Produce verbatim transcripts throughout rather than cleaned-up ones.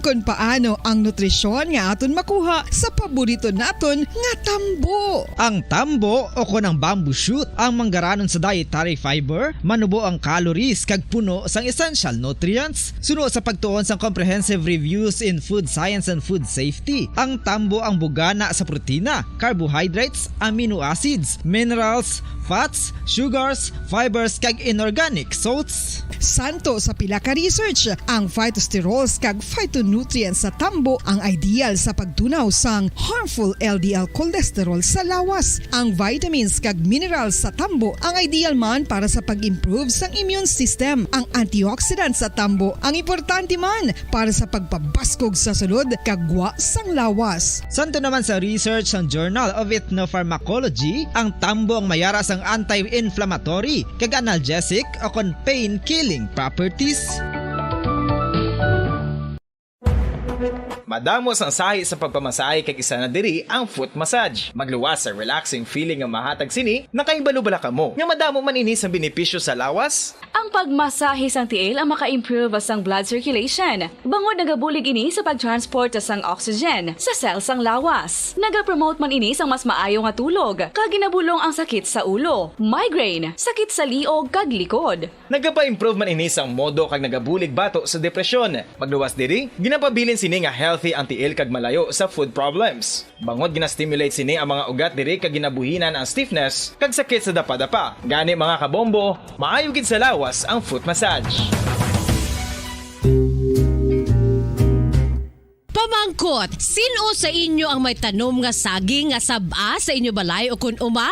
kon paano ang nutrisyon nga aton makuha sa paborito naton nga tambo. Ang tambo o kon ang bamboo shoot ang manggaranon sa dietary fiber, manubo ang calories kag puno sang essential nutrients. Suno sa pagtuon sang Comprehensive Reviews in Food Science and Food Safety, ang tambo ang bugana sa protina, carbohydrates, amino acids, minerals, fats, sugars, fibers, kag inorganic salts. Santo sa pila ka research, ang phytosterols kag phytonutrients sa tambo ang ideal sa pagtunaw sang harmful L D L cholesterol sa lawas. Ang vitamins kag minerals sa tambo ang ideal man para sa pag-improve sang immune system. Ang antioxidants sa tambo ang importante man para sa pagpabaskog sa sulod kag gwa sang lawas. Santo naman sa research sang Journal of Ethnopharmacology, ang tambo ang mayara sang anti-inflammatory kag analgesic o kon pain-killing properties. Madamo sang sahi sa pagpamasahe kag isa na diri ang foot massage. Magluwas sa relaxing feeling nga mahatag sini, nakahibalo bala kamo nga madamo man ini sang benepisyo sa lawas? Ang pagmasahe sang tiil ang maka-improve sang blood circulation, bangod nagabulig ini sa pag-transport sang oxygen sa cell sang lawas. Nagapromote man ini sang mas maayo nga tulog, kag ginabulong ang sakit sa ulo, migraine, sakit sa liog kag likod. Nagapa-improve man ini sang modo kag nagabulig bato sa depresyon. Magluwas diri, ginapabilin sini nga healthy ang tiil kag malayo sa foot problems. Bangod gina-stimulate sini ang mga ugat diri kag ginabuhinan ang stiffness kag sakit sa dapadapa. Gani, mga kabombo, maayo gid sa lawas ang foot massage. Pamangkot, sin-o sa inyo ang may tanom nga saging nga sab-a sa inyo balay ukon uma?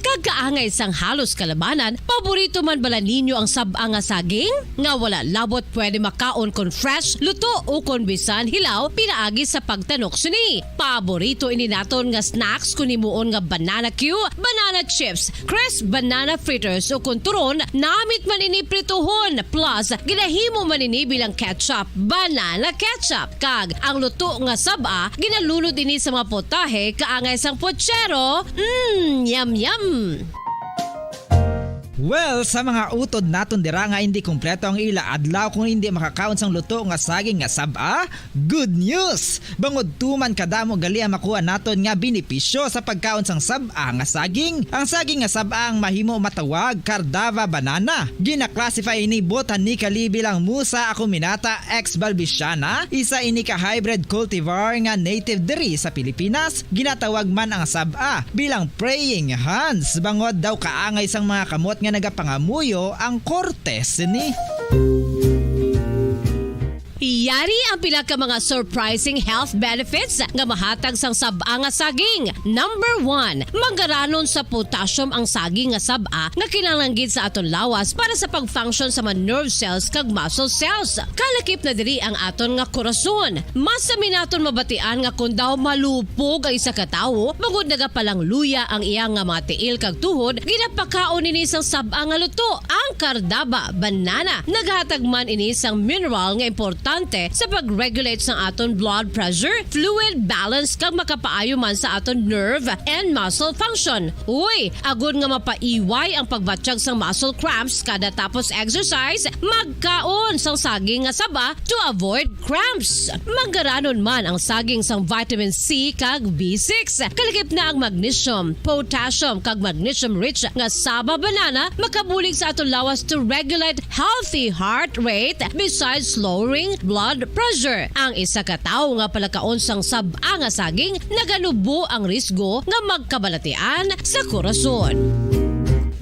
Kag kaangay sang halos kalabanan, paborito man bala ninyo ang sab-a nga saging? Nga wala labot pwede makaon kon fresh, luto, o kon bisan hilaw, pinaagi sa pagtanok sini. Paborito ini naton nga snacks kon himuon nga banana cue, banana chips, crisp banana fritters, o kon turon, namit man ini prituhon, plus ginahimo man ini bilang ketchup, banana ketchup. Kag ang luto nga sab-a, ginalunod ini sa mga putahe kaangay sang putsero. Mm, yum, yum! Well, sa mga utod naton dira nga hindi kompleto ang ila adlaw kung hindi makakaon sang luto nga saging nga sab-a, good news! Bangod tuman kadamo gali ang makuha naton nga benepisyo sa pagkaon sang sab-a nga saging. Ang saging nga sab-a ang mahimo matawag Cardava banana. Gina-classify ini botanically bilang Musa acuminata ex balbisiana, isa ini ka hybrid cultivar nga native diri sa Pilipinas. Ginatawag man ang sab-a bilang praying hands, bangod daw kaangay sang mga kamot nga nagapangamuyo ang korte sini. Yari ang pila ka mga surprising health benefits nga mahatag sang sab-a nga saging. Number one, manggaranon sa potassium ang saging nga sab-a nga kinahanglan gid sa aton lawas para sa pag-function sa mga nerve cells kag muscle cells. Kalakip na diri ang aton nga korason. Mas sami naton mabatian nga kon daw malupog ang isa ka tawo, bangod nagapalangluya ang iya nga mga tiil kag tuhod, ginapakaon ini sang sab-a nga luto, ang Cardava banana. Naghatag man ini sang mineral nga importante sa pag-regulate sang aton blood pressure, fluid balance, kag makapaayo man sa aton nerve and muscle function. Uy, agod nga mapaiway ang pagbatyag sang muscle cramps kada tapos exercise, magkaon sang saging nga saba to avoid cramps. Manggaranon man ang saging sang vitamin C kag B six. Kalakip na ang magnesium, potassium, kag magnesium-rich nga saba banana makabulig sa aton lawas to regulate healthy heart rate, besides lowering blood pressure. Ang isa ka tawo nga palakaon sang sab-a nga saging naganubo ang risgo nga magkabalatian sa korason.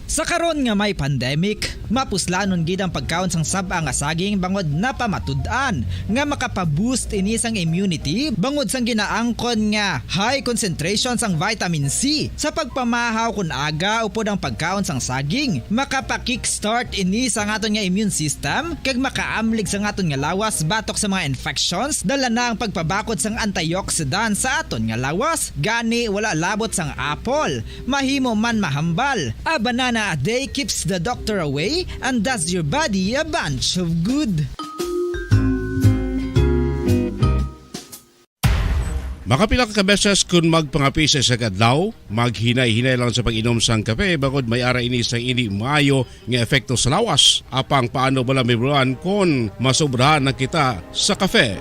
Sa karon nga may pandemic, mapuslanon gid ang pagkaon sang sab-a nga saging bangod napamatud-an nga makapa-boost ini sang immunity bangod sang ginaangkon nga high concentration sang vitamin C. Sa pagpamahaw kon aga upod ang pagkaon sang saging, makapa-kickstart ini sa aton nga immune system kag makaamlig sa aton nga lawas batok sa mga infections, dala na ang pagpabakod sang antioxidant sa aton nga lawas. Gani, wala labot sang apple, mahimo man mahambal. A banana a day keeps the doctor away and does your body a bunch of good. Makapila ka beses kun magpangape sa isa ka adlaw, maghinay-hinay lang sa pag-inom sang kape, bangod may ara ini sang indi maayo nga epekto sa lawas. Apang paano bala mahibaluan kon masobrahan na kita sa kape?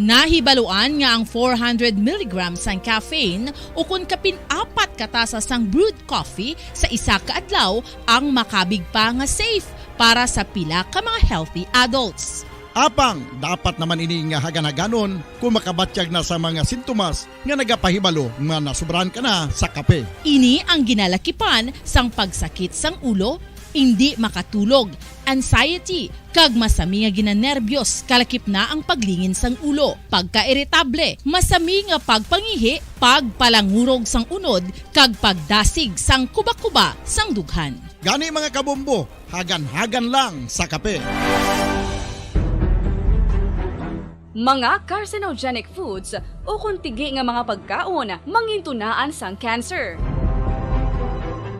Nahibaluan nga ang four hundred milligrams sang caffeine ukon kapin apat ka tasa sang brewed coffee sa isa ka adlaw ang makabig pa nga safe para sa pila ka mga healthy adults. Apang dapat naman ini nga hagan-haganon kung makabatyag na sa mga sintomas nga nagapahibalo nga nasobrahan ka na sa kape. Ini ang ginalakipan sang pagsakit sang ulo, indi makatulog, anxiety, kag masami nga ginanerbiyos, kalakip na ang paglingin sang ulo, pagkairitable, masami nga pagpangihi, pagpalangurog sang unod, kag pagdasig sang kuba-kuba sang dughan. Gani, mga kabombo, hagan-hagan lang sa kape. Mga carcinogenic foods ukon tigi nga mga pagkaon mangintunaan sang cancer.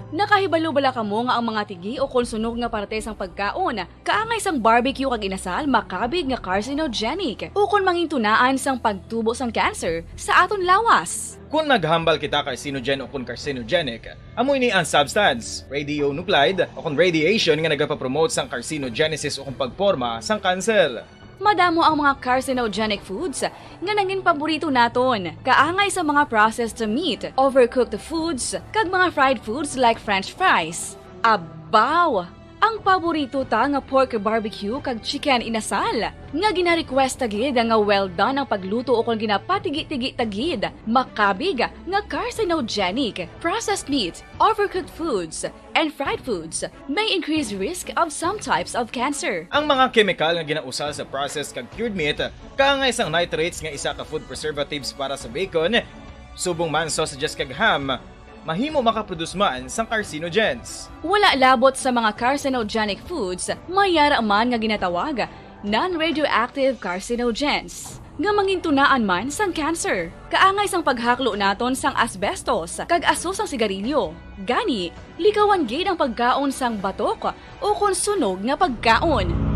Nakahibalo bala kamo nga ang mga tigi ukon sunog nga parte sang pagkaon, kaangay sang barbecue kag inasal, makabig nga carcinogenic ukon mangintunaan sang pagtubo sang cancer sa aton lawas? Kon naghambal kita carcinogen ukon carcinogenic, amo ini ang substance, radionuclide, ukon radiation nga nagapapromote sang carcinogenesis ukon pagporma sang kanser. Madamo ang mga carcinogenic foods nga nangin paborito naton, kaangay sa mga processed meat, overcooked foods, kag mga fried foods like French fries. Abaw! Ang paborito ta nga pork barbecue kag chicken inasal, nga gina-request ta gid nga well done ang pagluto ukon ginapatigi-tigi ta gid, makabig nga carcinogenic. Processed meat, overcooked foods, and fried foods may increase risk of some types of cancer. Ang mga kemikal nga ginausal sa processed kag cured meat, kaangay sang nitrates nga isa ka food preservatives para sa bacon, subong man sausages kag ham, mahimo makaproduce man sang carcinogens. Wala labot sa mga carcinogenic foods, may ara man nga ginatawag non-radioactive carcinogens, nga mangintunaan man sang cancer. Kaangay sang paghaklo naton sang asbestos kag aso sang sigarilyo. Gani, likawan gid ang pagkaon sang batok ukon sunog nga pagkaon.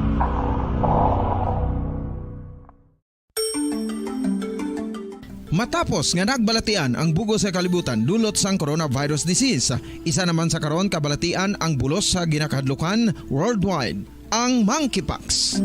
Matapos nga nagbalatian ang bug-os nga kalibutan dulot sang coronavirus disease, isa naman sa karon kabalatian ang bulos sa ginakahadlukan worldwide, ang monkeypox.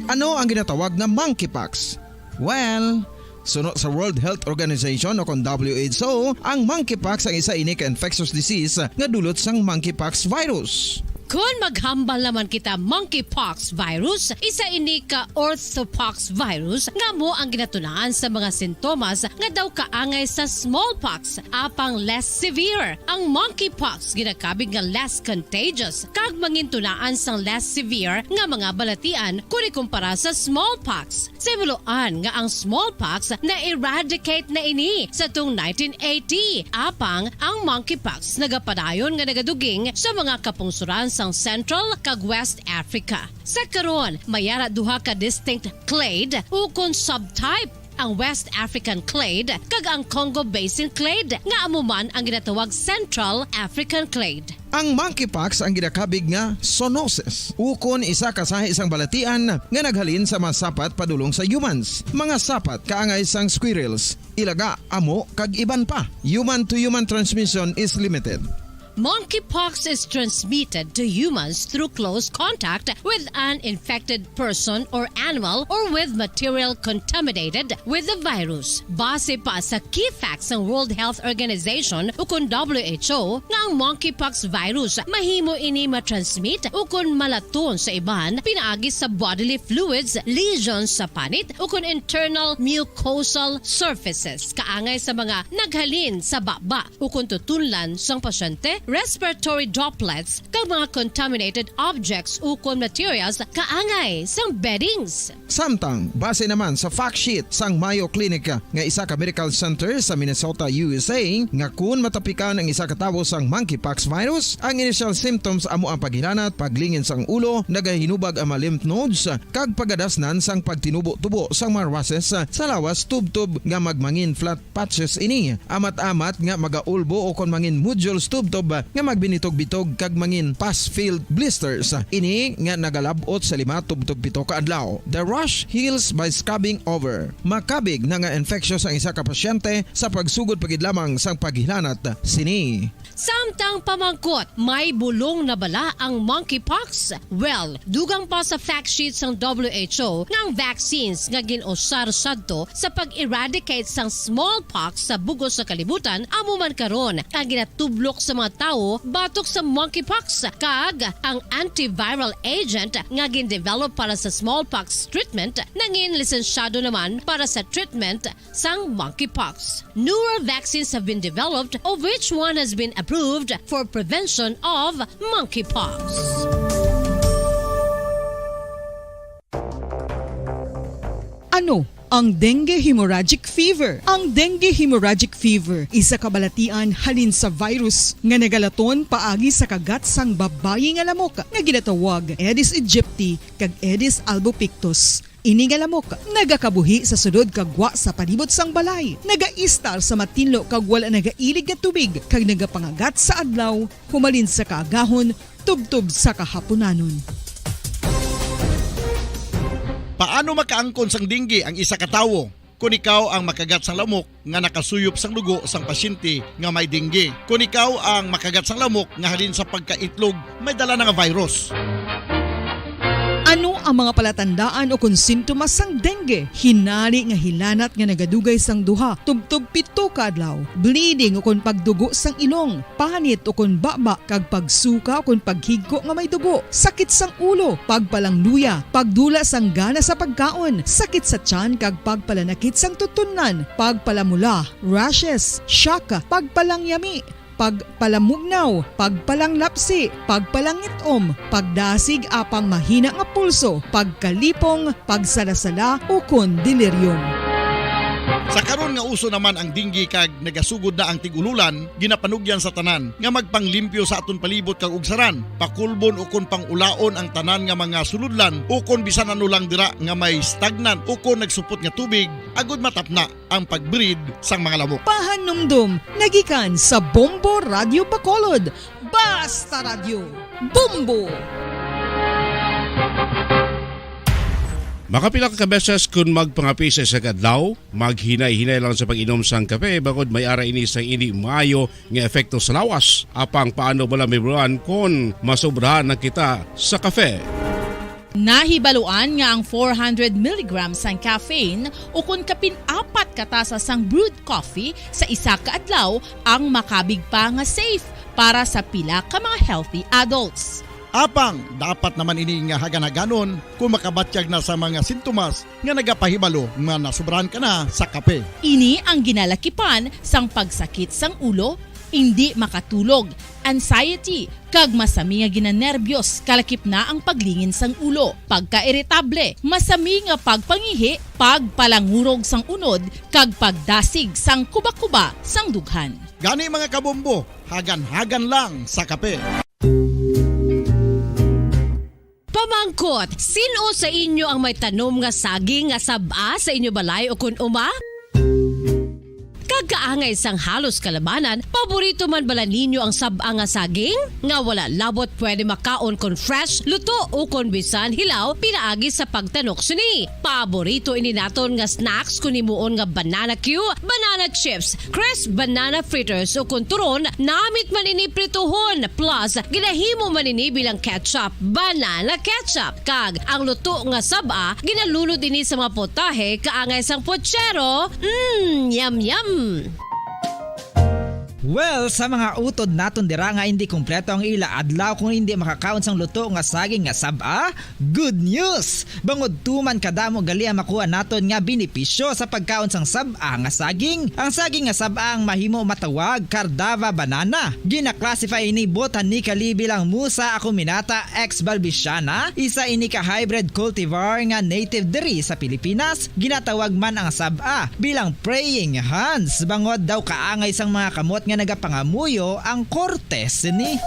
Ano ang ginatawag nga monkeypox? Well, suno sa World Health Organization o kon W H O, ang monkeypox ang isa ini ka infectious disease nga dulot sang monkeypox virus. Kon maghambal naman kita, monkeypox virus, isa ini ka orthopox virus nga amo ang ginatunaan sa mga sintomas nga daw kaangay sa smallpox, apang less severe. Ang monkeypox ginakabig nga less contagious kag mangintunaan sang less severe nga mga balatian kon ikumpara sa smallpox. Sa hibaluan nga ang smallpox na-eradicate na ini sa tung nineteen eighty, apang ang monkeypox nagapadayon nga nagaduging sa mga kapungsoran sang Central kag West Africa. Sa karon, may ara duha ka distinct clade ukon subtype, ang West African clade kag ang Congo Basin clade, nga amo man ang ginatawag Central African clade. Ang monkeypox ang ginakabig nga zoonosis, ukon isa ka sahi sang balatian nga naghalin sa mga sapat padulong sa humans, mga sapat kaangay sang squirrels, ilaga, amo, kag iban pa. Human-to-human transmission is limited. Monkeypox is transmitted to humans through close contact with an infected person or animal or with material contaminated with the virus. Base pa sa key facts sang World Health Organization ukon W H O, nga ang monkeypox virus mahimo ini ma-transmit ukon malaton sa iban pinaagi sa bodily fluids, lesions sa panit, ukon internal mucosal surfaces, kaangay sa mga naghalin sa baba ukon tutunlan sang pasyente, respiratory droplets, kag mga contaminated objects ukon materials kaangay sang beddings. Samtang, base naman sa fact sheet sang Mayo Clinic nga isa ka medical center sa Minnesota, U S A, nga kun matapikan ang isa ka tawo sang monkeypox virus, ang initial symptoms amo ang paghilanat, paglingin sang ulo, nagahinubag ang mga lymph nodes, kag pagadasnan sang pagtinubo-tubo sang mga rushes sa lawas tubtob nga magmangin flat patches ini. Amat-amat nga magaulbo o kon mangin nodules tubtob nga magbinitog-bitog kag mangin pus-filled blisters. Ini nga nagalab-ot sa lima tubtob pito ka adlaw. The rash heals by scabbing over. Makabig na nga infectious ang isa ka pasyente sa pagsugod pa gid lamang sang paghilanat sini. Samtang pamangkot, may bulong na bala ang monkeypox? Well, dugang pa sa fact sheet sang W H O nga ang vaccines nga gin-usar sadto sa pag-eradicate sang smallpox sa bug-os nga kalibutan amo man karon ang ginatublok sa mga tawo batok sa monkeypox, kag ang antiviral agent nga gin-develop para sa smallpox treatment nangin lisensyado naman para sa treatment sang monkeypox. Newer vaccines have been developed, of which one has been approved for prevention of monkeypox. Ano ang dengue hemorrhagic fever? Ang dengue hemorrhagic fever isa ka balatian halin sa virus nga nagalaton paagi sa kagat sang babayi nga lamok nga ginatawag Aedes aegypti kag Aedes albopictus. Ini nga lamok nagakabuhi sa sulod kag gwa sa palibot sang balay. Nagaistar sa matinlo kag wala nagailig nga tubig kag nagapangagat sa adlaw humalin sa kaagahon tubtob sa kahapunanon. Paano makaangkon sang dengue ang isa ka tawo? Kon ikaw ang makagat sang lamok nga nakasuyop sang dugo sang pasyente nga may dengue. Kon ikaw ang makagat sang lamok nga halin sa pagkaitlog may dala na nga virus. Ano ang mga palatandaan ukon sintomas sang dengue? Hinari nga hilanat nga nagadugay sang duha tubtob pito ka adlaw, bleeding ukon pagdugo sang ilong, panit ukon baba kag pagsuka ukon paghigko nga may dugo, sakit sang ulo, pagpalangluya, pagdula sang gana sa pagkaon, sakit sa tiyan kag pagpalanakit sang tutunlan, pagpalamula, rashes, shock, pagpalangyami, pagpalamugnaw, pagpalanglapsi, pagpalangit-om, pagdasig apang mahina nga pulso, pagkalipong, pagsalasala, ukon delirium. Sa karon nga uso naman ang dengue kag nagasugod na ang tig-ululan, ginapanugyan sa tanan nga magpanglimpyo sa aton palibot kag ugsaran, pakulbon ukon pang-ulaon ang tanan nga mga sulodlan ukon bisan ano lang dira nga may stagnant ukon nagsupot nga tubig, agud matapna ang pag-breed sang mga lamok. Pahanumdom nga gikan sa Bombo Radyo Bacolod, Basta Radyo, Bombo! Makapila ka beses kon magpangape sa isa ka adlaw, maghinay-hinay lang sa pag-inom sang kape, bangod may ara ini sang indi maayo nga epekto sa lawas. Apang paano bala mahibaluan kon masobrahan na kita sa kape? Nahibaluan nga ang four hundred milligrams sang caffeine ukon kapin apat ka tasa sang brewed coffee sa isa ka adlaw ang makabig pa nga safe para sa pila ka mga healthy adults. Apang dapat naman ini nga hagan-haganon kon makabatyag na sa mga sintomas nga nagapahibalo nga nasobrahan ka na sa kape. Ini ang ginalakipan sang pagsakit sang ulo, indi makatulog, anxiety, kag masami nga ginanerbiyos, kalakip na ang paglingin sang ulo, pagkairitable, masami nga pagpangihi, pagpalangurog sang unod, kag pagdasig sang kubakuba sang dughan. Gani, mga kabombo, hagan-hagan lang sa kape. Pamangkot, sin-o sa inyo ang may tanom nga saging nga sab-a sa inyo balay o kon uma? Kag kaangay sang halos kalabanan, paborito man bala ninyo ang sab-a nga saging? Nga wala labot pwede makaon kon fresh, luto, o kon bisan hilaw pinaagi sa pagtanok sini. Paborito ini naton nga snacks kon himuon nga banana cue, banana chips, crisp banana fritters, o kon turon, namit man ini prituhon, plus ginahimo man ini bilang ketchup, banana ketchup. Kag ang luto nga sab-a, ginalunod ini sa mga putahe kaangay sang puchero. Mm, yum, yum! Well, sa mga utod naton dira nga indi kompleto ang ila adlaw kung indi makakaon sang luto nga saging nga sab-a, good news! Bangod tuman kadamo gali ang makuha naton nga benepisyo sa pagkaon sang sab-a nga saging. Ang saging nga sab-a ang mahimo matawag Cardava banana. Gina-classify ini botanically bilang Musa acuminata ex balbisiana, isa ini ka hybrid cultivar nga native diri sa Pilipinas. Ginatawag man ang sab-a bilang praying hands, bangod daw kaangay sang mga kamot nga nagapangamuyo ang korte sini.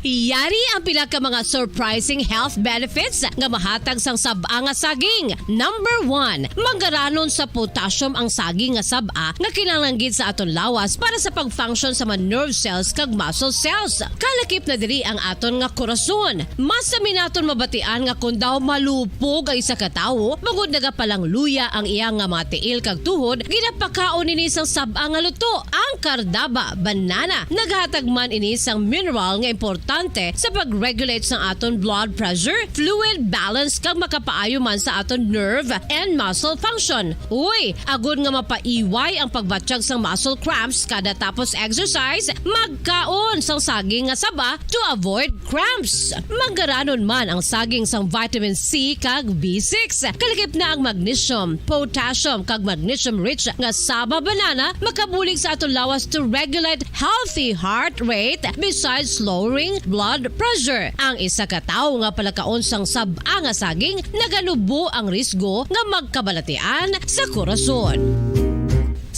Yari ang pila ka mga surprising health benefits nga mahatag sang sab-a nga saging. Number one, manggaranon sa potassium ang saging nga sab-a nga kinahanglan gid sa aton lawas para sa pag-function sa mga nerve cells kag muscle cells. Kalakip na diri ang aton nga korason. Mas sami naton mabatian nga kon daw malupog ang isa ka tawo, bangod nagapalangluya ang iya nga mga tiil kag tuhod, ginapakaon ini sang sab-a nga luto. Ang kardaba, banana, naghatag man ini sang mineral nga importante sa pag-regulate sang aton blood pressure, fluid balance, kag makapaayo man sa aton nerve and muscle function. Uy, agod nga mapaiway ang pagbatyag sang muscle cramps kada tapos exercise, magkaon sang saging nga saba to avoid cramps. Manggaranon man ang saging sang vitamin C kag B six. Kalakip na ang magnesium, potassium, kag magnesium-rich nga saba banana makabulig sa aton lawas to regulate healthy heart rate besides lowering blood pressure. Ang isa ka tawo nga palakaon sang sab-a nga saging naganubo ang risgo nga magkabalatian sa korason.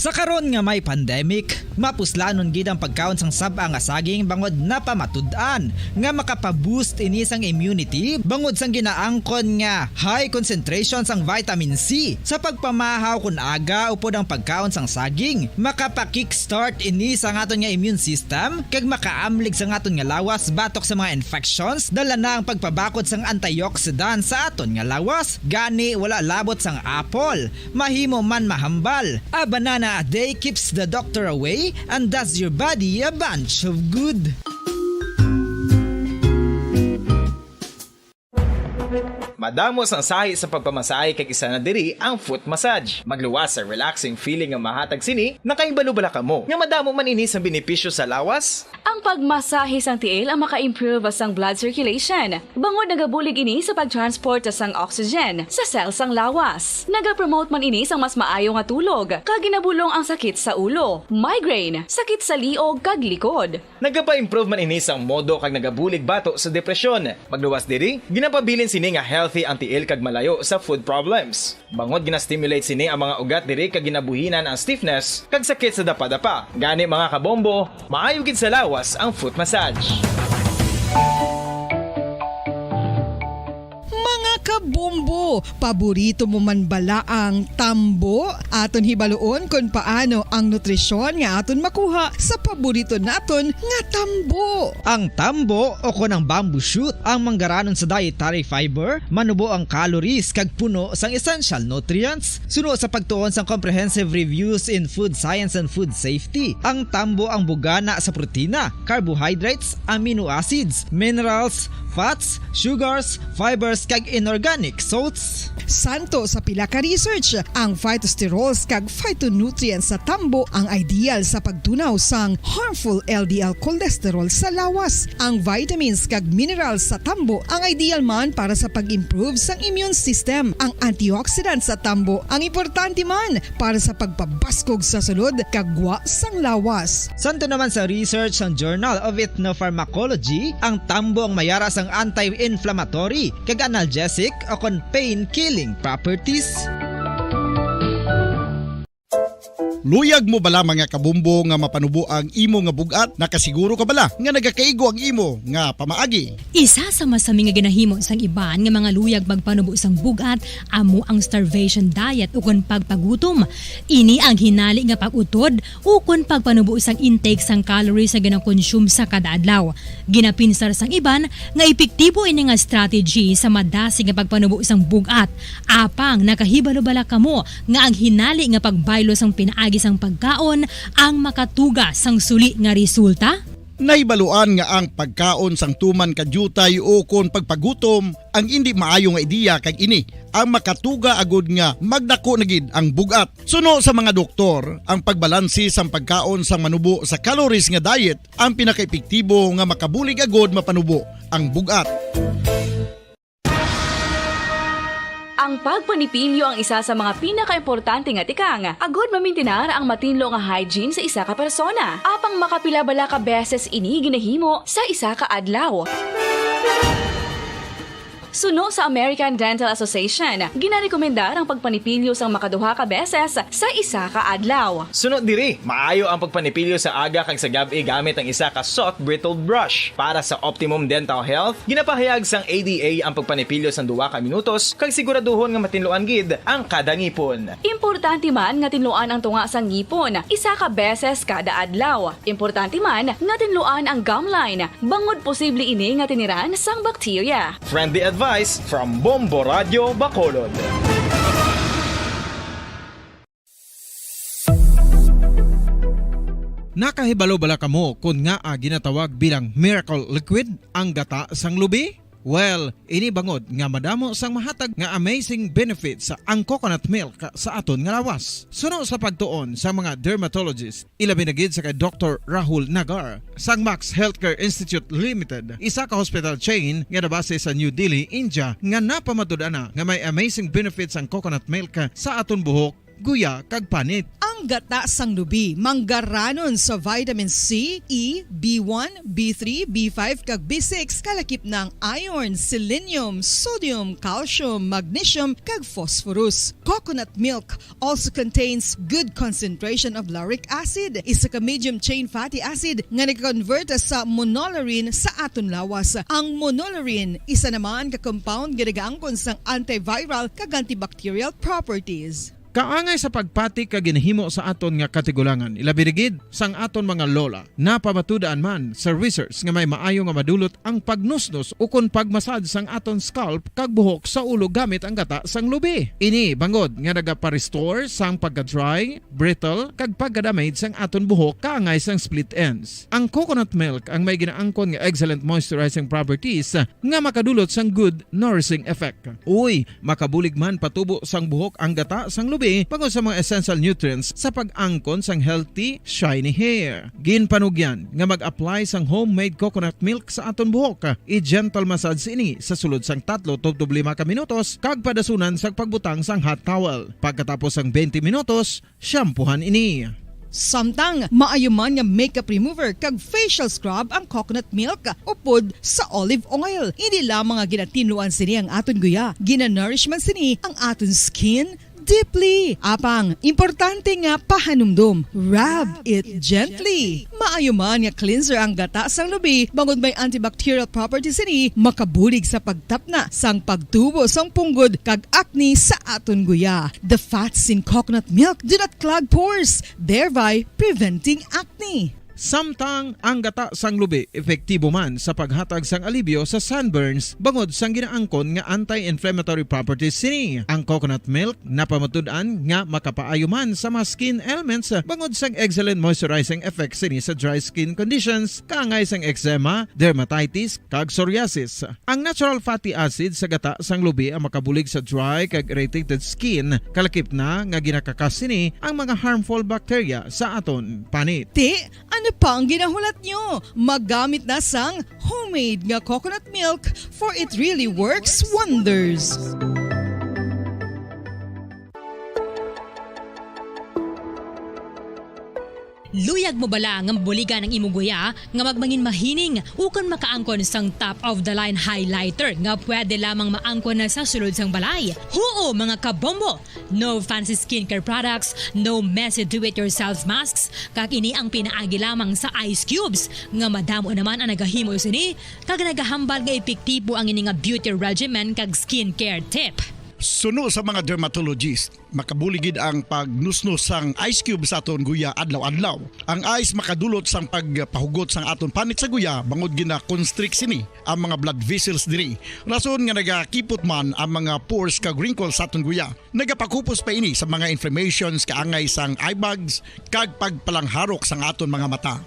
Sa karon nga may pandemic, mapuslanon gid ang pagkaon sang sab-a nga saging bangod napamatud-an nga makapa-boost ini sang immunity bangod sang ginaangkon nga high concentration sang vitamin C. Sa pagpamahaw kon aga upod ang pagkaon sang saging, makapa-kickstart ini sa aton nga immune system kag makaamlig sa aton nga lawas batok sa mga infections, dala na ang pagpabakod sang antioxidant sa aton nga lawas. Gani, wala labot sang apple, mahimo man mahambal. A banana a day keeps the doctor away and does your body a bunch of good. Madamo sang sahi sa pagpamasahe kag isa na diri ang foot massage. Magluwas sa relaxing feeling nga mahatag sini, nakahibalo bala kamo nga madamo man ini sang benepisyo sa lawas? Ang pagmasahe sang tiil ang maka-improve sang blood circulation, bangod nagabulig ini sa pag-transport sang oxygen sa cell sang lawas. Nagapromote man ini sang mas maayo nga tulog, kag ginabulong ang sakit sa ulo, migraine, sakit sa liog, kag likod. Nagapa-improve man ini sang modo kag nagabulig bato sa depresyon. Magluwas diri, ginapabilin sini nga healthy ang tiil kag malayo sa foot problems. Bangod gina-stimulate sini ang mga ugat diri kag ginabuhinan ang stiffness kag sakit sa dapadapa. Gani, mga kabombo, maayo gid sa lawas ang foot massage. Mga kabombo, paborito mo man bala ang tambo? Aton hibaluon kon paano ang nutrisyon nga aton makuha sa paborito naton nga tambo. Ang tambo, o kon ang bamboo shoot, ang manggaranon sa dietary fiber, manubo ang calories kag puno sang essential nutrients. Suno sa pagtuon sang Comprehensive Reviews in Food Science and Food Safety, ang tambo ang bugana sa protina, carbohydrates, amino acids, minerals, fats, sugars, fibers, kag inorganic salts. Santo sa pila ka research, ang phytosterols kag phytonutrients sa tambo ang ideal sa pagtunaw sang harmful L D L cholesterol sa lawas. Ang vitamins kag minerals sa tambo ang ideal man para sa pag-improve sang immune system. Ang antioxidants sa tambo ang importante man para sa pagpabaskog sa sulod kag gwa sang lawas. Santo naman sa research sang Journal of Ethnopharmacology, ang tambo ang mayara sang anti-inflammatory kag analgesic o kon pain-killing properties. Luyag mo bala, mga kabumbo, nga mapanubo ang imo nga bug-at? Nakasiguro ka bala nga nagakaigo ang imo nga pamaagi? Isa sa masami nga ginahimo sang iban nga mga luyag magpanubo sang bug-at amo ang starvation diet ukon pagpagutom. Ini ang hinali nga pag-utod ukon pagpanubo sang intake sang calories nga ginakonsume sa kada adlaw. Ginapinsar sang iban nga epektibo ini nga strategy sa madasig nga pagpanubo sang bug-at. Apang nakahibalo bala kamo nga ang hinali nga pagbaylo sang pinaagi sang pagkaon ang makatuga sang suli nga resulta? Nahibaluan nga ang pagkaon sang tuman ka diutay ukon pagpagutom ang indi maayo nga ideya, kag ini ang makatuga agud nga magdako na gid ang bug-at. Suno sa mga doktor, ang pagbalanse sang pagkaon sang manubo sa calories nga diet ang pinakaepektibo nga makabulig agud mapanubo ang bug-at. Ang pagpanipilyo ang isa sa mga pinakaimportante nga tikang agud mamintinar ang matinlo nga hygiene sa isa ka persona. Apang makapila bala ka beses ini ginahimo sa isa ka adlaw? Suno sa American Dental Association, ginarekomendar ang pagpanipilyo sang makaduha ka beses sa isa ka adlaw. Suno diri, maayo ang pagpanipilyo sa aga kag sa gab-i gamit ang isa ka soft bristled brush. Para sa optimum dental health, ginapahayag sang A D A ang pagpanipilyo sang duha ka minutos kag siguraduhon nga matinluan gid ang kada ngipon. Importante man nga tinluan ang tunga sang ngipon isa ka beses kada adlaw. Importante man nga tinluan ang gum line, bangod posible ini nga tiniran sang bakterya. Friendly advice from Bombo Radyo Bacolod. Nakahibalo bala kamo kon ngaa ginatawag bilang miracle liquid ang gata sang lubi? Well, ini bangod nga madamo sang mahatag nga amazing benefits ang coconut milk sa aton nga lawas. Suno sa pagtuon sa mga dermatologist, ilabi na gid sa kay Doktor Rahul Nagar sang Max Healthcare Institute Limited, isa ka hospital chain nga nabase sa New Delhi, India, nga napamatud-an na nga may amazing benefits ang coconut milk sa aton buhok, guya, kag panit. Ang gata sang lubi manggaranon sa vitamin C, E, B one, B three, B five, kag B six, kalakip na ang iron, selenium, sodium, calcium, magnesium, kag phosphorus. Coconut milk also contains good concentration of lauric acid, isa ka medium chain fatty acid nga nag-convert sa monolaurin sa aton lawas. Ang monolaurin isa naman ka compound nga nagaangkon sang antiviral kag antibacterial properties. Kaangay sa pagpati kag ginahimo sa aton nga katigulangan, ilabi na gid sang aton mga lola, napamatud-an man sa research nga may maayo nga madulot ang pagnusnos ukon pagmasad sang aton scalp kag buhok sa ulo gamit ang gata sang lubi. Ini bangod nga nagapa-restore sang pagka-dry, brittle, kag pagka-damage sang aton buhok kaangay sang split ends. Ang coconut milk ang may ginaangkon nga excellent moisturizing properties nga makadulot sang good nourishing effect. Uy, makabulig man patubo sang buhok ang gata sang lubi bangod sa mga essential nutrients sa pag-angkon sang healthy, shiny hair. Ginpanugyan nga mag-apply sang homemade coconut milk sa aton buhok. I-gentle massage ini sa sulod sang tatlo tubtob lima ka minutos kag padasunan sang pagbutang sang hot towel. Pagkatapos sang twenty minutos, shampoohan ini. Samtang maayo man nga makeup remover kag facial scrub ang coconut milk upod sa olive oil. Ini lamang nga ginatinluan sini ang aton guya. Ginanourish man sini ang aton skin deeply. Apang, importante nga pahanumdom, rub it gently. Maayo man nga cleanser ang gata sang lubi, bangod may antibacterial properties sini, makabulig sa pagtapna sang pagtubo sang punggod kag acne sa aton guya. The fats in coconut milk do not clog pores, thereby preventing acne. Samtang ang gata sang lubi epektibo man sa paghatag sang alibyo sa sunburns bangod sang ginaangkon nga anti-inflammatory properties sini. Ang coconut milk napamatud-an nga makapaayo man sa mga skin ailments bangod sang excellent moisturizing effect sini sa dry skin conditions, kaangay sang eczema, dermatitis, kag psoriasis. Ang natural fatty acid sa gata sang lubi ang makabulig sa dry kag irritated skin, kalakip na nga ginakakas sini ang mga harmful bacteria sa aton panit. Ti, ano pa ang ginahulat nyo? Magamit na sang homemade nga coconut milk, for it really works wonders. Luyag mo bala nga mabuligan ang imo guya nga magmangin mahining ukon makaangkon sang top of the line highlighter nga pwede lamang maangkon na sa sulod sang balay? Huo, mga kabombo! No fancy skincare products, no messy do-it-yourself masks, kag ini ang pinaagi lamang sa ice cubes nga madamo naman ang nagahimo sini kag nagahambal nga epektibo ang ini nga beauty regimen kag skincare tip. Suno sa mga dermatologist, makabulig gid ang pagnusnos sang ice cube sa aton guya adlaw-adlaw. Ang ice makadulot sang pagpahugot sang aton panit sa guya bangod gina-constrict sini ang mga blood vessels diri. Rason nga nagakipot man ang mga pores kag wrinkles sa aton guya. Nagapakupos pa ini sa mga inflammations kaangay sang eye bags kag pagpalangharok sang aton mga mata.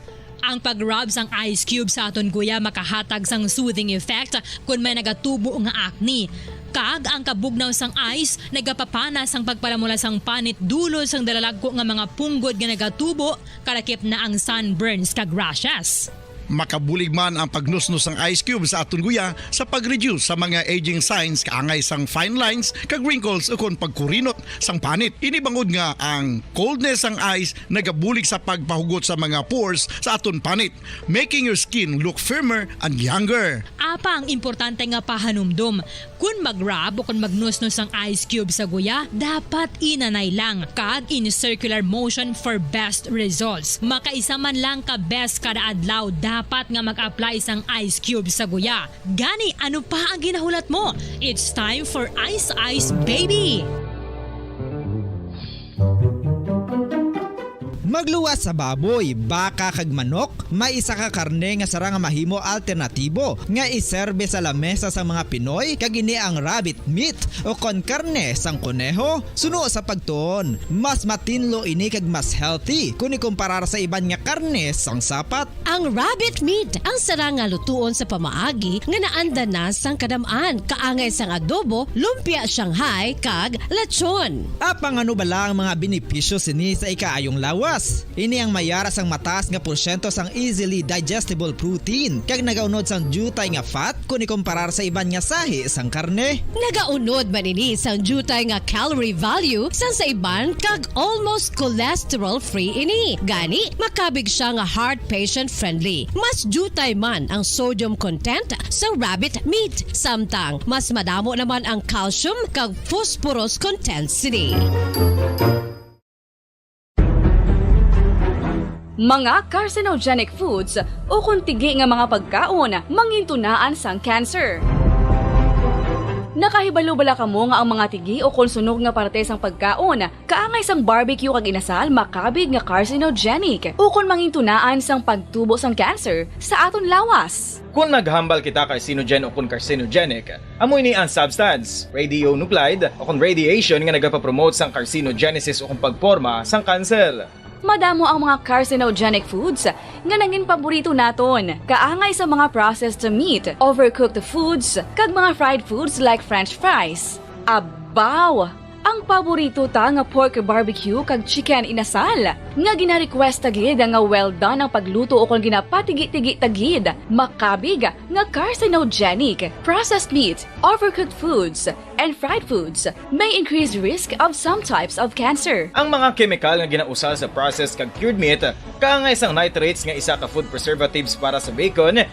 Ang pag-rub sang ice cube sa aton guya makahatag sang soothing effect kon may nagatubo nga acne. Kag ang kabugnaw sang ice nagapapana sang pagpalamula sang panit dulot sang dalalagko nga mga punggod nga nagatubo, kalakip na ang sunburns kag rashes. Makabulig man ang pagnusnos sang ice cube sa aton guya sa pag-reduce sa mga aging signs kaangay sang fine lines kag wrinkles ukon pagkurinot sang panit. Ini bangod nga ang coldness sang ice nagabulig sa pagpahugot sa mga pores sa aton panit, making your skin look firmer and younger. Apang importante nga pahanumdom, kon mag-rub o kon magnusnos ang ice cube sa guya, dapat inanay lang kag in circular motion for best results. Makaisa man lang ka beses kada adlaw dapat nga mag-apply sang ice cube sa guya. Gani, ano pa ang ginahulat mo? It's time for Ice Ice Baby! Magluwas sa baboy, baka kag manok, may isa ka karne nga sarang nga mahimo alternatibo nga iserbe sa lamesa sang mga Pinoy, kag ini ang rabbit meat o kon karne sang koneho. Suno sa pagtuon, mas matinlo ini kag mas healthy kon ikumparar sa iban nga karne sang sapat. Ang rabbit meat ang sarang nga lutuon sa pamaagi nga naanda na sang kadam-an, kaangay sang adobo, lumpia Shanghai, kag lechon. Apang ano bala ang mga benepisyo sini sa ikaayong lawas? Ini ang may ara sang mataas nga porsyento sang easily digestible protein kag nagaunod sang diutay nga fat kon ikumparar sa iban nga sahi sang karne. Nagaunod man ini sang diutay nga calorie value sang sa iban kag almost cholesterol-free ini. Gani, makabig sia nga heart patient-friendly. Mas diutay man ang sodium content sa rabbit meat, samtang mas madamo naman ang calcium kag phosphorus content sini. Mga carcinogenic foods ukon tigi nga mga pagkaon mangintunaan sang cancer. Nakahibalo bala kamo nga ang mga tigi ukon sunog nga parte sang pagkaon kaangay sang barbecue kag inasal makabig nga carcinogenic ukon mangintunaan sang pagtubo sang cancer sa aton lawas? Kon naghambal kita carcinogen ukon carcinogenic, amo ini ang substance, radionuclide, ukon radiation nga nagapapromote sang carcinogenesis ukon pagporma sang kanser. Madamo ang mga carcinogenic foods nga nangin paborito naton, kaangay sa mga processed meat, overcooked foods, kag mga fried foods like French fries. Abaw! Ang paborito ta nga pork barbecue kag chicken inasal, nga gina-request ta gid nga well done ang pagluto ukon ginapatigi-tigi ta gid, makabig nga carcinogenic. Processed meat, overcooked foods, and fried foods may increase risk of some types of cancer. Ang mga kemikal nga ginausal sa processed kag cured meat, kaangay sang nitrates nga isa ka food preservatives para sa bacon,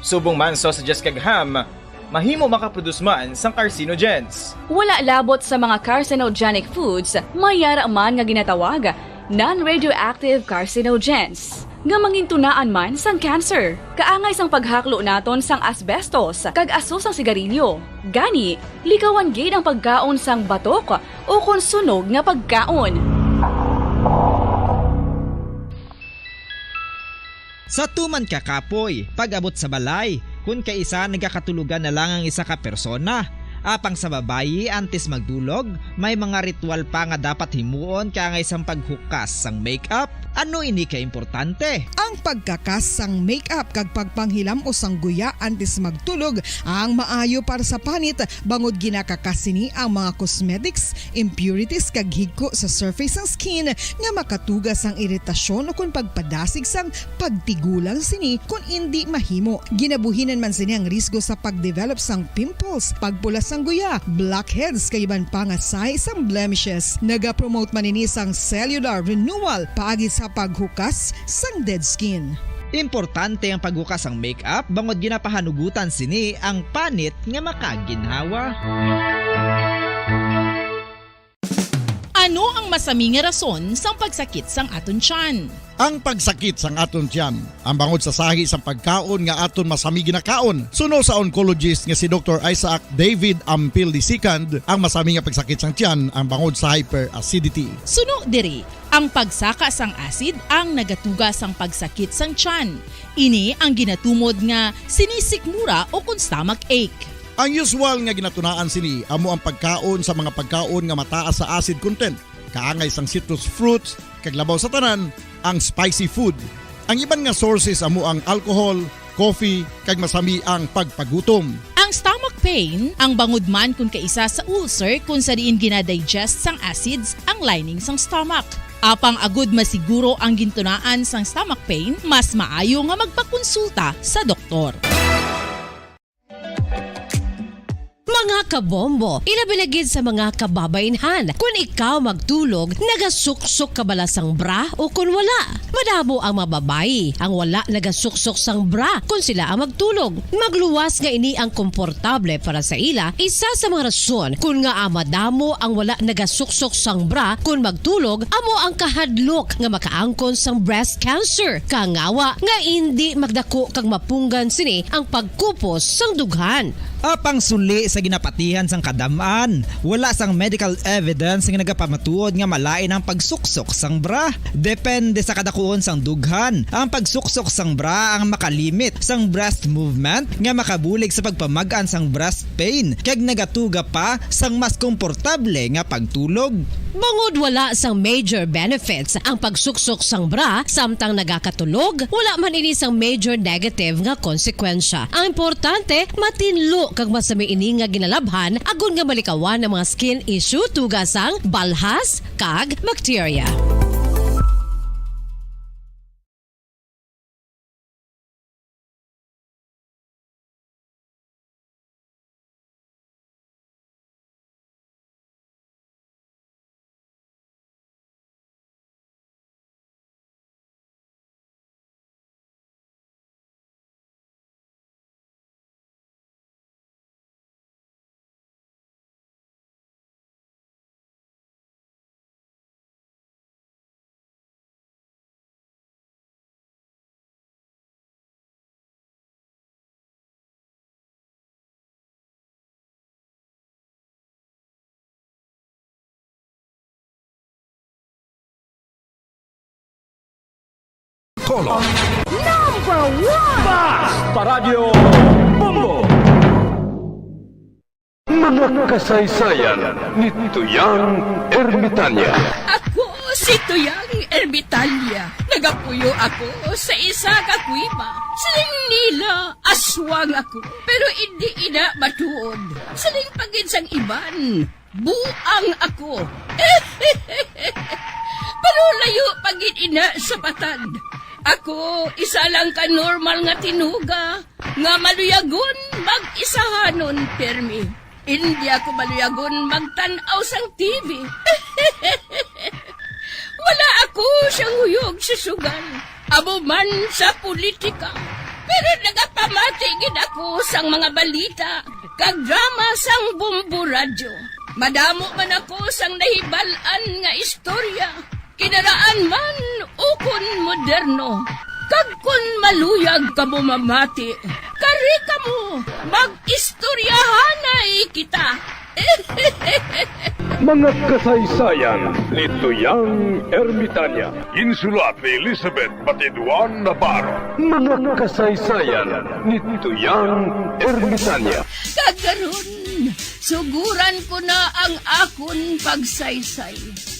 subong man sausages kag ham, mahimo makaproduce man sang carcinogens. Wala labot sa mga carcinogenic foods, may ara man nga ginatawag non-radioactive carcinogens, nga mangintunaan man sang cancer, kaangay sang paghaklo naton sang asbestos kag aso sang sigarilyo. Gani, likawan gid ang pagkaon sang batok ukon sunog nga pagkaon. Sa tuman ka kapoy, pag-abot sa balay, kun kaisa nagakatulogan na lang ang isa ka persona. Apang sa babayi, antes magdulog, may mga ritual pa nga dapat himuon kaangay sang paghukas sang makeup. Ano ini ka importante? Ang pagkakas sang makeup kag pagpanghilam-os sang guya antes magtulog ang maayo para sa panit, bangod ginakakas sini ang mga cosmetics, impurities, kag higko sa surface sang skin nga makatuga sang iritasyon ukon pagpadasig sang pagtigulang sini kon indi mahimo. Ginabuhinan man sini ang risgo sa pag-develop sang pimples, pagpula sang guya, blackheads, kag iban pa nga sahi sang blemishes. Nagapromote man ini sang cellular renewal paagi sa paghukas sang dead skin. Importante ang paghukas sang makeup bangod ginapahanugutan sini ang panit nga makaginhawa. Ano ang masami nga rason sang pagsakit sang aton tiyan? Ang pagsakit sang aton tiyan, ang bangod sa sahi sang pagkaon nga aton masami ginakaon, suno sa oncologist nga si Doktor Isaac David Ampil the second, ang masami nga pagsakit sang tiyan ang bangod sa hyperacidity. Suno diri, ang pagsaka sang acid ang nagatuga sang pagsakit sang tiyan. Ini ang ginatumod nga sinisikmura o kon stomach ache. Ang usual nga ginatunaan sini amo ang pagkaon sa mga pagkaon nga mataas sa acid content, kaangay sang citrus fruits, kag labaw sa tanan, ang spicy food. Ang iban nga sources amo ang alcohol, coffee, kag masami ang pagpagutom. Ang stomach pain, ang bangod man kon kaisa sa ulcer kon sa diin ginadigest sang acids ang lining sang stomach. Apang agud masiguro ang gintunaan sang stomach pain, mas maayo nga magpakonsulta sa doktor. Mga kabombo, ilabi na gid sa mga kababaynhan, kun ikaw magtulog, nagasuksok ka bala sang bra o kun wala? Madamo ang mga babayi ang wala nagasuksok sang bra kun sila ang magtulog. Magluwas nga ini ang komportable para sa ila, isa sa mga rason kun ngaa madamo ang wala nagasuksok sang bra kun magtulog amo ang kahadlok nga makaangkon sang breast cancer. Kangawa nga indi magdako kag mapunggan sini ang pagkupos sang dughan. Apang suli sa ginapatihan sang kadam-an, wala sang medical evidence nga nagapamatuod nga malain ang pagsuksok sang bra. Depende sa kadakuon sang dughan, ang pagsuksok sang bra ang makalimit sang breast movement nga makabulig sa pagpamag-an sang breast pain kag nagatuga pa sang mas komportable nga pagtulog. Bangod wala sang major benefits ang pagsuksok sang bra samtang nagakatulog, wala man ini sang major negative nga konsekwensya. Ang importante, matinlo kag masami ini nga ginalabhan agod nga malikawan ang mga skin issue tuga sang balhas kag bakterya. Color. Number one! Basta Radyo Bombo! Mga kasaysayan ni Tuyang Ermitanya. Ako si Tuyang Ermitanya. Nagapuyo ako sa isa ka kuweba. Siling nila, aswang ako. Pero indi ina matuod. Siling pa gid sang iban, buang ako. Pero layo pa gid ina sa patad. Ako, isa lang ka normal nga tinuga nga maluyagon mag-isahanon pirmi. Indi ako maluyagon magtan-aw sang T V. Wala ako siyang huyog sa sugal, amo man sa politika. Pero nagapamati gid ako sang mga balita kag drama sang Bombo Radyo. Madamo man ako sang nahibal-an nga istorya, kinaraan man ukon moderno. Kag kon maluyag kamo mamati, kari kamo, mag-istoryahanay kita. Mga kasaysayan ni Tuyang Ermitanya. Ginsulat ni Elizabeth Batiduan Navarro. Mga kasaysayan ni Tuyang Ermitanya. Kag karon, suguran ko na ang akon pagsaysay.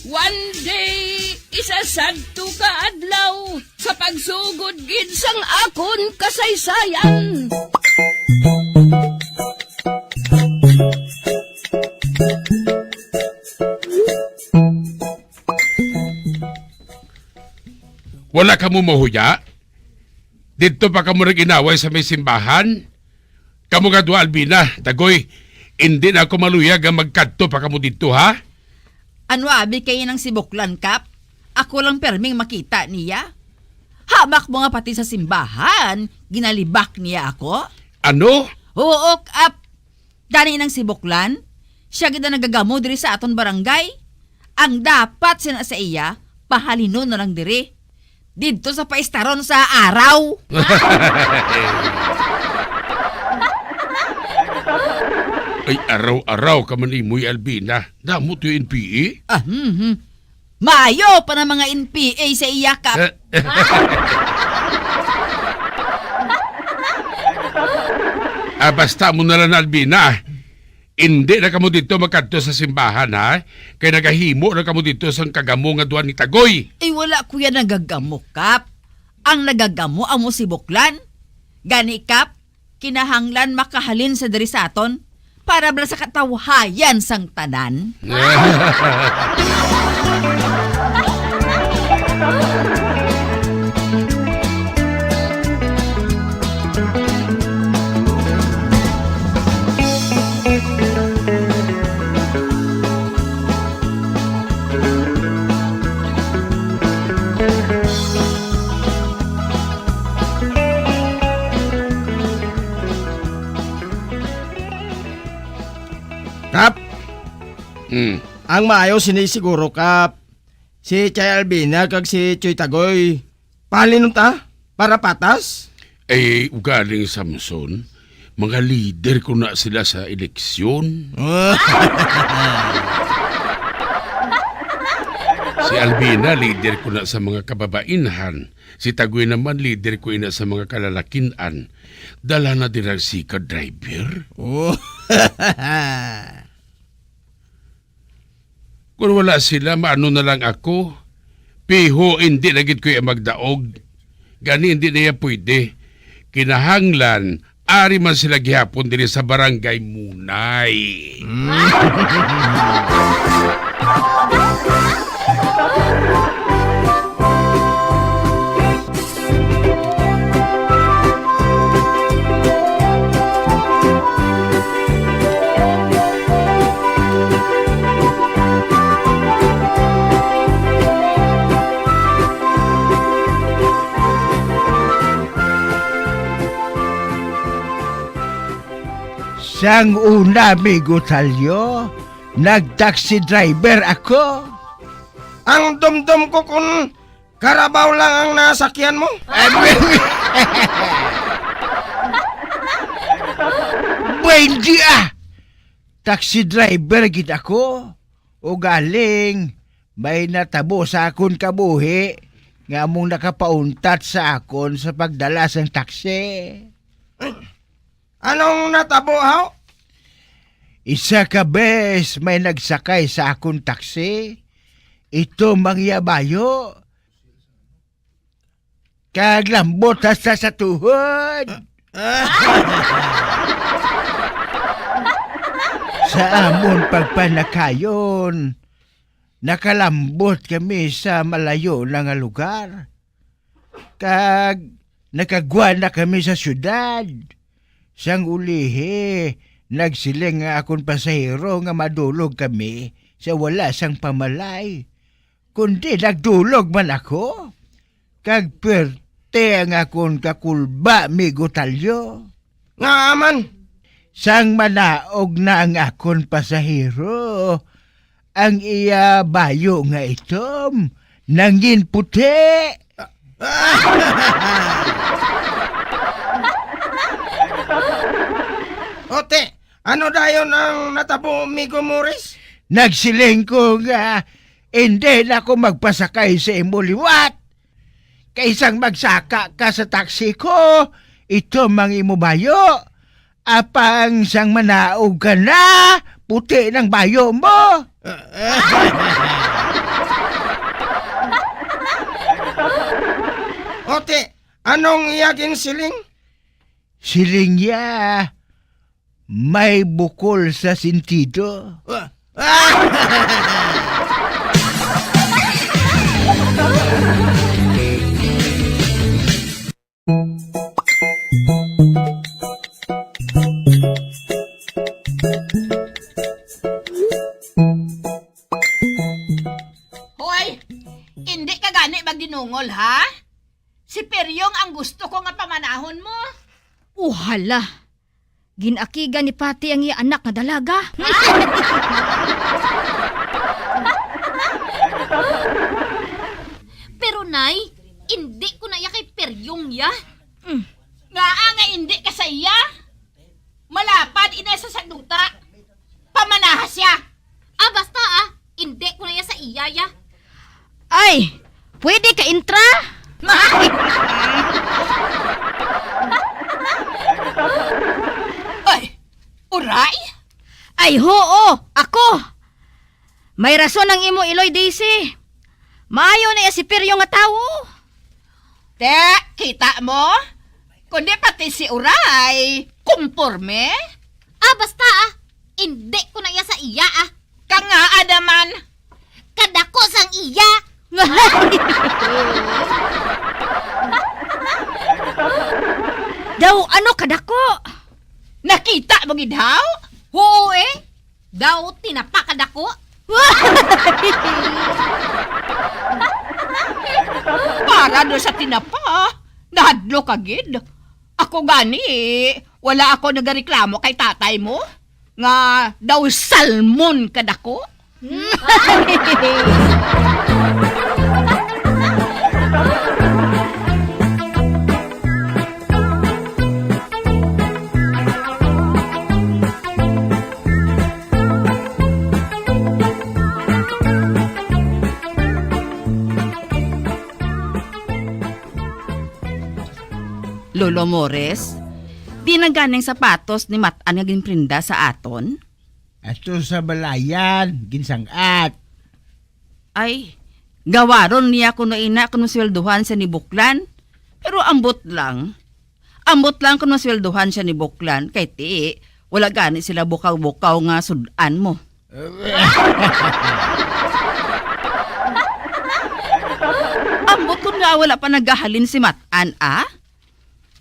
One day, isa sadto ka adlaw, sa pagsugod gid sang akon kasaysayan. Wala kamo mahuya? Didto pa kamo nag-inaway sa may simbahan? Kamo nga duha, Albina, Dagoy, indi na ako maluyag nga magkadto pa kamo didto, ha? Ano abi kay nang si Buklan, Kap? Ako lang perming makita niya. Hamak mo nga pati sa simbahan, ginalibak niya ako. Ano? Oo, Kap. Gani nang si Buklan, siya gid ang nagagamo diri sa aton barangay. Ang dapat sina sa iya, pahalinon na lang diri. Didto sa paistaron sa araw. Ay, araw-araw ka man imoy, Albina. Damo to yung N P A? Ah, mhm. Maayo pa na mga N P A sa iya, Kap. Eh. Ah, basta mo na lang, Albina. Indi na kamo dito magkadto sa simbahan, ha? Kay nagahimo na kamo dito sang kagamo nga duha ni Tagoy. Eh, wala ko yan nagagamo, Kap. Ang nagagamo amo si Buklan. Gani, Kap, kinahanglan makahalin sa diri sa aton para bala sa katawhayan sang tanan. Hmm. Ang maayo sini siguro, Kap, si Chay Albina kag si Choy Tagoy, pahalin ta para patas? Eh, ugaling Samson, mga lider ko na sila sa eleksyon. Si Albina, lider ko na sa mga kababainhan. Si Tagoy naman, lider ko ina sa mga kalalakin-an. Dala na dira si ka driver. Oh. Kung wala sila, maano na lang ako? Piho, hindi na gid ko iya magdaog. Gani, hindi na iya pwede. Kinahanglan, ari man sila gihapon diri sa Barangay Munay. Sang una, amigo Talyo, nag-taxi driver ako. Ang dumdum ko kun karabaw lang ang nasakyan mo. Buendia! Taxi driver gid ako. Ugaling, may natabo sa akon kabuhi nga among nakapauntat sa akon sa pagdala sang taxi. Anong natabo, haw? Isa ka bes may nagsakay sa akon taxi. Ito mang iya bayo. Kag lambot hasta sa tuhod. Sa amon pagpanakayon, nakalambot kami sa malayo na nga lugar. Kag nakagwa na kami sa siyudad. Sang ulihi, nagsiling nga akon pasahero nga madulog kami sa wala sang pamalay. Kundi nagdulog man ako, kag perte ang akon kakulba, Migo Talyo. Ngaa man? Sang manaog na ang akon pasahero, ang iya bayo nga itom nangin puti. Ote, ano dayon ang natabo, Migo Morris? Nagsiling ko nga, "Indi na ako magpasakay sa imo liwat. Kay sang magsaka ka sa taxi ko, itom ang imo bayo. Apang sang manaog ka na, puti nang bayo mo." Ote, anong iya ginsiling? Siling niya, may bukol sa sentido. Hoy! Indi ka gani magdinungol, ha? Si Peryong ang gusto ko nga pamanahon mo. Uhala! Gin-akigan ni Pati ang iya anak nga dalaga. Pero, Nay, indi ko na iya kay Peryong, ya. Mm. Ngaa nga indi ka sa iya? Malapad ina sa sagduta. Pamanaha siya. Ah, basta, ah. Indi ko na iya sa iya, ya. Ay, pwede ka intra? Ay, uray? Ay, huo, ako. May rason ang imo iloy, Daisy. Maayo na iya si Piryo nga tawo. Te, kita mo? Kundi pati si Uray, kumporme. Ah, basta, ah. Indi ko na iya sa iya, ah. Ka nga, adaman. Kadako sang iya. Daw, ano kadako? Nakita mo gid, haw? Oo, eh. Daw tinapa kadako. Para do sa tinapa, nahadlok ka gid. Ako gani, wala ako nagareklamo kay tatay mo nga daw salmon kadako. Lolo Mores, di na ganing sapatos ni Matan nga ginprinda sa aton? Ato sa balayan, ginsang-at. Ay, gawaron niya kuno ina kung masweldohan siya ni Buklan. Pero ambot lang. Ambot lang kung masweldohan siya ni Buklan, kay ti, wala gani sila bukaw-bukaw nga sud-an mo. Ambot kun nga wala pa nagahalin si Matan, ah?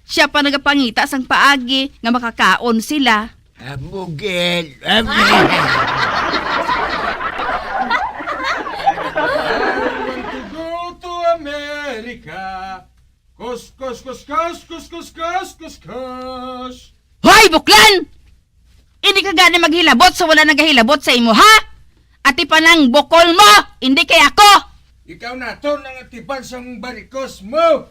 Siya pa nagapangita sang paagi nga makakaon sila. Amo gid. Amo. I want to go to America. Kus, kus, kus, kus. Hoy, Buklan! Hindi ka gani maghilabot sa wala nagahilabot sa imo, ha? Atipan ang bukol mo, hindi kay ako! Ikaw naton ang atipan sang barikos mo.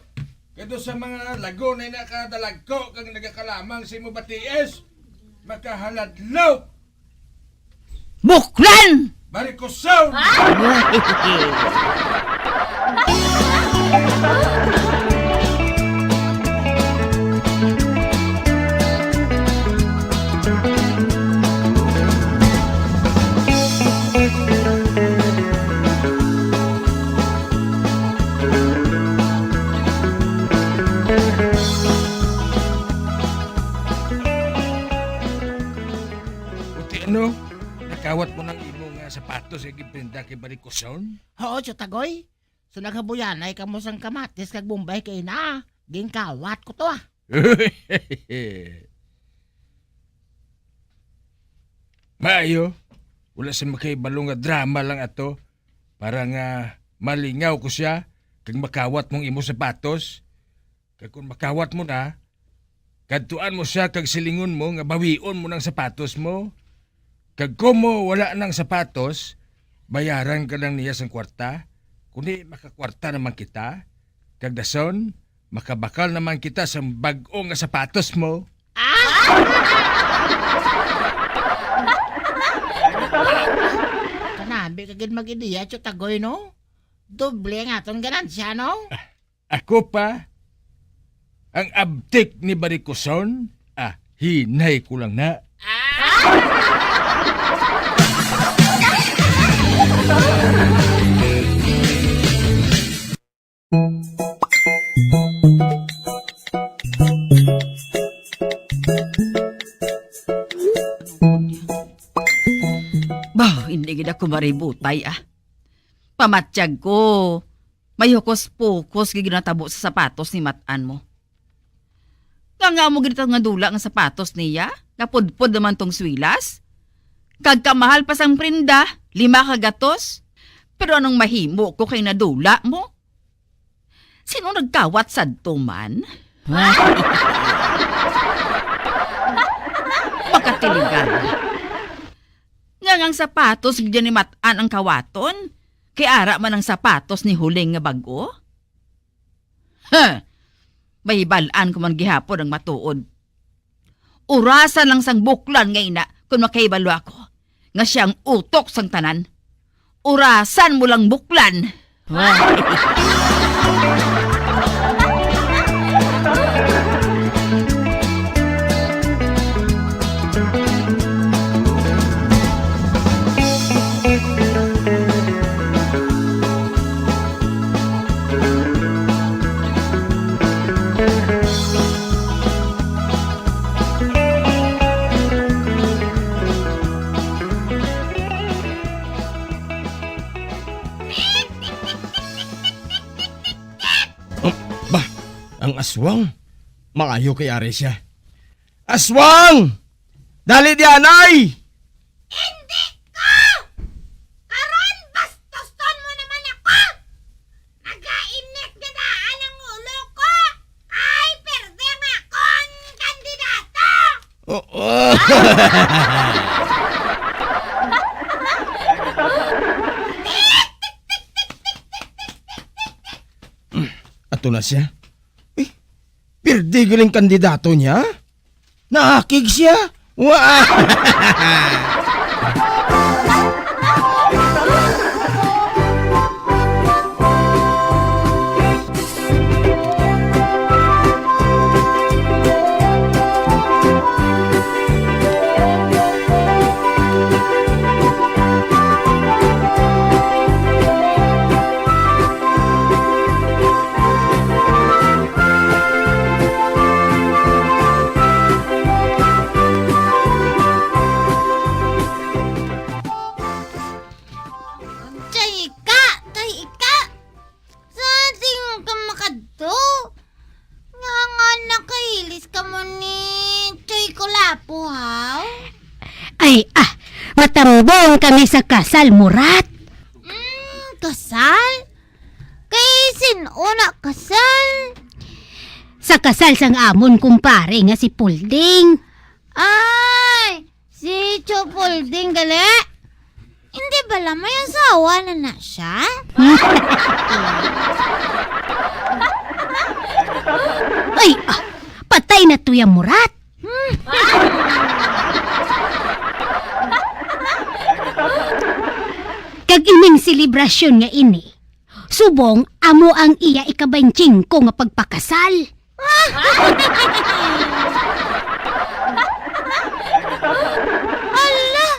Kadto sa mga lago na nakadalagko kag nagakalamang sa imo batiis. Makahaladlok! Buklan! Barikosaw! Uti, ano? Nakawat mo nang imo nga sapatos nga ginprinda kay Barikoson? Oo, Tiyutagoy. So, naghabuyanay kamo sang kamatis kag bombay kay na. Ginkawat ko to, ah. Maayo, wala sa makahibalo nga drama lang ato para nga malingaw ko siya kag makawat mong imo sapatos. Kag kon makawat mo na, kadtuan mo sia kag silingon mo nga bawion mo nang sapatos mo. Kag kon mo wala nang sapatos, bayaran ka lang niya sang kwarta. Kundi makakwarta naman kita, kag dason makabakal naman kita sang bag-o nga sapatos mo. Ah! Kanabi ka gid mag-ideya, Tiyutagoy, no? Doble ang aton ganansya, no? Ako pa, ang abtik ni Barikoson, ah, hinay ko lang na. Bah, hindi gid ako maributay, ah. Pamatyag ko, may hukos-pukos gid ginatabo sa sapatos ni Matan mo. Nga nga mo gid nga dula nga sapatos niya, nga pudpod naman tong swilas. Kag kamahal pa sang prenda, lima ka gatos. Pero anong mahimo ko kay nadula mo? Sino nagkawat sadto man? Makatiligan. Nga nga ang sapatos gid ni Matan ang kawaton, kay ara man ang sapatos ni Huling nga bag-o? Huh! May bal-an ko man gihapon ang matuod. Urasan lang sang buklan nga ina kon makahibalo ako nga siya ang utok sang tanan. Urasan mo lang, buklan! Oh, ba, ang aswang. Maayo kay ari siya. Aswang! Dali di anay! Hindi ko! Karon, bastuston mo naman ako! Nagainit nga daan ang ulo ko! Ay, perde ang akon kandidato! Oo. Kandidato na siya. Eh, pirdi galing kandidato niya? Naakig siya? Wa! Chay ka! Chay ka! Sa tingog ka makadto? Nga, nga nakailis ka mo ni Choy Kulapo, haw? Ay, ah, matambong kami sa kasal, Murat. Mm, kasal? Kay sin-o na kasal? Sa kasal sang amon kumpare nga si Pulding. Ay, si Chopolding gali? Hindi bala may asawa na na siya? Ay, ah, patay na to ya Murat. Kag ining selebrasyon nga ini, subong amo ang iya ika-baynte singko nga pagpakasal. Hala!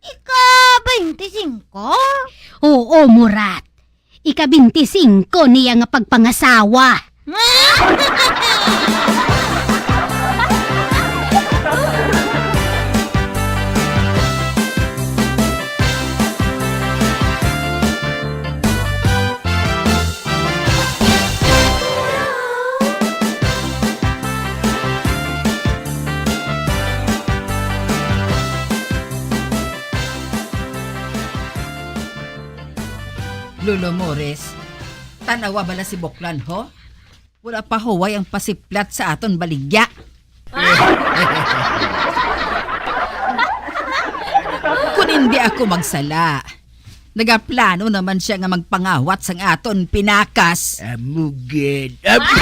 Ika-baynte singko? Oo, Murat. Ika-baynte singko niya nga pagpangasawa. Lolo Morris, tan-awa bala si Buklan, ho? Wala pa huway ang pasiplat sa aton baligya. Kun hindi ako magsala, nagaplano naman siya nga magpangawat sang aton pinakas. Amo gid. Amo.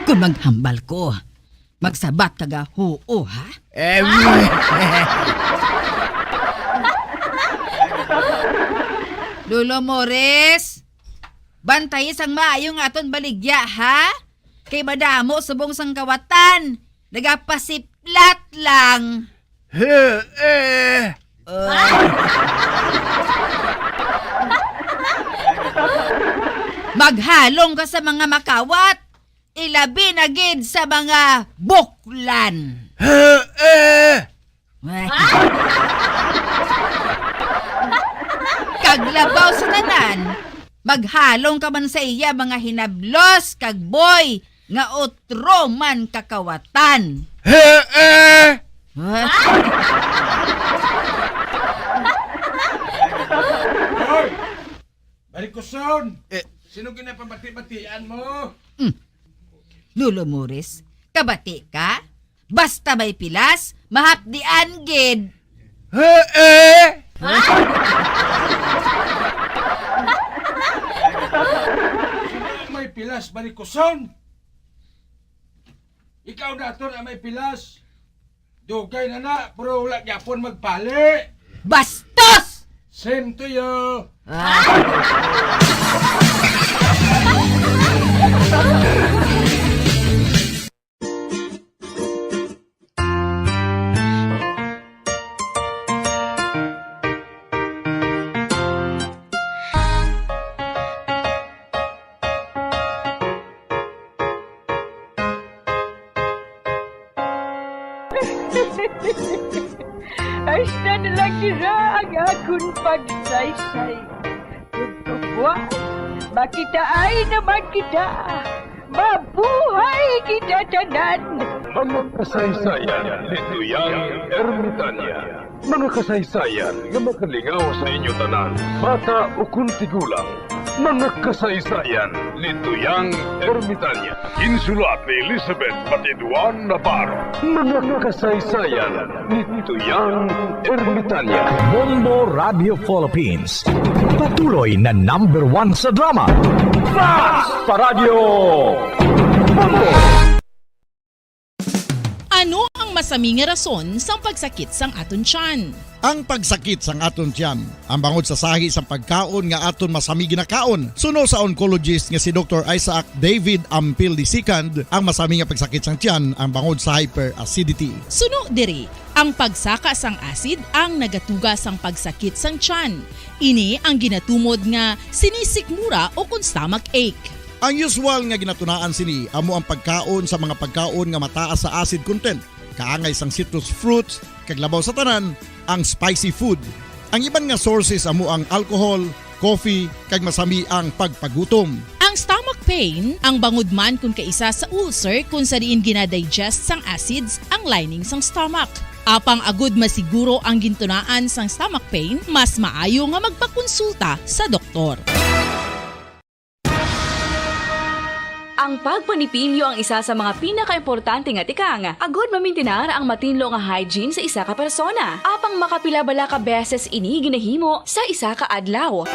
Kun maghambal ko, magsabat ka ga huo, ha? Amo. Lolo Morris, bantayi sang maayo ang aton baligya, ha? Kay madamo subong sang kawatan, nagapasiplat lang. He, eh. Uh. Maghalong ka sa mga makawat, ilabi na gid sa mga buklan. He, eh. Kag labaw sa tanan, maghalong ka man sa iya mga hinablos kag boy nga utro man kakawatan. He, eh. Hoy! Balikuson! Eh. Sino ginapabati-batian mo? Mm. Lolo Morris, kabati ka? Basta may pilas, mahapdian gid. Eh, eh! Sino ang may pilas, balikuson? Ikaw na to na may pilas. Dugay na na, pero wala gyapon magpali. Bastos! Same to you. Ah. Hasta na lang dira ang akon pagsaysay. Ug buwas, makitaay naman kita. Mabuhay kita tanan! Mga kasaysayan ni Tuyang Ermitanya. Mga kasaysayan nga makalingaw sa inyo tanan, bata ukon tigulang. Mga kasaysayan ni Tuyang Ermitanya. Ginsulat ni Elizabeth Batiduan Navarro. Mga kasaysayan ni Tuyang Ermitanya. Bombo Radio Philippines. Patuloy na number one sa drama. Fast Paradyo! Bombo! Ano ang masami nga rason sang pagsakit sang aton tiyan? Ang pagsakit sang aton tiyan, ang bangod sa sahi sang pagkaon nga aton masami ginakaon, suno sa oncologist nga si Doktor Isaac David Ampil the second, ang masami nga pagsakit sang tiyan, ang bangod sa hyperacidity. Suno diri, ang pagsaka sang acid ang nagatuga sang pagsakit sang tiyan. Ini ang ginatumod nga sinisikmura o kon stomach ache. Ang usual nga ginatunaan sini amo ang pagkaon sa mga pagkaon nga mataas sa acid content, kaangay sang citrus fruits, kag labaw sa tanan, ang spicy food. Ang iban nga sources amo ang alcohol, coffee, kag masami ang pagpagutom. Ang stomach pain, ang bangod man kon kaisa sa ulcer kon sa diin ginadigest sang acids ang lining sang stomach. Apang agud masiguro ang gintunaan sang stomach pain, mas maayo nga magpakonsulta sa doktor. Ang pagpanipilyo ang isa sa mga pinakaimportante nga tikang agud mamintinar ang matinlo nga hygiene sa isa ka persona. Apang makapila bala ka beses ini ginahimo sa isa ka adlaw?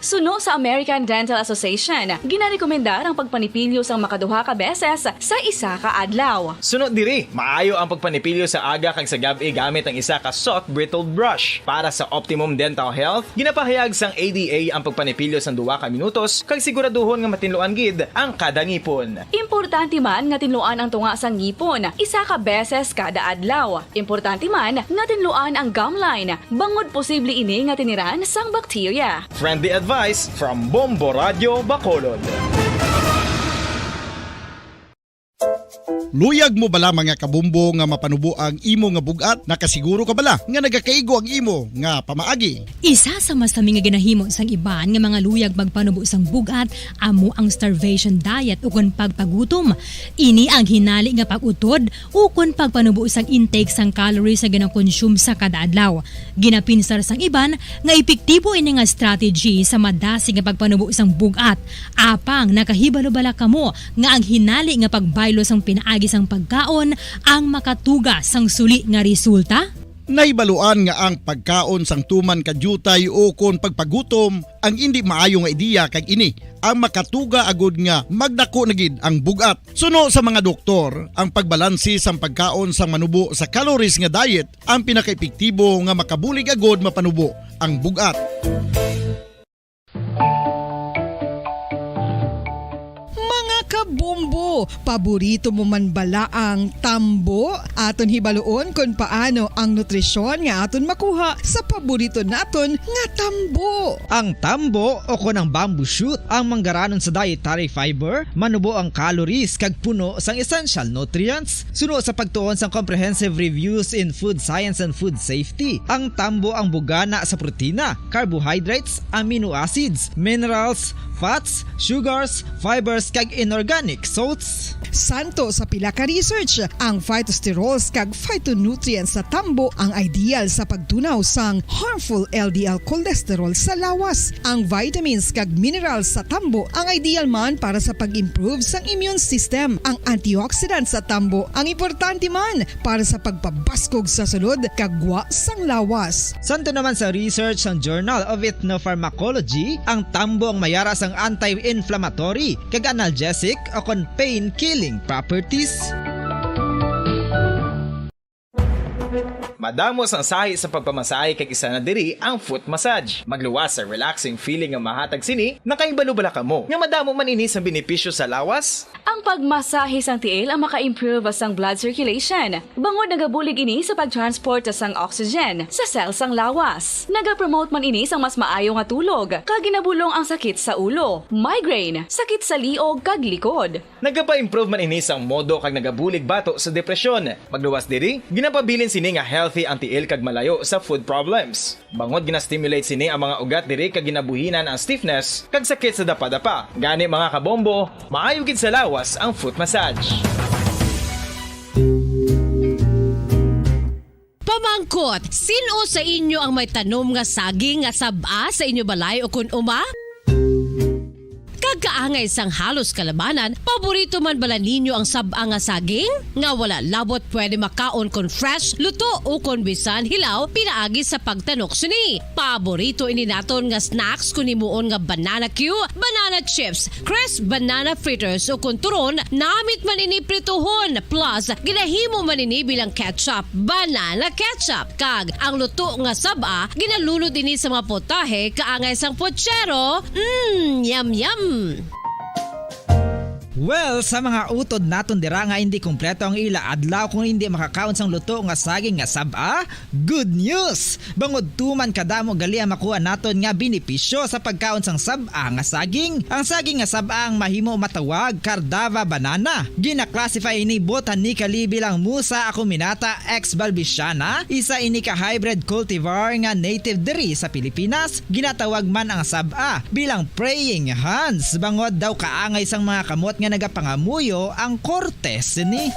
Suno sa American Dental Association, ginarekomendar ang pagpanipilyo sang makaduha ka beses sa isa ka adlaw. Suno diri, maayo ang pagpanipilyo sa aga kag sa gab-i gamit ang isa ka soft bristled brush. Para sa optimum dental health, ginapahayag sang A D A ang pagpanipilyo sang duha ka minutos kag siguraduhon nga matinluan gid ang kada ngipon. Importante man nga tinluan ang tunga sang ngipon isa ka beses kada adlaw. Importante man nga tinluan ang gum line, bangod posible ini nga tiniran sang bakterya. Friendly advice from Bombo Radyo Bacolod. Luyag mo bala, mga kabombo, nga mapanubo ang imo nga bug-at? Nakasiguro ka bala nga nagakaigo ang imo nga pamaagi? Isa sa masami nga ginahimo sang iban nga mga luyag magpanubo sang bug-at amo ang starvation diet ukon pagpagutom. Ini ang hinali nga pag-utod ukon pagpanubo sang intake sang calories nga ginakonsume sa kada adlaw. Ginapinsar sang iban nga epektibo ini nga strategy sa madasig nga pagpanubo sang bug-at. Apang nakahibalo bala kamo nga ang hinali nga pagbaylo sang pinaagi sang pagkaon ang makatuga sang suli nga resulta? Nahibaluan nga ang pagkaon sang tuman ka diutay ukon pagpagutom ang indi maayo nga ideya, kag ini ang makatuga agud nga magdako na gid ang bug-at. Suno sa mga doktor, ang pagbalanse sang pagkaon sang manubo sa calories nga diet ang pinakaepektibo nga makabulig agud mapanubo ang bug-at. Mga kabombo, paborito mo man bala ang tambo? Aton hibaluon kon paano ang nutrisyon nga aton makuha sa paborito naton nga tambo. Ang tambo, o kon ang bamboo shoot, ang manggaranon sa dietary fiber, manubo ang calories kag puno sang essential nutrients. Suno sa pagtuon sang Comprehensive Reviews in Food Science and Food Safety, ang tambo ang bugana sa protina, carbohydrates, amino acids, minerals, fats, sugars, fibers, kag inorganic salts. Santo sa pila ka research, ang phytosterols kag phytonutrients sa tambo ang ideal sa pagtunaw sang harmful L D L cholesterol sa lawas. Ang vitamins kag minerals sa tambo ang ideal man para sa pag-improve sang immune system. Ang antioxidants sa tambo ang importante man para sa pagpabaskog sa sulod kag gwa sang lawas. Santo naman sa research sang Journal of Ethnopharmacology, ang tambo ang mayara sang anti-inflammatory kag analgesic o kon pain-killing properties. Madamo sang sahi sa pagpamasahe, kag isa na diri ang foot massage. Magluwas sa relaxing feeling nga mahatag sini. Nakahibalo bala kamo nga madamo man ini sang benepisyo sa lawas? Ang pagmasahe sang tiil ang maka-improve sang blood circulation, bangod nagabulig ini sa pag-transport sang oxygen sa cell sang lawas. Nagapromote man ini sang mas maayo nga tulog, kag ginabulong ang sakit sa ulo, migraine, sakit sa liog, kag likod. Nagapa-improve man ini sang modo kag nagabulig bato sa depresyon. Magluwas diri, ginapabilin sini nga healthy ang tiil kag malayo sa foot problems. Bangod gina-stimulate sini ang mga ugat diri kag ginabuhinan ang stiffness kag sakit sa dapadapa. Gani, mga kabombo, maayo gid sa lawas ang foot massage. Pamangkot, sin-o sa inyo ang may tanom nga saging nga sab-a sa inyo balay o kon uma? Kag Kaangay sang halos kalabanan, paborito man bala ninyo ang sab-a nga saging? Nga wala labot pwede makaon kon fresh, luto, o kon bisan hilaw pinaagi sa pagtanok sini. Paborito ini naton nga snacks kon himuon nga banana cue, banana chips, crisp banana fritters, o kon turon, namit man ini prituhon, plus ginahimo man ini bilang ketchup, banana ketchup. Kag ang luto nga sab-a, ginalunod ini sa mga potahe kaangay sang puchero. Mm, yum, yum! Well, sa mga utod naton dira nga hindi kompleto ang ila adlaw kung hindi makakaon sang luto nga saging nga sab-a, good news! Bangod tuman kadamo gali ang makuha naton nga benepisyo sa pagkaon sang sab-a nga saging. Ang saging nga sab-a ang mahimo matawag Cardava banana. Gina-classify ini botanically bilang Musa acuminata ex balbisiana, isa ini ka hybrid cultivar nga native diri sa Pilipinas. Ginatawag man ang sab-a bilang praying hands, bangod daw kaangay sang mga kamot nga nagapangamuyo ang korte sini.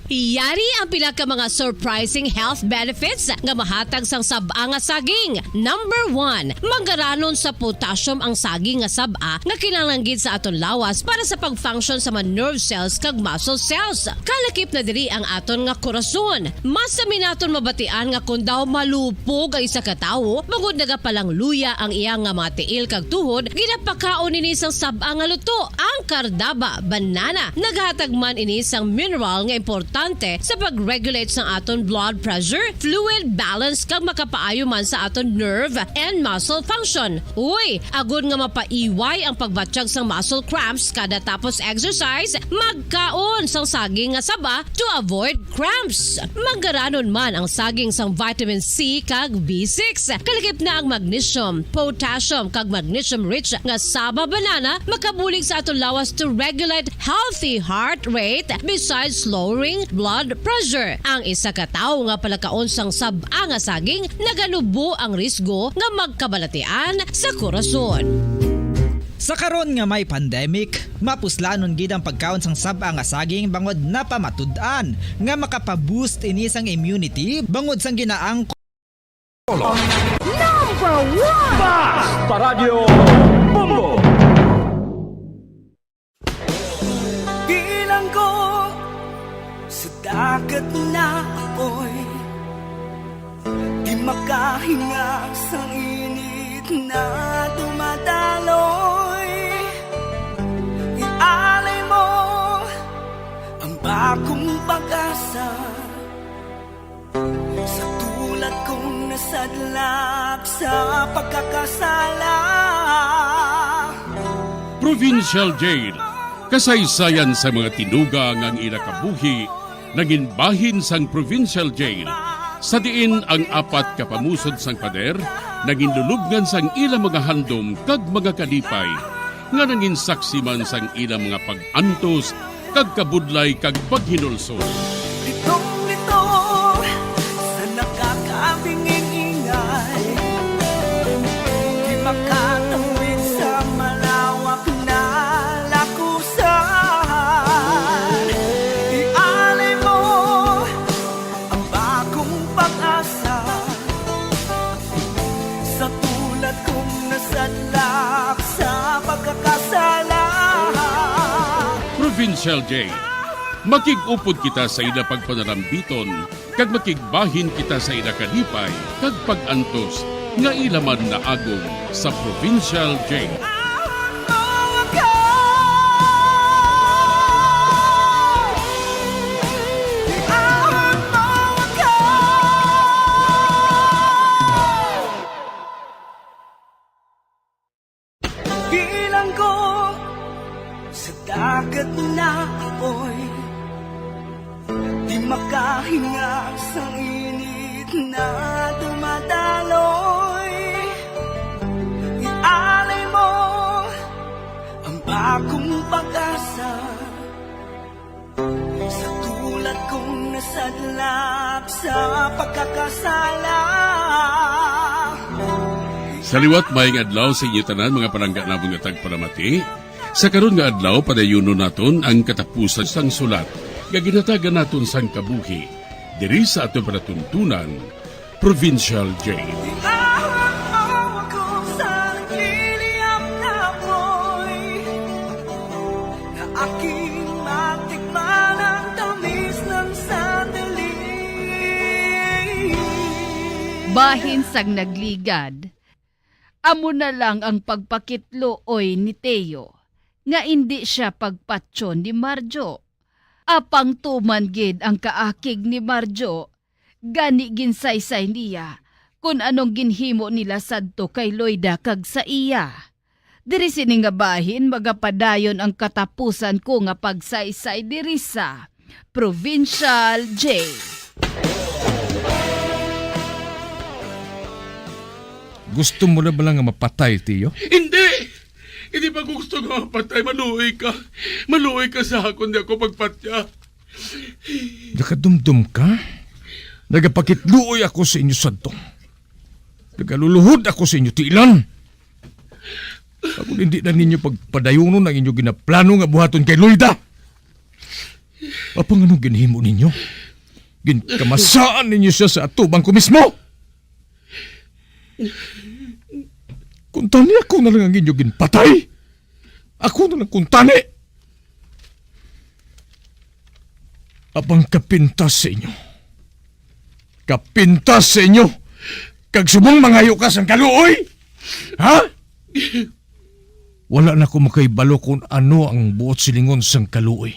Yari ang pila ka mga surprising health benefits nga mahatag sang sab-a nga saging. Number one, manggaranon sa potassium ang saging nga sab-a nga kinahanglan gid sa aton lawas para sa pag-function sa mga nerve cells kag muscle cells. Kalakip na diri ang aton nga korason. Mas sami naton mabatian nga kon daw malupog ang isa ka tawo, bangod nagapalangluya ang iya nga mga tiil kag tuhod, ginapakaon ini sang sab-a nga luto, ang Cardava banana. Naghatag man ini sang mineral nga importante sa pag-regulate sang aton blood pressure, fluid balance, kag makapaayo man sa aton nerve and muscle function. Uy, agod nga mapaiway ang pagbatyag sang muscle cramps kada tapos exercise, magkaon sang saging nga saba to avoid cramps. Manggaranon man ang saging sang vitamin C kag B six. Kalakip na ang magnesium, potassium, kag magnesium-rich nga saba banana makabulig sa aton lawas to regulate healthy heart rate besides lowering blood pressure. Ang isa ka tawo nga palakaon sang sab-a nga saging naganubo ang risgo nga magkabalatian sa korason. Sa karon nga may pandemic, mapuslanon gid ang pagkaon sang sab-a nga saging bangod napamatud-an nga makapa-boost ini sang immunity bangod sang ginaangkon. Number one! Basta Radyo Bombo! Bilanggo sa dagat na apoy, di makahinga sa init na dumadaloy. Ialay mo ang bagong pag-asa sa tulad kong nasadlak sa pagkakasala. Provincial Jail, kasaysayan sa mga tinuga nga ang ila kabuhi nangin bahin sang Provincial Jail, sa diin ang apat ka pamusod sang pader nangin lulubngan sang ila mga handom kag mga kalipay, nga nangin saksi man sang ila mga pag-antos kag kabudlay kag paghinulsol. Litong-lito sa nakakabinging ingay, di makatawid sa malawak na lakusan. Ialay mo ang bagong pag-asa sa tulad kong nasadlak sa pagkakasala. Provincial Jail. Makig-upod kita sa ila pagpanarambiton, kag makigbahin kita sa ila kalipay kag pag-antos nga ila man naagom sa Provincial Jail. Bilanggo sa dagat na apoy, di makahinga sa init na dumadaloy. Ialay mo ang bagong pag-asa sa tulad kong nasadlak sa pagkakasala. Sa liwat, maayong adlaw sa inyo tanan, mga palangga namon nga tagpalamati. Sa karon nga adlaw, padayunon naton ang katapusan sang sulat nga ginhatagan naton sang kabuhi diri sa aton palatuntunan, Provincial Jail. Iahang mo ako sa nagliliyab Bahin sang nagligad, amo na lang ang pagpakitluoy ni Teo nga indi sia pagpatyon ni Marjo. Apang tuman gid ang kaakig ni Marjo, gani ginsaysay niya kon anong ginhimo nila sadto kay Loida kag sa iya. Diri sini nga bahin magapadayon ang katapusan ko nga pagsaysay diri sa Provincial J. Gusto mo na bala nga mapatay, Tiyo? Hindi! Hindi pa ko gusto nga mapatay. Maluoy ka. Maluoy ka sa akon, di ako pagpatya. Nakadumdom ka? Nagapakitluoy ako sa inyo sadto. Nagaluluhod ako sa inyo tiilan. Ako, hindi na ninyo pagpadayunon ang inyo ginaplano nga buhaton kay Loida. Apang anong ginhimo ninyo? Ginkamasaan ninyo siya sa atubang ko mismo. Kuntani ako na lang ang inyo ginpatay. Ako na lang kuntani. Apang kapintas sa inyo. Kapintas sa inyo. Kag subong mangayo ka sang kaluoy? Ha? Wala na ko makahibalo kung ano ang buot silingon sang kaluoy.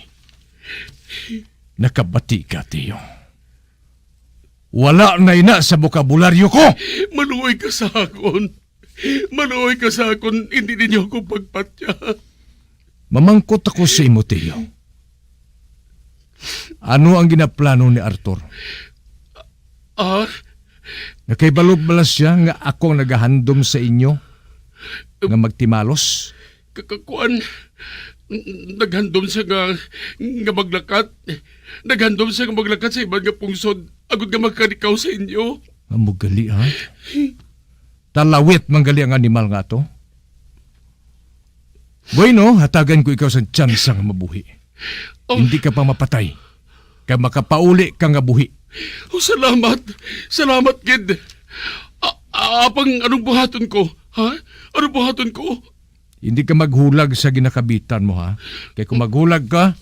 Nakabati ka, Tiyo. Wala na ina sa bokabularyo ko. Maluoy ka sa akon. Maluoy ka sa akon, hindi ninyo ako pagpatya. Mamangkot ako sa imo, Tiyo. Ano ang ginaplano ni Arthur? Ah? Nakahibalo bala siya nga ako ang nagahandom sa inyo nga magtimalos? Ka-, ka-, kuan, n-, naghandom siya nga, nga maglakat. Naghandom siya nga maglakat sa iban nga pungsod agod nga makalikaw sa inyo. Amo gali, ha? Talawit man gali ang animal nga ato. Bueno, hatagan ko ikaw sang tsansa nga mabuhi. Oh. Hindi ka pa mapatay. Kag makapauli ka nga buhi. Oh, salamat. Salamat gid. A-, a-, apang anong buhaton ko? Ha? Anong buhaton ko? Hindi ka maghulag sa ginakabitan mo, ha? Kay kung maghulag ka,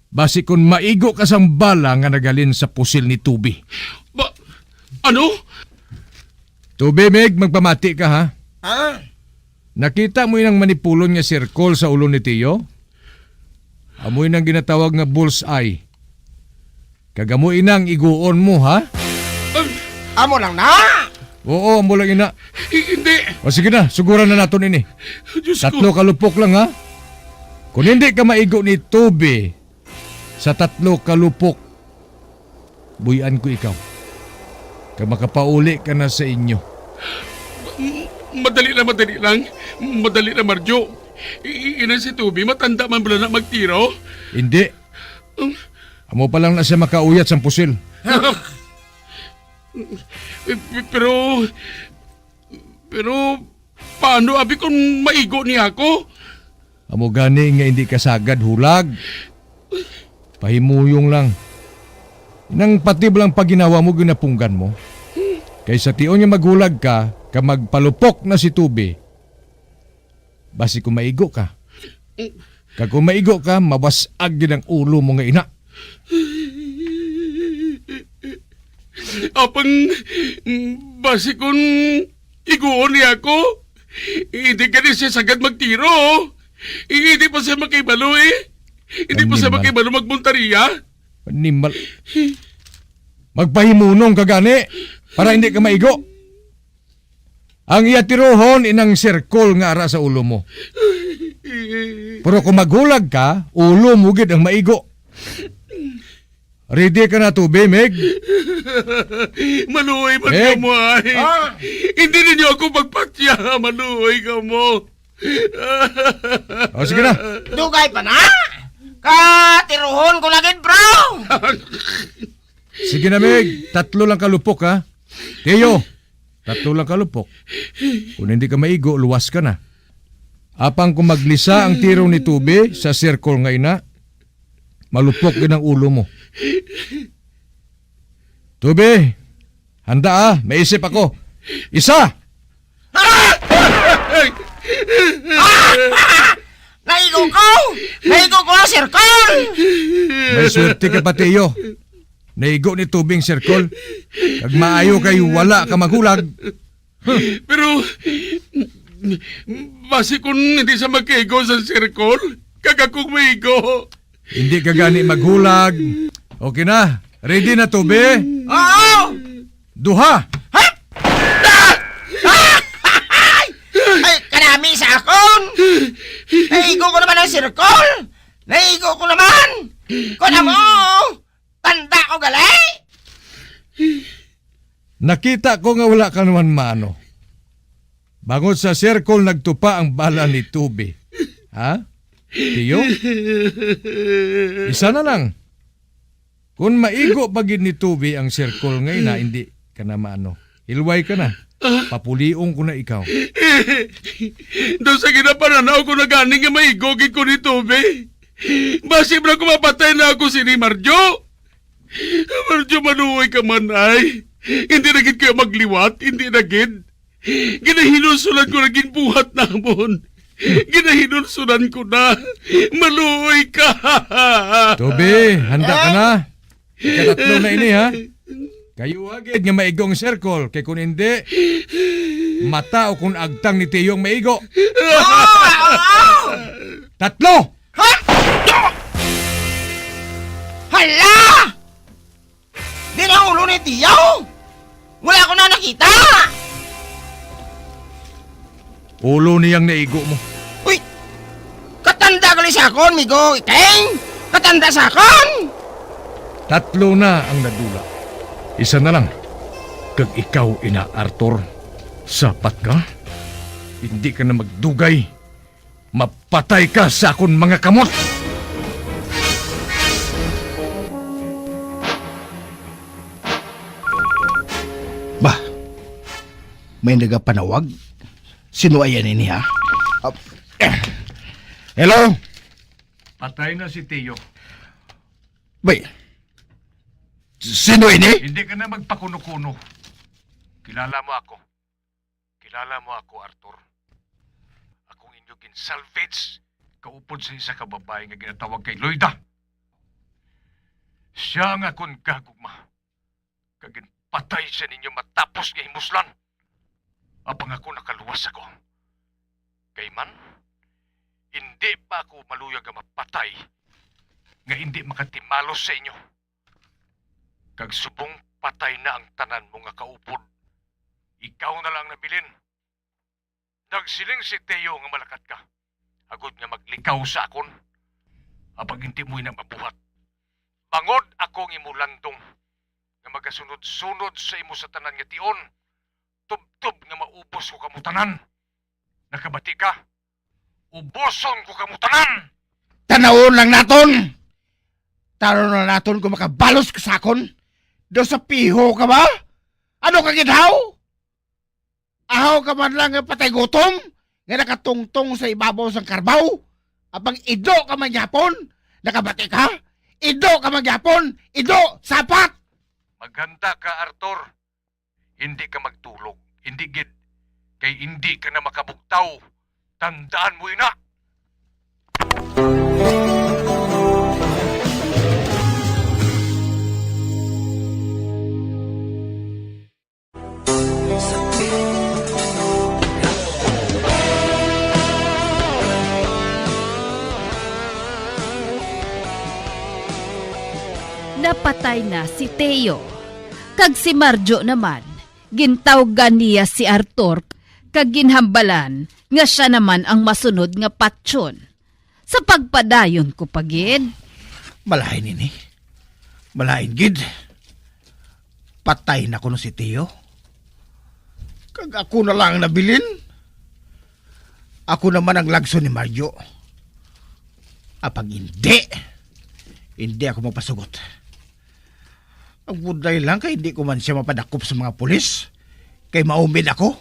basi kung maigo ka sang bala nga naghalin sa pusil ni Tubi. Ba-, ano? Tubi, Mig, magpamati ka, ha? Ah? Nakita mo inang manipulon nga circle sa ulo ni Tiyo? Amo inang ginatawag nga bullseye. Kag amo ina ang iguon mo, ha? Um, amo lang na! Oo, amo lang ina. I-, hindi. O, sige na, suguran na naton ini. Diyos ko. Tatlo ka lupok lang, ha? Kung hindi ka maigo ni Tubi sa tatlo ka lupok, buy-an ko ikaw. Kag makapauli ka na sa inyo. M-, madali lang, madali lang. Madali lang, Marjo. I-, i-, ina si Tubi, matanda man bala na magtiro? Hindi. Um, amo pa lang na siya makauyat sang pusil. Pe-, pe-, pero, pero, paano abi kung maigo niya ako? Amo gani nga hindi ka sagad hulag. Pahimuyong lang. Nang pati ba lang paginawa mo, ginapunggan mo? Kay sa tion nga maghulag ka, ka magpalupok na si Tubi, basi kung maigo ka. Kag kung maigo ka, mabas-ag gid ang ulo mo nga ina. Apang, mm, basi kon iguon niya ako, hindi gani siya sagad magtiro. Hindi pa siya makahibalo, eh. Hindi pa siya makahibalo magmontarya. Animal. Magpahimunong ka gani para hindi ka maigo. Ang iya tirohon inang circle nga ara sa ulo mo. Pero kung maghulag ka, ulo mo gid ang maigo. Ready ka na, Tubi, Meg? Maluoy man Meg? Kamo, ay. Ah! Hindi ninyo ako pagpatya. Maluoy kamo. O, sige na. Dugay pa na? Katirohon ko na gid, bro! Sige na, Meg. Tatlo lang ka lupok, ha? Tiyo, tatlo lang ka lupok. Kung hindi ka maigo, luwas ka na. Apang kung maglisa ang tiro ni Tubi sa circle nga ina, malupok gid ang ulo mo. Tubi, handa, ah, may isip ako. Isa! Naigo ko! Naigo ko ang circle! May swerte ka pa, Tiyo. Naigo ni Tubing circle. Kag maayo kay wala ka maghulag. Pero, basi kung hindi sa magkaigo sa circle, kag akong maigo. Hindi ka gani maghulag. Okay na. Ready na, Tubi? Oo! Duha. Ha? Ah! Ah! Ay, kanami sa akon! Naigo ko naman ang circle! Naigo ko naman! Kuna mo! Tanda ko gali! Nakita ko nga wala ka naman maano. Bangod sa circle nagtupa ang bala ni Tubi. Ha? Tiyo? Isa na lang. Kung maigo pa gid ni Tubi ang circle nga ina, hindi ka na maano. Hilway ka na. Papulion ko na ikaw. Daw sa ginapananaw ko na gani nga maigo gid ko ni Tubi. Basi man ko mapatay na ako sini, Marjo. Marjo, maluoy ka man ay. Hindi na gid kayo magliwat, hindi na gid. Ginahinulsulan ko na ginbuhat namon. Ginahinulsulan ko na. Maluoy ka. Toby, handa ka na? Ikatatlo na ini, ha? Kayo agad nga maigong circle, kay kung hindi, mata o kung agtang ni Tiyo ang maigo. Tatlo! Ha? Hala! Di na ulo ni Tiyo! Wala ko na nakita! Ulo niyang naigo mo. Uy! Katanda gali sa akon, migo King! Katanda sa akon! Tatlo na ang nadula. Isa na lang. Kag ikaw, ina Arthur, sapat ka? Hindi ka na magdugay. Mapatay ka sa akon mga kamot! Bah, may nagapanawag? Sino ayan ini, ha? Ah, hello? Patay na si Tiyo. Bay, sino ini? Hindi ka na magpakuno-kuno. Kilala mo ako. Kilala mo ako, Arthur. Akong inyo gin-salvage kaupod sa isa ka babae nga ginatawag kay Loida. Siya nga kon gagugma, kag ginpatay siya ninyo matapos nga himuslan. Apang ako nakaluwas ako. Kay man, hindi pa ako maluyag nga mapatay nga hindi makatimalos sa inyo. Kag subong patay na ang tanan mo nga kaupod, ikaw na lang nabilin. Nagsiling si Teo nga malakat ka, agod nga maglikaw sa akon. Apang hindi mo ina mabuhat. Bangod ako ang imo landong nga magasunod-sunod sa imo sa tanan nga tion, tubtob nga maubos ko kamo tanan. Nakabati ka? Uboson ko kamo tanan! Tanawon lang naton! Tanawon lang naton kung makabalos ka sa akon. Daw sa piho ka ba? Ano ka gid, haw? Ahaw ka man lang nga patay gutom, nga nakatungtong sa ibabaw sang karbaw. Apang ido ka man gyapon, nakabati ka? Ido ka man gyapon, ido, sapat! Maghanda ka, Arthur. Hindi ka magtulog, hindi gid, kay hindi ka na makabugtaw. Tandaan mo ina! Napatay na si Teo, kag si Marjo naman, gintawgan niya si Arthur, kag ginhambalan nga sia naman ang masunod nga patyon. Sa pagpadayon ko pa gid. Malain ini. Malain gid. Patay na kuno si Teo. Kag ako na lang ang nabilin. Ako naman ang lagson ni Marjo. Apang hindi, hindi ako magpasugot. Ang buday lang kay hindi ko man sia mapadakop sa mga pulis. Kay maumid ako.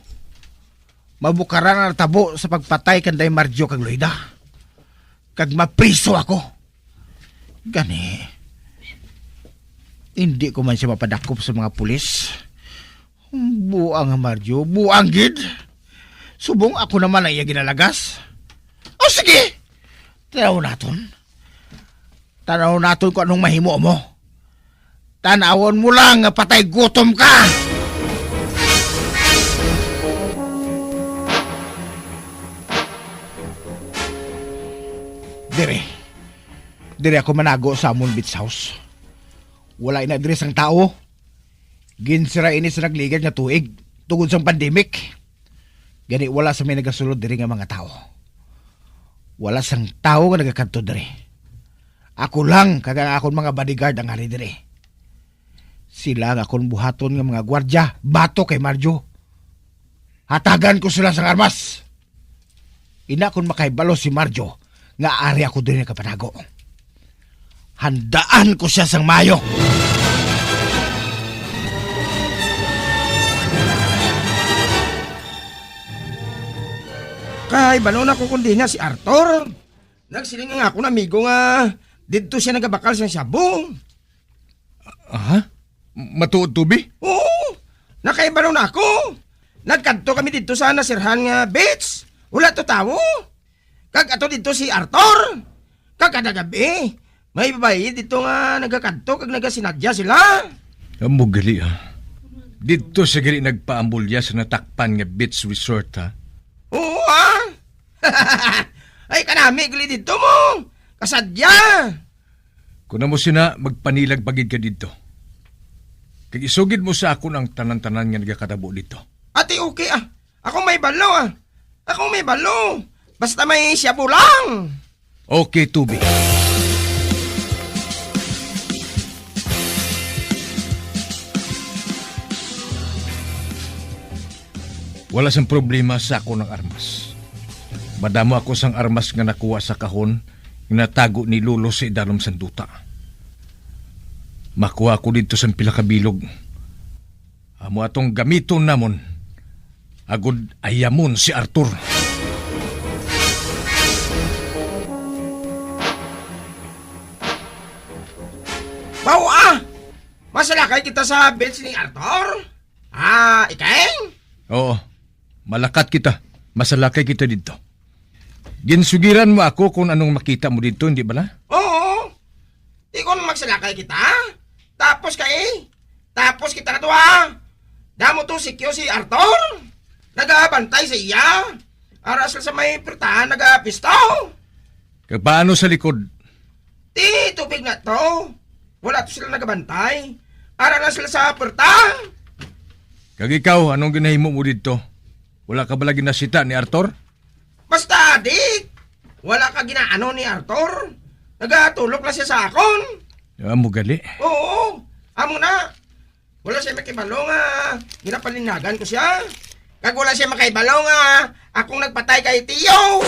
Mabukaran ang natabo sa pagpatay kanday Marjo kag Loida. Kag mapriso ako. Gani, hindi ko man sia mapadakop sa mga pulis. Buang, Marjo, buang gid. Subong ako naman ang iya ginalagas. O sige, tanaw naton. Tanaw naton kung anong mahimo mo. Tan-awon mo lang nga patay gutom ka! Dire. Dire ako manago sa amon beach house. Wala na dire sang tawo. Ginsira ini sa nagligad nga tuig tungod sang pandemic. Gani wala sa may nagasulod diri nga mga tawo. Wala sang tawo nga nagakadto diri. Ako lang kag ang akon mga bodyguard ang ari diri. Sila ang akon buhaton nga mga gwardya batok kay Marjo. Hatagan ko sila sang armas. Ina, kon makahibalo si Marjo nga ari ako diri nakapanago, handaan ko sia sang maayo. Kay balo na ko kundi nga si Arthur. Nagsiling ang akon amigo nga didto sia nagabakal sang shabu. Ha? Matuod, Tubi? Oo. Nakaibalo na ako. Nagkadto kami didto sa nasirhan nga beach. Wala to tawo. Kag ato didto si Arthur. Kag kada gabi, may babayi didto nga nagakadto kag nagasinadya sila. Amo gali, ah. Didto sa gali nagpaambulya sa natakpan nga beach resort, ha? Oo, ah. Ay, kanami gali didto mo. Kasadya. Kon amo sina, magpanilag pa gid ka didto. Kag isugid mo sa akon ang tanan-tanan nga nagakatabo didto. Ati, okay, ah. Ako may balo, ah. Ako may balo. Basta may shabu lang. Okay, Tubi. Wala sang problema sa akon ang armas. Madamo ako sang armas nga nakuha sa kahon nga natago ni Lolo sa idalom sang duta. Makuha ako didto sang pila ka bilog. Amo atong gamiton namon, agod ayamon si Arthur. Baw, ah! Masalakay kita sa beach ni Arthur? Ah, Ikeng? Oo. Malakat kita. Masalakay kita didto. Ginsugiran mo ako kung anong makita mo didto, hindi bala? Oo. Di kon magsalakay kita, tapos kay, tapos kita na to, ha? Damo to si Q, si Arthur. Nagabantay sa iya. Ara sila sa may pertahan, nagapisto. Kag paano sa likod? Ti, tubig na to. Wala to sila nagabantay. Ara na sila sa puerta. Kag ikaw, anong ginahimo mo didto? Wala ka bala ginasita ni Arthur? Basta, di. Wala ka ginaano ni Arthur. Nagatulok na siya sa akon. Amo gali. Oo, amo na. Wala siya makibalo nga ginapalinlagan ko siya. Kag wala siya makahibalo nga akong nagpatay kay Tiyo.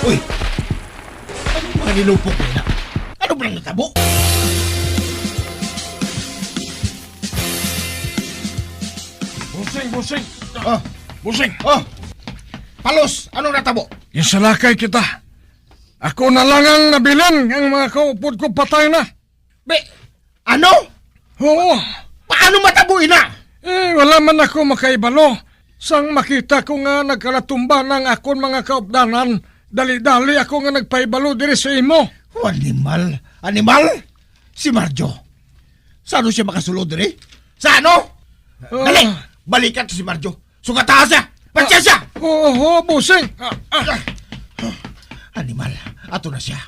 Uy! Ano mga nilupok nila? Ano ba nang natabo? Busing, busing! Ah. Busing! Ah! Palos, anong natabo? Ginsalakay kita. Ako na lang ang nabilin, ang mga kaupod ko patay na. Be, ano? Oo. Paano matabo ina? Eh, wala man ako makaibalo. Sang makita ko nga nagkalatumba na ang akon mga kaupdanan, dali-dali ako nga nagpaibalo diri sa imo. Oh, animal! Animal! Si Marjo. Sa ano siya makasulod diri? Sa ano? Ah. Dali! Balikan to si Marjo. Sugata siya! Patya siya! Oo, oo, bossing. Ah, ah. Animal, ato na siya.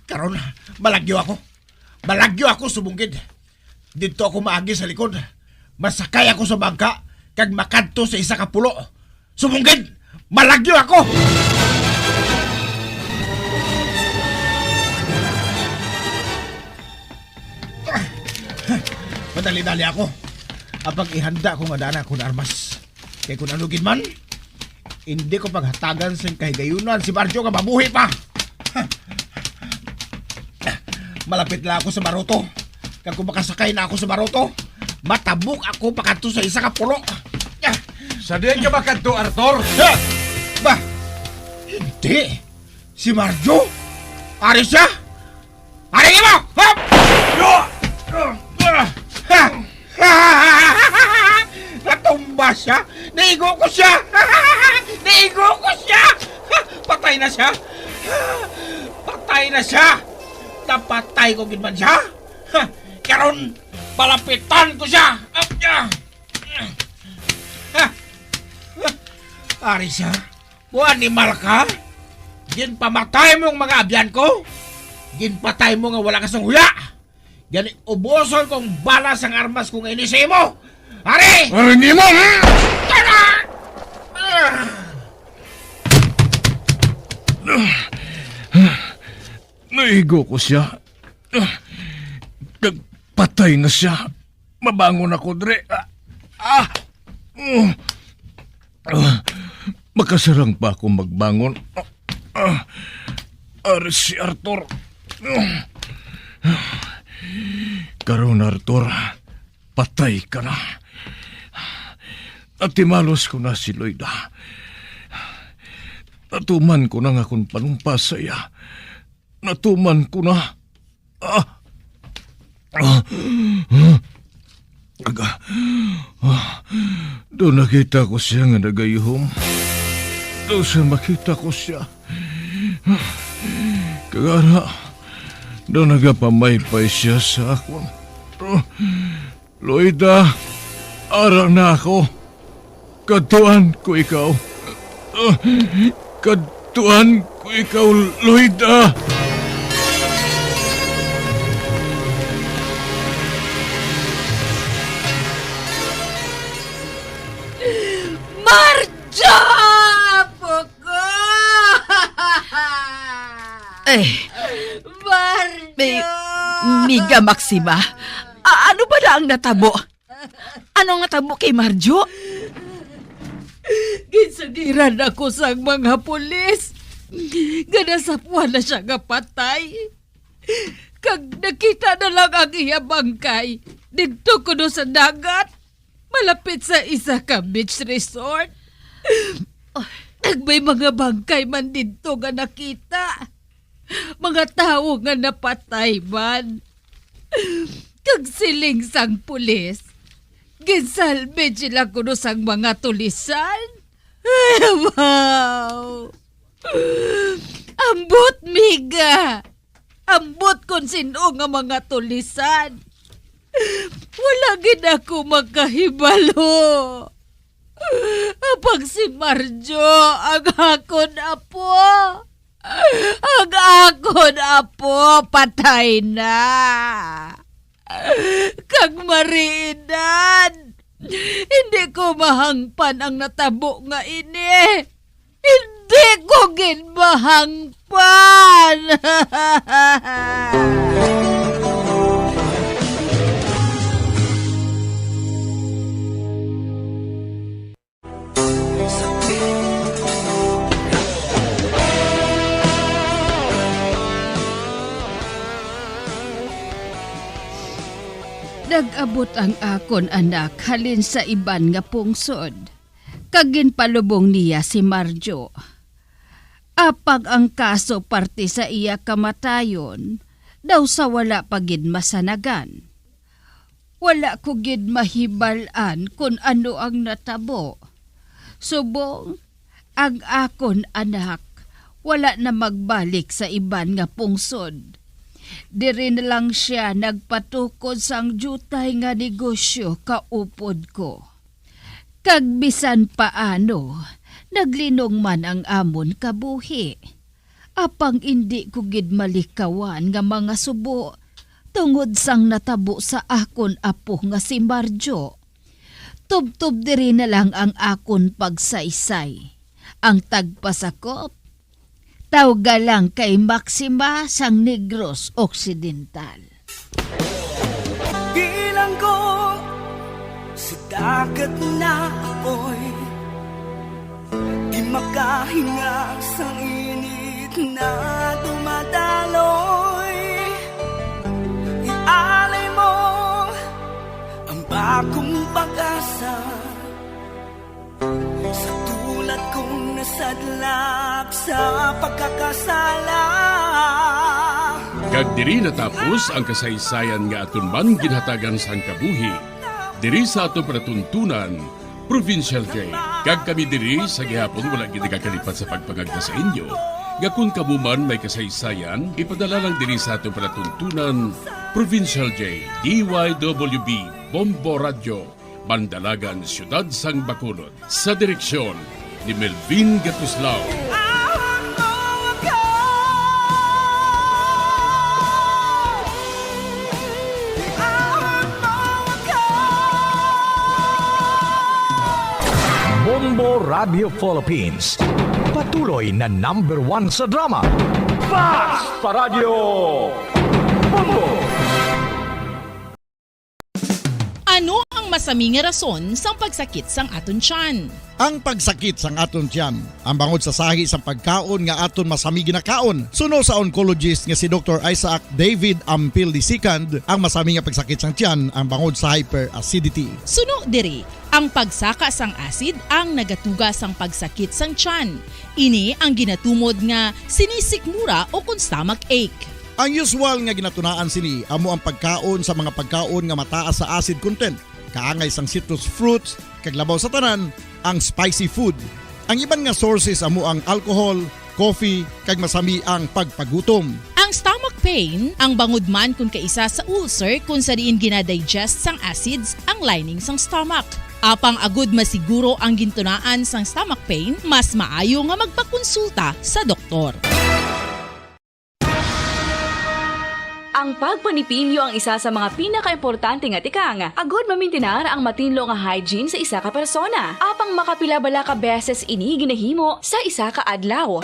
Karon, malagyo ako. Malagyo ako, subong gid. Didto ako maagi sa likod. Masakay ako sa bangka, kag makadto sa isa ka pulo. Subong gid, malagyo ako! Madali-dali ako. Apang ihanda ko nga daan akon armas. Kay kun ano gid man, hindi ko paghatagan sing kahigayunan si Marjo nga mabuhi pa. Malapit lang ako sa baruto. Kag kung makasakay na ako sa baruto, matabok ako pakadto sa isa ka pulo. Sa diin ka makadto, Arthur? Ah! Ba? Hindi. Si Marjo? Ari siya? Ari mo! Hop! Ha! Natumba siya! Naigo ko siya! Naigo ko siya! Patay na siya. Patay na siya. Napatay ko gid man siya. Ha, karon, palapitan ko siya. Ah, ah, ah. Ari siya. Mo animal ka? Ginpamatay mo ang mga abyan ko? Ginpatay mo nga wala ka sang huya. Gani, ubuson kong bala sang armas ko nga ini sa imo. Ari! Ari nimo, ha? Tara! Naigo ko siya. Kag patay na siya. Mabangon ako, dre. Ah! Ah! Mm. Ah, makasarang pa ako magbangon. Ah, ah, ari si Arthur. Karon, Arthur, patay ka na. Natimalos ko na si Loida. Natuman ko na nga akon panumpa sa iya. Natuman ko na. Ah! Ah! Ah! Aga. Ah! Do nakita ko siya nga nagayuhom. Do sa makita ko siya. Kagara, do nagapamaypay siya sa akon. Loida, ara na ako. Kadtuan ko ikaw. Kadtuan ko ikaw, Loida. Marjo! Apo ko! Eh, Marjo! Miga Maxima, a-, ano ba na ang natabo? Ano nga tabo kay Marjo? Ginsugiran ako sang mga pulis nga nasapuan na siya nga patay. Kag nakita na lang ang iya bangkay didto kuno sa dagat, malapit sa isa ka beach resort. Kag may mga bangkay man didto nga nakita. Mga tawo nga napatay man. Kag siling sang pulis, ginsalvage sila kuno sang mga tulisan. Wow! Ambot, miga! Ambot kon sin-o nga mga tulisan. Wala gid ako makahibalo. Apang si Marjo, ang akon apo. Ang akon apo patay na. Kag mariinan, hindi ko mahangpan ang natabo nga ini. Hindi ko gid mahangpan. Nag-abot ang akon anak halin sa iban nga pungsod, kag ginpalubong niya si Marjo. Apang ang kaso parte sa iya kamatayon daw sa wala pa gid masanagan. Wala ko gid mahibal-an kon ano ang natabo. Subong, ang akon anak wala na magbalik sa iban nga pungsod. Diri na lang sia nagpatukod sang diutay nga negosyo kaupod ko. Kag bisan paano, naglinong man ang amon kabuhi. Apang indi ko gid malikawan nga mga subo tungod sang natabo sa akon apo nga si Marjo. Tubtob diri na lang ang akon pagsaysay. Ang tagpasakop, tawga lang kay Maxima sang Negros Occidental. Bilanggo sa dagat na apoy, di makahinga sang init na dumadaloy. Ialay mo ang bagong pag-asa. Sa tulad kong nasadlak sa pagkakasala. Kag diri natapos ang kasaysayan nga aton man ginhatagan sang kabuhi diri sa aton palatuntunan, Provincial Day. Kag kami diri sa gihapon wala gid nagakalipat sa pagpangagda sa inyo Nga kon kamo man may kasaysayan, ipadala lang diri sa aton palatuntunan, Provincial J, D Y W B, Bombo Radyo, Bandalagan, Siyudad sang Bacolod. Sa direksyon ni Melvin Gatuslao. Bombo Radio Philippines, patuloy na number one sa drama. Fast pa Radyo Bombo! Ano ang masami nga rason sang pagsakit sang aton tiyan? Ang pagsakit sang aton tiyan, ang bangod sa sahi sang pagkaon nga aton masami ginakaon. Suno sa oncologist nga si Doktor Isaac David Ampil the second, ang masami nga pagsakit sang tiyan ang bangod sa hyperacidity. Suno diri, ang pagsaka sang acid ang nagatuga sang pagsakit sang tiyan. Ini ang ginatumod nga sinisikmura o kon stomach ache. Ang usual nga ginatunaan sini amo ang pagkaon sa mga pagkaon nga mataas sa acid content, kaangay sang citrus fruits, kag labaw sa tanan, ang spicy food. Ang iban nga sources amo ang alcohol, coffee, kag masami ang pagpagutom. Ang stomach pain, ang bangod man kon kaisa sa ulcer kon sa diin ginadigest sang acids ang lining sang stomach. Apang agud masiguro ang gintunaan sang stomach pain, mas maayo nga magpakonsulta sa doktor. Ang pagpanipilyo ang isa sa mga pinakaimportante nga tikang agud mamintinar ang matinlo nga hygiene sa isa ka persona. Apang makapila bala ka beses ini ginahimo sa isa ka adlaw?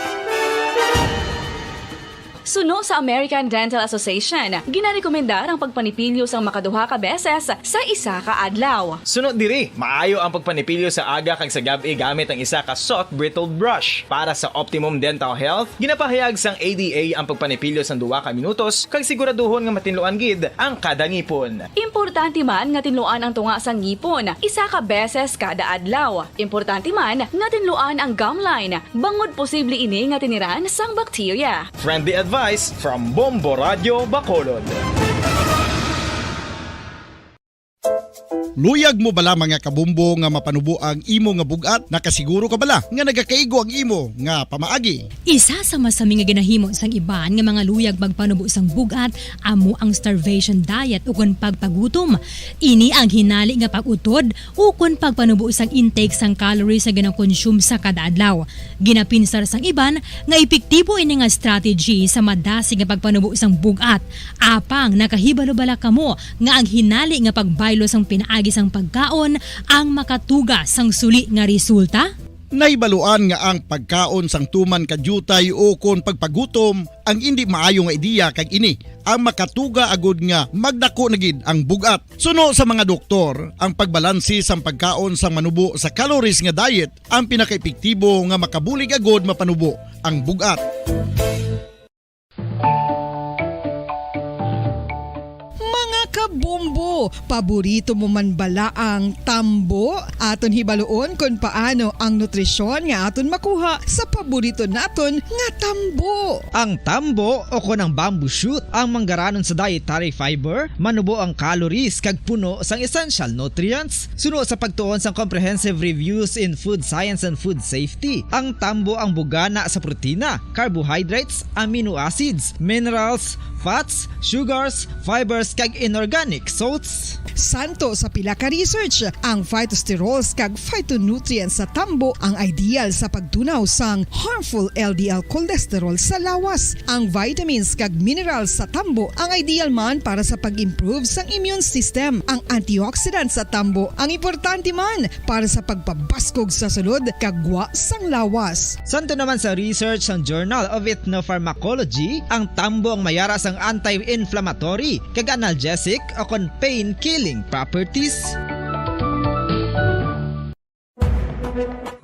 Suno sa American Dental Association, ginarekomendar ang pagpanipilyo sang makaduha ka beses sa isa ka adlaw. Suno diri, maayo ang pagpanipilyo sa aga kag sa gab-i gamit ang isa ka soft bristle brush. Para sa optimum dental health, ginapahayag sang A D A ang pagpanipilyo sang duha ka minutos kag siguraduhon nga matinluan gid ang kada ngipon. Importante man nga tinluan ang tunga sang ngipon isa ka beses kada adlaw. Importante man nga tinluan ang gum line, bangod posible ini nga tiniran sang bakterya. Friendly advice from Bombo Radio Bacolod. Luyag mo bala, mga kabombo, nga mapanubo ang imo nga bug-at? Nakasiguro ka bala nga nagakaigo ang imo nga pamaagi? Isa sa masami nga ginahimo sang iban nga mga luyag magpanubo sang bug-at amo ang starvation diet ukon pagpagutom. Ini ang hinali nga pag-utod ukon pagpanubo sang intake sang calories nga ginakonsume sa kada adlaw. Ginapinsar sang iban nga epektibo ini nga strategy sa madasig nga pagpanubo sang bug-at. Apang nakahibalo bala kamo nga ang hinali nga pagbaylo sang pinaagi sang pagkaon ang makatuga sang suli nga resulta? Nahibaluan nga ang pagkaon sang tuman ka diutay ukon pagpagutom ang indi maayo nga ideya, kag ini ang makatuga agud nga magdako na gid ang bug-at. Suno sa mga doktor, ang pagbalanse sang pagkaon sang manubo sa calories nga diet ang pinakaepektibo nga makabulig agud mapanubo ang bug-at. Mga kabombo, paborito mo man bala ang tambo? Aton hibaluon kon paano ang nutrisyon nga aton makuha sa paborito naton nga tambo. Ang tambo, o kon ang bamboo shoot, ang manggaranon sa dietary fiber, manubo ang calories kag puno sang essential nutrients. Suno sa pagtuon sang Comprehensive Reviews in Food Science and Food Safety, ang tambo ang bugana sa protina, carbohydrates, amino acids, minerals, fats, sugars, fibers, kag inorganic salts. Santo sa pila ka research, ang phytosterols kag phytonutrients sa tambo ang ideal sa pagtunaw sang harmful L D L cholesterol sa lawas. Ang vitamins kag minerals sa tambo ang ideal man para sa pag-improve sang immune system. Ang antioxidants sa tambo ang importante man para sa pagpabaskog sa sulod kag gwa sang lawas. Santo naman sa research sang Journal of Ethnopharmacology, ang tambo ang mayara sang anti-inflammatory kag analgesic o kon pain-killing properties.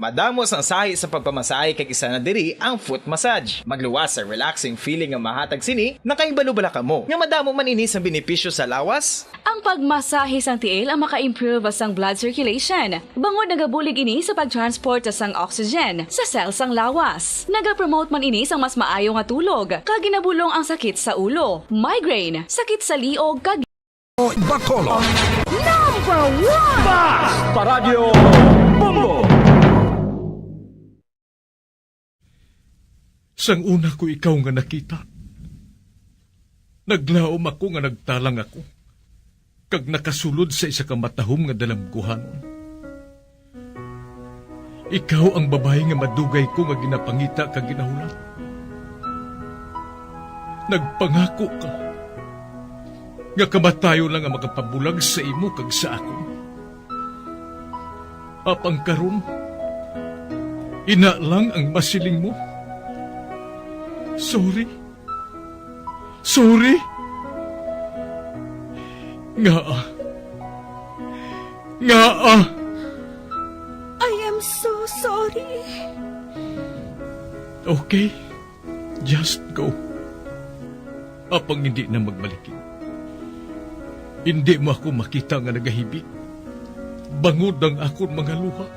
Madamo sang sahi sa pagpamasahe, kag isa na diri ang foot massage. Magluwas sa relaxing feeling nga mahatag sini. Nakahibalo bala kamo nga madamo man ini sang benepisyo sa lawas? Ang pagmasahe sang tiil ang maka-improve sang blood circulation, bangod nagabulig ini sa pagtransport sang oxygen sa cell sang lawas. Nagapromote man ini sang mas maayo nga tulog, kag ginabulong ang sakit sa ulo, migraine, sakit sa liog, kag Bacolod. Number one! Fast pa Radyo Bombo! Sang una ko ikaw nga nakita, naglaom ako nga nagtalang ako kag nakasulod sa isa ka matahom nga dalamguhanon. Ikaw ang babayi nga madugay ko nga ginapangita kag ginahulat. Nagpangako ka nga kamatayon lang ang makapabulag sa imo kag sa akon. Apang karon, ina lang ang masiling mo. Sorry. Sorry. Ngaa? Ngaa? I am so sorry. Okay. Just go. Apang hindi na magbalikid. Hindi mo ako makita nga nagahibi. Bangod ang akon mga luha.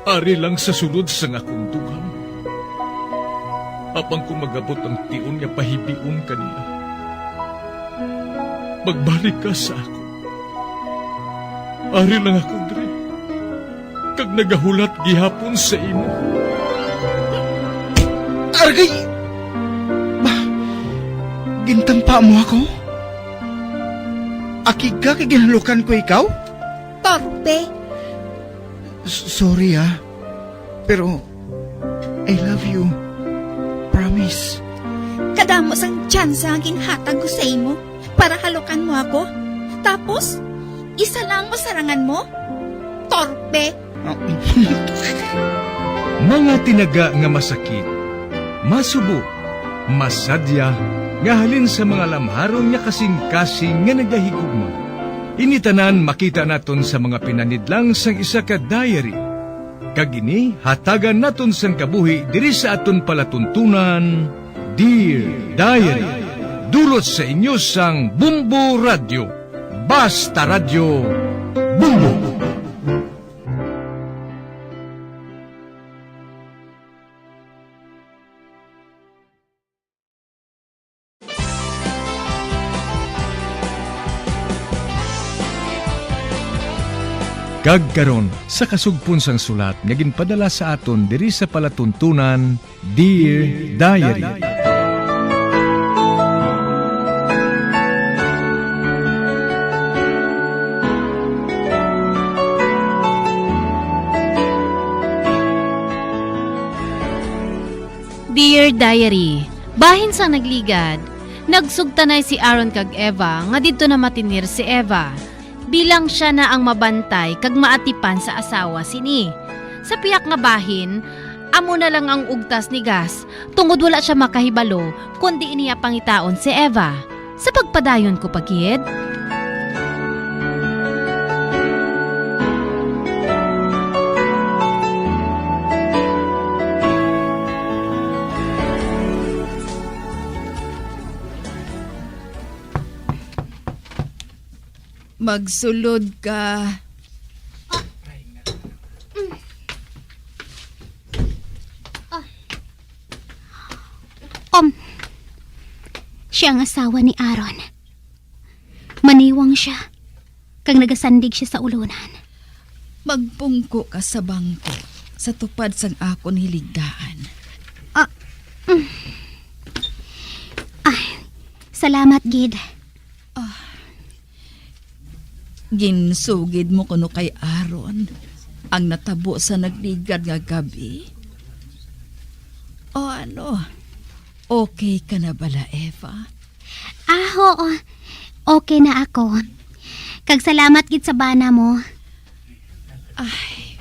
Ari lang sa sulod sang akon dughan. Apang kung magabot ang tion nga pahibion ka niya, magbalik ka sa akon. Ari lang ako diri, kag nagahulat gihapon sa imo. Argay! Ba, gintampa mo ako? Akig ka kay ginhalukan ko ikaw? Torpe! S-, sorry, ah. Pero, I love you. Promise. Kadamo sang tsansa nga ginhatag ko sa imo para halukan mo ako. Tapos, isa lang ang masarangan mo? Torpe! Mga tinaga nga masakit, masubo, masadya, nga halin sa mga lamharon nga kasing-kasing nga nagahigugma. Ini tanan makita naton sa mga pinanidlang sang isa ka diary. Kag ini hatagan naton sang kabuhi diri sa aton palatuntunan, Dear Diary. Dulot sa inyo sang Bumbo Radyo. Basta Radyo, Bumbo. Kag karon, sa kasugpon sang sulat nga ginpadala sa aton diri sa palatuntunan, Dear Diary. Dear Diary, bahin sang nagligad, nagsugtanay si Aaron kag Eva nga didto na matinir si Eva, bilang sia na ang mabantay kag maatipan sa asawa sini. Sa pihak nga bahin, amo na lang ang ugtas ni Gas, tungod wala sia makahibalo kon diin niya pangitaon si Eva. Sa pagpadayon ko pa gid. Magsulod ka. Um, siya ang asawa ni Aaron. Maniwang siya, kag nagasandig siya sa ulonan. Magpungko ka sa bangko, sa tupad sang akon hiligdaan. Ah, mm. Ah, salamat gid. Ah, ginsugid mo kuno kay Aaron ang natabo sa nagligad nga gab-i? O ano, okay ka na bala, Eva? Ah, oo. Okay na ako. Kag salamat gid sa bana mo. Ay,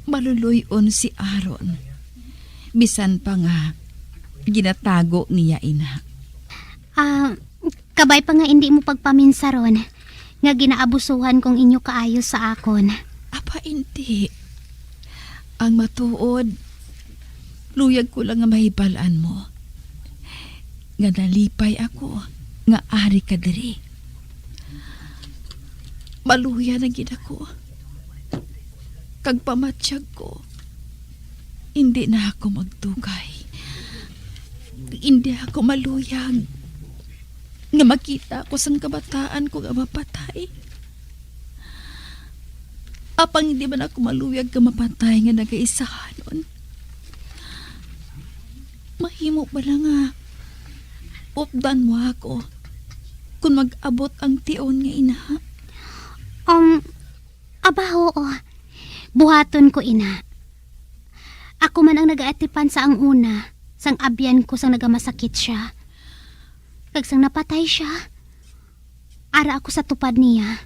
maluloy-on si Aaron. Bisan pa nga ginatago niya ina. Ah, kabay pa nga indi mo pagpaminsaron nga ginaabusuhan kong inyo kaayo sa akon. Apa, indi. Ang matuod, luyag ko lang nga mahibal-an mo nga nalipay ako nga ari ka diri. Maluya na gid ako, kag pamatyag ko, indi na ako magdugay. Indi ako maluyag nga makita ko sang kabataan ko nga mapatay. Apang hindi man ako maluyag nga mapatay nga nagaisahanon. Imo bala nga updan mo ako kung mag-abot ang tion nga ina? Um, aba, oo. Buhaton ko, ina. Ako man ang nagaatipan sa ang una, sang abyan ko sang nagamasakit siya. Kag sang napatay siya, ara ako sa tupad niya.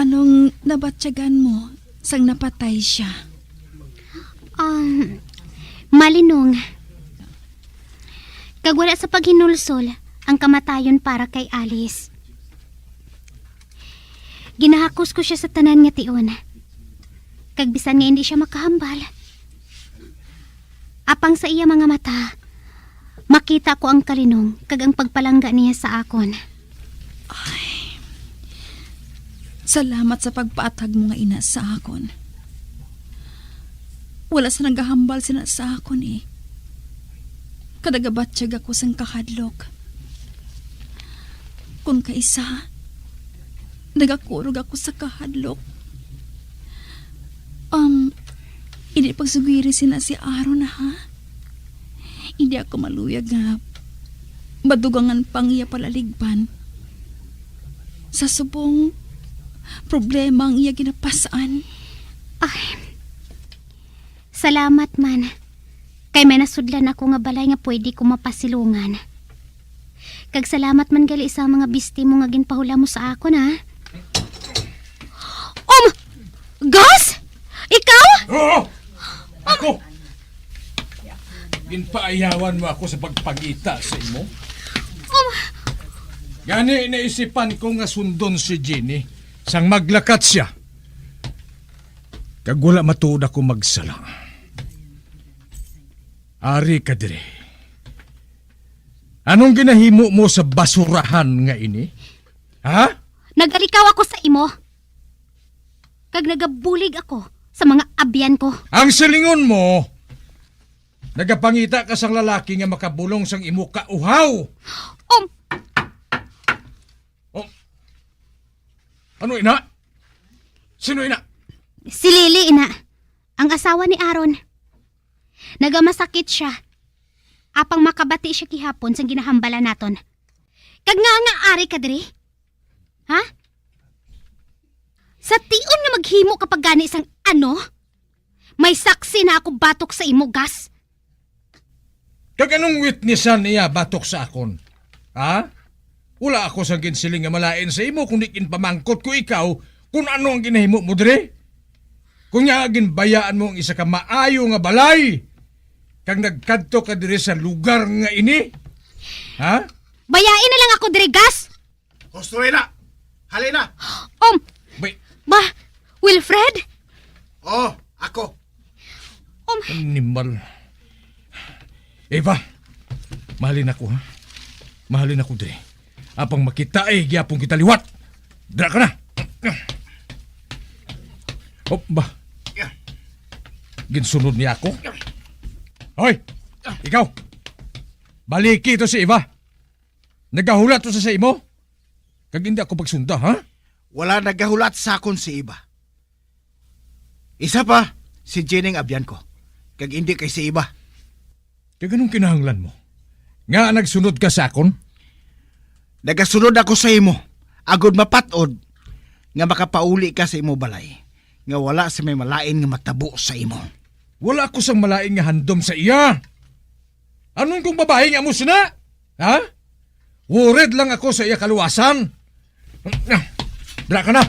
Anong nabatyagan mo sang napatay siya? Um, malinong. Kag wala sa paghinulsol ang kamatayon para kay Alice. Ginahakos ko siya sa tanan nga tion. Kag bisan nga indi siya makahambal, apang sa iya mga mata, makita ko ang kalinong kag ang pagpalangga niya sa akon. Ay, salamat sa pagpaathag mo nga ina sa akon. Wala sa nagahambal sina sa akon, eh. Kag nagabatyag ako sang kahadlok. Kon kaisa, nagakurog ako sa kahadlok. Um, hindi pagsugiri sina si Aaron, ha? Hindi ako maluyag nga madugangan pa ang iya palaligban. Sa subong problema ang iya ginapas-an. Ay, salamat man. Kay may nasudlan ako nga balay nga pwede ko mapasilungan. Kag salamat man gali sa mga bisti mo nga ginpahulamo sa akon, ha? Um! Gus? Ikaw? Oo! Ako! Ginpaayawan mo ako sa pagpangita sa imo. Um! Gani naisipan ko nga sundon si Jenny sang maglakat siya. Kag wala matuod ako magsala. Ari ka diri. Anong ginahimo mo sa basurahan nga ini? Ha? Nagalikaw ako sa imo. Kag nagabulig ako sa mga abyan ko. Ang silingon mo, nagapangita ka sang lalaki nga makabulong sang imo kauhaw. Um, Oh. Ano, ina? Sino, ina? Si Lily, ina. Ang asawa ni Aaron. Nagamasakit siya. Apang makabati siya gihapon sang ginahambalan naton. Kag nga nga ari ka diri? Ha? Sa tion nga maghimo ka pa gani sang ano? May saksi na ako batok sa imo, Gus. Kag anong witnessan niya batok sa akon? Ha? Wala ako sang ginsiling nga malain sa imo, kundi ginpamangkot ko ikaw kung ano ang ginahimo mo diri. Kung nga ginbayaan mo ang isa ka maayo nga balay, kag nagkadto ka diri sa lugar nga ini, ha? Bayain na lang ako diri, Gus. Husto na! Halina! Um, Bay. Ba, Wilfred? Oh, ako. Um, Animal. Eva, mahalin ako, ha? Mahalin ako, dre. Apang makita, eh, gyapon kita liwat. Dra ka na. Oh, ba? Ginsunod niya ako? Hoy! Ikaw! Baliki to si Eva. Nagahulat to sa, sa imo? Kag hindi ako pagsunda, ha? Wala nagahulat sa akon si Eva. Isa pa, si Jenny ang abyan ko. Kag hindi kay si Eva. Kag anong kinahanglan mo? Nga nagsunod ka sa akon? Nagasunod ako sa imo, agod mapat-od nga makapauli ka sa imo balay, nga wala sa may malain nga matabo sa imo. Wala ako sang malain nga handom sa iya. Anon kung babayi nga mo sina? Ha? Worried lang ako sa iya kaluwasan. Dra ka na.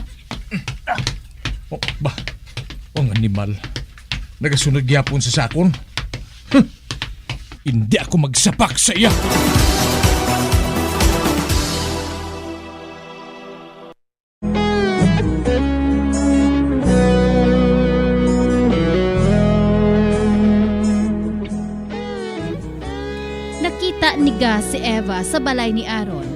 Oh, ba? Ang animal. Nagasunod gyapon sa sakon. Huh. Hindi ako magsapak sa iya. Nakita ni Gus si Eva sa balay ni Aaron.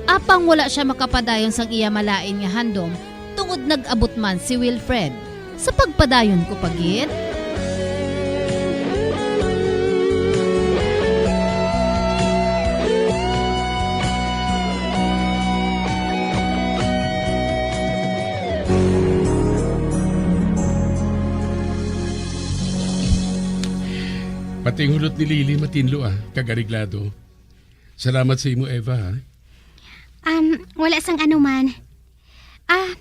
Apang wala sia makapadayon sang iya malain nga handom tungod nag-abot man si Wilfred. Sa pagpadayon ko pa gid. Pati ang hulot ni Lily matinlo, ah, kag areglado. Salamat sa imo, Eva, ha? Um, wala sang anuman. Ah,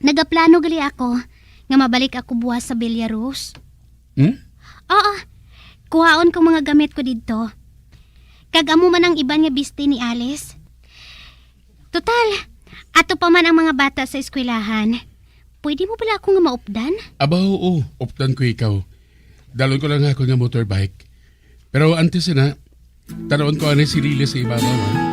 nagaplano gali ako nga mabalik ako buwas sa Villa Rose. Hmm? Oo, kuhaon ko mga gamit ko didto. Kag amo man ang iban nga bisti ni Alice. Total, ato pa man ang mga bata sa eskwelahan. Pwede mo bala ako nga maupdan? Aba, oo, updan ko ikaw. Dalon ko lang ako nga motorbike. Pero antes na, tanawon ko anay si Lily sa ibabaw, ha?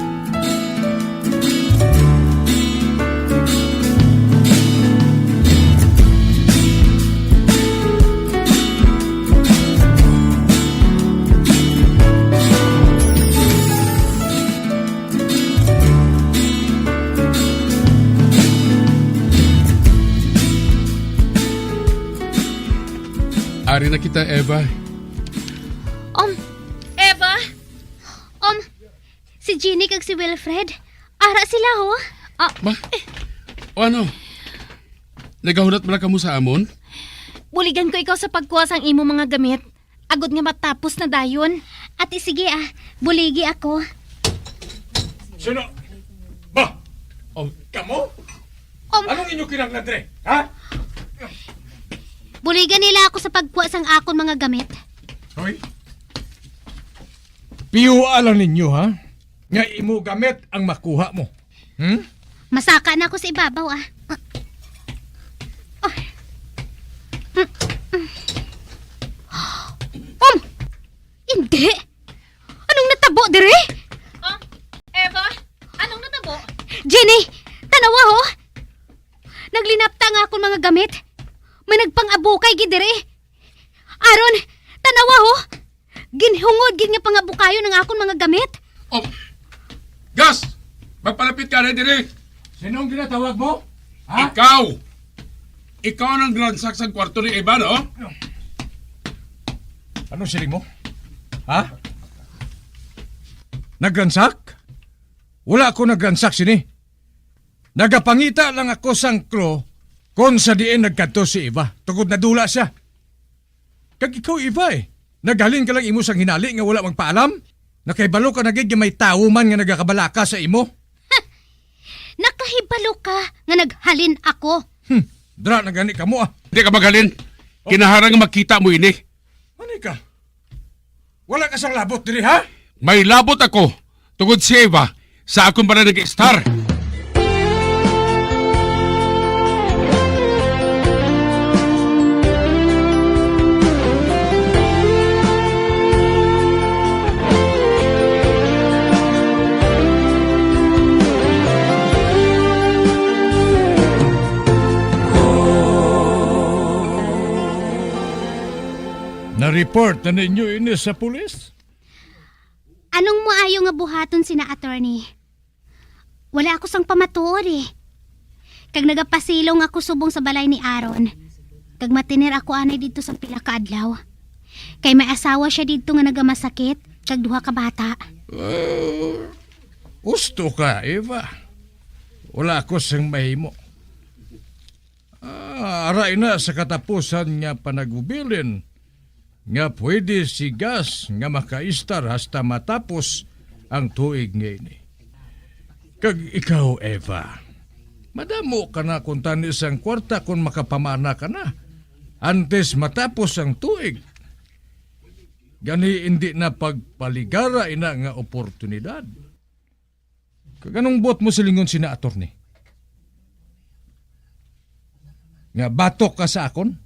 Ari na kita, Eva. Um, Eva? Um, si Jenny kag si Wilfred, ara sila, ho. Ah, Ma? O ano? Nagahulat man lang kamo sa amon? Buligan ko ikaw sa pagkuha sang imo mga gamit, agod nga matapos na dayon. Ate, sige, ah. Buligi ako. Sino? Ba? Oh. Kamo? Um, Anong inyo kinahanglan dre? Ha? Buligan nila ako sa pagkuha sang akon mga gamit. Hoy. Piyua lang ninyo, ha? Nga imo gamit ang makuha mo. Hmm? Masaka na ako sa ibabaw, ah. Oh. Um, hindi. Anong natabo diri? Ah, Eva, anong natabo? Jenny, tanawa, ho. Naglinapta nga akong mga gamit. May nagpang-abukay gid diri. Aaron, tanawa, ho. Ginhungod gid nga pangabukayon ang akon mga gamit. Oh, Gus! Magpalapit ka na diri! Sinong ginatawag mo? Ha? Ikaw! Ikaw ang nagransak sa kwarto ni Eva, no? Anong siling mo? Ha? Nagransak? Wala ako nagransak sini. Nagapangita lang ako sang clue kon sa diin nagkadto si Eva, tungod nadula siya. Kag ikaw, Eva, eh, naghalin ka lang imo sang hinali nga wala magpaalam? Nakahibalo ka na gid nga may tawo man nga nagakabalaka sa imo? Nakahibalo ka nga naghalin ako. Hmm, dra na gani kamo, ah. Hindi ka maghalin. Oh. Kinahanglan nga makita mo ini. Ano ka? Wala ka sang labot diri, ha? May labot ako tungod si Eva sa akon bala nag-istar. Na-report na ninyo ini sa pulis? Anong maayo nga buhaton sina, attorney? Wala ako sang pamatuod, eh. Kag nagapasilong ako subong sa balay ni Aaron. Kag matinir ako anay didto sang pila ka adlaw. Kay may asawa siya didto nga nagamasakit, kag duha ka bata. Ah, husto ka, Eva. Wala ako sang mahimo. Ah, ara ina sa katapusan nga panaghubilin nga pwede si Gus nga makaistar hasta matapos ang tuig nga ini. Kag ikaw, Eva, madamo ka na kuntani sang kwarta kon makapamana ka na antes matapos ang tuig. Gani, indi na pagpaligara ina nga oportunidad. Kag anong buot mo silingon sina, attorney? Nga batok ka sa akon?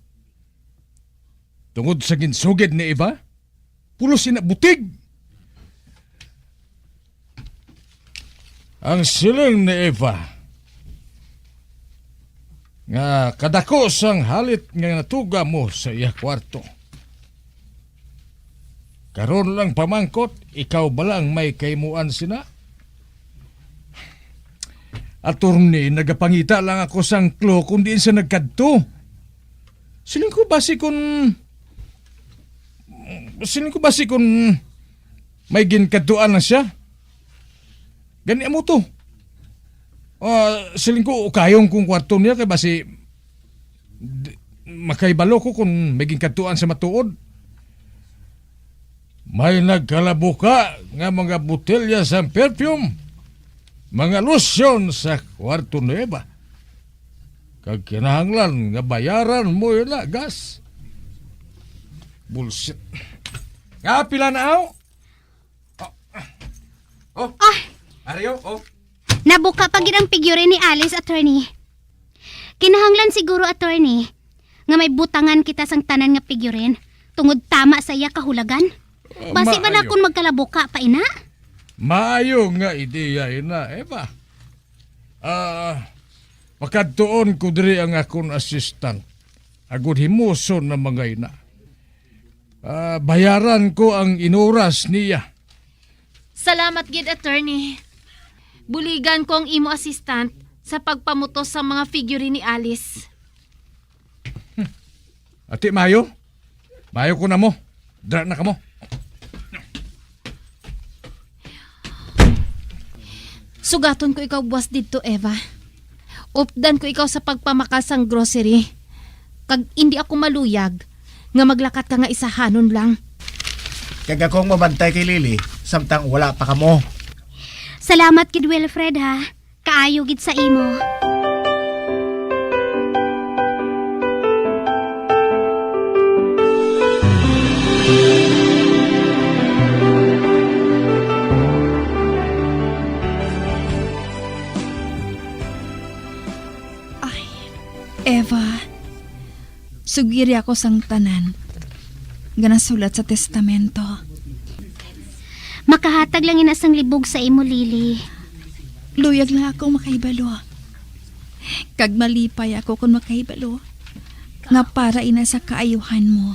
Tungod sa ginsugid ni Eva? Pulos ina butig! Ang siling ni Eva, nga kadako sang halit nga natuga mo sa iya kwarto. Karon lang pamangkot, ikaw bala ang may kahimuan sina? Attorney, nagapangita lang ako sang clue kung diin siya nagkadto. Siling ko basi kun, siling ko basi kun may ginkadtuan na siya. Gani amo to. Ah, siling ko, ukayon kong kwarto niya kay basi d-, makahibalo ko kung may ginkadtuan sa matuod. May nagkalabuka nga mga botelya sang perfume, mga lotion sa kwarto ni Eva. Kag kinahanglan nga bayaran mo yun na, gas. Bullshit. Nga, pila na, aw? Oh. Oh. Ah! Ario, oh. Nabuka pa gid ang figurine ni Alice, attorney. Kinahanglan siguro, attorney, nga may butangan kita sang tanan nga figurine tungod tama sa iya kahulagan. Basi ba na Maayo. Kung magkalabuka pa ina? Maayo nga ideya ina, Eva. Ah, pakadtuon ko diri ang akon assistant. Agud himuson na mga ina. Ah, bayaran ko ang inuras niya. Salamat gid, attorney. Buligan ko ang imo assistant sa pagpamutos sa mga figurine ni Alice. Ati, mayo? Mayo ko na mo. Dra na kamo. Sugaton ko ikaw buwas didto, Eva. Updan ko ikaw sa pagpamakal sang grocery. Kag indi ako maluyag nga maglakat ka nga isahanon lang. Kag ako ang mabantay kay Lily, samtang wala pa kamo. Salamat gid, Wilfred, ha. Kaayo gid sa imo. Ay, Eva, sugiri ako sang tanan nga nasulat sa testamento. Makahatag lang ina sang libog sa imo, Lily. Luyag lang ako makahibalo. Kag malipay ako kon makahibalo nga para ina sa kaayuhan mo.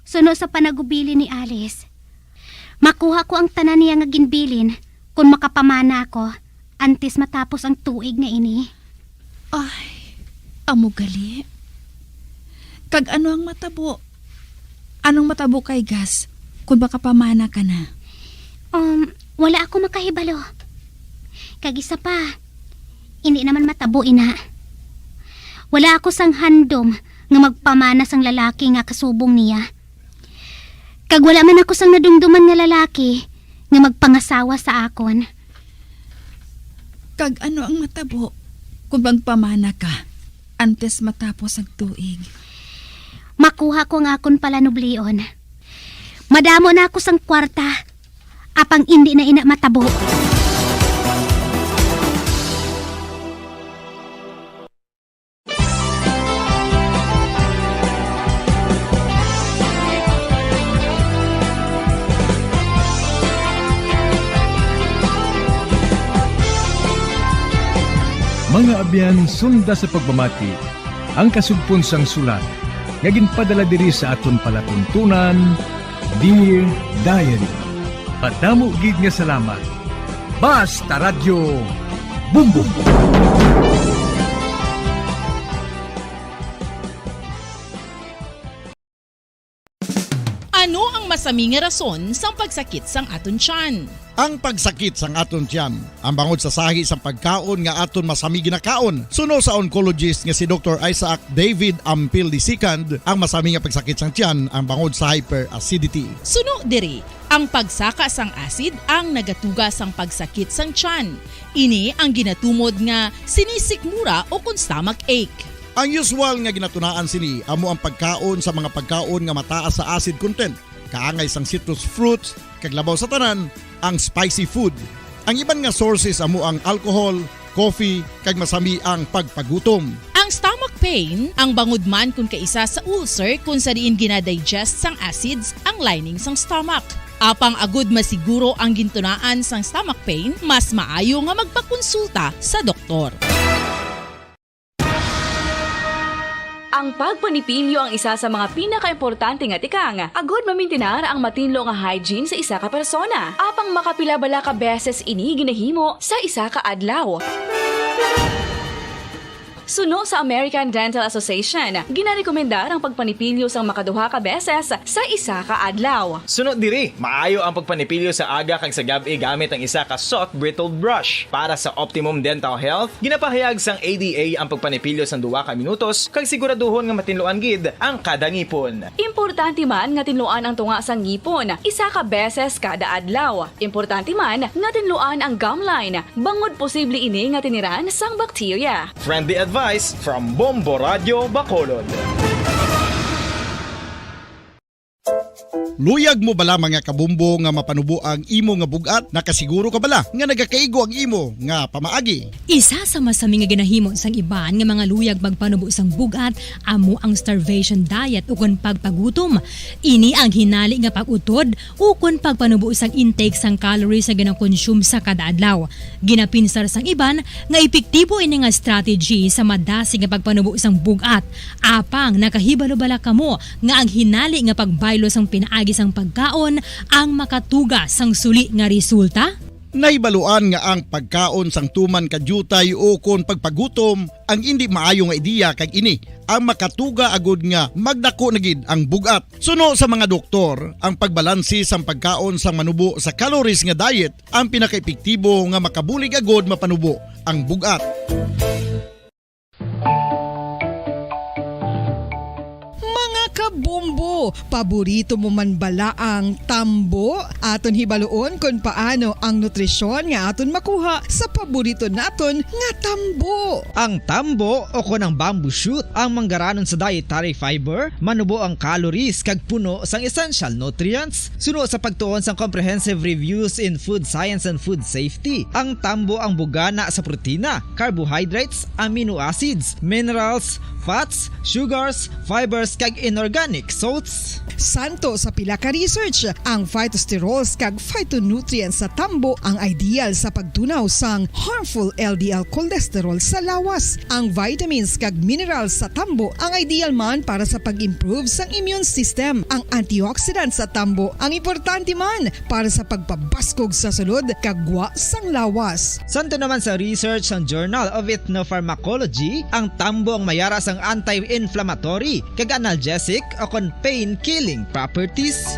Suno sa panagubilin ni Alice, makuha ko ang tanan niya nga ginbilin kon makapamana ako antes matapos ang tuig nga ini. Ay, amo gali. Kag ano ang matabo? Anong matabo kay Gas kung makapamana ka na? Um, wala ako makahibalo. Kag isa pa, hindi naman matabo ina. Wala ako sang handom nga magpamana sang lalaki nga kasubong niya. Kag wala man ako sang nadumduman nga lalaki nga magpangasawa sa akon. Kag ano ang matabo kung magpamana ka antes matapos ang tuig? Makuha ko ang akon palanublion. Madamo na ako sang kwarta, apang indi na ina matabo. Mga abyan, sunda sa pagpamati ang kasugpon sang sulat nga ginpadala diri sa aton palatuntunan, Dear Diary. Madamo gid nga salamat. Basta Radyo, Bumbong. Ano ang masami nga rason sang pagsakit sang aton tiyan? Ang pagsakit sang aton tiyan, ang bangod sa sahi sang pagkaon nga aton masami ginakaon, suno sa oncologist nga si Doktor Isaac David Ampil the second, ang masami nga pagsakit sang tiyan, ang bangod sa hyperacidity. Suno diri, ang pagsaka sang acid ang nagatuga sang pagsakit sang tiyan. Ini ang ginatumod nga sinisikmura o kon stomach ache. Ang usual nga ginatunaan sini amo ang pagkaon sa mga pagkaon nga mataas sa acid content, kaangay sang citrus fruits, kag labaw sa tanan, ang spicy food. Ang iban nga sources amo ang alcohol, coffee, kag masami ang pagpagutom. Ang stomach pain, ang bangod man kon kaisa sa ulcer kon sa diin ginadigest sang acids ang lining sang stomach. Apang agud masiguro ang gintunaan sang stomach pain, mas maayo nga magpakonsulta sa doktor. Ang pagpanipilyo ang isa sa mga pinakaimportante nga tikang agud mamintinar ang matinlo nga hygiene sa isa ka persona. Apang makapila bala ka beses ini ginahimo sa isa ka adlaw? Suno sa American Dental Association, ginarekomendar ang pagpanipilyo sang makaduha ka beses sa isa ka adlaw. Suno diri, maayo ang pagpanipilyo sa aga kag sa gab-i gamit ang isa ka soft bristled brush. Para sa optimum dental health, ginapahayag sang A D A ang pagpanipilyo sang duha ka minutos kag siguraduhon nga matinluan gid ang kada ngipon. Importante man nga tinluan ang tunga sang ngipon isa ka beses kada adlaw. Importante man nga tinluan ang gum line, bangod posible ini nga tiniran sang bakterya. Friendly advice from Bombo Radyo Bacolod. Luyag mo bala, mga kabombo, nga mapanubo ang imo nga bug-at? Nakasiguro ka bala nga nagakaigo ang imo nga pamaagi? Isa sa masami nga ginahimo sang iban nga mga luyag magpanubo sang bug-at amo ang starvation diet ukon pagpagutom. Ini ang hinali nga pag-utod ukon pagpanubo sang intake sang calories nga gina-consume sa kada adlaw. Ginapinsar sang iban nga epektibo ini nga strategy sa madasig nga pagpanubo sang bug-at. Apang nakahibalo bala kamo nga ang hinali nga pagbaylo sang pinaagi sang pagkaon ang makatuga sang suli nga resulta? Nahibaluan nga ang pagkaon sang tuman ka diutay ukon pagpagutom ang indi maayo nga ideya, kag ini ang makatuga agud nga magdako na gid ang bug-at. Suno sa mga doktor, ang pagbalanse sang pagkaon sang manubo sa calories nga diet ang pinakaepektibo nga makabulig agud mapanubo ang bug-at. Mga kabombo, paborito mo man bala ang tambo? Aton hibaluon kon paano ang nutrisyon nga aton makuha sa paborito naton nga tambo. Ang tambo, o kon ang bamboo shoot, ang manggaranon sa dietary fiber, manubo ang calories kag puno sang essential nutrients. Suno sa pagtuon sang Comprehensive Reviews in Food Science and Food Safety, ang tambo ang bugana sa protina, carbohydrates, amino acids, minerals, fats, sugars, fibers, kag inorganic salts. Santo sa pila ka research, ang phytosterols kag phytonutrients sa tambo ang ideal sa pagtunaw sang harmful L D L cholesterol sa lawas. Ang vitamins kag minerals sa tambo ang ideal man para sa pag-improve sang immune system. Ang antioxidants sa tambo ang importante man para sa pagpabaskog sa sulod kag gwa sang lawas. Santo naman sa research sang Journal of Ethnopharmacology, ang tambo ang mayara sang anti-inflammatory kag analgesic o kon pain-killing properties.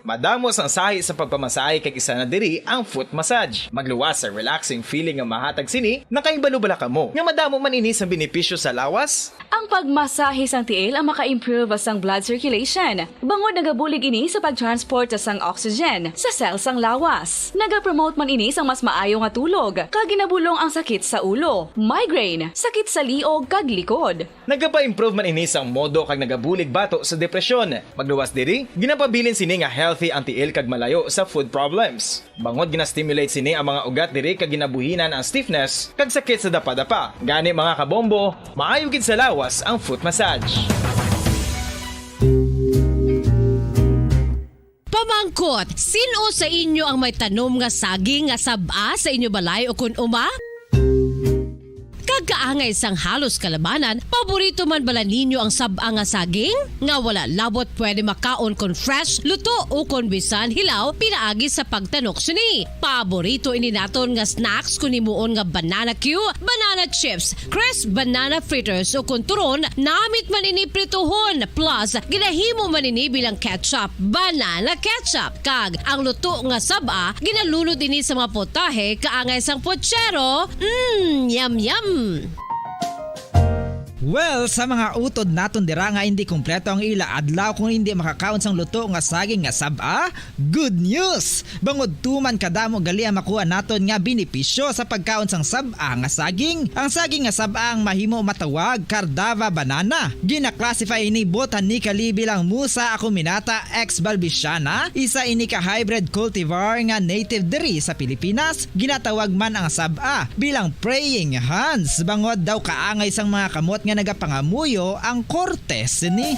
Madamo sang sahi sa pagpamasahe, kag isa na diri ang foot massage. Magluwas sa relaxing feeling nga mahatag sini. Nakahibalo bala kamo nga madamo man ini sa benepisyo sa lawas? Ang pagmasahe sang tiil ang maka-improve sang blood circulation, bangod nagabulig ini sa pag-transport sang oxygen sa cell sang lawas. Nagapromote man ini sang mas maayo nga tulog, kag ginabulong ang sakit sa ulo, migraine, sakit sa liog kag likod. Nagapa-improve man ini sang modo kag nagabulig bato sa depresyon. Magluwas diri, ginapabilin sini nga healthy ang tiil kag malayo sa foot problems. Bangod gina-stimulate sini ang mga ugat diri kag ginabuhinan ang stiffness kag sakit sa dapadapa. Gani, mga kabombo, maayo gid sa lawas ang foot massage. Pamangkot, sin-o sa inyo ang may tanom nga saging nga sab-a sa inyo balay o kon uma? Kag kaangay sang halos kalabanan, paborito man bala ninyo ang sab-a nga saging? Nga wala labot pwede makaon kon fresh, luto, o kon bisan hilaw pinaagi sa pagtanok sini. Paborito ini naton nga snacks kon himuon nga banana cue, banana chips, crisp banana fritters, o kon turon, namit man ini prituhon, plus ginahimo man ini bilang ketchup, banana ketchup. Kag ang luto nga sab-a, ginalunod ini sa mga potahe kaangay sang pochero. Mm, yum, yum! Well, sa mga utod naton dira nga indi kompleto ang ila adlaw kung indi makakaon sang luto nga saging nga sab-a, good news! Bangod tuman kadamo gali ang makuha naton nga benepisyo sa pagkaon sang sab-a nga saging. Ang saging nga sab-a ang mahimo matawag Cardava banana. Gina-classify ini botanically bilang Musa acuminata ex balbisiana, isa ini ka hybrid cultivar nga native diri sa Pilipinas. Ginatawag man ang sab-a bilang praying hands, bangod daw kaangay sang mga kamot nga nagapangamuyo ang korte sini.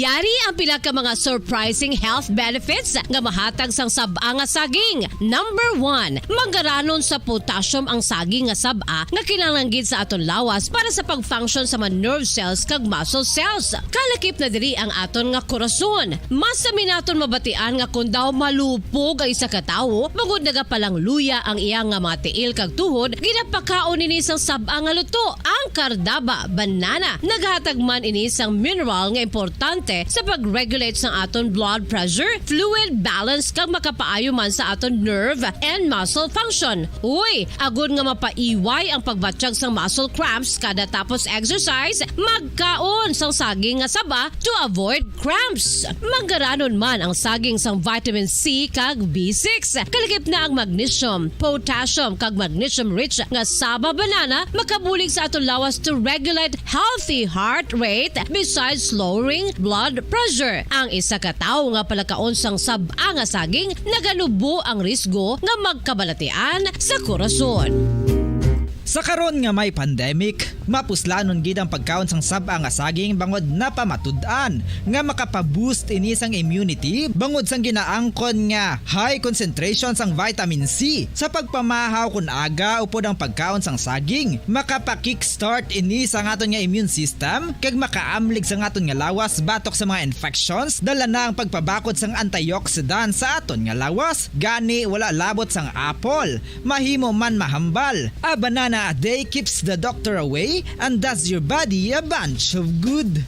Ari ang pila ka mga surprising health benefits nga mahatag sang sab-a nga saging. Number one, manggaranon sa potassium ang saging nga sab-a nga kinahanglan gid sa aton lawas para sa pag-function sa mga nerve cells kag muscle cells. Kalakip na diri ang aton nga korason. Mas sami naton mabatian nga kon daw malupog ang isa ka tawo, bangod nagapalangluya ang iya nga mga tiil kag tuhod, ginapakaon ini sang sab-a nga luto. Ang kardaba, banana, naghatag man ini sang mineral nga importante sa pag-regulate sang aton blood pressure, fluid balance, kag makapaayo man sa aton nerve and muscle function. Uy, agod nga mapaiway ang pagbatyag sang muscle cramps kada tapos exercise, magkaon sang saging nga saba to avoid cramps. Manggaranon man ang saging sang vitamin C kag B six. Kalakip na ang magnesium, potassium, kag magnesium-rich nga saba banana makabulig sa aton lawas to regulate healthy heart rate besides lowering blood pressure. Ang isa ka tawo nga palakaon sang sab-a nga saging naganubo ang risgo nga magkabalatian sa korason. Sa karon nga may pandemic, mapuslanon gid ang pagkaon sang sab-a nga saging bangod napamatud-an nga makapaboost ini sang immunity bangod sang ginaangkon nga high concentration sang vitamin C. Sa pagpamahaw kon aga upod ang pagkaon sang saging, makapa-kickstart ini sa aton nga immune system kag makaamlig sa aton nga lawas batok sa mga infections, dala na ang pagpabakod sang antioxidant sa aton nga lawas. Gani, wala labot sang apple, mahimo man mahambal. A banana a day keeps the doctor away and does your body a bunch of good.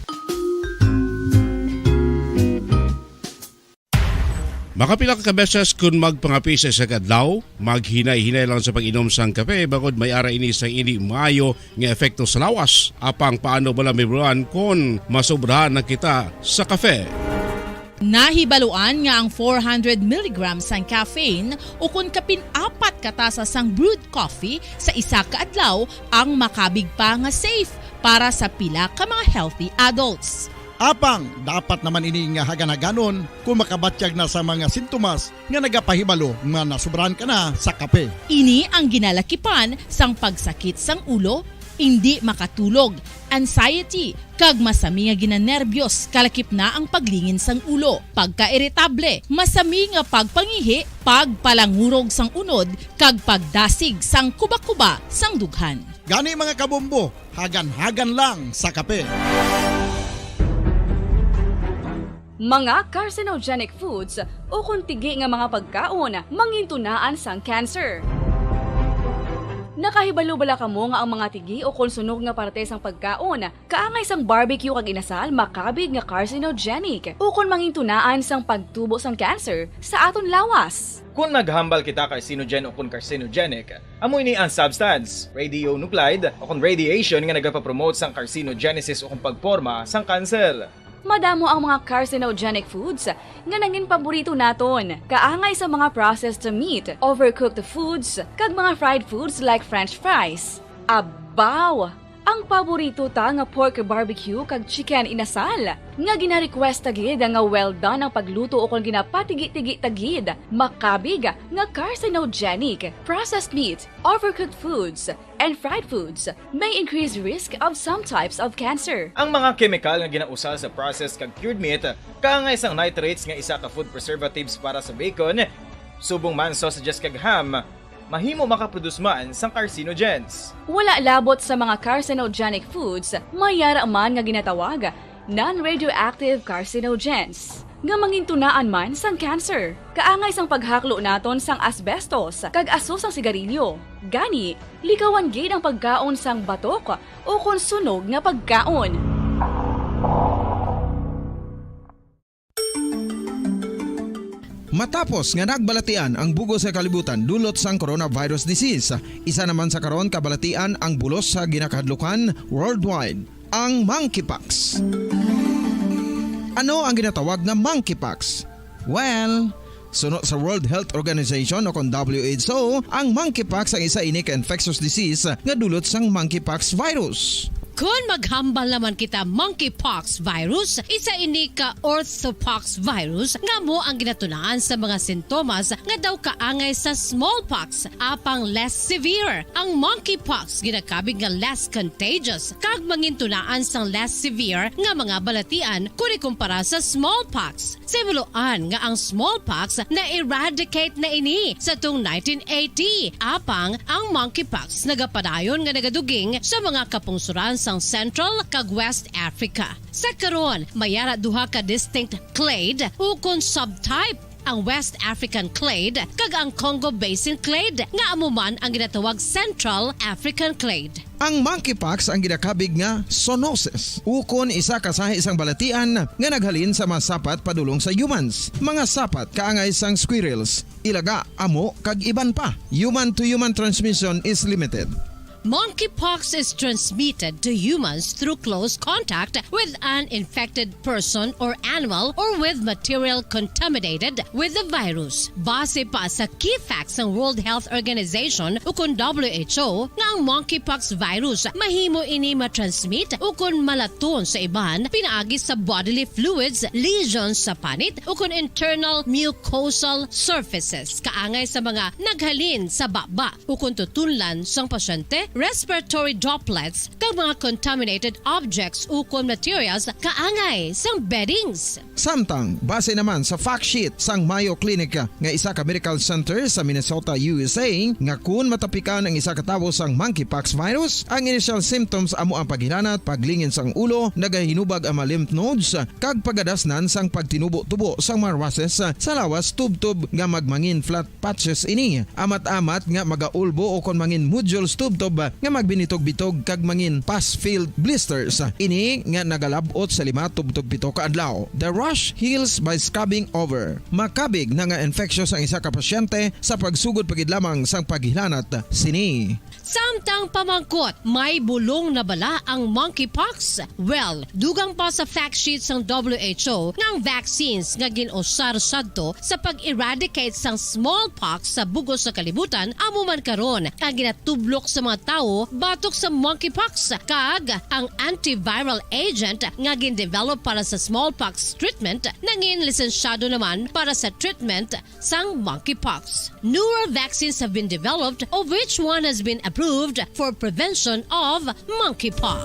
Makapila ka beses kon magpangape sa isa ka adlaw, maghinay-hinay lang sa pag-inom sang kape, bangod may ara ini sa indi maayo nga epekto sa lawas. Apang paano bala, May Bulan, kon masobrahan na kita sa kape? Nahibaluan nga ang four hundred milligrams sang caffeine ukon kapin apat ka tasa sang brewed coffee sa isa ka adlaw ang makabig pa nga safe para sa pila ka mga healthy adults. Apang dapat naman ini nga hagan-haganon kung makabatyag na sa mga sintomas nga nagapahibalo nga nasobrahan ka na sa kape. Ini ang ginalakipan sang pagsakit sang ulo, indi makatulog, anxiety, kag masami nga ginanerbyos, kalakip na ang paglingin sang ulo, pagkairitable, masami nga pagpangihi, pagpalangurog sang unod, kag pagdasig sang kubakuba sang dughan. Gani, mga kabombo, hagan-hagan lang sa kape. Mga carcinogenic foods ukon tigi nga mga pagkaon mangintunaan sang cancer. Nakahibalo bala kamo nga ang mga tigi ukon sunog nga parte sang pagkaon, kaangay sang barbecue kag inasal, makabig nga carcinogenic ukon mangintunaan sang pagtubo sang cancer sa aton lawas? Kon naghambal kita carcinogen ukon carcinogenic, amo ini ang substance, radionuclide, ukon radiation nga nagapapromote sang carcinogenesis ukon pagporma sang kanser. Madamo ang mga carcinogenic foods nga nangin paborito naton, kaangay sa mga processed meat, overcooked foods, kag mga fried foods like French fries. Abaw! Ang paborito ta nga pork barbecue kag chicken inasal, nga gina-request ta gid nga well done ang pagluto ukon ginapatigi-tigi ta gid, makabig nga carcinogenic. Processed meat, overcooked foods, and fried foods may increase risk of some types of cancer. Ang mga kemikal nga ginausal sa processed kag cured meat, kaangay sang nitrates nga isa ka food preservatives para sa bacon, subong man sausages kag ham, mahimo makaproduce man sang carcinogens. Wala labot sa mga carcinogenic foods, may ara man nga ginatawag non-radioactive carcinogens, nga mangintunaan man sang cancer, kaangay sang paghaklo naton sang asbestos kag aso sang sigarilyo. Gani, likawan gid ang pagkaon sang batok ukon sunog nga pagkaon. Matapos nga nagbalatian ang bug-os nga kalibutan dulot sang coronavirus disease, isa naman sa karon kabalatian ang bulos sa ginakahadlukan worldwide, ang monkeypox. Ano ang ginatawag nga monkeypox? Well, suno sa World Health Organization o kon W H O, ang monkeypox ang isa ini ka infectious disease nga dulot sang monkeypox virus. Kon maghambal naman kita monkeypox virus, isa ini ka orthopox virus nga amo ang ginatunaan sa mga sintomas nga daw kaangay sa smallpox, apang less severe. Ang monkeypox ginakabig nga less contagious kag mangintunaan sang less severe nga mga balatian kon ikumpara sa smallpox. Sa himuloan nga ang smallpox na-eradicate na ini sa tung nineteen eighty, apang ang monkeypox nagapadayon nga nagaduging sa mga kapungsoran sang Central kag West Africa. Sa karon, may ara duha ka distinct clade ukon subtype, ang West African clade kag ang Congo Basin clade, nga amo man ang ginatawag Central African clade. Ang monkeypox ang ginakabig nga zoonosis, ukon isa ka sahi sang balatian nga naghalin sa mga sapat padulong sa humans, mga sapat kaangay sang squirrels, ilaga, amo, kag iban pa. Human-to-human transmission is limited. Monkeypox is transmitted to humans through close contact with an infected person or animal or with material contaminated with the virus. Base pa sa key facts sang World Health Organization ukon W H O, nga ang monkeypox virus mahimo ini matransmit ukon malaton sa iban pinaagi sa bodily fluids, lesions sa panit, ukon internal mucosal surfaces, kaangay sa mga naghalin sa baba ukon tutunlan sang pasyente, respiratory droplets, kag mga contaminated objects ukon materials kaangay sang beddings. Samtang, base naman sa fact sheet sang Mayo Clinic nga isa ka medical center sa Minnesota, U S A, nga kun matapikan ang isa ka tawo sang monkeypox virus, ang initial symptoms amo ang paghilanat, paglingin sang ulo, nagahinubag ang mga lymph nodes, kag pagadasnan sang pagtinubo-tubo sang mga rushes sa lawas tubtob nga magmangin flat patches ini, amat-amat nga magaulbo ukon mangin nodules tubtob nga magbinitog-bitog kag mangin pus-filled blisters. Ini nga nagalab-ot sa lima tubtob pito ka adlaw. The rash heals by scabbing over. Makabig na nga infectious ang isa ka pasyente sa pagsugod pa gid lamang sang paghilanat sini. Samtang pamangkot, may bulong na bala ang monkeypox? Well, dugang pa sa fact sheet sang W H O nga ang vaccines nga gin-usar sadto sa pag-eradicate sang smallpox sa bug-os nga kalibutan amo man karon ang ginatublok sa mga tawo batok sa monkeypox, kag ang antiviral agent nga gin-develop para sa smallpox treatment nangin lisensyado naman para sa treatment sang monkeypox. Newer vaccines have been developed, of which one has been approved for prevention of monkeypox.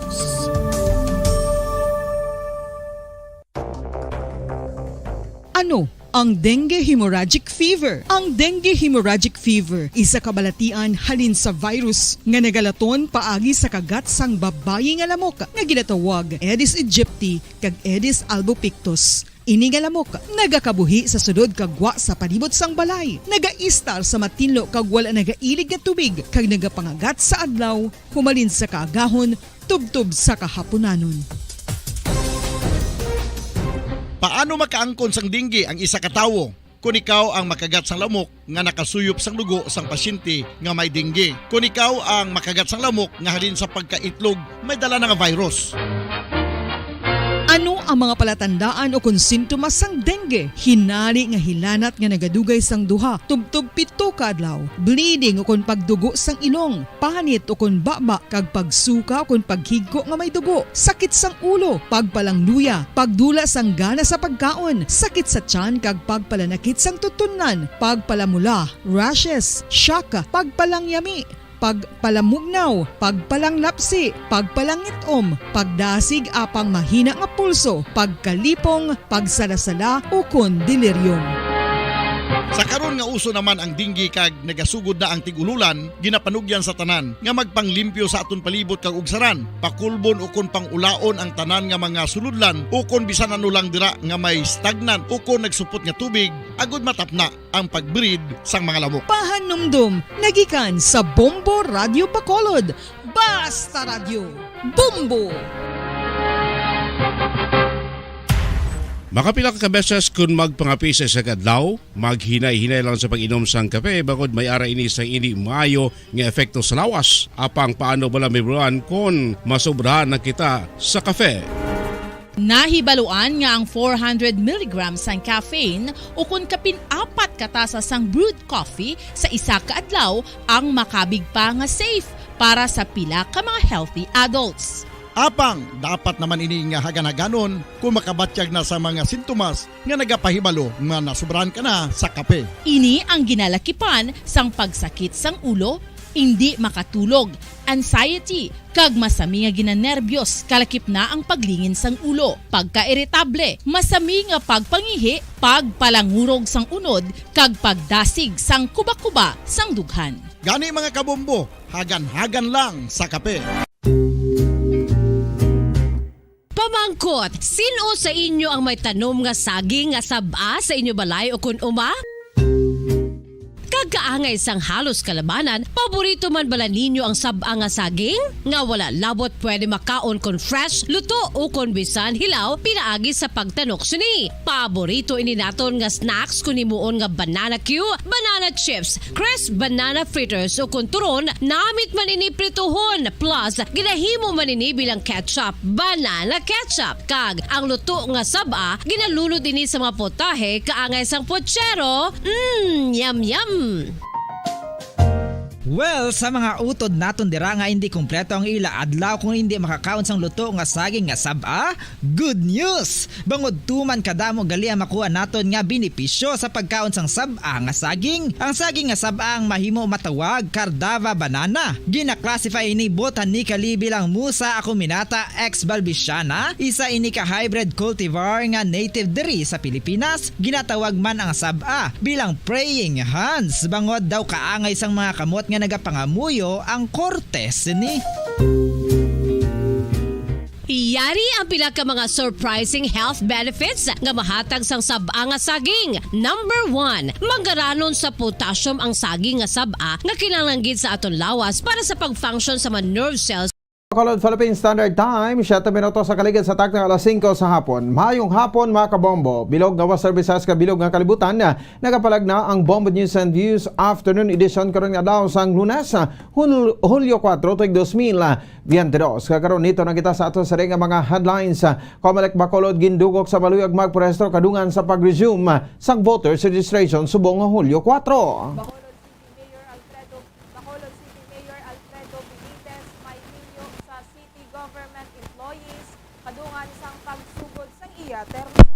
Ano ang dengue hemorrhagic fever? Ang dengue hemorrhagic fever isa ka balatian halin sa virus nga nagalaton paagi sa kagat sang babayi nga lamok nga ginatawag Aedes aegypti kag Aedes albopictus. Ini nga lamok nagakabuhi sa sulod kag gwa sa palibot sang balay, nagaistar sa matinlo kag wala nagailig nga tubig, kag nagapangagat sa adlaw humalin sa kaagahon tubtob sa kahapunanon. Paano makaangkon sang dengue ang isa ka tawo? Kon ikaw ang makagat sang lamok nga nakasuyop sang dugo sang pasyente nga may dengue. Kon ikaw ang makagat sang lamok nga halin sa pagkaitlog may dala na nga virus. Ano ang mga palatandaan ukon sintomas sang dengue? Hinari nga hilanat nga nagadugay sang duha tubtob pito ka adlaw, bleeding ukon pagdugo sang ilong, panit ukon baba kag pagsuka ukon paghigko nga may dugo, sakit sang ulo, pagpalangluya, pagdula sang gana sa pagkaon, sakit sa tiyan kag pagpalanakit sang tutunlan, pagpalamula, rashes, shock, pagpalangyami, pagpalamugnaw, pagpalanglapsi, pagpalangit-om, pagdasig apang mahina nga pulso, pagkalipong, pagsalasala, ukon delirium. Sa karon nga uso naman ang dengue kag nagasugod na ang tig-ululan, ginapanugyan sa tanan nga magpanglimpyo sa aton palibot kag ugsaran, pakulbon ukon pang-ulaon ang tanan nga mga sulodlan ukon bisan ano lang dira nga may stagnant ukon nagsupot nga tubig agod matapna ang pag-breed sang mga lamok. Pahanumdom nga gikan sa Bombo Radyo Bacolod. Basta Radyo, Bombo! Makapila ka beses kun magpangape sa isa ka adlaw, maghinay-hinay lang sa pag-inom sang kape, bangod may ara ini sang indi maayo nga epekto sa lawas. Apang paano bala mahibaluan kon masobrahan na kita sa kape? Nahibaluan nga ang four hundred milligrams sang caffeine ukon kapin apat ka tasa sang brewed coffee sa isa ka adlaw ang makabig pa nga safe para sa pila ka mga healthy adults. Apang dapat naman ini nga hagan-haganon kung makabatyag na sa mga sintomas nga nagapahibalo nga nasobrahan ka na sa kape. Ini ang ginalakipan sang pagsakit sang ulo, indi makatulog, anxiety, kag masami nga ginanerbyos, kalakip na ang paglingin sang ulo, pagkairitable, masami nga pagpangihi, pagpalangurog sang unod, kag pagdasig sang kuba-kuba sang dughan. Gani, mga kabombo, hagan-hagan lang sa kape. Pamangkot, sin-o sa inyo ang may tanom nga saging nga sab-a sa inyo balay o kun uma? Kag kaangay sang halos kalabanan, paborito man bala ninyo ang sab-a nga saging? Nga wala labot pwede makaon kon fresh, luto, o kon bisan hilaw pinaagi sa pagtanok sini. Paborito ini naton nga snacks kon himuon nga banana cue, banana chips, crisp banana fritters, o kon turon, namit man ini prituhon, plus ginahimo man ini bilang ketchup, banana ketchup. Kag ang luto nga sab-a, ginalunod ini sa mga putahe kaangay sang puchero. Mm, yum, yum! Well, sa mga utod naton dira nga hindi kompleto ang ila adlaw kung hindi makakaon sang luto nga saging nga sab-a, good news! Bangod tuman kadamo gali ang makuha naton nga benepisyo sa pagkaon sang sab-a nga saging. Ang saging nga sab-a ang mahimo matawag Cardava banana. Gina-classify ini botanically bilang Musa acuminata ex balbisiana, isa ini ka hybrid cultivar nga native diri sa Pilipinas. Ginatawag man ang sab-a bilang praying hands, bangod daw kaangay sang mga kamot nga nagapangamuyo ang korte sini. Yari ang pila ka mga surprising health benefits nga mahatag sang sab-a nga saging. Number one, mangaranon sa potassium ang saging nga sab-a nga kinahanglan gid sa aton lawas para sa pag-function sa mga nerve cells. Bacolod, Philippine Standard Time, siyete minutos sa kaligid sa takna alas singko sa hapon. Maayong hapon, mga kabombo. Bilog nga weather services ka bilog nga kalibutan, nagapalagna ang Bombo News and Views Afternoon Edition karon nga adlaw sang Lunes, Hul-, Hulyo kuwatro, tuig dos mil biyente dos. Kag karon, nito na kita sa aton sari nga mga headlines. Comelec Bacolod gindugok sa maluyag magprehistro kadungan sa pag-resume sang voters registration subong nga Hulyo kuwatro. Bacolod City Mayor Alfredo, Bacolod City Mayor Alfredo Benitez may minyo sa city government employees kadungan sang pagsugod sang iya termino.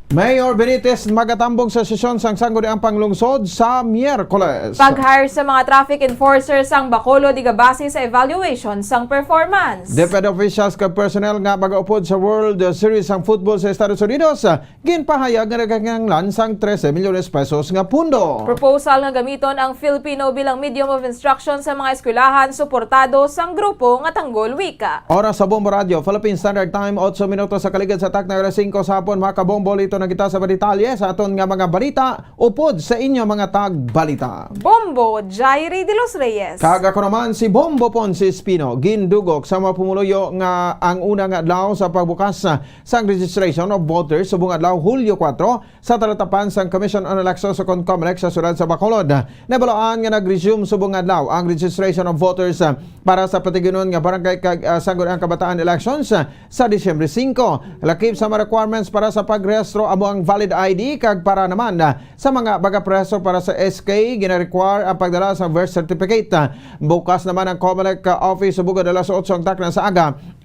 Mayor Benitez magatambong sa sesyon sang Sangguniang Panglungsod sa Miyerkules. Pag-hire sa mga traffic enforcers sang Bacolod igabase sa evaluation sang performance. DepEd officials kag personnel nga magaupod sa World Series sang football sa Estados Unidos, ginpahayag nga nagakinahanglan sang trese milyones pesos nga pundo. Proposal nga gamiton ang Filipino bilang medium of instruction sa mga eskwelahan suportado sang grupo nga Tanggol Wika. Oras sa Bombo Radyo, Philippine Standard Time, otso minutos sa kaligid sa takna alas singko sa hapon. Mga kabombo, lito na kita sa mga detalye sa aton nga mga balita upod sa inyo mga tagbalita. Bombo, Jairi de los Reyes. Kag ako naman si Bombo Ponce Espino. Gindugok sa mga pumuluyo nga ang una nga adlaw sa pagbukas sang registration of voters subong adlaw, Hulyo kuwatro, sa talatapan sang Commission on Elections o kon Comelec sa siyudad sa Bacolod. Nabalaan nga nag-resume subong adlaw ang registration of voters, ah, para sa Patiginon nga Barangay kag, ah, Sangguniang Kabataan elections, ah, sa Disyembre singko. Lakip sa mga requirements para sa pagrehistro amo ang valid I D, kag para naman, ah, sa mga magaprehistro para sa S K, gina-require ang pagdala sa birth certificate. Ah, bukas naman ang Comelec, ah, office subong alas otso ang takna sa aga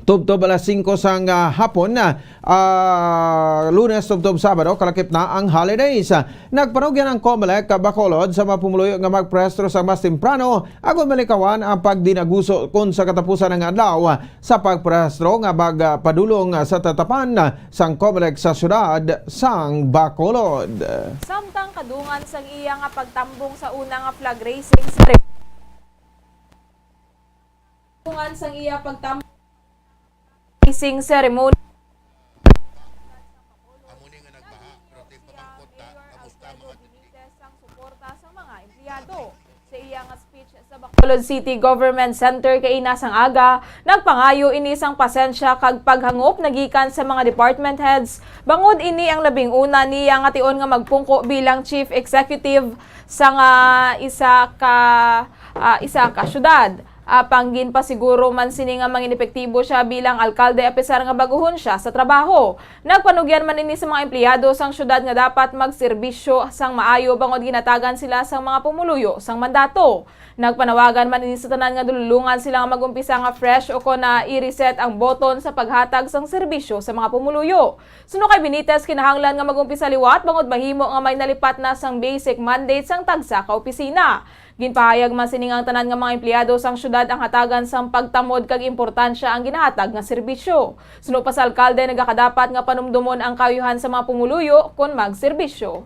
tubtob alas singko sang, ah, hapon, ah, ah, Lunes tubtob Sabado, kalakip na ang holidays. Ah, nagpanugyan ang Comelec, ah, Bacolod sa mga pumuluyo nga magprehistro sa mas temprano, agod malikawan ang pagdinaguso kon sa katapusan nga adlaw, ah, sa pagprehistro nga magpadulong, ah, sa tatapan, ah, sang Comelec sa siyudad sang Bacolod. Samtang kadungan sang iya nga pagtambong sa una nga flag raising sa Tungan sang iya pagtam-, sing ceremony. Amo ni nga nagbaha, pero ti pamangkot ta, Mayor kamusta ang Alfredo mga Benitez ang suporta sa mga empleyado. Sa iya nga speech sa Bacolod City Government Center kaina sang aga, nagpangayo ini sang pasensya kag paghangop nagikan sa mga department heads, bangod ini ang labing una niya nga tion nga magpungko bilang chief executive sang, ah, isa ka, ah, isa ka syudad. Apang ginpasiguro man sini nga mangin-epektibo sia bilang alkalde, apisar nga baguhon sia sa trabaho. Nagpanugyan man ini sa mga empleyado sang syudad nga dapat magserbisyo sang maayo bangod ginatagan sila sang mga pumuluyo sang mandato. Nagpanawagan man ini sa tanan nga dululungan sila nga mag-umpisa nga fresh o kon na i-reset ang boton sa paghatag sang serbisyo sa mga pumuluyo. Suno kay Benitez, kinahanglan nga mag-umpisa liwat bangod mahimo nga may nalipat na sang basic mandate sang tagsa ka opisina. Ginpahayag man sini nga ang tanan nga mga empleyado sang syudad ang hatagan sang pagtamod kag importansya ang ginahatag nga serbisyo. Suno pa sa alkalde, nagakadapat nga panumdomon ang kaayuhan sa mga pumuluyo kon magserbisyo.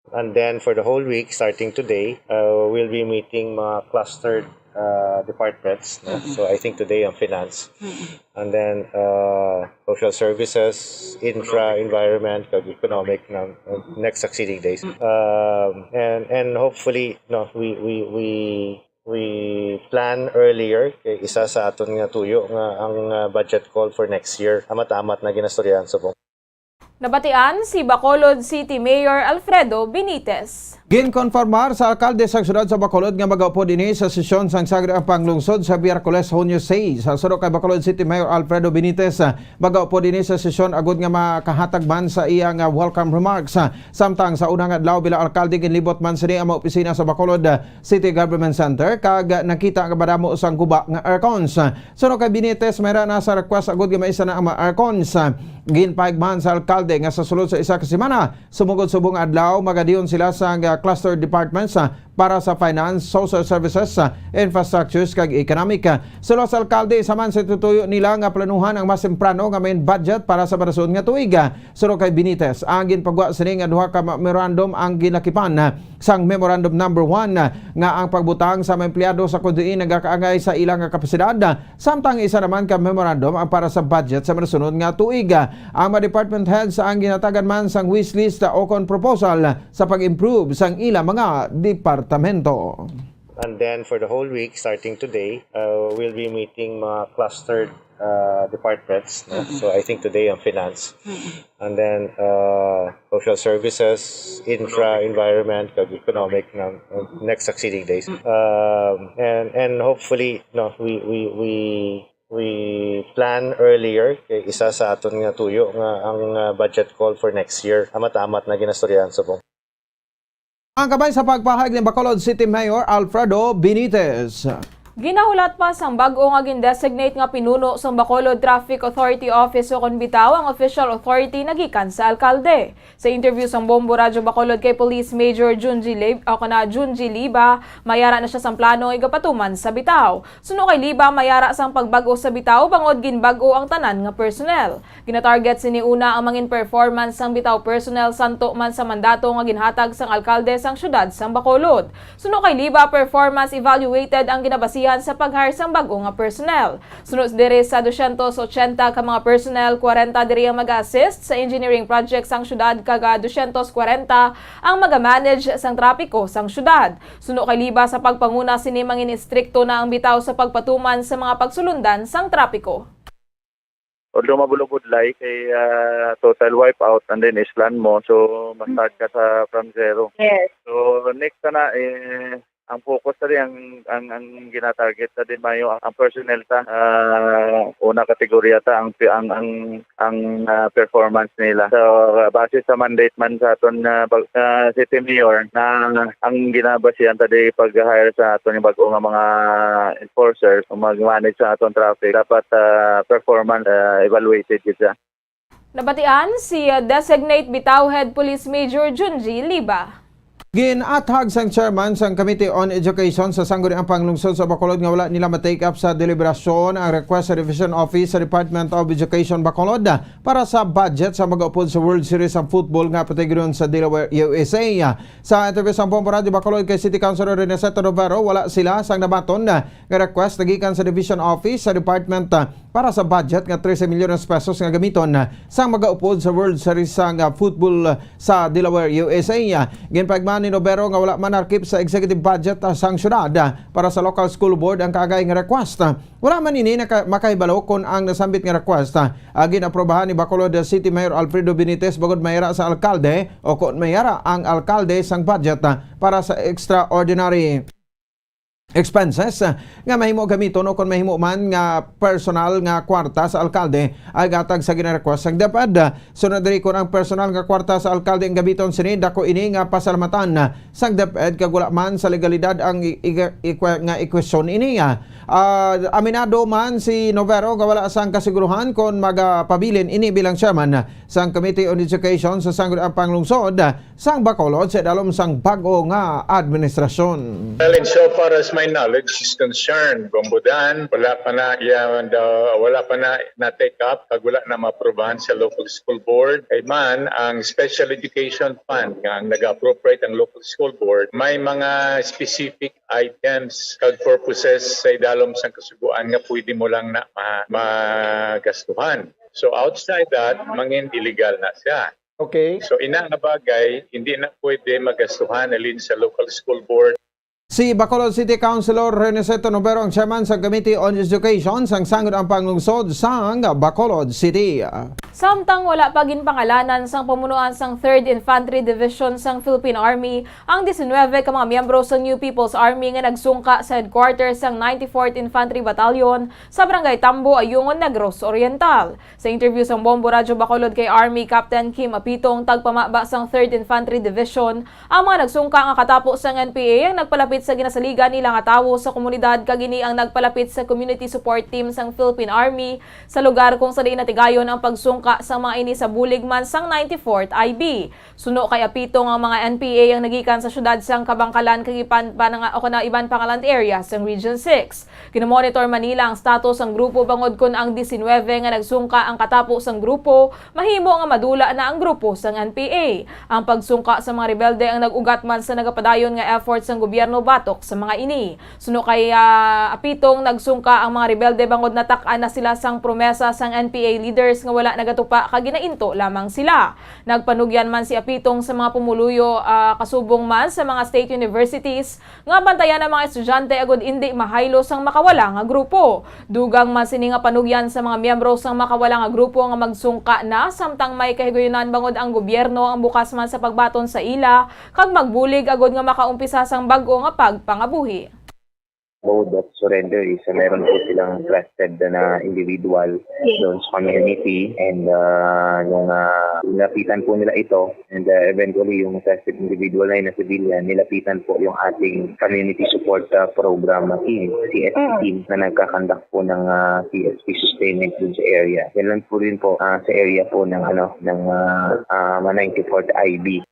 And then for the whole week, starting today, uh, we'll be meeting mga clustered uh, departments. No? So I think today ang finance. And then uh, social services, infra, environment, kag economic ng uh, next succeeding days. Um, and and hopefully, no, we we we we plan earlier kay isa sa aton nga tuyo nga ang uh, budget call for next year amat-amat na ginastoryahan subong. Nabatian si Bacolod City Mayor Alfredo Benitez. Ginkonfirmar sa alkalde sa siyudad sa Bacolod nga magaupod ini sa sesyon sang Sangguniang Panglungsod sa Miyerkules, Hunyo sais. Sa suno kay Bacolod City Mayor Alfredo Benitez, magaupod ini sa sesyon agud nga makahatag man sa iya nga welcome remarks. Samtang sa unang adlaw bilang alkalde, ginlibot man sini ang mga opisina sa Bacolod City Government Center kag nakita nga madamo sang guba nga aircons. Suno kay Benitez, mayra na sa request agud nga maisa na ang mga aircons. Ginpahigman sa alkalde nga sa sulod sa isa ka semana, sumugod subong adlaw, magadiyon sila sa nga cluster departments ah, para sa finance, social services, ah, infrastructures, kag economic. Ah, suno sa alkalde, isa man sa tutuyo nila nga planuhan ang mas temprano nga main budget para sa madason nga tuig. Ah, suno kay Benitez, ang ginpagwa sini nga duha ka memorandum ang ginakipan. Ah, sang Memorandum Number One nga ang pagbutang sa mga empleyado sa K D E nagakaangay sa ila nga kapasidad, samtang isa naman ka memorandum ang para sa budget sa masusunod nga tuig. Ang mga department heads ang ginatagan man sang wish list o kon proposal sa pag-improve sang ila mga departamento. And then for the whole week, starting today, uh, we'll be meeting mga clustered uh, departments. No? So I think today ang finance. And then uh, social services, infra, environment, kag economic ng uh, next succeeding days. Um, and and hopefully, no, we we we we plan earlier kay isa sa aton nga tuyo nga ang uh, budget call for next year amat-amat na ginastoryahan subong. Ang kabay sa pagpahayag ni Bacolod City Mayor Alfredo Benitez. Ginahulat pa sang bag-o nga gindesignate nga pinuno sang Bacolod Traffic Authority Office o kon bitaw ang official authority nagikan sa alkalde. Sa interview sang Bombo Radyo Bacolod kay Police Major Junji Lib o kana Junji Liba, mayara na sia sang plano nga igapatuman sa bitaw. Suno kay Liba, mayara sang pagbag-o sa bitaw bangod ginbag-o ang tanan nga personnel. Ginatarget sini una ang mangin performance sang bitaw personnel santo man sa mandato nga ginhatag sang alkalde sang siyudad sang Bacolod. Suno kay Liba, performance evaluated ang ginabasihan sa pag-hire sang bag-o nga personnel. Suno diri sa dosyentos otsenta ka mga personnel, kwarenta diri ang mag-assist sa engineering project sang siyudad kag dosyentos kwarenta ang maga-manage sang trapiko sang siyudad. Suno kay Liba, sa pagpanguna sini mangin-istrikto na ang bitaw sa pagpatuman sa mga pagsulundan sang trapiko. Although mabulog-udlay kay ah, total wipeout and then island mo, so mag-start ka sa from zero. Yes. So next na eh ang focus ta ang ang ang ginatarget ta din mayo ang, ang personnel ta ah, una kategorya ta ang pi- ang ang ang ah, performance nila. So base sa mandate man sa aton nga bag- ah, city mayor na ang ginabasihan ta di pag-hire sa aton nga bag-o nga mga enforcers o mag-manage sa aton traffic dapat ah, performance ah, evaluated gid siya. Nabatian si uh, Designate Bitaw Head Police Major Junji Liba. Ginathag sang chairman sang Committee on Education sa Sangguniang Panglungsod sa Bacolod nga wala nila ma-take up sa deliberasyon ang request sa Division Office sa Department of Education Bacolod para sa budget sa mag-upod sa World Series sang football nga patigron sa Delaware, U S A. Sa interview sang Bombo Radyo Bacolod kay City Councilor Renaceto Rovero, wala sila sang nabaton nga request na gikan sa Division Office sa Department ah, para sa budget nga trese milyones pesos nga gamiton ah, sang mag-upod sa World Series sang ah, football ah, sa Delaware, U S A. Ah, ginpaigmaan ni Rovero nga wala man narkip sa executive budget ah, sang syudad ah, para sa local school board ang kaagay nga request. Ah, wala man ini naka- makahibalo kon ang nasambit nga request ah, ah, gin-aprobahan ni Bacolod City Mayor Alfredo Benitez bangod mayara sa alkalde o kon mayara ang alkalde sang budget ah, para sa extraordinary. expenses, ah, nga mahimo gamiton o kon mahimo man nga personal nga kwarta sa alkalde ang ihatag sa gina-request sang DepEd. Sunod diri, kon ang personal nga kwarta sa alkalde ang gamiton sini, dako ini nga pasalamatan sang DepEd kag wala man sa legalidad ang i-, i-, ikwe-, nga ekwasyon ini. Ah, aminado man si Novero nga wala sang kasiguruhan kon magapabilin ini bilang chairman sang Committee on Education sa Sangguniang Panglungsod sang Bacolod sa idalom sang bag-o nga administrasyon. Well, insofar as my knowledge is concerned, Bombodan, wala pa na, iya, wala pa na na-take up, kag wala na maaprubahan sa local school board. Kay man, ang special education fund nga ang nag-appropriate ang local school board, may mga specific items kag purposes sa idalom sang kasugoan nga pwede mo lang na ma-, magastuhan. So outside that, mangin illegal na siya. Okay. So, ina nga bagay, hindi na pwede magastuhan halin sa local school board. Si Bacolod City Councilor Rene Seto Novero ang chairman sa Committee on Education sang Sangguniang Panglungsod sang Bacolod City. Samtang wala pa ginpangalanan sang pamunuan sang Third Infantry Division sang Philippine Army ang diecinuebe ka mga miyembro sang New People's Army nga nagsungka sa headquarters sang ninety-fourth Infantry Battalion sa Barangay Tambo, Ayungon, Negros Oriental. Sa interview sang Bombo Radyo Bacolod kay Army Captain Kim Apitong, tagpamaba sang Third Infantry Division ang mga nagsungka nga katapo sang N P A ang nagpalapit sa ginasaligan nila nga tawo sa komunidad, kag ini ang nagpalapit sa Community Support Team sang Philippine Army sa lugar kung sa diin natigayon ang pagsungka sang mga ini sa bulig man sang ninety-fourth I B. Suno kay Apitong, ang mga N P A ang nagikan sa siyudad sang Kabankalan kag iban pa nga, o kana iban pa nga land area sang Region six. Ginamonitor man nila ang status sang grupo bangod kon ang diecinuebe nga nagsungka ang katapo sang grupo, mahimo nga madula na ang grupo sang N P A. Ang pagsungka sa mga rebelde ang nag-ugat man sa nagapadayon nga effort sang gobyerno batok sa mga ini. Suno kay, ah, Apitong, nagsungka ang mga rebelde bangod natak-an na sila sang promesa sang N P A leaders nga wala nagatupa kag ginainto lamang sila. Nagpanugyan man si Apitong sa mga pumuluyo, ah, kasubong man sa mga state universities, nga bantayan ang mga estudyante agud indi mahaylo sang makawala nga grupo. Dugang man sini nga panugyan sa mga miyembro sang makawala nga grupo nga magsungka na samtang may kahigayunan bangod ang gobyerno ang bukas man sa pagbaton sa ila kag magbulig agud nga makaumpisa sang bag-o nga pagpangabuhi. Mode of surrender is, uh, meron po silang trusted na individual Yes. doon sa community, and, uh, nung, uh, nilapitan po nila ito, and, uh, eventually yung trusted individual na yun na civilian, nilapitan po yung ating community support, uh, program na team, C S P Mm. team, na nagkakandak po ng, uh, C S P sustainment dun sa area. Yan lang po rin po, uh, sa area po ng, ano, ng, uh, uh, ninety-fourth I B.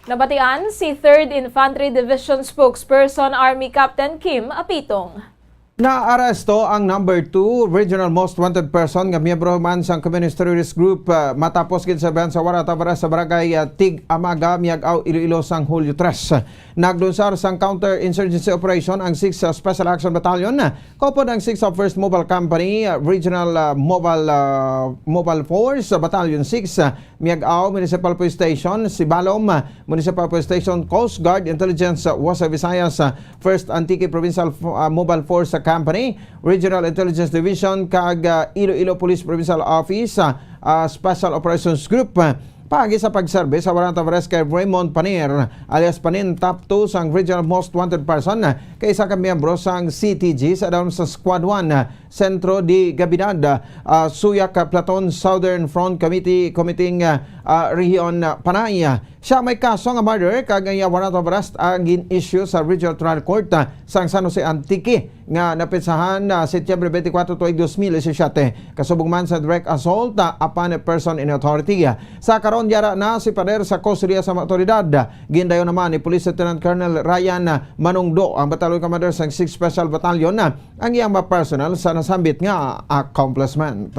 Nabatian si Third Infantry Division Spokesperson Army Captain Kim Apitong. Naaresto ang number two Regional Most Wanted Person nga miyembro man sang Communist Terrorist Group, ah, matapos ginserbihan sa warrant of arrest sa barangay, ah, Tig-Amaga, Miag-ao, Iloilo sang Hulyo tres. Naglunsar sang counter-insurgency operation ang Sixth Special Action Battalion, kaupod ang Sixth First Mobile Company, ah, Regional, ah, Mobile, ah, Mobile Force, ah, Battalion six, ah, Miag-ao Municipal Police Station, Sibalom Municipal Police Station, Coast Guard Intelligence, uh, West Visayas, uh, First Antique Provincial Fo-, uh, Mobile Force, uh, Company, Regional Intelligence Division, kag, uh, Iloilo Police Provincial Office, uh, uh, Special Operations Group, uh, paagi sa pagserbi sa warrant of arrest kay Raymond Panir, alias Panin, top two sang Regional Most Wanted Person, uh, kay isa ka miyembro sang C T G sa daw sa Squad one, uh, Centro de Gavidad, ah, Suyak, ah, Platon, Southern Front Committee, Committee, ah, ah, Region, ah, Panay. Siya may kaso nga murder kag ang iya warrant of arrest ang gin-issue sa Regional Trial Court, ah, sang San Jose Antique nga napetsahan, ah, Setyembre twenty-four, tuig dos mil disisiete. Kasubong man sa direct assault, ah, upon a person in authority. Sa karon, yara na si Pader sa kustodiya sa mga awtoridad. Gindayon naman ni Police Lieutenant Colonel Ryan, ah, Manungdo, ang Battalion Commander sang Sixth Special Battalion, ah, ang iyang mga personnel sa nasambit nga accomplishment.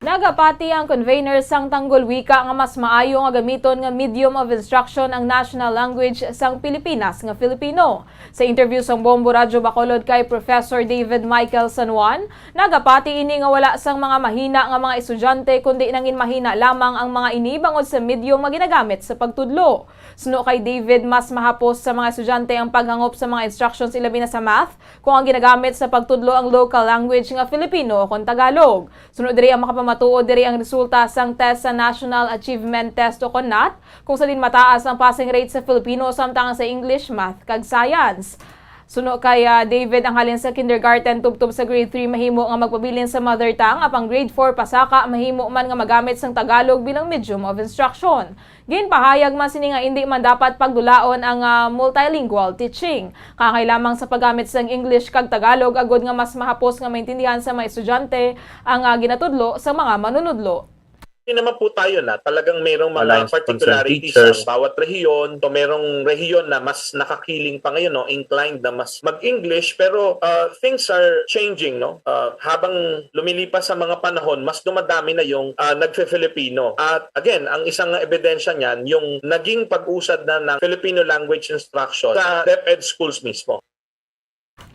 Nagapati ang convener sang Tanggol Wika nga mas maayo nga gamiton nga medium of instruction ang national language sang Pilipinas nga Filipino. Sa interview sang Bombo Radyo Bacolod kay Professor David Michael San Juan, nagapati ini nga wala sang mga mahina nga mga estudyante, kundi nangin mahina lamang ang mga ini bangod sa medium nga ginagamit sa pagtudlo. Suno kay David, mas mahapos sa mga estudyante ang paghangop sa mga instructions, ilabi na sa math, kung ang ginagamit sa pagtudlo ang local language nga Filipino o kon Tagalog. Suno diri ang makapamatuod diri ang resulta sang test sa National Achievement Test o kon NAT, kung sa diin mataas ang passing rate sa Filipino samtang sa English, math, kag science. Suno kay, ah, David, ang halin sa kindergarten tubtob sa grade three mahimo nga magpabilin sa mother tongue, apang grade four pasaka mahimo man nga magamit sang Tagalog bilang medium of instruction. Ginpahayag man sini nga indi man dapat pagdulaon ang, ah, multilingual teaching. Kaangay lamang sa paggamit sang English kag Tagalog agud nga mas mahapos nga maintindihan sa mga estudyante ang, ah, ginatudlo sa mga manunudlo. Hindi naman po tayo na talagang merong mga particularities ang bawat rehiyon. So merong rehiyon na mas nakakiling pa ngayon, no, inclined na mas mag-English, pero uh, things are changing, no? Uh, habang lumilipas sa mga panahon, mas dumadami na yung uh, nagfe-Filipino. At again, ang isang ebidensya niyan, yung naging pag-usad na ng Filipino language instruction sa DepEd schools mismo.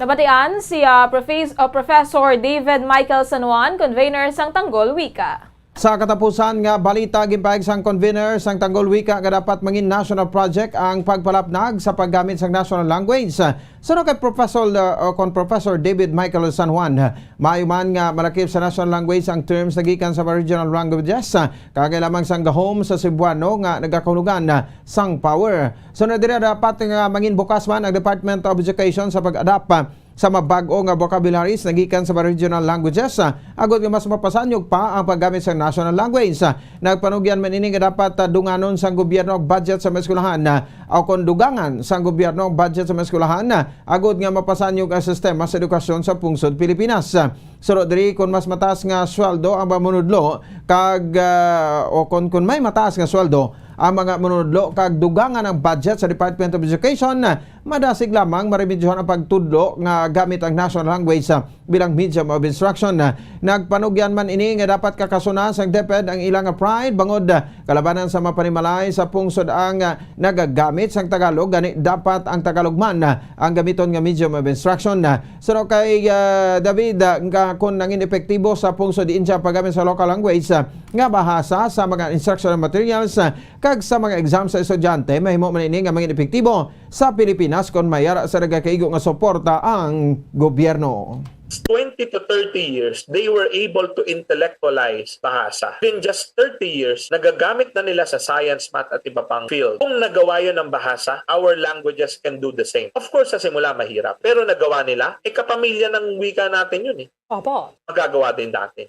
Nabatian si, ah, Profes-, ah, Professor David Michael San Juan, convener sang Tanggol Wika. Sa katapusan nga balita, ginpahayag sang convener sang Tanggol Wika nga dapat mangin national project ang pagpalapnag sa paggamit sang national language. Suno kay Professor, uh, o kon Professor David Michael San Juan, maayo man nga malakip sa national language ang terms nagikan sa mga regional languages, uh, kagay lamang sang gahom sa Cebuano nga nagakahulugan, uh, sang power. Sunod dira, dapat nga mangin bukas man ang Department of Education sa pag-adapt, ah, sa mabag-o nga vocabularies nagikan sa mga regional languages, ah, agod nga mas mapasanyog pa ang paggamit sa national language. Ah, nagpanugyan man ini nga dapat, ah, dunganon sang gobyerno ang budget sa mga eskwelahan, ah, o kon dugangan sang gobyerno ang budget sa mga eskwelahan, ah, agod nga mapasanyog ang sistema sa edukasyon sa pungsod Pilipinas. Ah, suno diri, kon mas mataas nga sweldo ang mga manunudlo kag, ah, o kon, kon may mataas nga sweldo ang mga manunudlo kag dugangan ang budget sa Department of Education, madasig lamang maremedyohan ang pagtudlo nga gamit ang national language, ah, bilang medium of instruction. Nagpanugyan man ini nga dapat kakasuna sang DepEd ang ilang pride bangod, ah, kalabanan sa mga panimalay sa pungsod ang, ah, nagagamit sang Tagalog, gani dapat ang Tagalog man, ah, ang gamiton nga medium of instruction. Suno kay, ah, David, ah, nga kon nangin epektibo sa pungsod diin siya paggamit sa local language, ah, nga bahasa sa mga instructional materials, ah, kag sa mga exam sa estudyante, mahimo man ini nga mangin epektibo sa Pilipinas kon may ara sa nagakaigo nga suporta ang gobyerno. Twenty to thirty years, they were able to intellectualize bahasa. In just thirty years, nagagamit na nila sa science, math, at iba pang field. Kung nagawa yun ang bahasa, our languages can do the same. Of course, sa simula mahirap, pero nagawa nila. Eh, kapamilya ng wika natin yun eh. Opo. Magagawa din dati.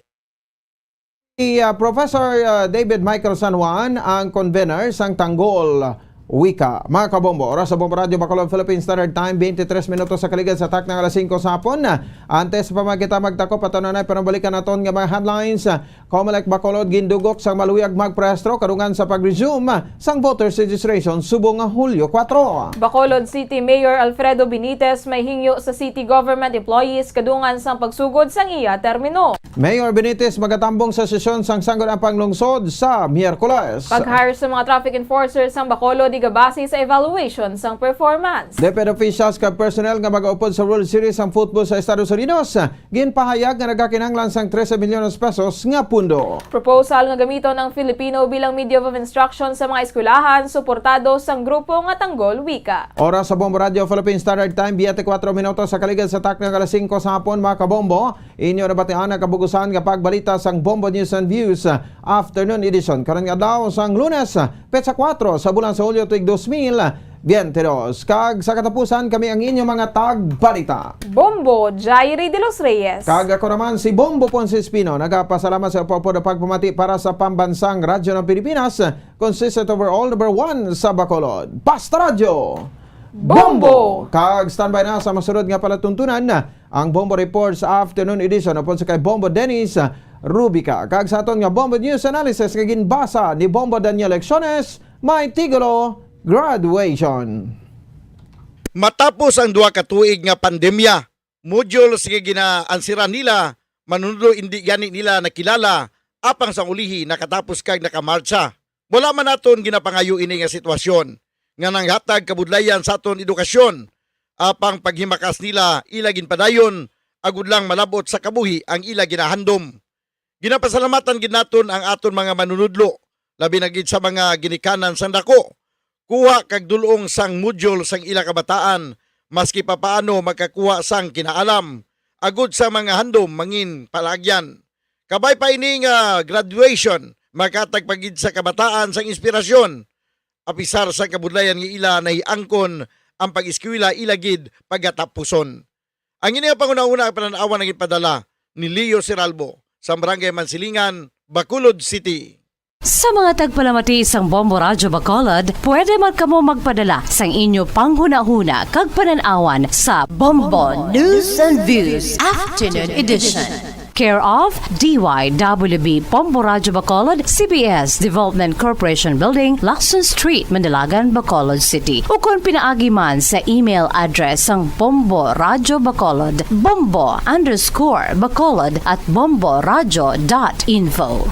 Si, ah, Professor, ah, David Michael San Juan ang convener sang Tanggol Wika. Mga kabombo, oras sa Bombo Radyo Bacolod, Philippine Standard Time, twenty-three minutos sa kaligad sa takna nga alas singko sa hapon. Antes pa man kita magtakop, ato na na panambalikan naton nga mga headlines. Comelec Bacolod gindugok sang maluyag magparehistro kadungan sa pag-resume sang voters registration subong nga Hulyo kuwatro. Bacolod City Mayor Alfredo Benitez may hingyo sa city government employees kadungan sang pagsugod sang iya termino. Mayor Benitez magatambong sa sesyon sang Sangguniang Panglungsod sa Miyerkules. Pag-hire sa mga traffic enforcers sang Bacolod igabase sa evaluation sang performance. DepEd officials kag personnel nga magaupod sa World Series sang football sa Estados Unidos ginpahayag nga nagakinahanglan sang trese milyones pesos nga pundo. Proposal nga gamiton ang Filipino bilang medium of instruction sa mga eskwelahan suportado sang grupo nga Tanggol Wika. Oras sa Bombo Radyo Philippine Standard Time, biyente kuwatro minutos sa kaligad sa takna nga alas singko sa hapon, mga kabombo. Inyo nabatian ang kabugusan nga pagbalita sang Bombo News and Views, ah, Afternoon Edition. Karon nga adlaw sang Lunes, ah, petsa kuwatro sa bulan sa Hulyo tuig dos mil biyente dos. Kag sa katapusan, kami ang inyo mga tagbalita. Bombo, Jairi de los Reyes. Kag ako naman si Bombo Ponce Espino. Nagapasalamat sa upod pagpamati para sa Pambansang Radyo ng Pilipinas, consistent overall number one sa Bacolod. Basta Radyo! Bombo! Kag standby na sa masunod nga palatuntunan, ang Bombo Report sa Afternoon Edition upod sa kay Bombo Dennis Rubica. Kag sa aton nga Bombo News Analysis nga ginbasa ni Bombo Daniel Lecciones, may titulo, Graduation. Matapos ang duha ka tuig nga pandemya, modules nga ginaansiran nila, manunudlo indi gani nila nakilala, apang sang ulihi nakatapos kag nakamartsa. Wala man naton ginapangayo ini nga sitwasyon nga nanghatag kabudlayan sa aton edukasyon, apang paghimakas nila ila ginpadayon agud lang malab-ot sa kabuhi ang ila ginahandom. Ginapasalamatan gid naton ang aton mga manunudlo, labi na gid sa mga ginikanan sang dako, kuha kag dul-ong sang modyul sang ila kabataan, maski papaano makakuha sang kinaalam, agud sa mga handom mangin palaagyan. Kabay pa ini nga graduation, makatag pa gid sa kabataan sang inspirasyon, apisar sa kabudlayan nga ila nahiangkon ang pag-eskwela ila gid pagatapuson. Ang ini nga panghunahuna ang panan-awan ang ipadala ni Leo Siralbo sa Barangay Mansilingan, Bacolod City. Sa mga tagpalamati sang Bombo Radyo Bacolod, pwede man kamo magpadala sang inyo panghunahuna kag panan-awan sa Bombo News and Views Afternoon Edition. Care of D Y W B Bombo Radyo Bacolod, C B S Development Corporation Building, Lacson Street, Manalagan, Bacolod City. Ukon pinaagi man sa email address sang Bombo Radyo Bacolod, bombo underscore bacolod at bomboradyo dot info.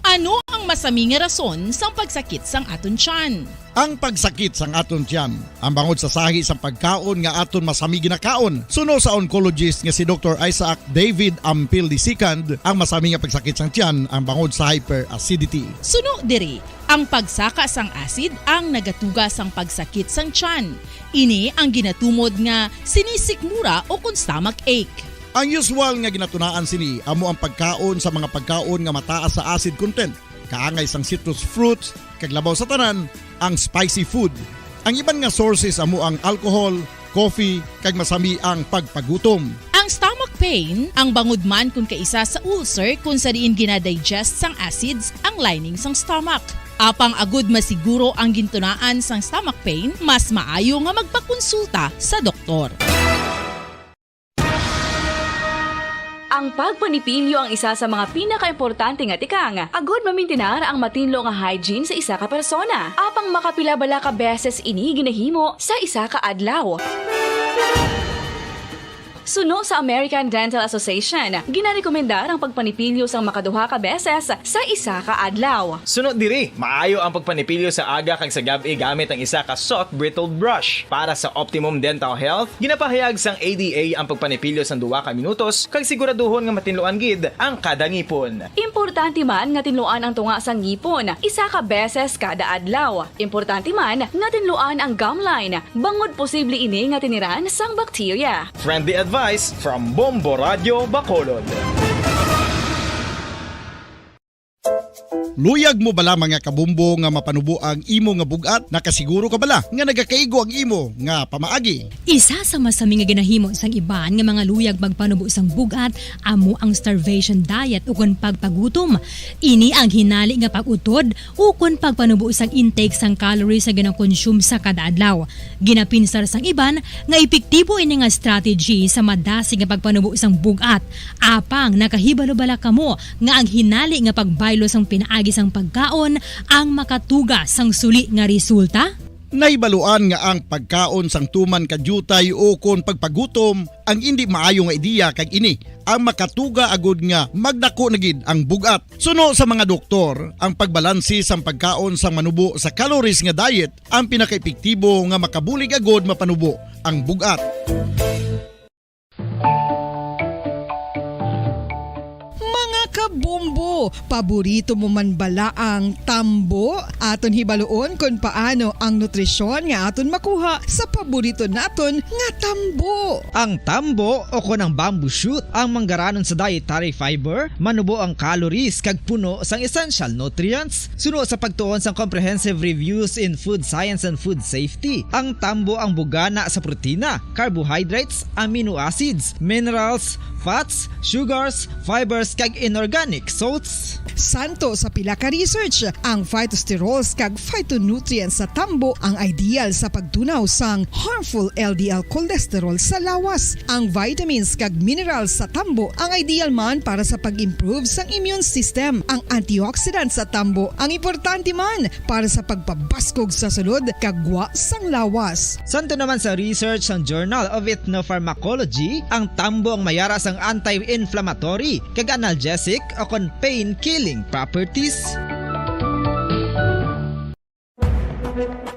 Ano ang masami nga rason sang pagsakit sang aton tiyan? Ang pagsakit sang aton tiyan, ang bangod sa sahi sang pagkaon nga aton masami ginakaon. Suno sa oncologist nga si Doktor Isaac David Ampil the second, ang masami nga pagsakit sang tiyan ang bangod sa hyperacidity. Suno diri, ang pagsaka sang acid ang nagatuga sang pagsakit sang tiyan. Ini ang ginatumod nga sinisikmura o kon stomach ache. Ang usual nga ginatunaan sini amo ang pagkaon sa mga pagkaon nga mataas sa acid content, kaangay sang citrus fruits, kag labaw sa tanan, ang spicy food. Ang iban nga sources amo ang alcohol, coffee, kag masami ang pagpagutom. Ang stomach pain ang bangod man kon kaisa sa ulcer, kon sa diin ginadigest sang acids ang lining sang stomach. Apang agud masiguro ang gintunaan sang stomach pain, mas maayo nga magpakonsulta sa doktor. Ang pagpanipilyo ang isa sa mga pinakaimportante nga tikang agud mamintinar ang matinlo nga hygiene sa isa ka persona. Apang makapila bala ka beses ini ginahimo sa isa ka adlaw? Suno sa American Dental Association, ginarekomendar ang pagpanipilyo sang makaduha ka beses sa isa ka adlaw. Suno diri, maayo ang pagpanipilyo sa aga kag sa gab-i gamit ang isa ka soft bristled brush. Para sa optimum dental health, ginapahayag sang A D A ang pagpanipilyo sang duha ka minutos kag siguraduhon nga matinluan gid ang kada ngipon. Importante man nga tinluan ang tunga sang ngipon isa ka beses kada adlaw. Importante man nga tinluan ang gum line, bangod posible ini nga tiniran sang bakterya. Friendly advice from Bombo Radyo Bacolod. Luyag mo bala, mga kabombo, nga mapanubo ang imo nga bug-at? Nakasiguro ka bala nga nagakaigo ang imo nga pamaagi? Isa sa masami nga ginahimo sang iban nga mga luyag magpanubo sang bug-at amo ang starvation diet ukon pagpagutom. Ini ang hinali nga pag-utod ukon pagpanubo sang intake sang calories nga ginakonsume sa kada adlaw. Ginapinsar sang iban nga epektibo ini nga strategy sa madasig nga pagpanubo sang bug-at. Apang nakahibalo bala kamo nga ang hinali nga pagbaylo sang pinaagi sang pagkaon ang makatuga sang suli nga resulta? Nahibaluan nga ang pagkaon sang tuman ka diutay ukon pagpagutom ang indi maayo nga ideya, kag ini ang makatuga agud nga magdako na gid ang bug-at. Suno sa mga doktor, ang pagbalanse sang pagkaon sang manubo sa calories nga diet ang pinakaepektibo nga makabulig agud mapanubo ang bug-at. Mga kabombo, paborito mo man bala ang tambo? Aton hibaluon kon paano ang nutrisyon nga aton makuha sa paborito naton nga tambo. Ang tambo, o kon ang bamboo shoot, ang manggaranon sa dietary fiber, manubo ang calories kag puno sang essential nutrients. Suno sa pagtuon sang Comprehensive Reviews in Food Science and Food Safety, ang tambo ang bugana sa protina, carbohydrates, amino acids, minerals, fats, sugars, fibers, kag inorganic salts. Santo sa pila ka research, ang phytosterols kag phytonutrients sa tambo ang ideal sa pagtunaw sang harmful L D L cholesterol sa lawas. Ang vitamins kag minerals sa tambo ang ideal man para sa pag-improve sang immune system. Ang antioxidants sa tambo ang importante man para sa pagpabaskog sa sulod kag gwa sang lawas. Santo naman sa research sang Journal of Ethnopharmacology, ang tambo ang mayara sang anti-inflammatory kag analgesic o kon pain-killing properties.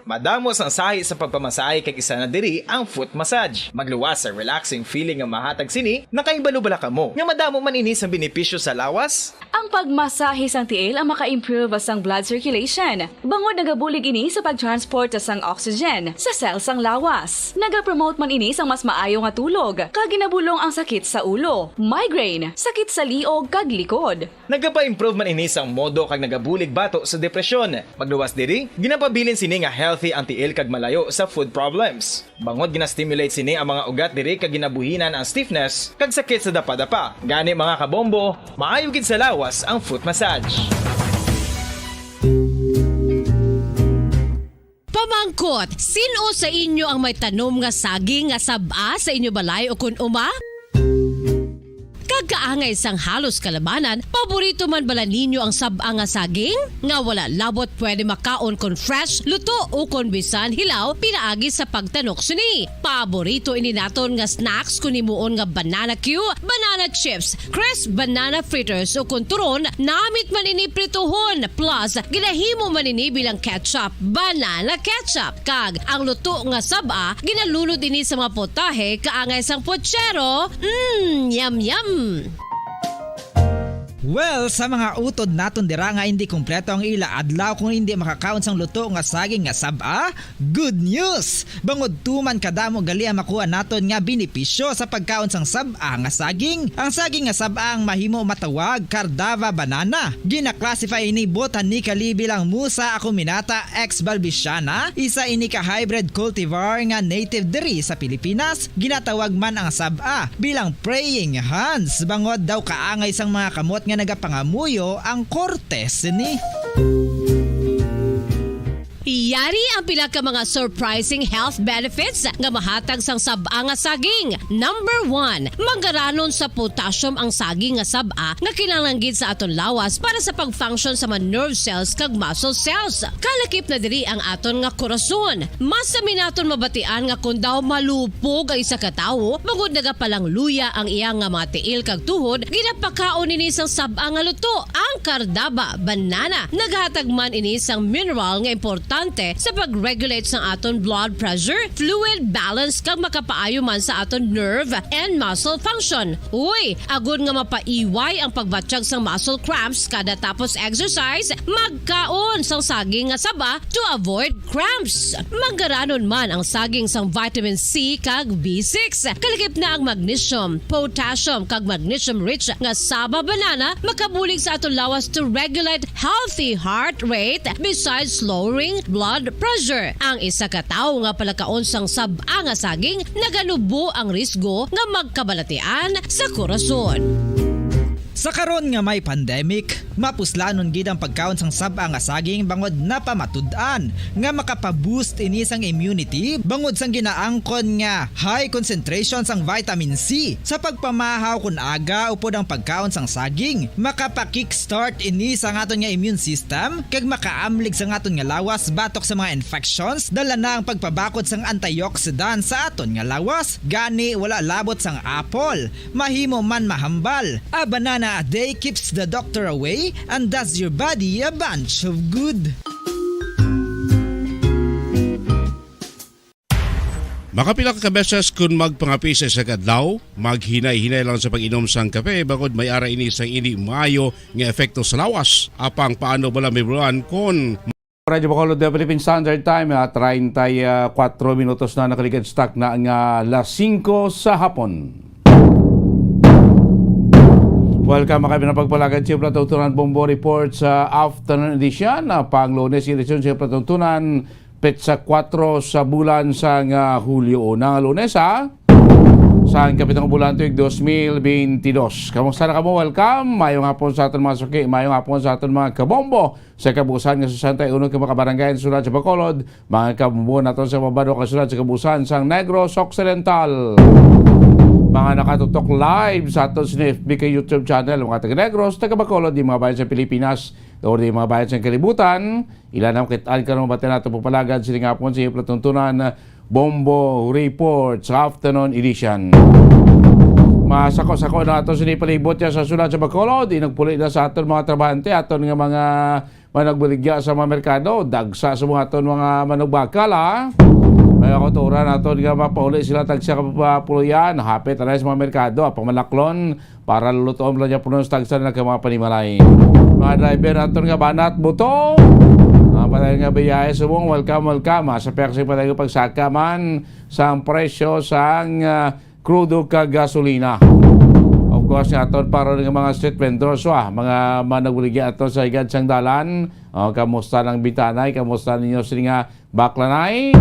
Madamo sang sahi sa pagpamasahe, kag isa na diri ang foot massage. Magluwas sa relaxing feeling nga mahatag sini. Nakahibalo bala kamo nga madamo man ini sang benepisyo sa lawas? Ang pagmasahe sang tiil ang maka-improve sang blood circulation, bangod nagabulig ini sa pag-transport sang oxygen sa cell sang lawas. Nagapromote man ini sang mas maayo nga tulog, kag ginabulong ang sakit sa ulo, migraine, sakit sa liog, kag likod. Nagapa-improve man ini sang modo kag nagabulig bato sa depresyon. Magluwas diri, ginapabilin sini nga health Ti ang tiil kag malayo sa food problems. Bangod gina-stimulate sini ang mga ugat diri kag ginabuhinan ang stiffness kag sakit sa dapadapa. Gani, mga kabombo, maayo gid sa lawas ang foot massage. Pamangkot, sin-o sa inyo ang may tanom nga saging nga sab-a sa inyo balay o kun uma? Kag kaangay sang halos kalabanan, paborito man bala ninyo ang sab-a nga saging? Nga wala labot pwede makaon kon fresh, luto, o kon bisan hilaw pinaagi sa pagtanok sini. Paborito ini naton nga snacks kon himuon nga banana cue, banana chips, crisp banana fritters, o kon turon, namit man ini prituhon, plus ginahimo man ini bilang ketchup, banana ketchup. Kag ang luto nga sab-a, ginalunod ini sa mga putahe kaangay sang putsero. Mm, yum, yum! Well, sa mga utod naton dira nga hindi kompleto ang ila adlaw kung hindi makakaon sang luto nga saging nga sab-a, good news! Bangod tuman kadamo gali ang makuha naton nga benepisyo sa pagkaon sang sab-a nga saging. Ang saging nga sab-a ang mahimo matawag Cardava banana. Gina-classify ini botanically bilang Musa acuminata ex balbisiana, isa ini ka hybrid cultivar nga native diri sa Pilipinas. Ginatawag man ang sab-a bilang praying hands, bangod daw kaangay sang mga kamot nga nagapangamuyo ang korte sini. Yari ang pila ka mga surprising health benefits nga mahatag sang sab-a nga saging. Number one, manggaranon sa potassium ang saging nga sab-a nga kinahanglan gid sa aton lawas para sa pag-function sa mga nerve cells kag muscle cells. Kalakip na diri ang aton nga korason. Mas sami naton mabatian nga kon daw malupog ang isa ka tawo, bangod nagapalangluya ang iya nga mga tiil kag tuhod, ginapakaon ini sang sab-a nga luto. Ang Cardaba banana naghatag man ini sang mineral nga importante sa pag-regulate sang aton blood pressure, fluid balance, kag makapaayo man sa aton nerve and muscle function. Uy, agod nga mapaiway ang pagbatyag sang muscle cramps kada tapos exercise, magkaon sang saging nga saba to avoid cramps. Manggaranon man ang saging sang vitamin C kag B six. Kalakip na ang magnesium, potassium, kag magnesium-rich nga saba banana makabulig sa aton lawas to regulate healthy heart rate besides lowering blood pressure. Ang isa ka tawo nga palakaon sang sab-a nga saging naganubo ang risgo nga magkabalatian sa korason. Sa karon nga may pandemic, mapuslanon gid ang pagkaon sang sab-a nga saging bangod napamatud-an nga makapa-boost ini sang immunity bangod sang ginaangkon nga high concentration sang vitamin C. Sa pagpamahaw kon aga upod ang pagkaon sang saging, makapa-kickstart ini sa aton nga immune system kag makaamlig sa aton nga lawas batok sa mga infections, dala na ang pagpabakod sang antioxidant sa aton nga lawas. Gani, wala labot sang apple, mahimo man mahambal. A banana a day keeps the doctor away and does your body a bunch of good. Makapila ka beses kon magpangape sa isa ka adlaw, maghinay-hinay lang sa pag-inom sang kape, bangod may ara ini sang indi maayo nga epekto sa lawas. Apang paano bala, Mibruan, kon Radyo Bacolod, the Philippine Standard Time, ah, treinta y cuatro minutos na, nakaligad stock na nga alas singko sa hapon. Welcome, mga kaibigan, pagpalagad sa Platuntunan Bombo Report sa afternoon edition, ah, pang Lunes, edisyon sa Platuntunan, petsa kuwatro sa bulan sang, ah, Hulyo. Una nga Lunes, ha? Sang kapitong bulan tuig dos mil beintidos. Kamusta na kamo? Welcome. Mayong hapon sa aton mga suki, mayong hapon sa aton mga kabombo sa kabuusan nga sesenta y uno ka mga kabarangay sa sulod sa Bacolod, mga kabombo naton sa Mabano, kasulod sa kabuusan sang Negros Occidental. Mga nakatutok live sa aton sa F B kag YouTube channel, mga taga Negros, taga Bacolod, di mga bayan sa Pilipinas, o di mga bayan sa kalibutan, ila na makit-an karon mabati nato pagpalagad sining hapon sa iyong platuntunan, Bombo Report sa Afternoon Edition. Masako-sako na ato sini palibot ya sa sulod sa Bacolod. Inagpuli na sa aton mga trabahante, aton nga mga managbaligya sa mga merkado, dagsa sa mga aton mga manugbakal, ha? May kauturan naton nga mapauli sila tagsa ka pa-, puloyan, hapit na sa mga merkado, apang malaklon, para lulutoon lang niya puno sa tagsa na ka mga panimalay. Mga driver naton nga banat, buto, mga patay nga biyahe, subong, welcome, welcome, ha? Sa peksa patay nga pagsaka man, sa ang presyo, sa ang, ah, krudo kag gasolina. Of course, nga aton para nga mga street vendors, wa, mga managbaligya ato sa higad sang dalan. O, kamusta ang bintanay? Kamusta ninyo sini nga Baklanay.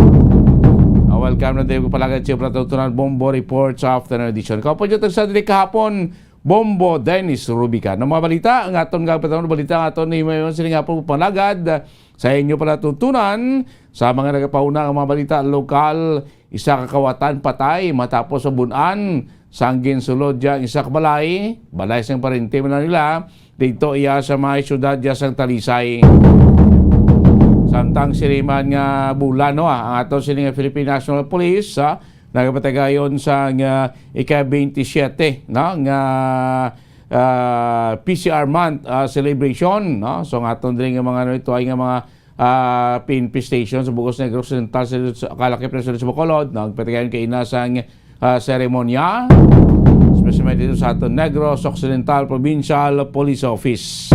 Ah, welcome na tayo palagad sa Palatuntunan Bombo Report sa afternoon edition. Kapag sa dili kahapon, Bombo Dennis Rubica. Ang mga balita, ang aton nga balita, ang aton ni Mayon, sila nga po palagad sa inyo palatuntunan sa mga nagapauna ang mga balita lokal, isa ka kawatan patay matapos sa bunan sang ginsulod ya ang isa ka balay, balay sang parente man nila, dito iya sa may siyudad ya sang Talisay. Samtang sini man nga bulan, no, ah, ang ato sini nga Philippine National Police, ah, nagapatagayon sa nga ika twenty-seven, no, nga, ah, P C R month, ah, celebration, no. So ang aton diri nga mga, ano, ito ay nga mga, ah, P N P station sa Bugos Negros Occidental, sa, sa kalakip na sa Bacolod, nagpatigayon kay ina sang, ah, seremonya, especially dito sa aton Negros Occidental Provincial Police Office.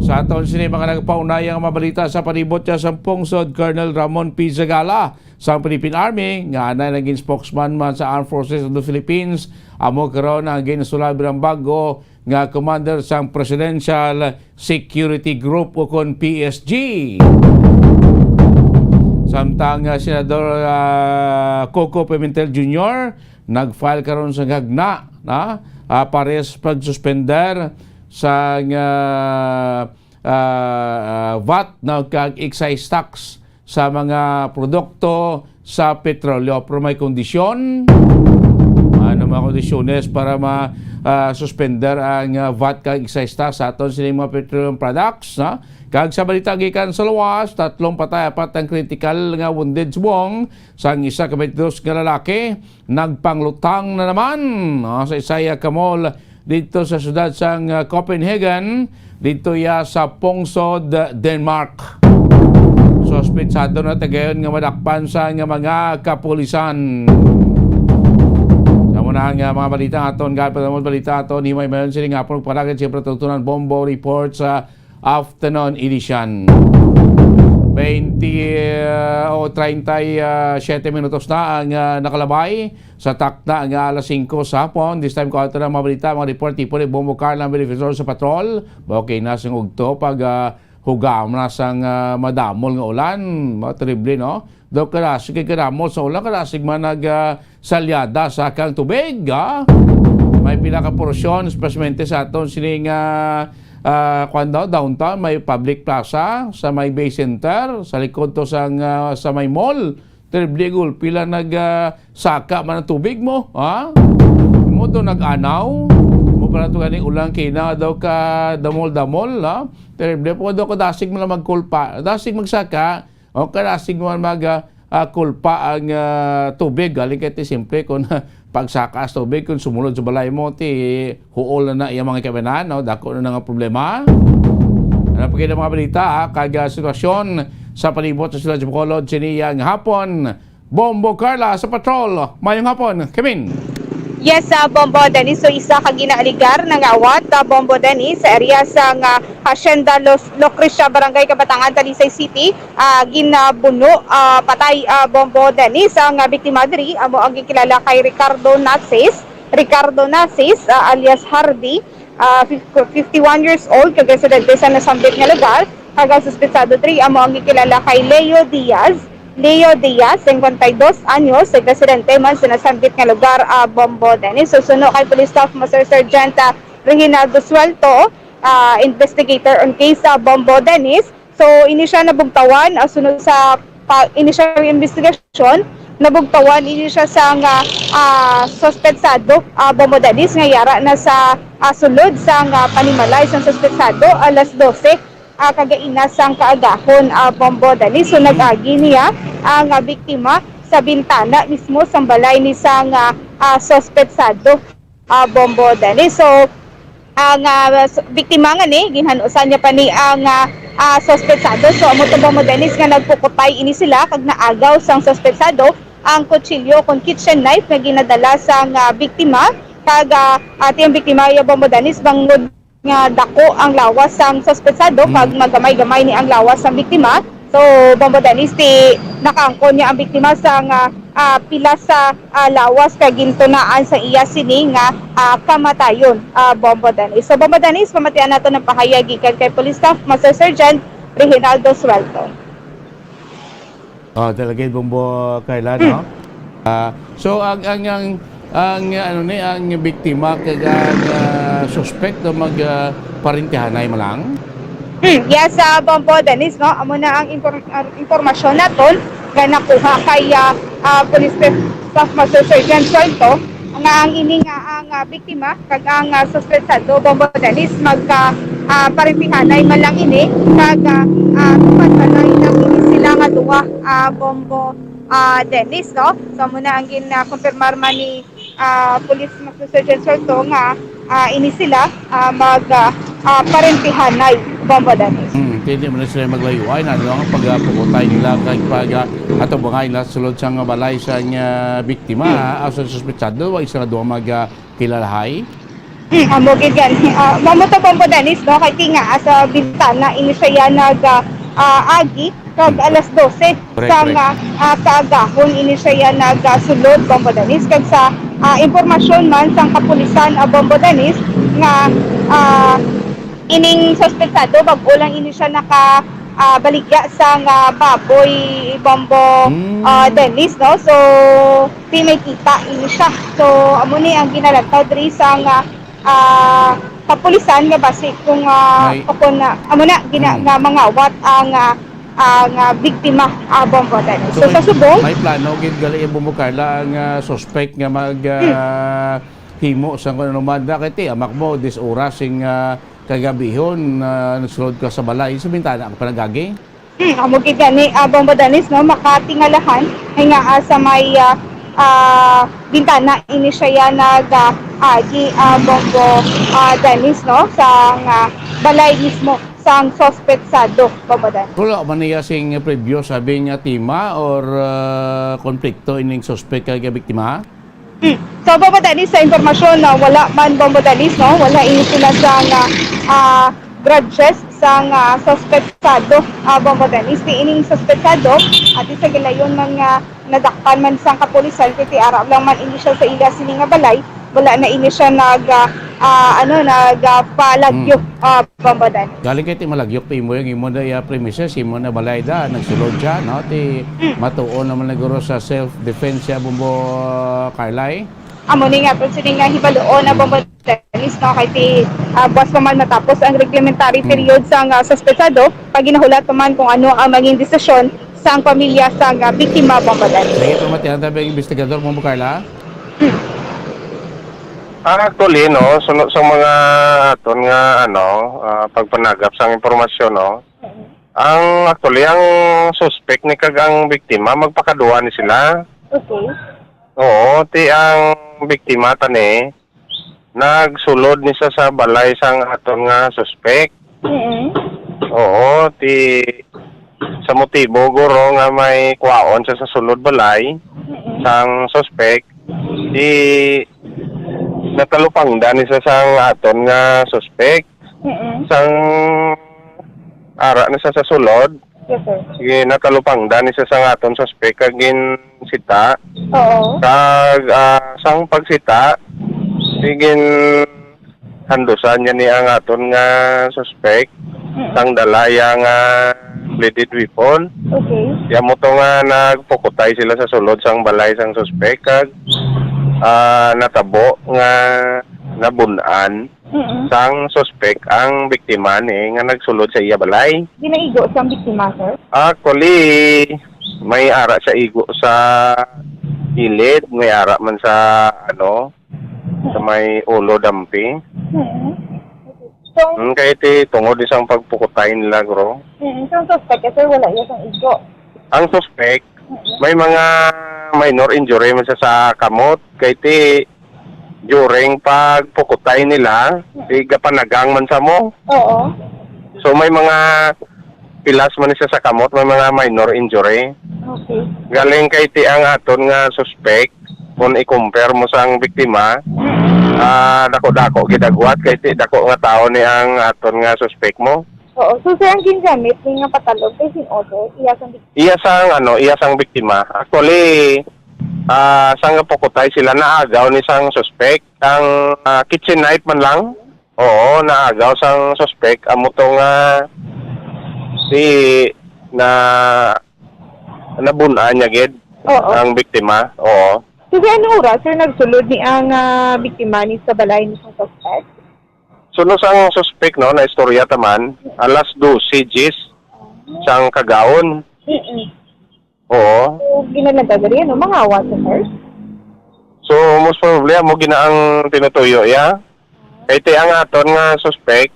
Sa aton sini mga nagpaunayang mabalita sa palibot niya sa pungsod, Colonel Ramon P. Zagala sang Philippine Army, nga anay naging spokesman man sa Armed Forces of the Philippines, amo karon ang ginsulod bilang bago nga commander sang Presidential Security Group, ukon P S G. Samtang, ah, Senador, ah, Coco Pimentel Junior nag-file karon sa gagna, na, ah, pares pagsuspender sa, ah, ah, ah, vat na kag excise tax sa mga produkto sa petrolyo. Pero may kondisyon. Ano mga kondisyones para ma, ah, suspender ang, ah, vat kag excise tax sa aton sining mga petroleum products, ha? Kag sa balita gikan sa luwas, tatlong patay, apat ang critical nga wounded subong sang isa ka twenty-dos nga lalaki nagpanglutang na naman, ah, sa isa ka mall dito sa siyudad sang, ah, Copenhagen, dito ya sa pungsod, Denmark. Suspetsado na tagayon nga madakpan sa nga mga kapulisan. Sa muna nga mga balita aton, gapit mo balita aton, himay mayon sini nga pagpalagad sa pagtutunan bombo report sa afternoon edition. Twenty, uh, o treinta y siete minutos na ang, uh, nakalabay sa takna nga alas singko sa hapon. This time, kuha na mga balita, mga report, tipo ni Bombo Carl ang beneficiary sa patrol. Okay na sing ugto pag, uh, hugam na sang, uh, madamol nga ulan. Mga terrible, no? Daw kadasig kay kadamol sa ulan, kadasig man nag, ah, salyada sa kang tubig, ha? May pila ka porsyon, especialmente sa aton sining, ah, ah, kwan daw, downtown, may public plaza, sa may Bay Center, sa likod to sang, ah, sa may mall. Terrible gulpi lang nag, ah, saka man ang tubig mo, ha? Mo to nag-anaw, mo pala to ganing ulan kay na daw ka damol-damol, ha? Terrible po daw ko dasig man lang magkulpa, dasig magsaka, o kadasig man mag, ah, ah, kulpa ang, ah, tubig. Galing kay ti simple kung pagsaka sa tubig, kung sumulod sa balay mo, ti huol na na iya mga kabanan, no? Dako na na nga problema. Ano pa kayo mga balita, ha? Kag, ah, sitwasyon sa palibot sa siyudad sa Bacolod, sini yang hapon. Bombo Carla sa patrol. Mayong hapon, Kimin. Yes, ah, Bombo Dennis. So, isa ka ginaaligar na nga awat, ah, Bombo Dennis, sa area sa nga Hacienda Los, Lucrecia, Barangay Kabatangan, Talisay City, ah, ginabuno, ah, patay, ah, Bombo Dennis. Ang, ah, biktima diri amo ang gikilala kay Ricardo Nasis, Ricardo Nasis, ah, alias Hardy, ah, fif-, fifty-one years old, kag residente sa nasambit nga lugar. Kag ang suspetsado diri amo ang gikilala kay Leo Diaz, Leo Diaz, singkwenta y dos anyos, kag residente man sa nasambit nga lugar, ah, Bombo Dennis. So, suno kay Police Staff Master Sergeant, ah, Reginaldo Suelto, ah, investigator on case, ah, Bombo Dennis. So, ini siya nabugtawan, ah, sunod sa pa, ini siya investigasyon, nabugtawan ini siya sa nga, ah, suspetsado, ah, Bombo Dennis, nga yara na sa, ah, sulod sa nga panimalay sang suspetsado, alas dose, ah, kagaina sang kaagahon, ah, Bombo Dennis. So, nag-agi niya ang, ah, biktima sa bintana mismo sang balay ni sang, ah, ah, suspetsado, ah, Bombo Dennis. So, ang, ah, s-, biktima nga ni, ginhanusan niya pa ni ang, ah, ah, suspetsado. So, amo to, Bombo Dennis, nga nagpukutay ini sila kag naagaw sang suspetsado ang kutsilyo kon kitchen knife nga ginadala sang, ah, biktima. Kag, ah, ati ang biktima iya, Bombo Dennis, bangod nga dako ang lawas sang suspetsado kag magamay-gamay ni ang lawas sang biktima. So, Bombo Dennis, ti nakaangkon niya ang biktima sang, ah, ah, pila sa, ah, lawas kag gintunaan sa iya sini nga, ah, kamatayon, ah, Bombo Dennis. So, Bombo Dennis, pamatian nato ang pahayag gikan kay Police Staff Master Sergeant Reginaldo Suelto. Oh, talaga, Bombo Carla, no? Ah, so, ang, ang, ang, ang, ano ni, ang biktima kag ang, ah, suspect, no, mag, ah, parentehanay man lang? Hmm, yes, ah, Bombo Dennis, no? Amo na ang infor-, ah, impormasyon naton nga nakuha kay, ah, ah, Police Staff Master Sergeant Suelto, nga ang ini nga ang, ah, biktima kag ang, ah, suspetsado, Bombo Dennis, magka, ah, parentehanay man lang ini, kag, ah, ah, tupad balay lang ini sila nga duha, ah, Bombo, ah, Dennis, no? So, amo na ang gin, ah, kumpirmar man ni, ah, Police Master Sergeant Suelto nga, ah, ini sila, ah, mag, ah, ah, parentehanay, Bombo Dennis. Hmm, kay di man na sila maglayuay, na ano ang pagpukutay nila kag pag, ah, atubangan nila sulod sa nga balay sa nga biktima, ah, sa suspetsado, wa isa nga duha mag, ah, kilalahay. Hmm, amo gid gani. Ah, amo to, Bombo Dennis, no? Kay ti nga, ah, sa bintana ini siya yan nag, ah, ah, agi kag alas dose Correct, sang, correct. ah, ah, kaagahon ini siya yan nag, ah, sulod, Bombo Dennis. Kag sa, ah, impormasyon man sang kapulisan, ah, Bombo Dennis, nga, ah, ining suspetsado, bag-o lang ini siya naka, ah, baligya sang, ah, baboy, Bombo, Hmm. ah, Dennis, no? So, di may kita ini siya. So, amo ni ang ginalantaw diri sang, ah, ah, kapulisan nga basi kung, ah, May o kung, ah, amo na, gina-, Hmm. nga mangawat ang, ah, ang, ah, biktima, ah, Bombo Dennis. So, So, may, sa subong, may plano gid gali, Bombo Carla, ang, ah, suspect nga mag, Hmm. ah, himo sa kung ano man. Kay ti, amak mo, dis oras sing, ah, kagabihon, ah, nagsulod ka sa balay, sa bintana ka pa nagagi? Hmm, amo gid gani, ah, Bombo Dennis, no, makatingalahan, ay nga, ah, sa may, ah, ah, bintana ini siya yan nag, ah, agi, ah, Bombo, ah, Dennis, no, sa nga balay mismo sang suspetsado, Bombo Dennis. Wala man niya sing previous, sabi nga tema or, ah, konflikto ining suspect kag biktima? Hmm. So, Bombo Dennis, sa impormasyon na wala man, Bombo Dennis, no? Wala ini sila sa nga, ah, grudges sa nga suspetsado, ah, Bombo Dennis. Ti ining suspetsado, ati sa gilayon man nga nadakpan man sang kapulisan, kay ti ara lang man ini siya sa ila sini nga balay, wala na ini siya nag, ah, ah, ano, nag, ah, palagyo, Hmm. ah, Bombo Dennis. Galing kay ti malagyo pa imo yung imo na iya premises, imo na balay da, nagsulod siya, no? Ti Hmm. matuon naman naguro sa self-defense siya, Bombo Carla. Amo ni nga, aton sini nga hibaluon na, Bombo Dennis, no, kay ti, ah, buwas pa man matapos ang reglementary Hmm. period sang suspetsado, pag ginahulat pa man kung ano ang maging desisyon sang pamilya sang, ah, biktima, Bombo Dennis. Sige, pamatihan tayo ang investigador, Bombo Carla. Hmm. Ah, actually, no, suno sa mga aton nga, ano, ah, pagpanagap sang impormasyon, no, ang, actually, ang suspect ni kag ang biktima, magpakaduha ni sila. Okay. Oo, ti ang biktima tani, nagsulod ni siya sa balay sang aton nga suspect. Mm-mm. Oo, ti sa motibo, guro, nga may kwaon siya sa sulod balay Mm-mm. sang suspect, ti natalupangdan ni siya sang aton nga suspect. Mm-mm. Sang ara na siya sa sulod, Yes, sir. Sige, natalupangdan ni siya sang aton suspect kag ginsita. Oo. Kag, ah, sang pagsita, sige, handusan niya ni ang aton nga suspect, Mm. sang dala iya nga bladed weapon. Okay. Iya mo to nga nagpukutay sila sa sulod sang balay sang suspect kag, ah, natabo nga nabun-an Mm-mm. sang suspek ang biktima ni nga nagsulod sa iya balay. Ginaigo sang biktima, sir? Actually, may ara sa igo sa gilid, may ara man sa, ano, sa may ulo dampi. Mm-mm. So, Mm, kay ti tungod isang pagpukutay nila, guro. Mm-mm. So, ang suspek, sir, wala iya sang igo? Ang suspek, Mm-mm. may mga minor injury man siya sa kamot, kay ti during pagpukutay nila, Mm. ti gapanagang man sa mo. Oo. So, may mga pilas man siya sa kamot, may mga minor injury. Okay. Galing kay ti ang aton nga suspek, kung i-compare mo sang biktima, Mm. ah, dako-dako gidagwat kay ti dako nga tao ni ang aton nga suspek mo. Oo. So, sir, ang gingamit ni nga patalog kay sin-o, sir? Iya sang bik- Iya sang, ano, iya sang biktima. Actually, ah, sang pukutay sila, naagaw ni sang suspek ang, ah, kitchen knife man lang. Oo, naagaw sang suspek. Amo to nga si na Nabun-an niya gid Oo. ang biktima. Oo. Kasi ano oras, sir, nagsulod ni ang, ah, biktima ni sa balay ni sang suspect? Suno sang suspect, no, na istorya ta man, alas dose diyes sang kagahon. Mm-mm. Oo. So, ginalaga diri, ano, mangawa sa, sir? So, most probably, amo gina ang tinutuyo, ya. Kay ti ang aton nga suspect,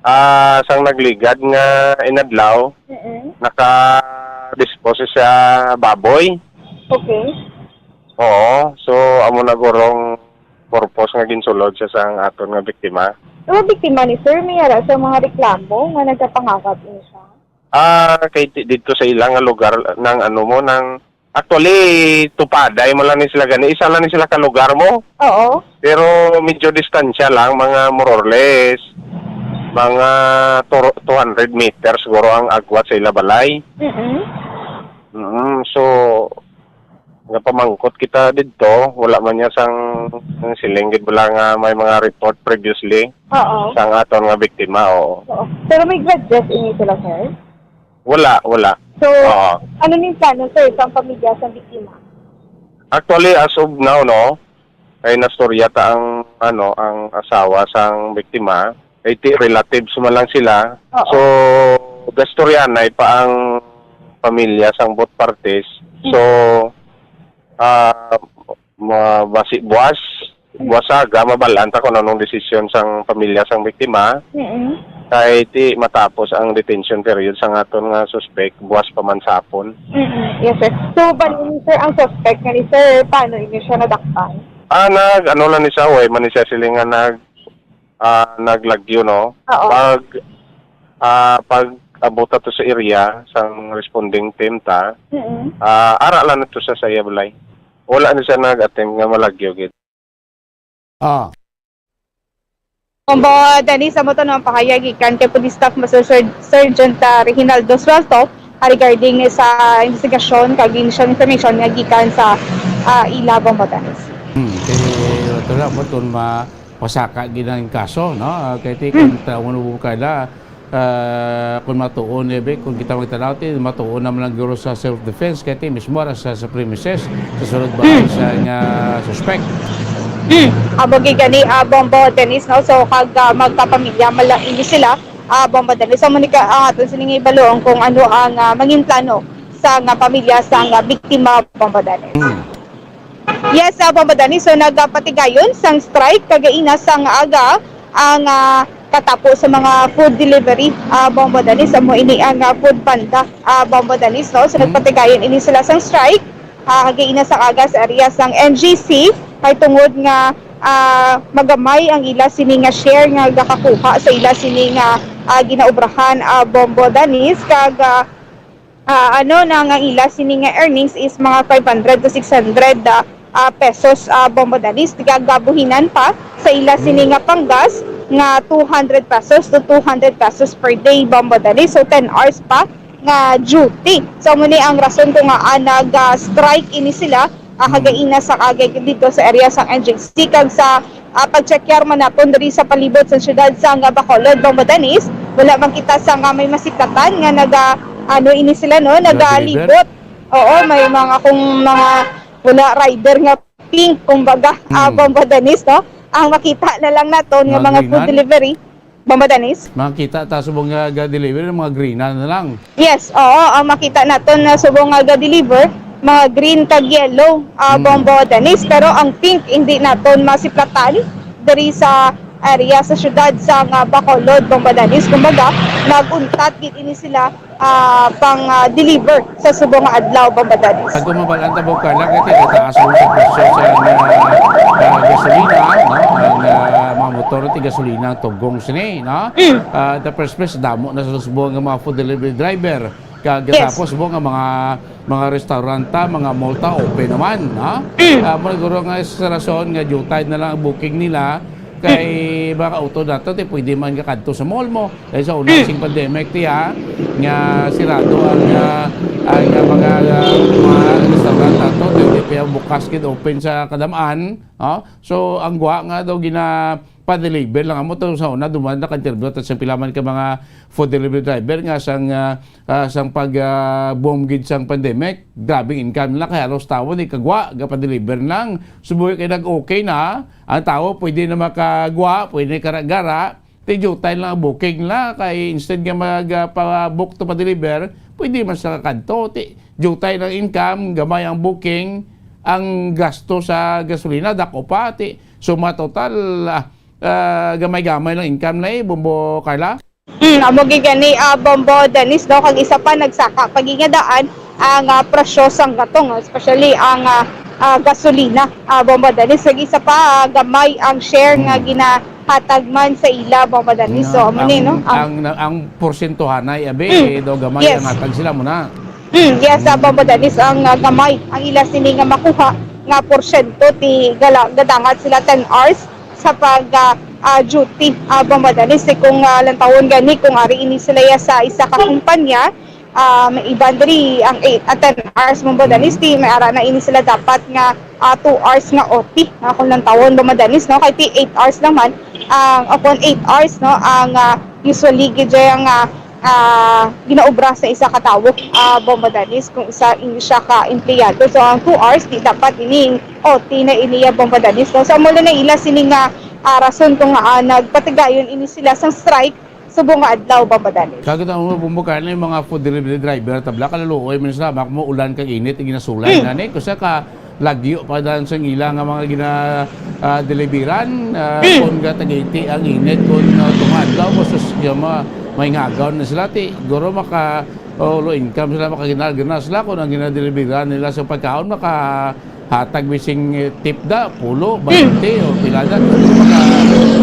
ah, sang nagligad nga inadlaw, Mm-mm. naka-dispose siya baboy. Okay. Oo. So, amo na gurong purpose nga ginsulod siya sang aton nga biktima. Pero biktima ni sir, may ara sa mga reklamo nga nagapangawat ini siya? Ah, kay ti-, didto sa ila nga lugar, nang ano mo, nang, actually, tupaday mo lang ni sila gani. Isa lang ni sila ka lugar mo. Oo. Pero medyo distansya lang, mga more or less, mga turo-, two hundred meters siguro ang agwat sa ila balay. Mm-mm. Mm, so, nga pamangkot kita didto, wala man niya sang, sang siling gid bala nga may mga report previously Oo. sang aton nga biktima, oo. Oo. Pero may grudges ini sila, sir? Wala, wala. So, Oo. ano ning plano, sir, sa pamilya sa biktima? Actually, as of now, no, kay nastorya ta ang, ano, ang asawa sang biktima, kay ti relatives man lang sila. Oo. So, gastoryanay pa ang pamilya sang both parties. So, ah, ma-, basi buwas, buwas aga, mabal-an ta kung anong desisyon sang pamilya sang biktima. Mm-mm. Kay ti matapos ang detention period sang aton nga suspect, buwas pa man sa hapon. Mm-mm. Yes, sir. So, bali ni sir, ang suspect nga ni sir, paano ini siya nadakpan? Ah, nag, ano lang ni siya, way man ni siya siling nga nag, ah, naglagyo, no? Oo. Pag, ah, pag abot ato sa area sang responding team ta, Mm-mm. ah, ara lang nato siya sa iya balay. Wala na siya nag-attempt nga malagyo gid. Ah. Bombo Dennis, amo to no ang pahayag gikan kay Police Staff Master Ser-, Sergeant, ah, Reginaldo Suelto, ah, regarding sa investigasyon kag initial information nga gikan sa, ah, ila, Bombo Dennis. Hmm, kay, ito na, mo, tun ma-, pasaka gid ang kaso, no? Ah, kay ti, Hmm. kung tawon mo ka na, ah, kung matuon, eh, be, kung kita magtanaw, ti, matuon naman ang guro sa self-defense, kay ti, mismo ra sa, sa premises, sa sulod balay Hmm. sa nga suspect. Hmm. Amo gid gani, ah, Bombo Dennis, no? So, kag, ah, magkapamilya man lang ini sila, ah, Bombo Dennis. So, manika, ang aton sining ibalong kung ano ang, ah, mangin plano sa nga pamilya sa nga biktima, Bombo Dennis. Hmm. Yes, ah, Bombo Dennis. So, nagapatigayon sang strike kagaina sang aga ang, ah, katapo sa mga food delivery, ah, Bombo Dennis. Amo ini ang, ah, Food Panda, ah, Bombo Dennis, no? So, Hmm. nagpatigayon ini sila sang strike, ah, kagaina sang aga sa area sang N G C, kay tungod nga, ah, magamay ang ila sini nga share nga gakakuha sa ila sini nga, ah, ginaobrahan, ah, Bombo Dennis, kag, ah, ah, ano na nga ila sini nga earnings is mga five hundred to six hundred, ah, ah, pesos, ah, Bombo Dennis. Tigagabuhinan pa sa ila sini nga panggas nga two hundred pesos to two hundred pesos per day, Bombo Dennis. So, ten hours pa nga duty. So, amo ni ang rason kung ngaa nag, ah, strike ini sila, ah, Hmm. kagaina sa aga dito sa area sang N G C kag sa ah, pag-check-yar man naton diri sa palibot sa siyudad sang Bacolod, Bombo Dennis, wala man kita sa nga may masiplatan nga naga, ano ini sila, no, Naga-deliver? nagalibot. Oo, may mga kung mga wala rider nga pink, kumbaga, ah, Hmm. Bombo Dennis, no? Ang makita na lang naton nga Mga mga food green-an? delivery, Bombo Dennis. Makita ta subong nga ga-deliver, mga green na lang. Yes, oo, ang makita naton na subong nga ga-deliver, mga green kag yellow, ah, Hmm. Bombo Dennis, pero ang pink hindi naton masiplatan diri sa area sa siyudad sa nga Bacolod, Bombo Dennis. Kumbaga, nag-untat gid ini sila, ah, pang, ah, deliver sa subong nga adlaw, Bombo Dennis. Pag kumabal-an ta, Bong Carla, kay taas mo sa presyo sa mga, ah, gasolina, no? Ang, ah, mga motor, ti gasolina ang tugong sini, no? Mm. Ah, the first place, damo na sa subong nga mga food delivery driver. Kag Yes. tapos mo nga mga, mga restauranta, mga mall ta, open naman, ha? Mm. Ah, mo siguro nga sa rason nga due time na lang ang booking nila, kay Mm. mga auto nato, ti pwede man nga kadto sa mall mo. Dahil sa una Mm. sing pandemic, ti, ha, nga sirado ang, ah, ang, ah, mga, ah, mga restaurant nato, ti, ti, ti bukas gid open sa kadamaan, ha? So, ang gwa nga daw gina-, pa-deliver lang amo to sa una, duman naka-interview ta sa pila man ka mga food delivery driver nga sang, ah, ah, sang pag, ah, boom gid sang pandemic, grabe ang income nila, kay halos tawo di kagwa, gapa-deliver lang. Subuhi kay nag-okay na, ang tawo pwede na makagwa, pwede na karagara, ti jutay lang ang booking nila, kay instead nga mag, ah, pa-book to pa-deliver, pwede man sa kadto, ti jutay lang income, gamay ang booking, ang gasto sa gasolina, dako pa, ti suma total, ah, ah, gamay-gamay lang income na eh, Bombo Carla. Hmm, amo gid gani, ah, Bombo Dennis, no? Kag isa pa, nagsaka pa gid nga daan ang, ah, presyo sang gatong, especially ang, ah, ah, gasolina, ah, Bombo Dennis. Kag isa pa, ah, gamay ang share nga Hmm. ginahatag man sa ila, Bombo Dennis. So, Nga amo ni, ang, no? Ang ang, ang porsentuhan ay, abi, Hmm. eh, daw gamay Yes. ang hatag sila muna. Hmm, yes, ah, Bombo Dennis, ang, ah, gamay ang ila sini nga makuha nga porsyento ti gala-, gadangat sila ten hours sa pag, ah, ah, duty, ah, Bombo Dennis. Ti kung, ah, lantawon gani kung ari ini sila ya sa isa ka kumpanya, ah, may iban diri ang eight, ah, ten hours, Bombo Dennis, ti may ara na ini sila dapat nga, ah, two hours nga O T, ah, kung lantawon, Bombo Dennis, no? Kay ti eight hours lang man, ang, o kung eight hours, no, ang, ah, usually gid ang, ah, ah, ginaobra sa isa ka tawo, ah, Bombo Dennis, kung isa, siya ka empleyado. So, ang two hours, di dapat ini O T na iniya, Bombo Dennis, no? So, amo na ila sini nga, ah, rason kung, ah, nagpatigayon ini sila sang strike subong nga adlaw, Bombo Dennis. Kag ito ang Bombo Carla, yung mga food delivery driver, tabla, kalaluoy man sila, mak mo ulan kag init, iginasulay Hmm. na ni. Kusa ka lagyo pa dan sa ila nga mga gina, ah, deliveran, ah, Hmm. kung gatagiti ang init, kung, ah, tunga adlaw, mo sus, yung mga, may ngagaw na sila, ti, guro maka, oh, low income sila, makaginal-ginal sila, kung ang ginadeliveran nila sa pagkaon, maka, hatag mi sing, eh, tip da, pulo, Hmm. baynte, o pila da, maka,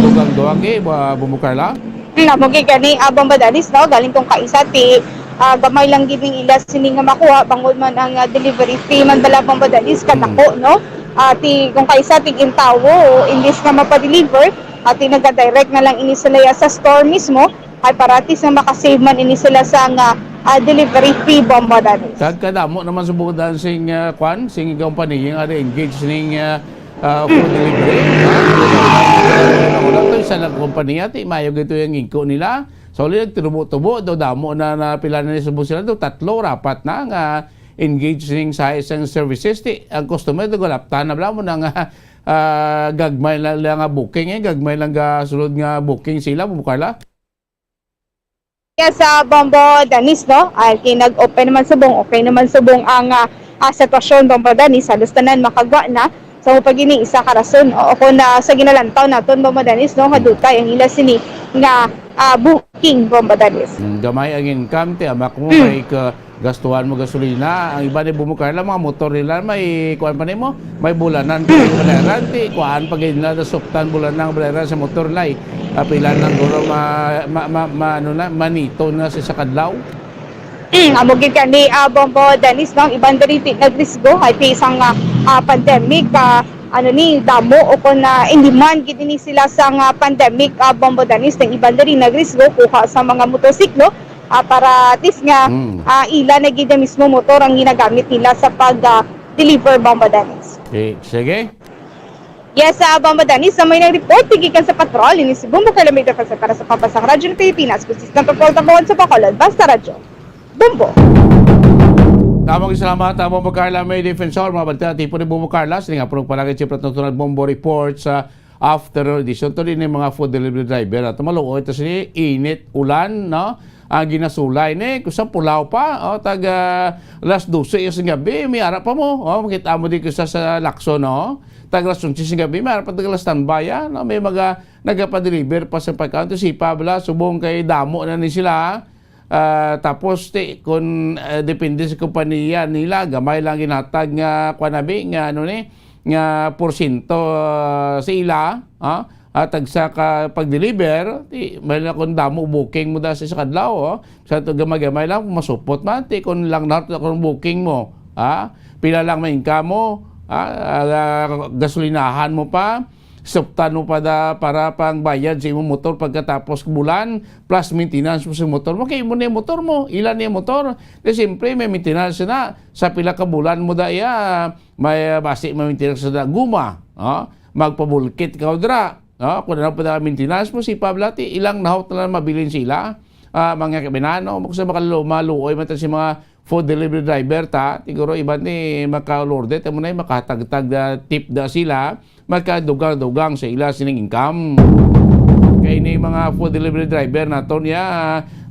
bugang duwag, eh, ba, Bombo Carla? Hmm, amo gid gani, ah, Bombo Dennis, no? Galing kung kaisa ti, ah, gamay lang gid ning ila sini nga makuha, bangod man ang, ah, delivery fee man bala, Bombo Dennis, Hmm. kadako, no? Ah, ti, kung kaisa ti gintawo, imbis nga mapa-deliver, ah, ti naga-direct na lang ini sila ya sa store mismo, ay para at least nga makasave man ini sila sa nga, ah, delivery fee, Bombo Dennis. Kag kadamo naman sa bukudan sing, ah, kwan, sing kompanya nga engage ning, ah, ah, food delivery. Wala to, isa lang kompanya, ti mayo gito yung ingko nila. So, ulit, tubo-tubo, daw damo na, na pila na ni subong sila, daw tatlo, rapat na nga engage ning sa isang services. Ti, ang customer, daw galaptan na bala mo na nga, ah, gagmay lang, lang nga booking, eh, gagmay lang ga sulod nga booking sila, Bombo Carla. Yes, ah, Bombo Dennis, no? Ah, kinag-open naman subong, okay naman subong ang, ah, ah, sitwasyon, Bombo Dennis. Halos tanan makagwa na. So, pag ini isa ka rason, o kung na sa ginalantaw naton, Bombo Dennis, no? Nga dutay ang ila sini nga, ah, booking, Bombo Dennis. Mm, gamay ang income, ti, amak mo, Mm. kay ka, gastuhan mo gasolina. Ang iba ni Bombo Carla, mga motor nila, may kuwan pa nimo, may bulanan pa yung balayaran, ti, kuwan pa gid na, nasuktan bulanan ang balayaran sa motor nila, eh. Ah, pila nang guro ma, ma, ma, ma, ano na, manito na sa isa kadlaw. Mm, amo gid kani, ah, Bombo Dennis, no? Ang iban diri ti nagrisgo, ay ti isang, ah, ah, pandemic, ah, ano ni, damo o kung, ah, in demand gid ini sila sa nga pandemic, ah, Bombo Dennis. Ang iban diri nagrisgo, kuha sa mga motorsiklo, ah, para at least nga, Mm. ah, ila na gid ang mismo motor ang ginagamit nila sa pag, ah, deliver, Bombo Dennis. Okay, sige. Yes, ah, Bombo Dennis, sa may nang report, gikan sa patrol, ini si Bombo Carla May Defensa para sa Pambansang Radyo ng Pilipinas, Kustis ng Patrol, Tabuan sa Bacolod, Basta Radyo. Bombo. Tamang salamat, ah, Bombo Carla May Defensor, mga balita, tipo ni Bombo Carla, sining apurong palagi, siyempre, at natural Bombo Report sa afternoon edition. To din yung mga food delivery driver. At maluoy, ito si init, ulan, no? Ang ginasulay ni, kung sa Pulao pa, oh, tag, ah, alas dose yung gabi, may ara pa mo. Oh, makita mo di ko sa, sa Lacson, no? Tag alas onse sa gabi, may ara pa tag alas standby, ah, no? May mga nagapadeliver pa sa pagkaon. Ito si Pabla, subong kay damo na ni sila. Ah, tapos, ti, kung, ah, depende sa kompanya nila, gamay lang ginatag nga, kwan, abi, nga, ano ni, nga porsyento, ah, sa ila, ah, at tagsa ka pag-deliver, ti, may lang kung damo booking mo da sa isa kadlaw, oh. Sa to gamay-gamay lang, masupot man, ti, kung lang na kung booking mo, ah, pila lang may income mo, ah, ah, gasolinahan mo pa, suptan mo pa da para pang bayad sa imong motor pagkatapos bulan, plus maintenance mo sa motor mo. Kay imo na yung motor mo, ila na yung motor. Di siyempre, may maintenance na. Sa pila ka bulan mo da iya, may, ah, basi may maintenance na guma. Oh, magpabulkit ka dra. No? Kung ano pa na maintenance mo, si Pablo, ti ilang nahot na lang mabilin sila. Ah, mga kabinano, kung sa makaluma, luoy man ta si mga food delivery driver ta, siguro iban ni makalorde, tamo na yung makahatagtag na tip da sila, makadugang-dugang sa ila sining income. Kay ni mga food delivery driver naton ya,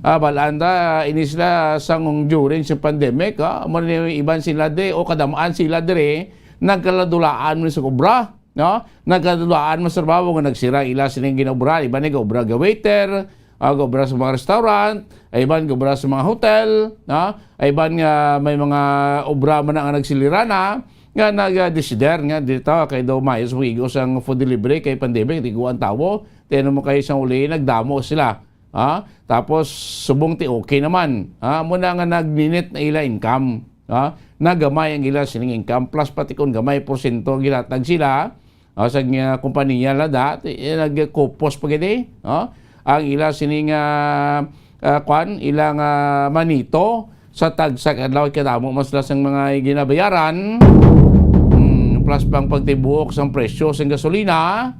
ah, balaan ta, ini sila sang during sa pandemic, ah, amo ni iban sila di, o kadamaan sila dire, nagkaladulaan mo sa obra, no? Nagkaladulaan mo sa trabaho nga nagsira ila sining ginobra, iban ni obra ga waiter, ah, obra sa mga restaurant, ay iban obra sa mga hotel, no? Ay iban nga may mga obra man nga nagsilirana, nga nag-desider nga dito kay daw mayo sa igos ang food delivery kay pandemic, di ko ang tawo, tiyan mo kay isang uli, nagdamo sila. Ha? Tapos, subong ti okay naman. Ha? Amo na nga nagninit na ila income. Ha? Nagamay ang ila sining income, plus pati kung gamay porsyento ang ginatag sila, ah, sa nga kompanya la da, ti-, eh, nagkupos pa gid, eh, no? Ang ila sining, ah, ah, kwan, ilang, ah, manito sa tagsa ka adlaw, kadamo man sila sang mga ginabayaran. Hmm, plus pang pagtibuok sang presyo sang gasolina,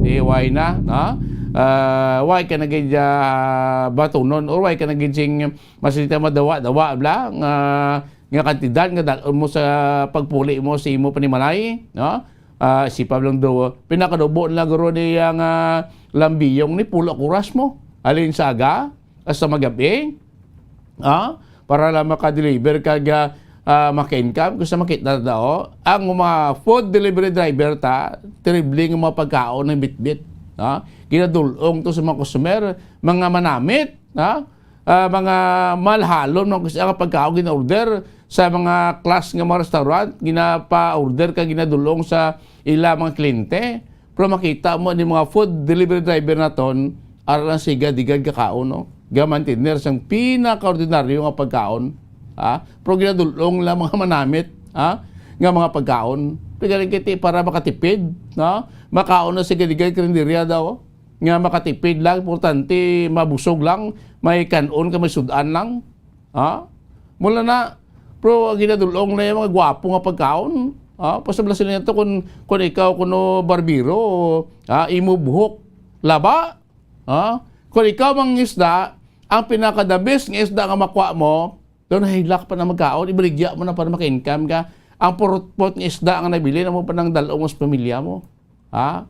eh, why na, no? Ah, why ka na gid, ah, batunon or why ka na gid sing masinita madawa-dawa bla nga, nga kantidad nga dal-on mo sa pagpuli mo sa imo panimalay, no? Ah, sipa lang do, pinakadubo na guro ni ang, ah, lambiyong ni pulo ka oras mo. Halin sa aga, hasta magabi, ah, para lang maka-deliver ka ga, ah, maka-income kung sa makita na daw. Ang mga food delivery driver ta, terrible nga mga pagkaon ang bitbit, ah. Ginadulong to sa mga customer, mga manamit, ah. Ah, mga malhalon, mga gusto nga pagkaon gina-order sa mga class nga mga restaurant, ginapa-order ka, ginadulong sa ila mga kliyente. Pero makita mo ni mga food delivery driver naton, ara lang siga digad kakaon, no? Gamantener sang pinakaordinaryo nga pagkaon, ha? Pero ginadulong lang mga manamit, ha? Nga mga pagkaon. Pero galing kiti para makatipid, no? Makaon na siga digad karinderya daw, nga makatipid lang, importante mabusog lang, may kan-on ka, may sud-an lang. Ha? Mula na, pero ang ginadulong na yung mga gwapo nga pagkaon. Ha? Pasabla sila nito kung, kung ikaw kuno barbero, ha? Imo buhok, laba. Ha? Kung ikaw mangisda, ang pinaka-the best nga isda nga makuha mo, doon nahilak pa na magkaon, ibaligya mo na para maka-income ka. Ang purot-purot nga isda nga nabili na mo pa nang dalong sa pamilya mo. Ha?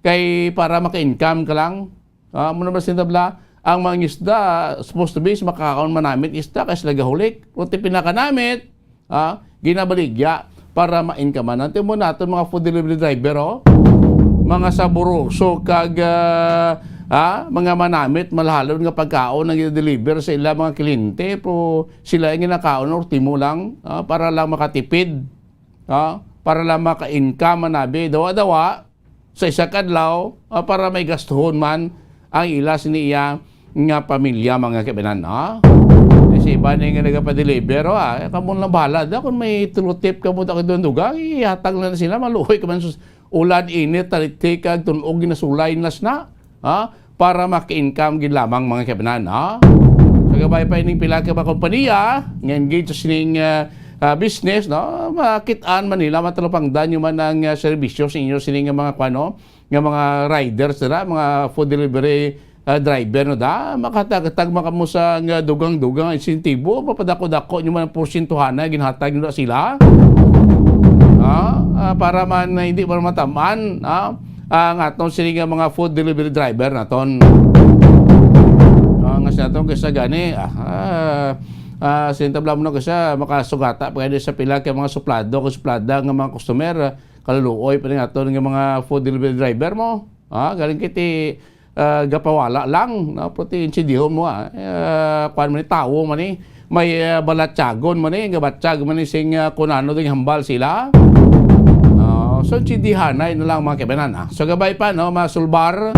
Kay para maka-income ka lang. Ah, mo na ba sinabla? Ang mga isda, supposed to be, is makakaon manamit isda, kay sila gahulik. Pero ti pinakanamit, ah, ginabaligya para ma-income. Ang timo nato, mga food delivery driver, oh. Mga saburoso kag, ah, ah, mga manamit, malhalon nga pagkaon ang gina-deliver sa ila mga kliyente, pero sila ang ginakaon, or timo lang, ah, para lang makatipid, ah, para lang maka-income, manabi, dawa-dawa, sa isa ka adlaw, ah, para may gastuhon man ang ila sini iya nga pamilya, mga kaibanan, ha? Kasi iba na nga nagapadeliver, ah, kamo lang bahala da, kung may tulutip kamo ta kadunduga, ihatag na sila, maluoy ka man sus-, ulan, init, talitik, kag tun-og, ginasulay, nas na, ha? Para maka-income gid lamang, mga kaibanan, ha? Sa gabay pa ining pila ka mga kompanya nga engage sa sining, ah, ah, business, no? Makit-an man nila, matalupangdan nyo man ang, ah, serbisyo sa inyo sining nga mga, kuwan, no? Nga mga riders dira, mga food delivery, ah, driver, no, da, makahatag-hatag man kamo sa nga dugang-dugang insentibo, mapadako-dako nyo man ang porsyentuhan na ginhatag nyo na sila. Ah, ah, para man, ah, hindi man matamaan, ah, ang aton sini nga mga food delivery driver naton. Ah, nga sa aton kaysa gani, ah, ah, ah, sintabla mo na kaysa makasugata pa gani sa pila ka mga suplado, kay suplada nga mga customer, ah, kaluluoy pa rin aton nga mga food delivery driver mo. Ah, galing kiti, ah, gapawala lang, no? Pero ti insidihon mo, ah. Ah, kuwan man ni, tawo man ni, may, ah, balatyagon man ni, gabatyag man ni sing, ah, kun ano ding hambal sila. Ah, so, insidihanay na lang, mga kaibanan, ah. So, gabay pa, no, masulbar,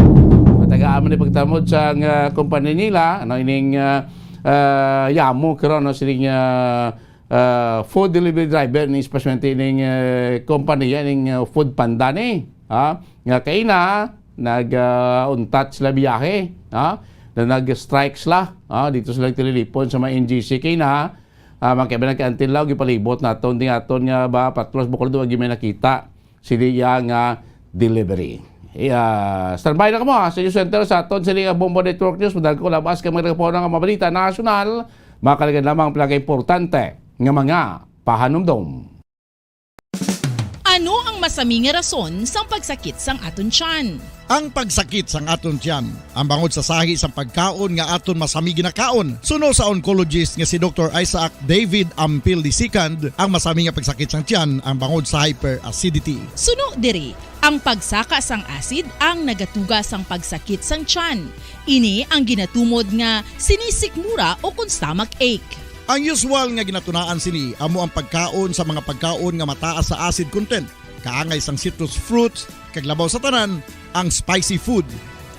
matagaan man ni pagtamod sa, ah, kumpanya nila, ano, ining, ah, ah, yamo, karon, no, sining, ah, ah, food delivery driver, ni especially ning, eh, kompanya, ning, eh, Food Panda ni, ha? Nga kaina, nag, ah, untat sila biyahe, ha? Na nag-strike sila, ha? Dito sila tililipon sa mga N G C kaina, ah, mga kaibanan, kay until now, gipalibot naton, di aton nga ba, patlos bukol doon, may nakita. Sini iya nga delivery. Iya, standby na kamo, ha, sa inyong center sa aton sini nga Bombo Network News. Madagko labas kay mga nagapuna nga mga balita nasyonal, makaligad lamang ang pinakaimportante nga mga pahanumdom. Ano ang masami nga rason sang pagsakit sang aton tiyan? Ang pagsakit sang aton tiyan, ang bangod sa sahi sang pagkaon nga aton masami ginakaon. Suno sa oncologist nga si Doktor Isaac David Ampil the second, ang masami nga pagsakit sang tiyan ang bangod sa hyperacidity. Suno diri, ang pagsaka sang acid ang nagatuga sang pagsakit sang tiyan. Ini ang ginatumod nga sinisikmura o kon stomach ache. Ang usual nga ginatunaan sini amo ang pagkaon sa mga pagkaon nga mataas sa acid content, kaangay sang citrus fruits, kag labaw sa tanan, ang spicy food.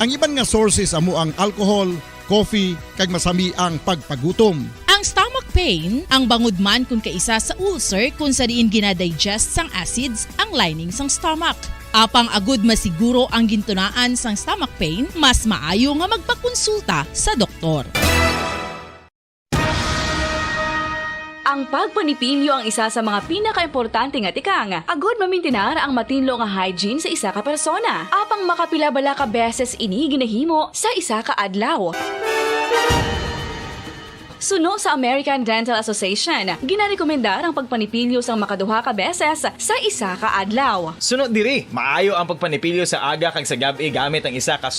Ang iban nga sources amo ang alcohol, coffee, kag masami ang pagpagutom. Ang stomach pain, ang bangod man kon kaisa sa ulcer kon sa diin ginadigest sang acids ang lining sang stomach. Apang agud masiguro ang gintunaan sang stomach pain, mas maayo nga magpakonsulta sa doktor. Ang pagpanipilyo ang isa sa mga pinakaimportante nga tikang agud mamintinar ang matinlo nga hygiene sa isa ka persona. Apang makapila bala ka beses ini ginahimo sa isa ka adlaw? Suno sa American Dental Association, ginarekomendar ang pagpanipilyo sang makaduha ka beses sa isa ka adlaw. Suno diri, maayo ang pagpanipilyo sa aga kag sa gab-i gamit ang isa ka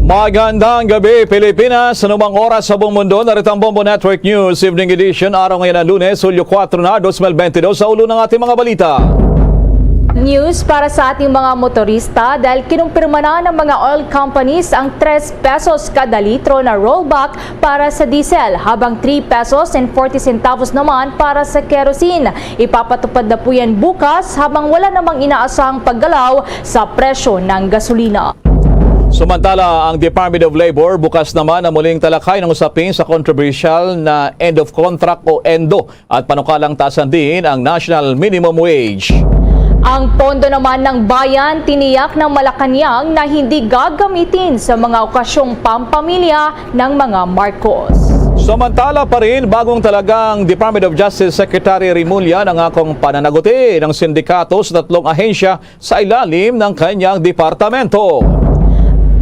Magandang gabi, Pilipinas. Anumang oras sa buong mundo, narito ang Bombo Network News Evening Edition, araw ngayon ang Lunes, Hulyo kuwatro na, dos mil bentidós. Sa ulo ng ating mga balita. News para sa ating mga motorista, dahil kinumpirma na ng mga oil companies ang tres pesos kada litro na rollback para sa diesel, habang three pesos and forty centavos naman para sa kerosene. Ipapatupad na po yan bukas, habang wala namang inaasahang paggalaw sa presyo ng gasolina. Samantala, ang Department of Labor bukas naman ang muling talakay ng usapin sa kontrobersyal na end of contract o ENDO at panukalang taasan din ang national minimum wage. Ang Pondo naman ng Bayan, tiniyak ng Malacañang na hindi gagamitin sa mga okasyong pampamilya ng mga Marcos. Samantala pa rin, bagong talagang Department of Justice Secretary Remulla nangakong pananagutin ang sindikato sa tatlong ahensya sa ilalim ng kanyang departamento.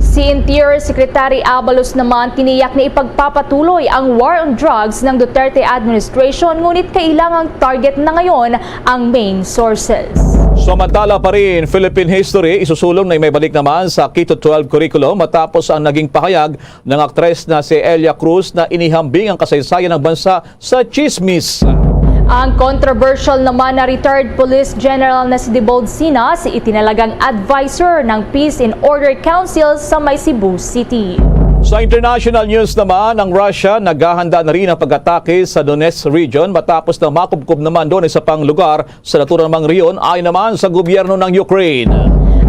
Si Interior Secretary Abalos naman tiniyak na ipagpapatuloy ang war on drugs ng Duterte administration, ngunit kailangang target na ngayon ang main sources. Samantala pa rin, Philippine history isusulong na may balik naman sa K to twelve curriculum matapos ang naging pahayag ng aktres na si Elia Cruz na inihambing ang kasaysayan ng bansa sa tsismis. Ang controversial naman na retired police general na si Dibold Sinas itinalagang advisor ng Peace and Order Council sa may Cebu City. Sa international news naman, ang Russia naghahanda na rin ang pag-atake sa Donetsk region matapos na makubkob naman doon sa pang lugar sa naturang mga rehiyon, ayon naman sa gobyerno ng Ukraine.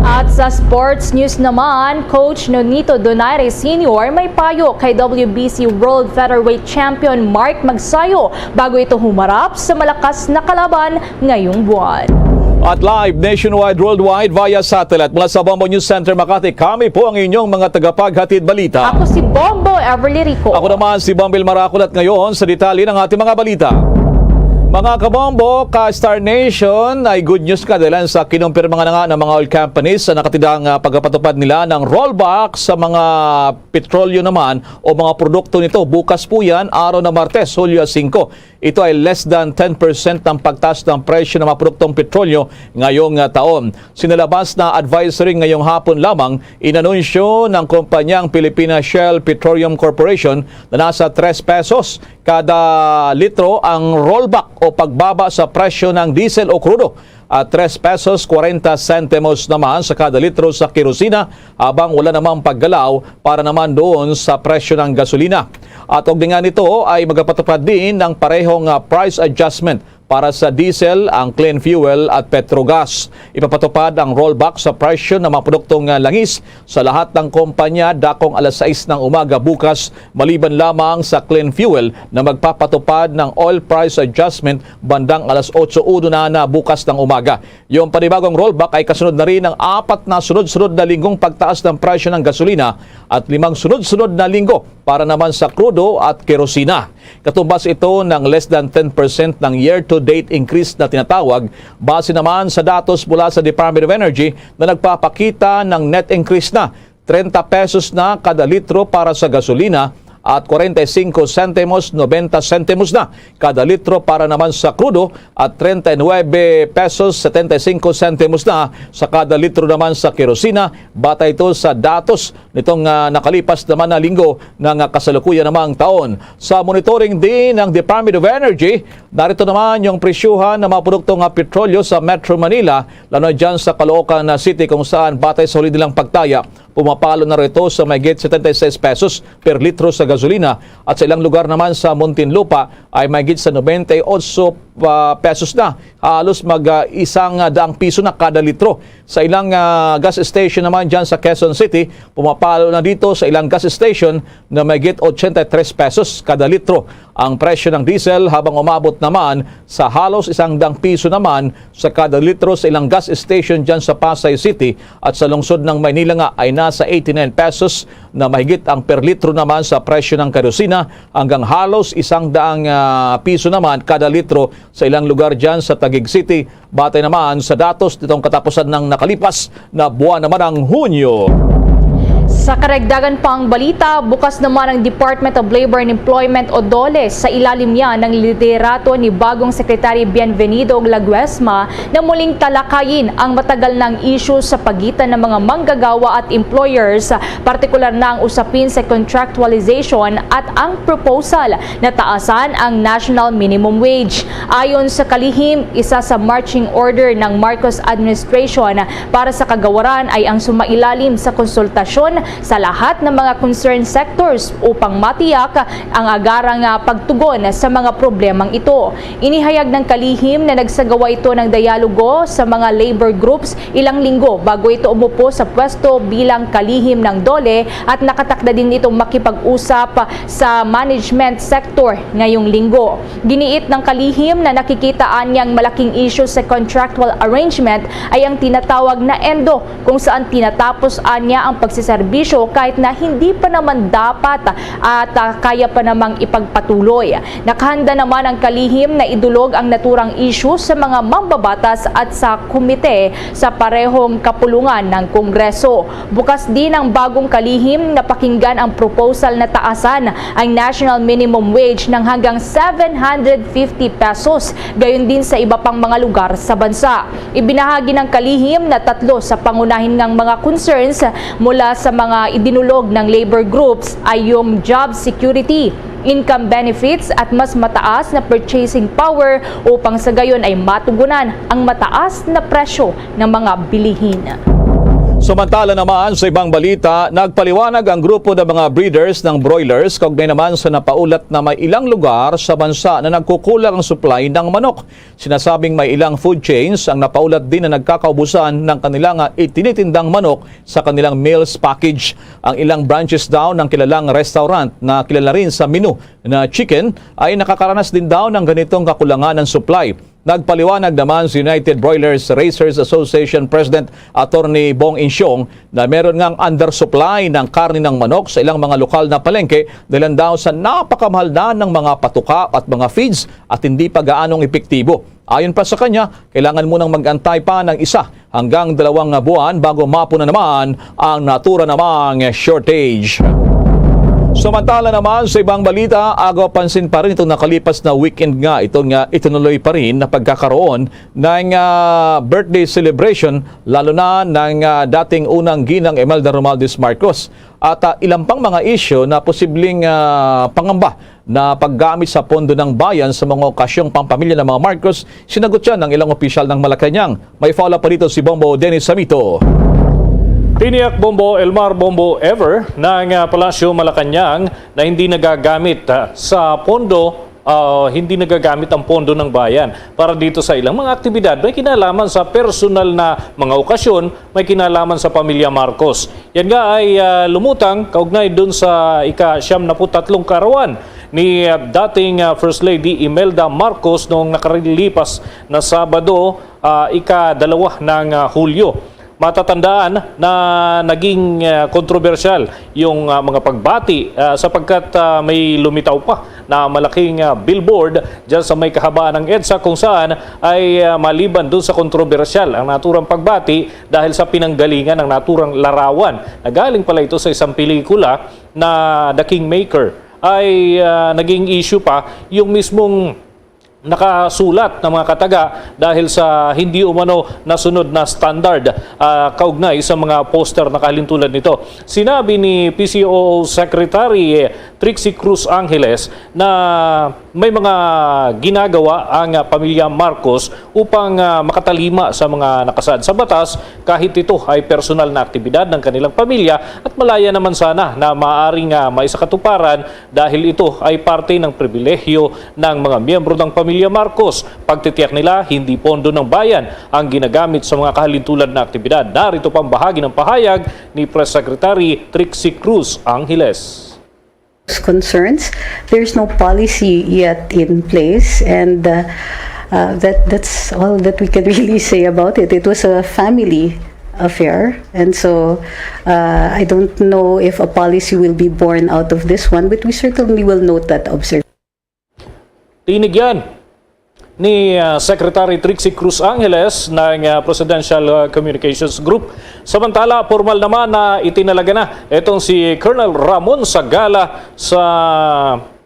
At sa sports news naman, Coach Nonito Donaire Senior may payo kay W B C World Featherweight Champion Mark Magsayo bago ito humarap sa malakas na kalaban ngayong buwan. At live nationwide, worldwide, via satellite mula sa Bombo News Center Makati, kami po ang inyong mga tagapaghatid balita. Ako si Bombo Everly Rico. Ako naman si Bombil Marakol at ngayon sa detalye ng ating mga balita. Mga kabombo, ka Star Nation, ay good news ka dahil sa kinumpirma nga na nga ng mga oil companies sa nakatindang, ah, pagpapatupad nila ng rollback sa mga petrolyo naman o mga produkto nito. Bukas po yan, araw na Martes, Hulyo singko. Ito ay less than ten percent ng pagtaas ng presyo ng mga produktong petrolyo ngayong, ah, taon. Sinalabas na advisory ngayong hapon lamang, inanunsyo ng kumpanyang Pilipinas Shell Petroleum Corporation na nasa tres pesos kada litro ang rollback o pagbaba sa presyo ng diesel o krudo, at tres pesos kwarenta sentimos naman sa kada litro sa kerosina, habang wala namang paggalaw para naman doon sa presyo ng gasolina. At kaugnay nito ay magpapatupad din ng parehong, ah, price adjustment para sa diesel, ang clean fuel at Petrogas. Ipapatupad ang rollback sa presyo ng mga produktong, ah, langis sa lahat ng kumpanya dakong alas sais ng umaga bukas, maliban lamang sa clean fuel na magpapatupad ng oil price adjustment bandang alas otso uno na, na bukas ng umaga. Yung panibagong rollback ay kasunod na rin ng apat na sunod-sunod na linggong pagtaas ng presyo ng gasolina at limang sunod-sunod na linggo para naman sa krudo at kerosina. Katumbas ito ng less than ten percent ng year-to-date increase na tinatawag, base naman sa datos mula sa Department of Energy na nagpapakita ng net increase na treinta pesos na kada litro para sa gasolina at kwarenta y singko sentimos, nobenta sentimos na kada litro para naman sa krudo at treinta y nueve pesos setenta y singko sentimos na sa kada litro naman sa kerosina. Batay ito sa datos nitong, ah, nakalipas naman na linggo ng, ah, kasalukuyan namang taon. Sa monitoring din ng Department of Energy, narito naman yung presyuhan ng mga produkto nga petrolyo sa Metro Manila, lalo na dyan sa Caloocan City, kung saan batay sa huli nilang pagtaya, pumapalo na rito sa mahigit setenta y seis pesos per litro sa gasolina, at sa ilang lugar naman sa Muntinlupa ay mahigit sa noventa y ocho pa-, pesos na, halos mag, ah, isang, ah, daang piso na kada litro. Sa ilang, ah, gas station naman dyan sa Quezon City, pumapalo na dito sa ilang gas station na mahigit ochenta y tres pesos kada litro ang presyo ng diesel, habang umabot naman sa halos isang daang piso naman sa kada litro sa ilang gas station dyan sa Pasay City. At sa lungsod ng Maynila nga ay nasa eighty-nine pesos na mahigit ang per litro naman sa presyo ng kerosina, hanggang halos isang daang, ah, piso naman kada litro sa ilang lugar dyan sa Taguig City, batay naman sa datos nitong katapusan ng nakalipas na buwan naman ng Hunyo. Sa karagdagan pang balita, bukas naman ang Department of Labor and Employment o DOLE sa ilalim niya ng liderato ni bagong Secretary Bienvenido Laguesma na muling talakayin ang matagal nang isyu sa pagitan ng mga manggagawa at employers, partikular na ang usapin sa contractualization at ang proposal na taasan ang national minimum wage. Ayon sa kalihim, isa sa marching order ng Marcos administration para sa kagawaran ay ang sumailalim sa konsultasyon sa lahat ng mga concerned sectors upang matiyak ang agarang, ah, pagtugon sa mga problemang ito. Inihayag ng kalihim na nagsagawa ito ng dialogo sa mga labor groups ilang linggo bago ito umupo sa pwesto bilang kalihim ng DOLE, at nakatakda din itong makipag-usap sa management sector ngayong linggo. Giniit ng kalihim na nakikita anya ang malaking issue sa contractual arrangement ay ang tinatawag na ENDO, kung saan tinatapos anya ang pagsiserbisyo kahit na hindi pa naman dapat at, ah, kaya pa namang ipagpatuloy. Nakahanda naman ang kalihim na idulog ang naturang issue sa mga mambabatas at sa komite sa parehong kapulungan ng Kongreso. Bukas din ang bagong kalihim na pakinggan ang proposal na taasan ang national minimum wage ng hanggang seven hundred fifty pesos, gayon din sa iba pang mga lugar sa bansa. Ibinahagi ng kalihim na tatlo sa pangunahin ngang mga concerns mula sa mga idinulog ng labor groups ay yung job security, income benefits at mas mataas na purchasing power, upang sa gayon ay matugunan ang mataas na presyo ng mga bilihin. Samantala naman, sa ibang balita, nagpaliwanag ang grupo ng mga breeders ng broilers kaugnay naman sa napaulat na may ilang lugar sa bansa na nagkukulang ang supply ng manok. Sinasabing may ilang food chains ang napaulat din na nagkakaubusan ng kanilang, ah, itinitindang manok sa kanilang meals package. Ang ilang branches daw ng kilalang restaurant na kilala rin sa menu na chicken ay nakakaranas din daw ng ganitong kakulangan ng supply. Nagpaliwanag naman si United Broilers Raisers Association President Attorney Bong Insyong na meron ngang undersupply ng karne ng manok sa ilang mga lokal na palengke, dahilan daw sa napakamahal na ng mga patuka at mga feeds at hindi pa gaanong epektibo. Ayon pa sa kanya, kailangan munang mag-antay pa ng isa hanggang dalawang buwan bago mapunan naman ang natura namang shortage. Samantala naman, sa ibang balita, agaw pansin pa rin itong nakalipas na weekend nga, ito nga itinuloy pa rin na pagkakaroon ng, ah, birthday celebration, lalo na ng, ah, dating unang ginang Imelda Romualdez Marcos. At, ah, ilang pang mga isyu na posibleng, ah, pangamba na paggamit sa pondo ng bayan sa mga okasyong pampamilya ng mga Marcos, sinagot siya ng ilang opisyal ng Malacañang. May follow-up pa dito si Bombo Dennis Samito. Tiniyak, Bombo Elmar, Bombo Ever, ng, ah, Palasyo Malacañang na hindi nagagamit, ah, sa pondo, ah, hindi nagagamit ang pondo ng bayan para dito sa ilang mga aktibidad may kinalaman sa personal na mga okasyon, may kinalaman sa pamilya Marcos. Yan nga ay, ah, lumutang kaugnay dun sa ika-siyam na put tatlong kaarawan ni, ah, dating, ah, First Lady Imelda Marcos noong nakaralipas na Sabado, ah, ika-dalawa ng, ah, Hulyo. Matatandaan na naging, ah, kontrobersyal yung, ah, mga pagbati, ah, sapagkat, ah, may lumitaw pa na malaking, ah, billboard dyan sa may kahabaan ng EDSA, kung saan ay, ah, maliban dun sa kontrobersyal ang naturang pagbati dahil sa pinanggalingan ng naturang larawan na galing pala ito sa isang pelikula na The Kingmaker, ay, ah, naging issue pa yung mismong nakasulat ng mga kataga dahil sa hindi umano nasunod na standard, ah, kaugnay sa mga poster na kahalintulad nito. Sinabi ni P C O O Secretary Trixie Cruz Angeles na may mga ginagawa ang, ah, pamilya Marcos upang, ah, makatalima sa mga nakasaad sa batas, kahit ito ay personal na aktibidad ng kanilang pamilya, at malaya naman sana na maaaring, ah, maisakatuparan dahil ito ay parte ng pribilehiyo ng mga miyembro ng pamilya Marcos. Pagtitiyak nila, hindi pondo ng bayan ang ginagamit sa mga kahalintulad na aktibidad. Narito pang bahagi ng pahayag ni Press Secretary Trixie Cruz Angeles. Concerns. There's no policy yet in place, and uh, uh, that that's all that we can really say about it. It was a family affair, and so uh, I don't know if a policy will be born out of this one, but we certainly will note that observation. Tinig yan ni, ah, Secretary Trixie Cruz Angeles ng, ah, Presidential, ah, Communications Group. Samantala, formal naman na itinalaga na itong si Colonel Ramon Sagala sa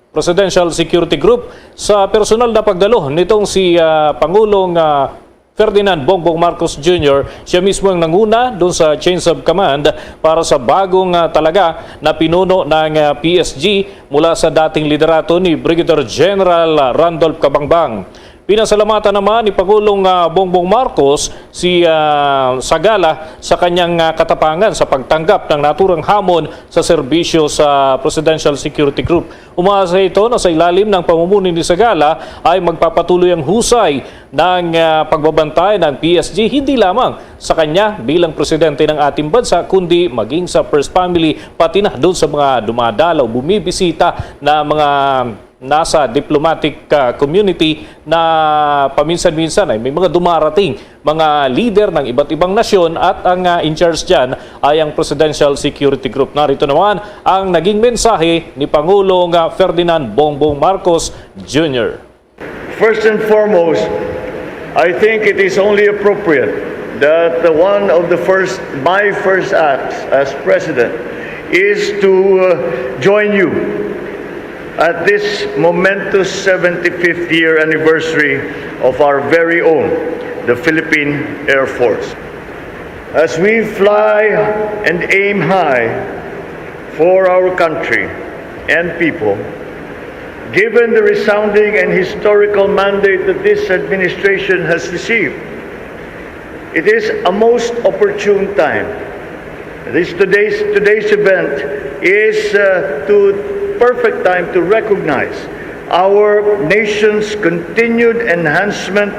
Presidential Security Group sa personal na pagdalo nitong si, ah, Pangulong, ah, Ferdinand Bongbong Marcos Junior. Siya mismo ang nanguna doon sa Chains of Command para sa bagong, ah, talaga na pinuno ng, ah, P S G mula sa dating liderato ni Brigadier General Randolph Cabangbang. Pinasalamatan naman ni Pangulong, ah, Bongbong Marcos si, ah, Sagala sa kanyang, ah, katapangan sa pagtanggap ng naturang hamon sa serbisyo sa Presidential Security Group. Umaasa ito na sa ilalim ng pamumuno ni Sagala ay magpapatuloy ang husay ng, ah, pagbabantay ng P S G, hindi lamang sa kanya bilang presidente ng ating bansa, kundi maging sa First Family, pati na doon sa mga dumadalaw, bumibisita na mga nasa diplomatic, ah, community na paminsan-minsan ay may mga dumarating mga lider ng iba't ibang nasyon, at ang, ah, in charge dyan ay ang Presidential Security Group. Narito naman ang naging mensahe ni Pangulong, ah, Ferdinand Bongbong Marcos Junior. First and foremost, I think it is only appropriate that one of the first, my first acts as president is to uh, join you at this momentous seventy-fifth year anniversary of our very own, the Philippine Air Force. As we fly and aim high for our country and people, given the resounding and historical mandate that this administration has received, it is a most opportune time. This today's, today's event is uh, to perfect time to recognize our nation's continued enhancement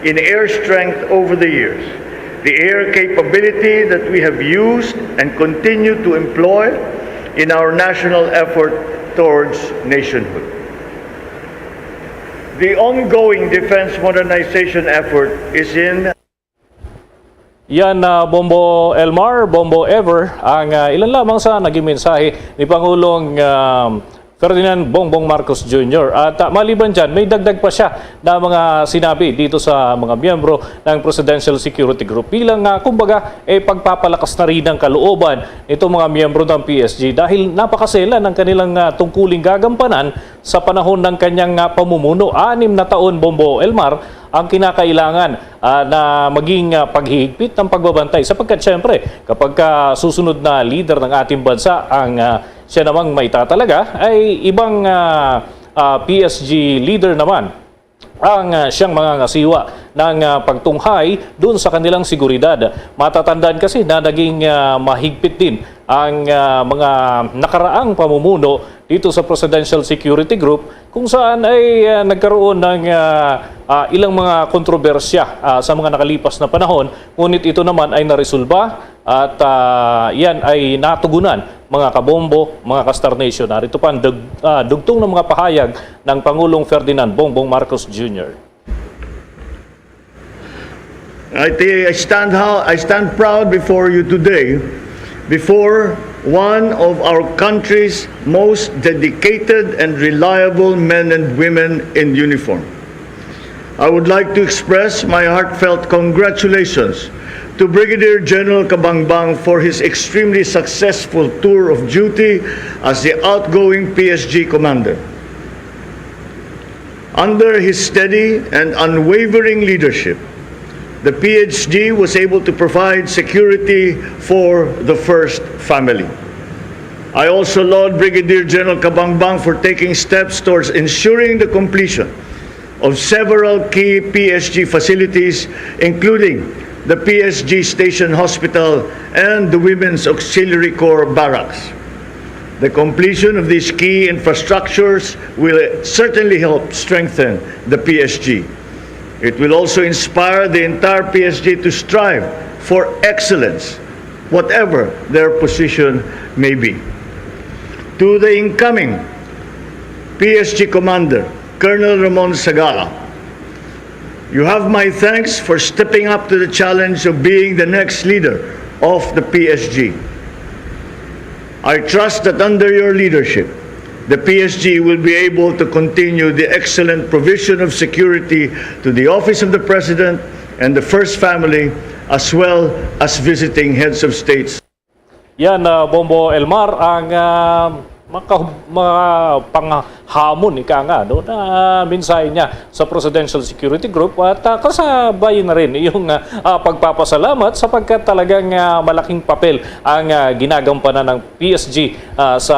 in air strength over the years, the air capability that we have used and continue to employ in our national effort towards nationhood. The ongoing defense modernization effort is in Yan na Bombo Elmar, Bombo Ever, ang, ah, ilan lamang sa naging mensahe ni Pangulong, um, Ferdinand Bongbong Marcos Junior. At, ah, maliban dyan, may dagdag pa siya na mga sinabi dito sa mga miyembro ng Presidential Security Group bilang, ah, kumbaga, eh, pagpapalakas na rin ng kalooban nitong mga miyembro ng P S G dahil napakasela ng kanilang, ah, tungkuling gagampanan sa panahon ng kanyang, ah, pamumuno. Anim na taon, Bombo Elmar, ang kinakailangan, ah, na maging, ah, paghihigpit ng pagbabantay, sapagkat siyempre, kapag ka susunod na leader ng ating bansa ang, ah, siya namang maitatalaga, ay ibang, ah, ah, P S G leader naman ang, ah, siyang mangangasiwa ng, ah, pagtunghay dun sa kanilang seguridad. Matatandaan kasi na naging, ah, mahigpit din ang, ah, mga nakaraang pamumuno dito sa Presidential Security Group, kung saan ay, ah, nagkaroon ng, ah, ah, ilang mga kontrobersya, ah, sa mga nakalipas na panahon, ngunit ito naman ay naresolba at, ah, yan ay natugunan, mga kabombo, mga ka-Star Nation. Narito pa ang dug-, ah, dugtong ng mga pahayag ng Pangulong Ferdinand Bongbong Marcos Junior. I, I stand how I stand proud before you today, before one of our country's most dedicated and reliable men and women in uniform. I would like to express my heartfelt congratulations to Brigadier General Kabangbang for his extremely successful tour of duty as the outgoing P S G commander. Under his steady and unwavering leadership, the P S G was able to provide security for the first family. I also laud Brigadier General Kabangbang for taking steps towards ensuring the completion of several key P S G facilities, including the P S G Station Hospital and the Women's Auxiliary Corps Barracks. The completion of these key infrastructures will certainly help strengthen the P S G. It will also inspire the entire P S G to strive for excellence, whatever their position may be. To the incoming P S G commander, Colonel Ramon Sagala, you have my thanks for stepping up to the challenge of being the next leader of the P S G. I trust that under your leadership, the P S G will be able to continue the excellent provision of security to the Office of the President and the First Family, as well as visiting heads of states. Yan, ah, Bombo Elmar, ang ah, maka, mga panghamon, ika nga, no, na mensahe niya sa Presidential Security Group at ah, kasabay na rin yung ah, ah, pagpapasalamat sapagkat talagang ah, malaking papel ang ah, ginagampanan ng P S G ah, sa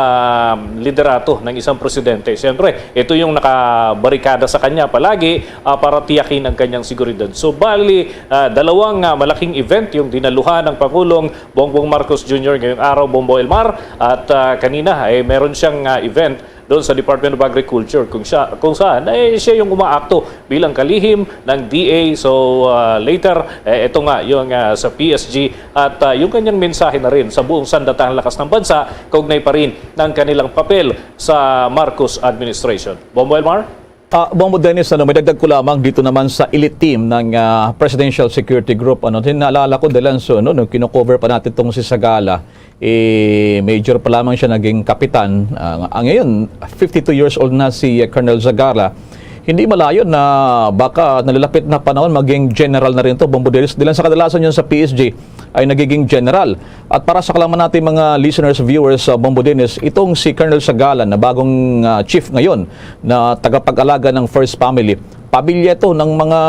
liderato ng isang presidente. Siyempre, ito yung nakabarikada sa kanya palagi ah, para tiyakin ang kanyang seguridad. So, bali, ah, dalawang ah, malaking event yung dinaluhan ng Pangulong Bongbong Marcos Junior ngayong araw, Bombo Elmar. At ah, kanina, eh, meron siyang ah, event doon sa Department of Agriculture kung, siya, kung saan eh, siya yung umaakto bilang kalihim ng D A. So ah, later, eh, ito nga yung ah, sa P S G at ah, yung kanyang mensahe na rin sa buong sandatahan lakas ng bansa kaugnay pa rin ng kanilang papel sa Marcos administration. Bombo Elmar? Ah, Bombo Dennis, ano, may dagdag ko lamang dito naman sa elite team ng ah, Presidential Security Group. Ano, din naalala ko, Delanso, no, nung kino-cover pa natin itong si Sagala, eh, major pa lamang siya naging kapitan. Ah, ng- ah, ngayon, fifty-two years old na si ah, Colonel Sagala. Hindi malayo na baka nalalapit na panahon maging general na rin to, Bombo Dennis. Dahil sa kadalasan yun sa P S G ay nagiging general. At para sa kalaman natin mga listeners, viewers, sa Bombo Dennis, itong si Colonel Sagala na bagong ah, chief ngayon na tagapag-alaga ng First Family, pamilya ito ng mga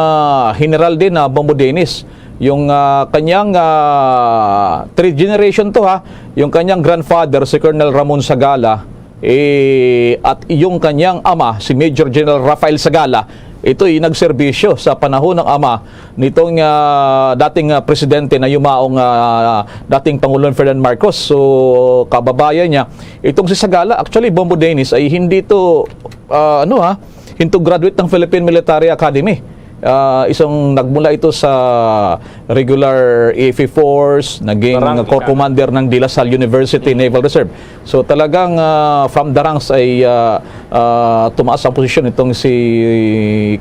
general din na Bombo Dennis. Yung ah, kanyang ah, three generation to ha, yung kanyang grandfather si Colonel Ramon Sagala, eh, at yung kanyang ama, si Major General Rafael Sagala, ito'y nagserbisyo sa panahon ng ama nitong ah, dating ah, presidente na yumaong ah, dating Pangulong Ferdinand Marcos. So, kababayan niya. Itong si Sagala, actually, Bombo Dennis, ay hindi to, ah, ano ha, hindi to graduate ng Philippine Military Academy. Ah, isang nagmula ito sa regular A F P Force, naging Barangay Corps ka. Commander ng De La Salle University Naval Reserve. So talagang ah, from the ranks ay ah, ah, tumaas ang posisyon itong si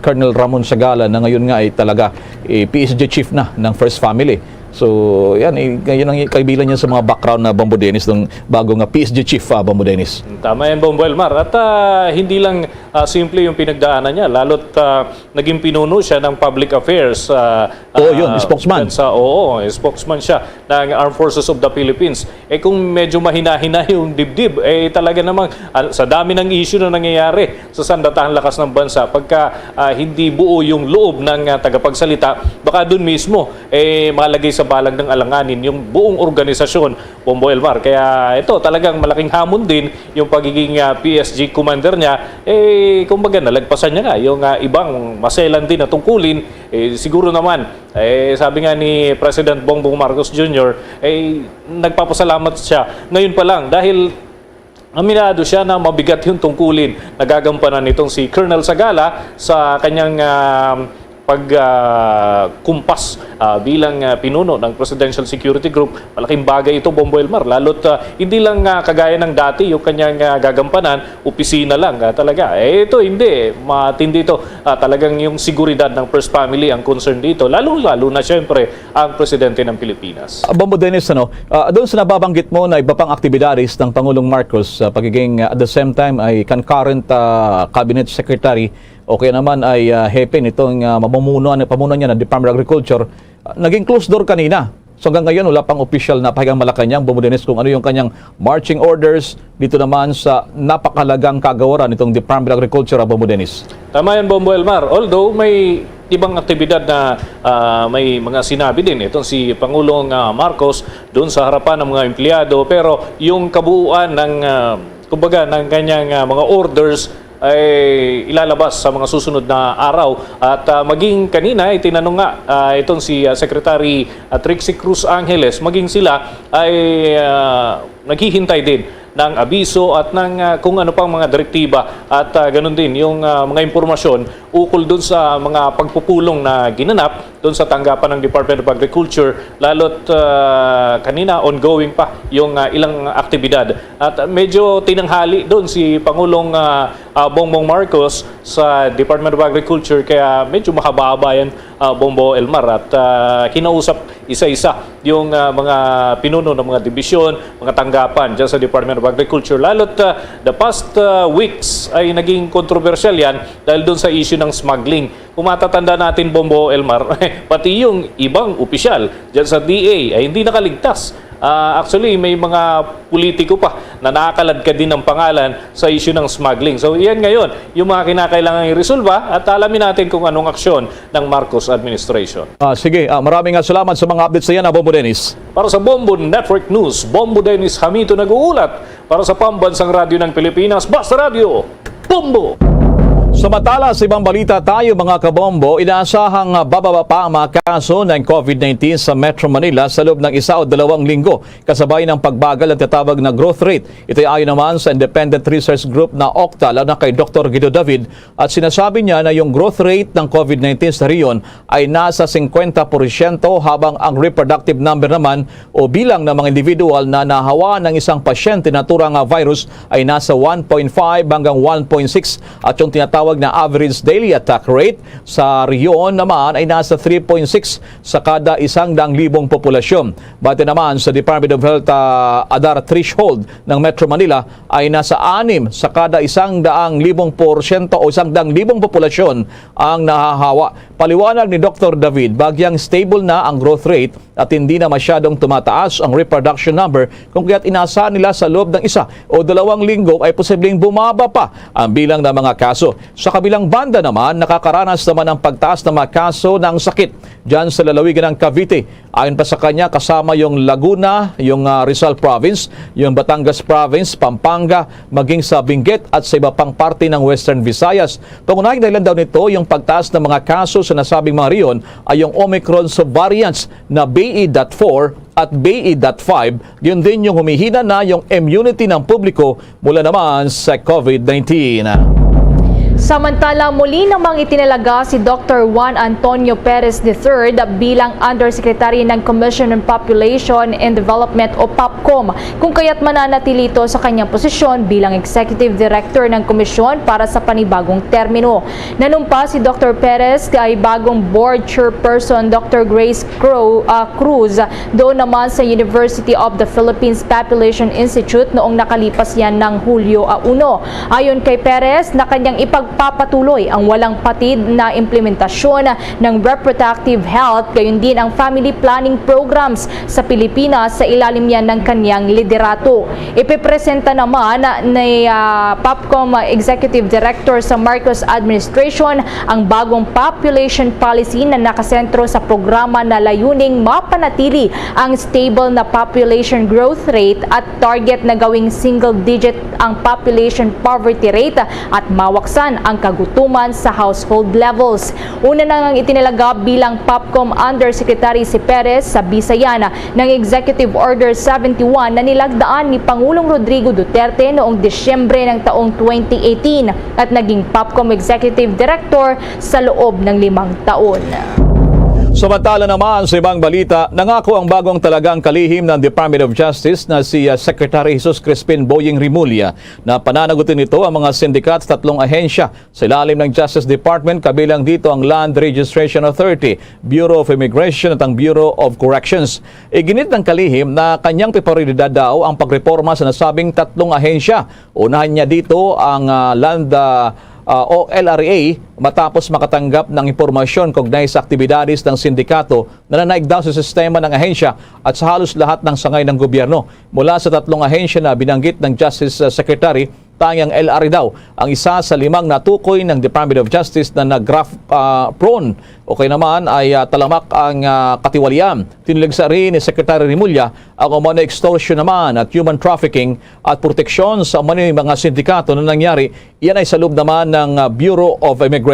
Colonel Ramon Sagala na ngayon nga ay talaga eh, P S G chief na ng First Family. So yan, eh, ngayon ang kaibilan niya sa mga background na Bombo Dennis ng bago nga P S G chief ah, Bombo Dennis. Tama yan, Bombo Elmar. At ah, hindi lang ah, simple yung pinagdaanan niya, lalo't ah, naging pinuno siya ng public affairs. ah, Oo, yun, ah, spokesman. Sa, oo, spokesman siya ng Armed Forces of the Philippines. Eh kung medyo mahina-hina yung dibdib, eh talaga namang ah, sa dami ng issue na nangyayari sa sandatahan lakas ng bansa, pagka ah, hindi buo yung loob ng ah, tagapagsalita, baka dun mismo eh malagay sa balag ng alanganin yung buong organisasyon, Bombo Elmar. Kaya ito talagang malaking hamon din yung pagiging ah, P S G commander niya. Eh kumbaga nalagpasan niya nga yung ah, ibang maselan din na tungkulin. Eh siguro naman, eh sabi nga ni President Bongbong Marcos Junior, eh nagpapasalamat siya ngayon pa lang dahil aminado siya na mabigat yung tungkulin na gagampanan nitong si Colonel Sagala sa kanyang ah, pag ah, kumpas Ah, bilang, ah, pinuno ng Presidential Security Group, malaking bagay ito, Bombo Elmar. Lalo't, ah, hindi lang, ah, kagaya ng dati, yung kanyang, ah, gagampanan, opisina lang, ah, talaga. Eh, ito, hindi. Matindi ito. Ah, talagang yung seguridad ng first family ang concern dito. Lalong-lalo na, syempre, ang presidente ng Pilipinas. Ah, Bombo Dennis, ano, ah, doon sa nababanggit mo na iba pang aktibidades ng Pangulong Marcos, ah, pagiging, ah, at the same time ay concurrent, ah, cabinet secretary o kaya naman ay, ah, hepe nitong, ah, mamumunuan, pamunuan niya na Department of Agriculture, ah, naging closed door kanina. So hanggang ngayon, wala pang opisyal na pahayag ang Malacañang, Bombo Dennis, kung ano yung kanyang marching orders dito naman sa napakahalagang kagawaran nitong Department of Agriculture, ah, Bombo Dennis. Tama yan, Bombo Elmar. Although may ibang aktibidad na, ah, may mga sinabi din itong si Pangulong, ah, Marcos doon sa harapan ng mga empleyado, pero yung kabuuan ng, ah, kumbaga, ng kanyang, ah, mga orders ay ilalabas sa mga susunod na araw. At, ah, maging kanina, itinanong nga, ah, itong si, ah, Secretary, ah, Trixie Cruz Angeles, maging sila ay, ah, naghihintay din ng abiso at ng, ah, kung ano pang mga direktiba at, ah, ganun din yung, ah, mga impormasyon ukol dun sa mga pagpupulong na ginanap dun sa tanggapan ng Department of Agriculture, lalo't, ah, kanina ongoing pa yung, ah, ilang aktibidad. At, ah, medyo tinanghali dun si Pangulong, ah, ah, Bongbong Marcos sa Department of Agriculture, kaya medyo mahaba-haba yan, ah, Bombo Elmar. At, ah, kinausap isa-isa yung, ah, mga pinuno ng mga dibisyon, mga tanggapan dyan sa Department of Agriculture. Lalo't, ah, the past, ah, weeks ay naging kontrobersyal yan dahil dun sa issue ng smuggling. Kung matatanda natin, Bombo Elmar, pati yung ibang opisyal dyan sa D A ay hindi nakaligtas. Ah, actually, may mga politiko pa na nakakaladkad din ng pangalan sa issue ng smuggling. So, yan ngayon yung mga kinakailangan iresolba at alamin natin kung anong aksyon ng Marcos administration. Ah, sige, ah, maraming, ah, salamat sa mga updates na yan, ah, Bombo Dennis. Para sa Bombo Network News, Bombo Dennis Hamito nag-uulat. Para sa Pambansang Radyo ng Pilipinas, Basta Radyo, Bombo! Samantala, sa ibang balita tayo, mga kabombo, inaasahang, ah, bababa pa ang mga kaso ng COVID nineteen sa Metro Manila sa loob ng isa o dalawang linggo, kasabay ng pagbagal ng tinatawag na growth rate. Ito ay ayon naman sa independent research group na OCTA, lalo na kay Doktor Guido David, at sinasabi niya na yung growth rate ng COVID nineteen sa rehiyon ay nasa singkwenta porsyento, habang ang reproductive number naman o bilang ng mga individual na nahawa ng isang pasyente na naturang nga virus ay nasa one point five hanggang one point six, at yung tinatawag na average daily attack rate sa rehiyon naman ay nasa three point six sa kada isang daang libong populasyon. Base naman sa Department of Health, ah, ADAR threshold ng Metro Manila ay nasa anim sa kada isang daang libong porsyento o isang daang libong populasyon ang nahahawa. Paliwanag ni Doktor David, bagyang stable na ang growth rate at hindi na masyadong tumataas ang reproduction number, kung kaya't inaasahan nila sa loob ng isa o dalawang linggo ay posibleng bumaba pa ang bilang ng mga kaso. Sa kabilang banda naman, nakakaranas naman ang pagtaas ng mga kaso ng sakit dyan sa lalawigan ng Cavite. Ayon pa sa kanya, kasama yung Laguna, yung, ah, Rizal Province, yung Batangas Province, Pampanga, maging sa Benguet at sa iba pang parte ng Western Visayas. Pangunahing dahilan daw nito yung pagtaas ng mga kaso sa nasabing mga rehiyon ay yung Omicron subvariants na B A dot four at B A dot five, yun din yung humihina na yung immunity ng publiko mula naman sa COVID nineteen. Samantala, muli namang itinalaga si Doktor Juan Antonio Perez the third bilang Undersecretary ng Commission on Population and Development o POPCOM, kung kaya't mananatili ito sa kanyang posisyon bilang Executive Director ng Komisyon para sa panibagong termino. Nanumpa si Doktor Perez kay bagong Board Chairperson Doktor Grace Cro-, ah, Cruz doon naman sa University of the Philippines Population Institute noong nakalipas yan ng Hulyo, ah, uno. Ayon kay Perez, na kanyang ipagpapatuloy ang walang patid na implementasyon ng reproductive health, gayon din ang family planning programs sa Pilipinas sa ilalim yan ng kanyang liderato. Ipipresenta naman ni, ah, POPCOM Executive Director sa Marcos Administration ang bagong population policy na nakasentro sa programa na layuning mapanatili ang stable na population growth rate at target na gawing single digit ang population poverty rate at mawaksan ang kagutuman sa household levels. Una na ngang itinalaga bilang POPCOM Undersecretary si Perez sa bisa yan ng Executive Order seventy-one na nilagdaan ni Pangulong Rodrigo Duterte noong Disyembre ng taong twenty eighteen at naging POPCOM Executive Director sa loob ng limang taon. Samantala naman, sa ibang balita, nangako ang bagong talagang kalihim ng Department of Justice na si, ah, Secretary Jesus Crispin Boying Remulla na pananagutin nito ang mga sindikat sa tatlong ahensya sa ilalim ng Justice Department, kabilang dito ang Land Registration Authority, Bureau of Immigration at ang Bureau of Corrections. Iginit ng kalihim na kanyang priyoridad daw ang pagreporma sa nasabing tatlong ahensya. Unahan niya dito ang, ah, Land, ah, ah, o L R A, matapos makatanggap ng impormasyon kaugnay sa aktibidades ng sindikato na nanaig daw sa sistema ng ahensya at sa halos lahat ng sangay ng gobyerno. Mula sa tatlong ahensya na binanggit ng Justice, ah, Secretary, tanging ang L R A daw ang isa sa limang natukoy ng Department of Justice na na-graft, ah, prone o kaya naman ay, ah, talamak ang, ah, katiwalian. Tiniligsa rin ni Secretary Remulla ang umano'y extortion naman at human trafficking at proteksyon sa umano'y mga sindikato na nangyari. Iyan ay sa loob naman ng, ah, Bureau of Immigration.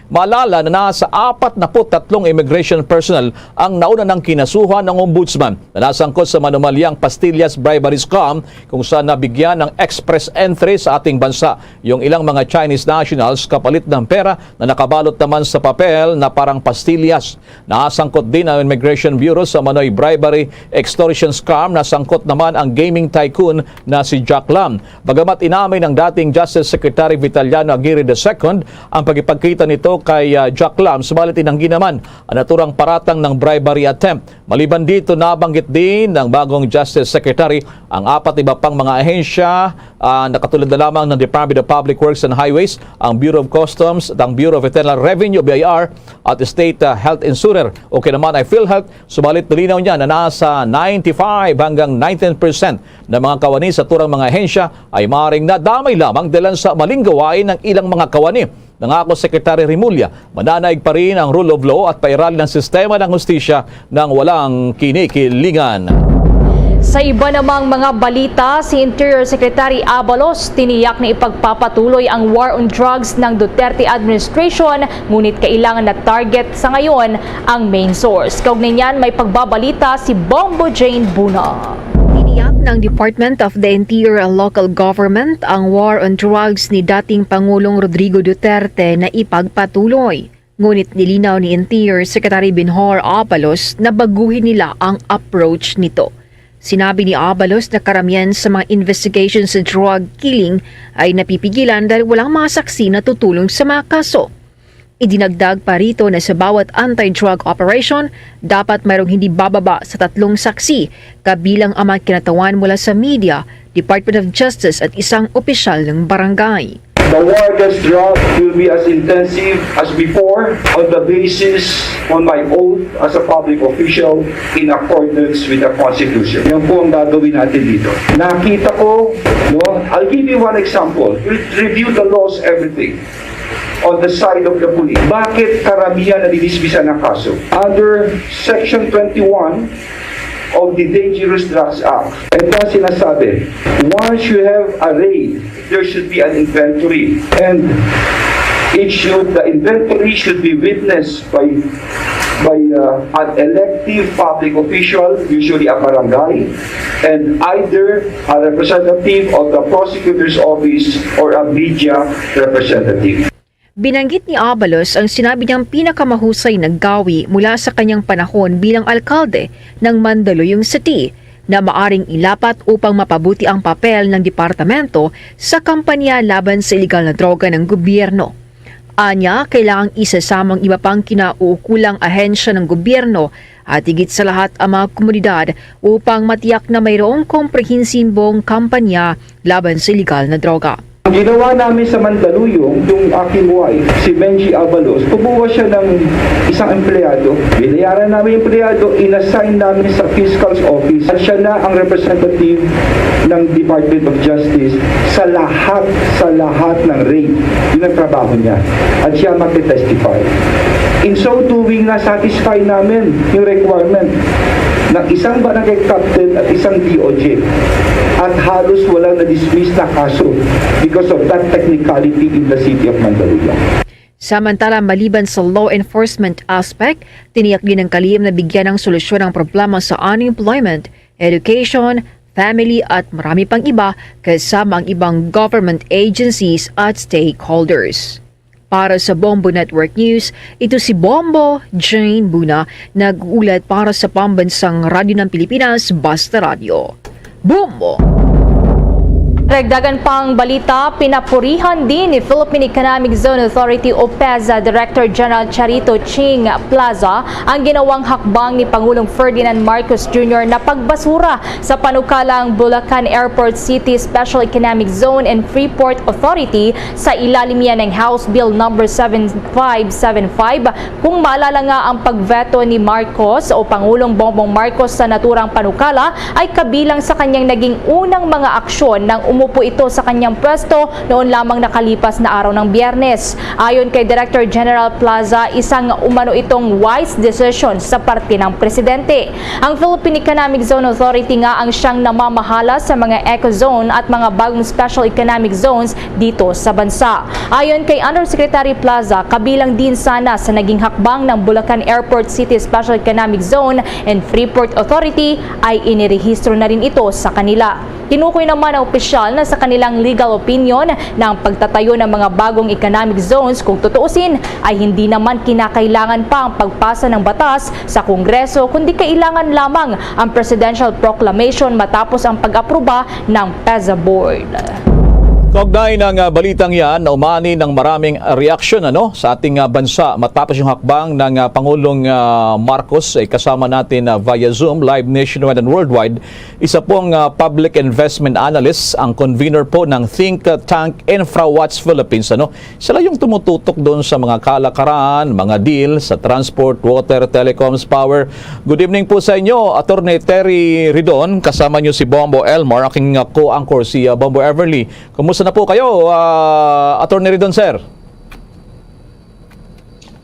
Maalala na nasa apat na put tatlong immigration personnel ang nauna nang kinasuhan ng ombudsman na nasangkot sa manumalyang pastillas bribery scam, kung saan nabigyan ng express entry sa ating bansa yung ilang mga Chinese nationals kapalit ng pera na nakabalot naman sa papel na parang pastillas. Nasangkot din ang Immigration Bureau sa umano'y bribery extortion scam. Nasangkot naman ang gaming tycoon na si Jack Lam. Bagamat inamin ng dating Justice Secretary Vitaliano Aguirre the second ang pagipagkita nito kay, ah, Jack Lam, subalit tinanggi naman ang naturang paratang ng bribery attempt. Maliban dito, nabanggit din ng bagong Justice Secretary ang apat iba pang mga ahensya, ah, na katulad na lamang ng Department of Public Works and Highways, ang Bureau of Customs, ang Bureau of Internal Revenue, B I R, at State, ah, Health Insurer o kaya naman ay PhilHealth. Subalit, nilinaw niya na nasa ninety-five hanggang ninety percent ng mga kawani sa naturang mga ahensya ay maaaring nadamay lamang dahilan sa maling gawain ng ilang mga kawani. Nangako Secretary Remulla, mananaig pa rin ang rule of law at pairali ng sistema ng hustisya nang walang kinikilingan. Sa iba namang mga balita, si Interior Secretary Abalos tiniyak na ipagpapatuloy ang war on drugs ng Duterte administration, ngunit kailangan na target sa ngayon ang main source. Kaugnay niyan, may pagbabalita si Bombo Jane Buna. Tiniyak ng Department of the Interior and Local Government ang war on drugs ni dating Pangulong Rodrigo Duterte na ipagpatuloy. Ngunit nilinaw ni Interior Secretary Benhur Abalos na baguhin nila ang approach nito. Sinabi ni Abalos na karamihan sa mga investigation sa drug killing ay napipigilan dahil walang mga saksi na tutulong sa mga kaso. Idinagdag pa rito na sa bawat anti-drug operation, dapat mayroong hindi bababa sa tatlong saksi, kabilang ang mga kinatawan mula sa media, Department of Justice at isang opisyal ng barangay. The war against drug will be as intensive as before on the basis on my oath as a public official in accordance with the Constitution. Yan po ang gagawin natin dito. Nakita ko, no, I'll give you one example. We review the laws, everything on the side of the police. Bakit karamihan na dinismisan ang kaso? Under Section twenty-one of the Dangerous Drugs Act, ito ang sinasabi, once you have a raid, there should be an inventory. And it should, the inventory should be witnessed by, by, uh, an elective public official, usually a barangay, and either a representative of the prosecutor's office or a media representative. Binanggit ni Abalos ang sinabi niyang pinakamahusay na gawi mula sa kanyang panahon bilang alkalde ng Mandaluyong City na maaring ilapat upang mapabuti ang papel ng departamento sa kampanya laban sa iligal na droga ng gobyerno. Anya, kailangang isasama ang iba pang kinauukulang ahensya ng gobyerno at higit sa lahat ang mga komunidad upang matiyak na mayroong komprehensibong kampanya laban sa iligal na droga. Ang ginawa namin sa Mandaluyong, yung aking wife, si Benji Abalos, kumuha siya ng isang empleyado. Binayaran namin yung empleyado, inassign namin sa fiscal's office. At siya na ang representative ng Department of Justice sa lahat, sa lahat ng raid. Yun ang trabaho niya. At siya magte-testify. In so doing, na-satisfy namin yung requirement ng isang barangay captain at isang D O J. At halos walang na-dismiss na kaso because of that technicality in the city of Mandaluyong. Samantala, maliban sa law enforcement aspect, tiniyak din ng kalihim na bigyan ng solusyon ang problema sa unemployment, education, family at marami pang iba, kasama ang ibang government agencies at stakeholders. Para sa Bombo Network News, ito si Bombo Jane Buna, nag-uulat para sa Pambansang Radyo ng Pilipinas, Basta Radyo. Bombo! Dagdagan pang balita, pinapurihan din ni Philippine Economic Zone Authority o peza Director General Charito Ching Plaza ang ginawang hakbang ni Pangulong Ferdinand Marcos Junior na pagbasura sa panukalang Bulacan Airport City Special Economic Zone and Freeport Authority sa ilalim niya ng House Bill number seven five seven five. Kung maalala nga, ang pagveto ni Marcos o Pangulong Bongbong Marcos sa naturang panukala ay kabilang sa kanyang naging unang mga aksyon nang umupo ito sa kanyang pwesto noon lamang nakalipas na araw ng Biyernes. Ayon kay Director General Plaza, isang umano itong wise decision sa parte ng presidente. Ang Philippine Economic Zone Authority nga ang siyang namamahala sa mga eco zone at mga bagong special economic zones dito sa bansa. Ayon kay Undersecretary Plaza, kabilang din sana sa naging hakbang ng Bulacan Airport City Special Economic Zone and Freeport Authority ay inirehistro na rin ito sa kanila. Tinukoy naman ng opisyal na sa kanilang legal opinion na ang pagtatayo ng mga bagong economic zones, kung tutuusin, ay hindi naman kinakailangan pa ang pagpasa ng batas sa Kongreso, kundi kailangan lamang ang presidential proclamation matapos ang pag-aproba ng peza Board. Kaugnay ng, ah, balitang yan, naumani ng maraming reaksyon, ano, sa ating, ah, bansa matapos yung hakbang ng, ah, Pangulong, ah, Marcos, eh, kasama natin, ah, via Zoom, live nationwide and worldwide. Isa pong, ah, public investment analyst, ang convener po ng think tank InfraWatch Philippines, ano. Sila yung tumututok doon sa mga kalakaran, mga deal sa transport, water, telecoms, power. Good evening po sa inyo, Attorney Terry Ridon. Kasama niyo si Bombo Elmar, aking, ah, co-anchor, si, ah, Bombo Everly. Kumusta na po kayo, ah, Attorney Ridon, sir?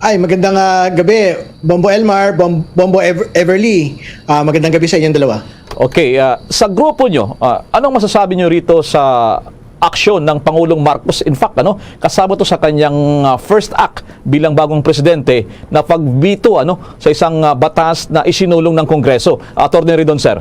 Ay, magandang, ah, gabi, Bombo Elmar, Bom-, Bombo Ever-, Everly. Ah, magandang gabi sa inyong dalawa. Okay, ah, sa grupo nyo, ah, anong masasabi nyo rito sa aksyon ng Pangulong Marcos? In fact, ano, kasama to sa kanyang, ah, first act bilang bagong presidente na pag-veto, ano, sa isang, ah, batas na isinulong ng Kongreso. Attorney Ridon, sir.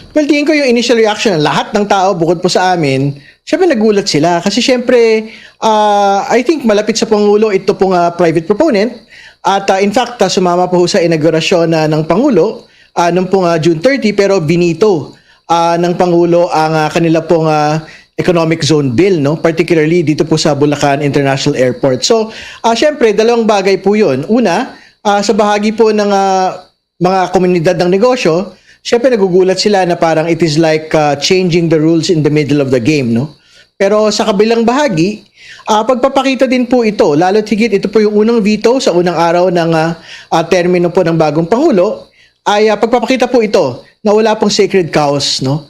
Well, tingin ko yung initial reaction ng lahat ng tao bukod po sa amin, syempre nagulat sila. Kasi syempre, ah, I think malapit sa Pangulo ito pong, ah, private proponent. At, ah, in fact, ah, sumama po sa inaugurasyon na ng Pangulo, ah, nung pong, ah, June thirty, pero binito, ah, ng Pangulo ang, ah, kanila pong, ah, economic zone bill, no? Particularly dito po sa Bulacan International Airport. So, ah, syempre, dalawang bagay po yun. Una, ah, sa bahagi po ng, ah, mga komunidad ng negosyo, syempre nagugulat sila na parang it is like, ah, changing the rules in the middle of the game, no? Pero sa kabilang bahagi, ah, pagpapakita din po ito, lalo't higit ito po yung unang veto sa unang araw ng, ah, ah, termino po ng bagong Pangulo, ay, ah, pagpapakita po ito na wala pong sacred cows, no?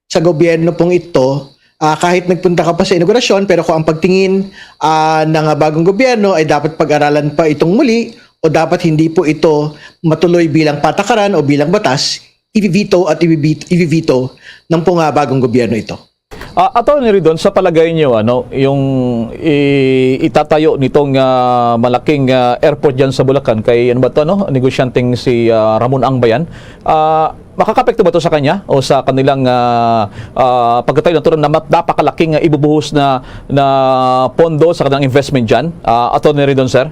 Sa gobyerno pong ito, ah, kahit nagpunta ka pa sa inaugurasyon, pero kung ang pagtingin, ah, ng, ah, bagong gobyerno ay dapat pag-aralan pa itong muli o dapat hindi po ito matuloy bilang patakaran o bilang batas, i-veto at i-veto, i-veto ng pong, ah, bagong gobyerno ito. Ah, Attorney Ridon, sa palagay niyo, ano, yung i-, itatayo nitong, ah, malaking, ah, airport diyan sa Bulacan kay, ano ba to, no? Negosyanteng si, ah, Ramon Ang ba yan? Ah, makakapekto ba to sa kanya o sa kanilang, ah, ah, pagkatayo, natural na mat-, napakalaking, ah, ibubuhos na, na pondo sa kanilang investment diyan, ah, Attorney Ridon, sir?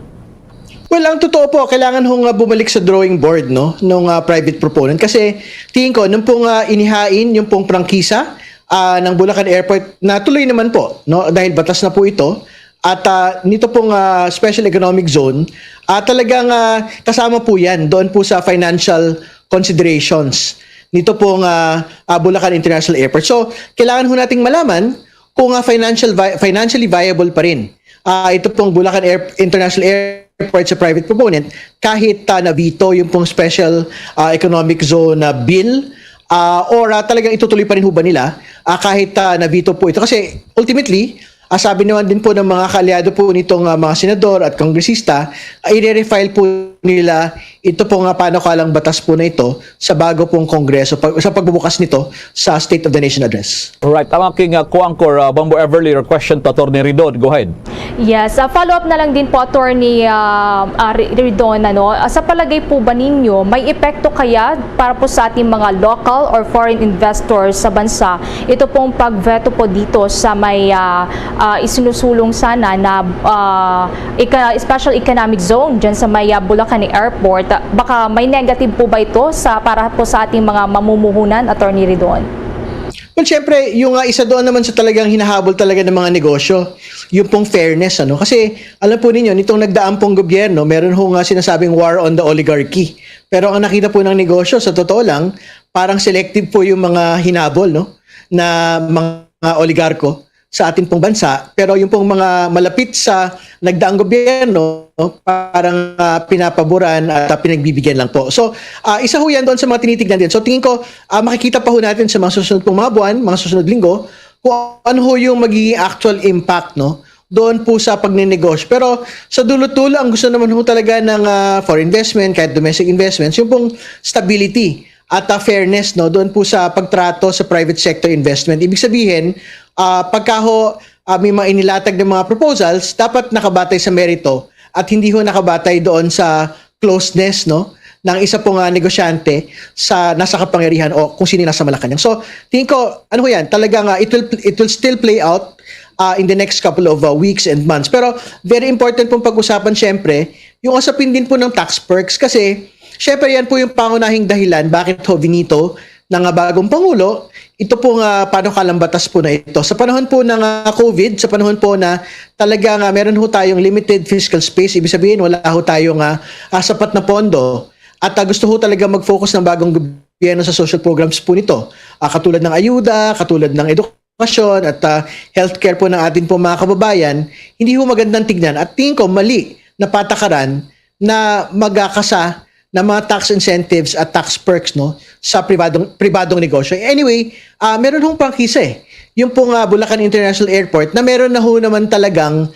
Well, ang totoo po, kailangan hong, ah, bumalik sa drawing board, no, nung, ah, private proponent. Kasi tingin ko, nung pong, ah, inihain yung pong prangkisa, ah, ng Bulacan Airport, natuloy naman po, no, dahil batas na po ito. At, ah, nito pong, ah, Special Economic Zone, ah, talagang, ah, kasama po yan doon po sa financial considerations nito pong, ah, ah, Bulacan International Airport. So, kailangan ho nating malaman kung, ah, financial vi-, financially viable pa rin, ah, ito pong Bulacan Air-, International Airport sa private proponent kahit, ah, na-veto yung pong Special, ah, Economic Zone, ah, Bill, ah, or, ah, talagang itutuloy pa rin ho ba nila, ah, kahit, ah, na-veto po ito? Kasi ultimately, ah, sabi naman din po ng mga kaalyado po nitong, ah, mga senador at kongresista, ah, i-refile po nila ito po nga panukalang batas po na ito sa bago pong Kongreso, pag, sa pagbubukas nito sa State of the Nation Address. Right. Ang aking, ah, co-anchor, ah, Bombo Everly, your question to Attorney Ridon. Go ahead. Yes, ah, follow up na lang din po, Attorney, ah, ah, Ri- Ridon, ano, ah, sa palagay po ba ninyo, may epekto kaya para po sa ating mga local or foreign investors sa bansa ito pong pagveto po dito sa may, ah, ah, isinusulong sana na, ah, eco- special economic zone dyan sa may, ah, Bulacan Airport? Ah, baka may negative po ba ito sa, para po sa ating mga mamumuhunan, Attorney Ridon? Well, syempre, yung uh, isa doon naman sa talagang hinahabol talaga ng mga negosyo, yung pong fairness, ano? Kasi alam po ninyo, nitong nagdaan pong gobyerno, meron ho nga sinasabing war on the oligarchy. Pero ang nakita po ng negosyo, sa totoo lang, parang selective po yung mga hinabol, no? Na mga oligarko sa atin pong bansa. Pero yung pong mga malapit sa nagdaang gobyerno, parang uh, pinapaboran at uh, pinagbibigyan lang po. So, uh, isa ho yan doon sa mga tinitignan din. So, tingin ko, uh, makikita pa ho natin sa mga susunod pong mga buwan, mga susunod linggo, kung ano ho yung magiging actual impact, no, doon po sa pagnenegosyo. Pero sa dulo-dulo, ang gusto naman ho talaga ng uh, foreign investment, kahit domestic investments, yung pong stability at uh, fairness, no, doon po sa pagtrato sa private sector investment. Ibig sabihin, uh, pagka ho uh, may mga inilatag ng mga proposals, dapat nakabatay sa merito at hindi ho nakabatay doon sa closeness, no, ng isa pong uh, negosyante sa nasa kapangyarihan o kung sino nasa Malacañang. So, tingin ko, ano ko yan, talagang uh, it will it will still play out uh, in the next couple of uh, weeks and months. Pero very important pong pag-usapan, syempre, yung usapin din po ng tax perks kasi, syempre, yan po yung pangunahing dahilan bakit ho Benito na nga bagong pangulo, ito po nga panukalang batas po na ito. Sa panahon po ng uh, COVID, sa panahon po na talaga nga meron ho tayong limited fiscal space, ibig sabihin wala ho tayo nga uh, sapat na pondo. At uh, gusto ho talaga mag-focus ng bagong gobyerno sa social programs po nito. Uh, katulad ng ayuda, katulad ng edukasyon at uh, healthcare po ng ating po mga kababayan, hindi ho magandang tignan. At tingin ko mali na patakaran na magkakasa ng mga tax incentives at tax perks, no, sa pribadong pribadong negosyo. Anyway, uh, meron hong prangkisa eh. Yung pong uh, Bulacan International Airport na meron na ho naman talagang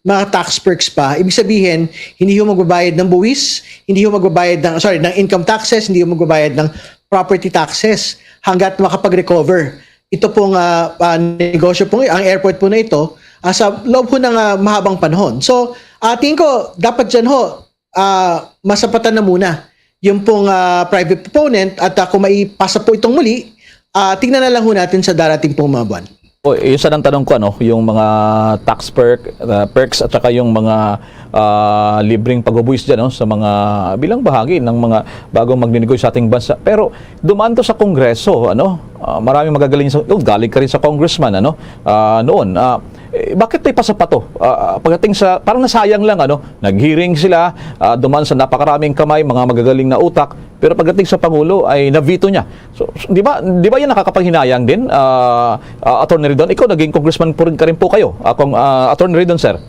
mga tax perks pa. Ibig sabihin, hindi ho magbabayad ng buwis, hindi ho magbabayad ng, sorry, ng income taxes, hindi ho magbabayad ng property taxes hanggat makapag-recover ito pong uh, uh, negosyo po, ang airport po na ito, uh, sa loob po ng uh, mahabang panahon. So, uh, tingin ko, dapat dyan ho, uh, masapatan na muna yung pong uh, private proponent at uh, kung maipasa po itong muli, uh, tingnan na lang ho natin sa darating pong mga buwan. O, yun sa nang tanong ko, ano, yung mga tax perk, uh, perks at saka yung mga uh, libreng pagbubuwis dyan, no, sa mga bilang bahagi ng mga bagong magnenegosyo sa ating bansa. Pero dumaan to sa Kongreso, ano, uh, maraming magagaling sa, oh, galing ka rin sa congressman, ano, uh, noon. Uh, eh, bakit may pasapato? Uh, pagdating sa, parang nasayang lang, ano, nag-hearing sila, uh, dumaan sa napakaraming kamay, mga magagaling na utak, pero pagdating sa Pangulo ay nabito niya. So, di ba, di ba yan nakakapanghinayang din, uh, uh, Attorney Ridon? Ikaw, naging congressman po rin, ka rin po kayo. Uh, kung, uh, Attorney Ridon, sir.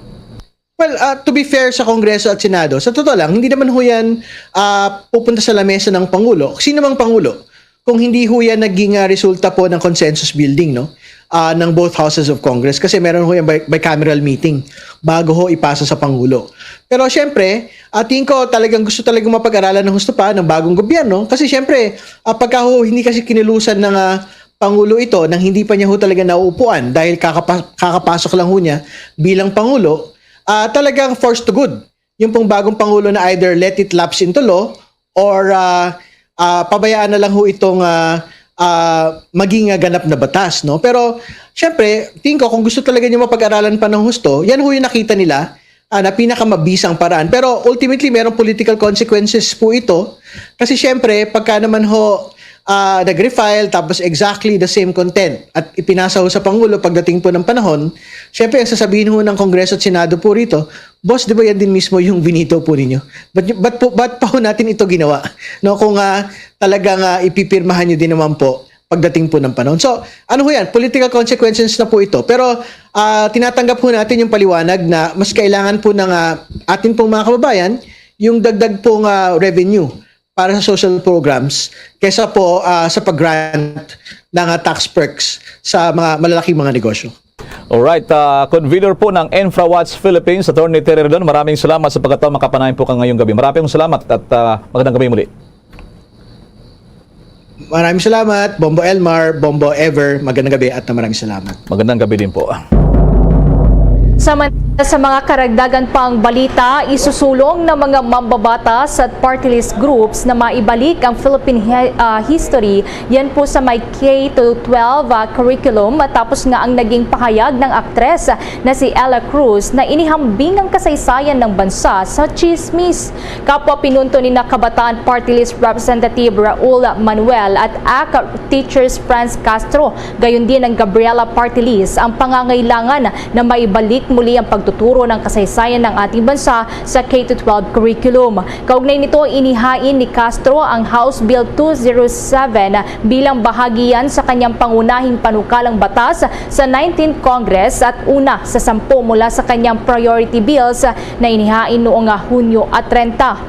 Well, uh, to be fair sa Kongreso at Senado, sa totoo lang, hindi naman ho yan uh, pupunta sa lamesa ng Pangulo. Sino mang Pangulo? Kung hindi ho yan naging uh, resulta po ng consensus building, no? Uh, ng both houses of Congress kasi meron ho yung bicameral meeting bago ho ipasa sa Pangulo. Pero siyempre, uh, tingin ko talagang gusto talagang mapag-aralan ng gusto pa ng bagong gobyerno kasi siyempre, uh, pagka ho hindi kasi kinilusan ng uh, Pangulo ito nang hindi pa niya ho talaga nauupuan dahil kakapa- kakapasok lang ho niya bilang Pangulo, uh, talagang force to good yung pong bagong Pangulo na either let it lapse into law or uh, uh, pabayaan na lang ho itong uh, uh, maging uh, ganap na batas. No? Pero, syempre, tingin ko, kung gusto talaga niyo mapag-aralan pa ng husto, yan ho yung nakita nila uh, na pinakamabisang paraan. Pero ultimately, merong political consequences po ito. Kasi syempre, pagka naman ho uh, nag-refile, tapos exactly the same content, at ipinasa ho sa Pangulo pagdating po ng panahon, syempre, ang sasabihin ho ng Kongreso at Senado po rito, Boss, di ba yan din mismo yung veto po ninyo? But, but, po, but pa ho natin ito ginawa? No, kung uh, talagang uh, ipipirmahan nyo din naman po pagdating po ng panahon. So, ano ho yan? Political consequences na po ito. Pero uh, tinatanggap po natin yung paliwanag na mas kailangan po ng uh, atin pong mga kababayan yung dagdag pong uh, revenue para sa social programs kesa po uh, sa pag-grant ng uh, tax perks sa mga malalaking mga negosyo. Alright, uh, convener po ng InfraWatch Philippines, Attorney Terry Ridon, maraming salamat sa pagkataon makapanayan po ka ngayong gabi. Maraming salamat at uh, magandang gabi muli. Maraming salamat, Bombo Elmar, Bombo Ever. Magandang gabi at maraming salamat. Magandang gabi din po. Samantala, sa mga karagdagan pang balita, isusulong ng mga mambabatas at party list groups na maibalik ang Philippine hi- ah, history, yan po sa may K to twelve ah, curriculum, matapos nga ang naging pahayag ng aktres na si Ella Cruz na inihambing ang kasaysayan ng bansa sa chismis. Kapwa pinunto ni na Kabataan Party List Representative Raul Manuel at A C Teachers Franz Castro, gayon din ang Gabriela Party List, ang pangangailangan na maibalik muli ang pagtuturo ng kasaysayan ng ating bansa sa K to twelve curriculum. Kaugnay nito, inihain ni Castro ang House Bill two zero seven bilang bahagi yan sa kanyang pangunahing panukalang batas sa nineteenth Congress at una sa sampu mula sa kanyang priority bills na inihain noong Hunyo treinta.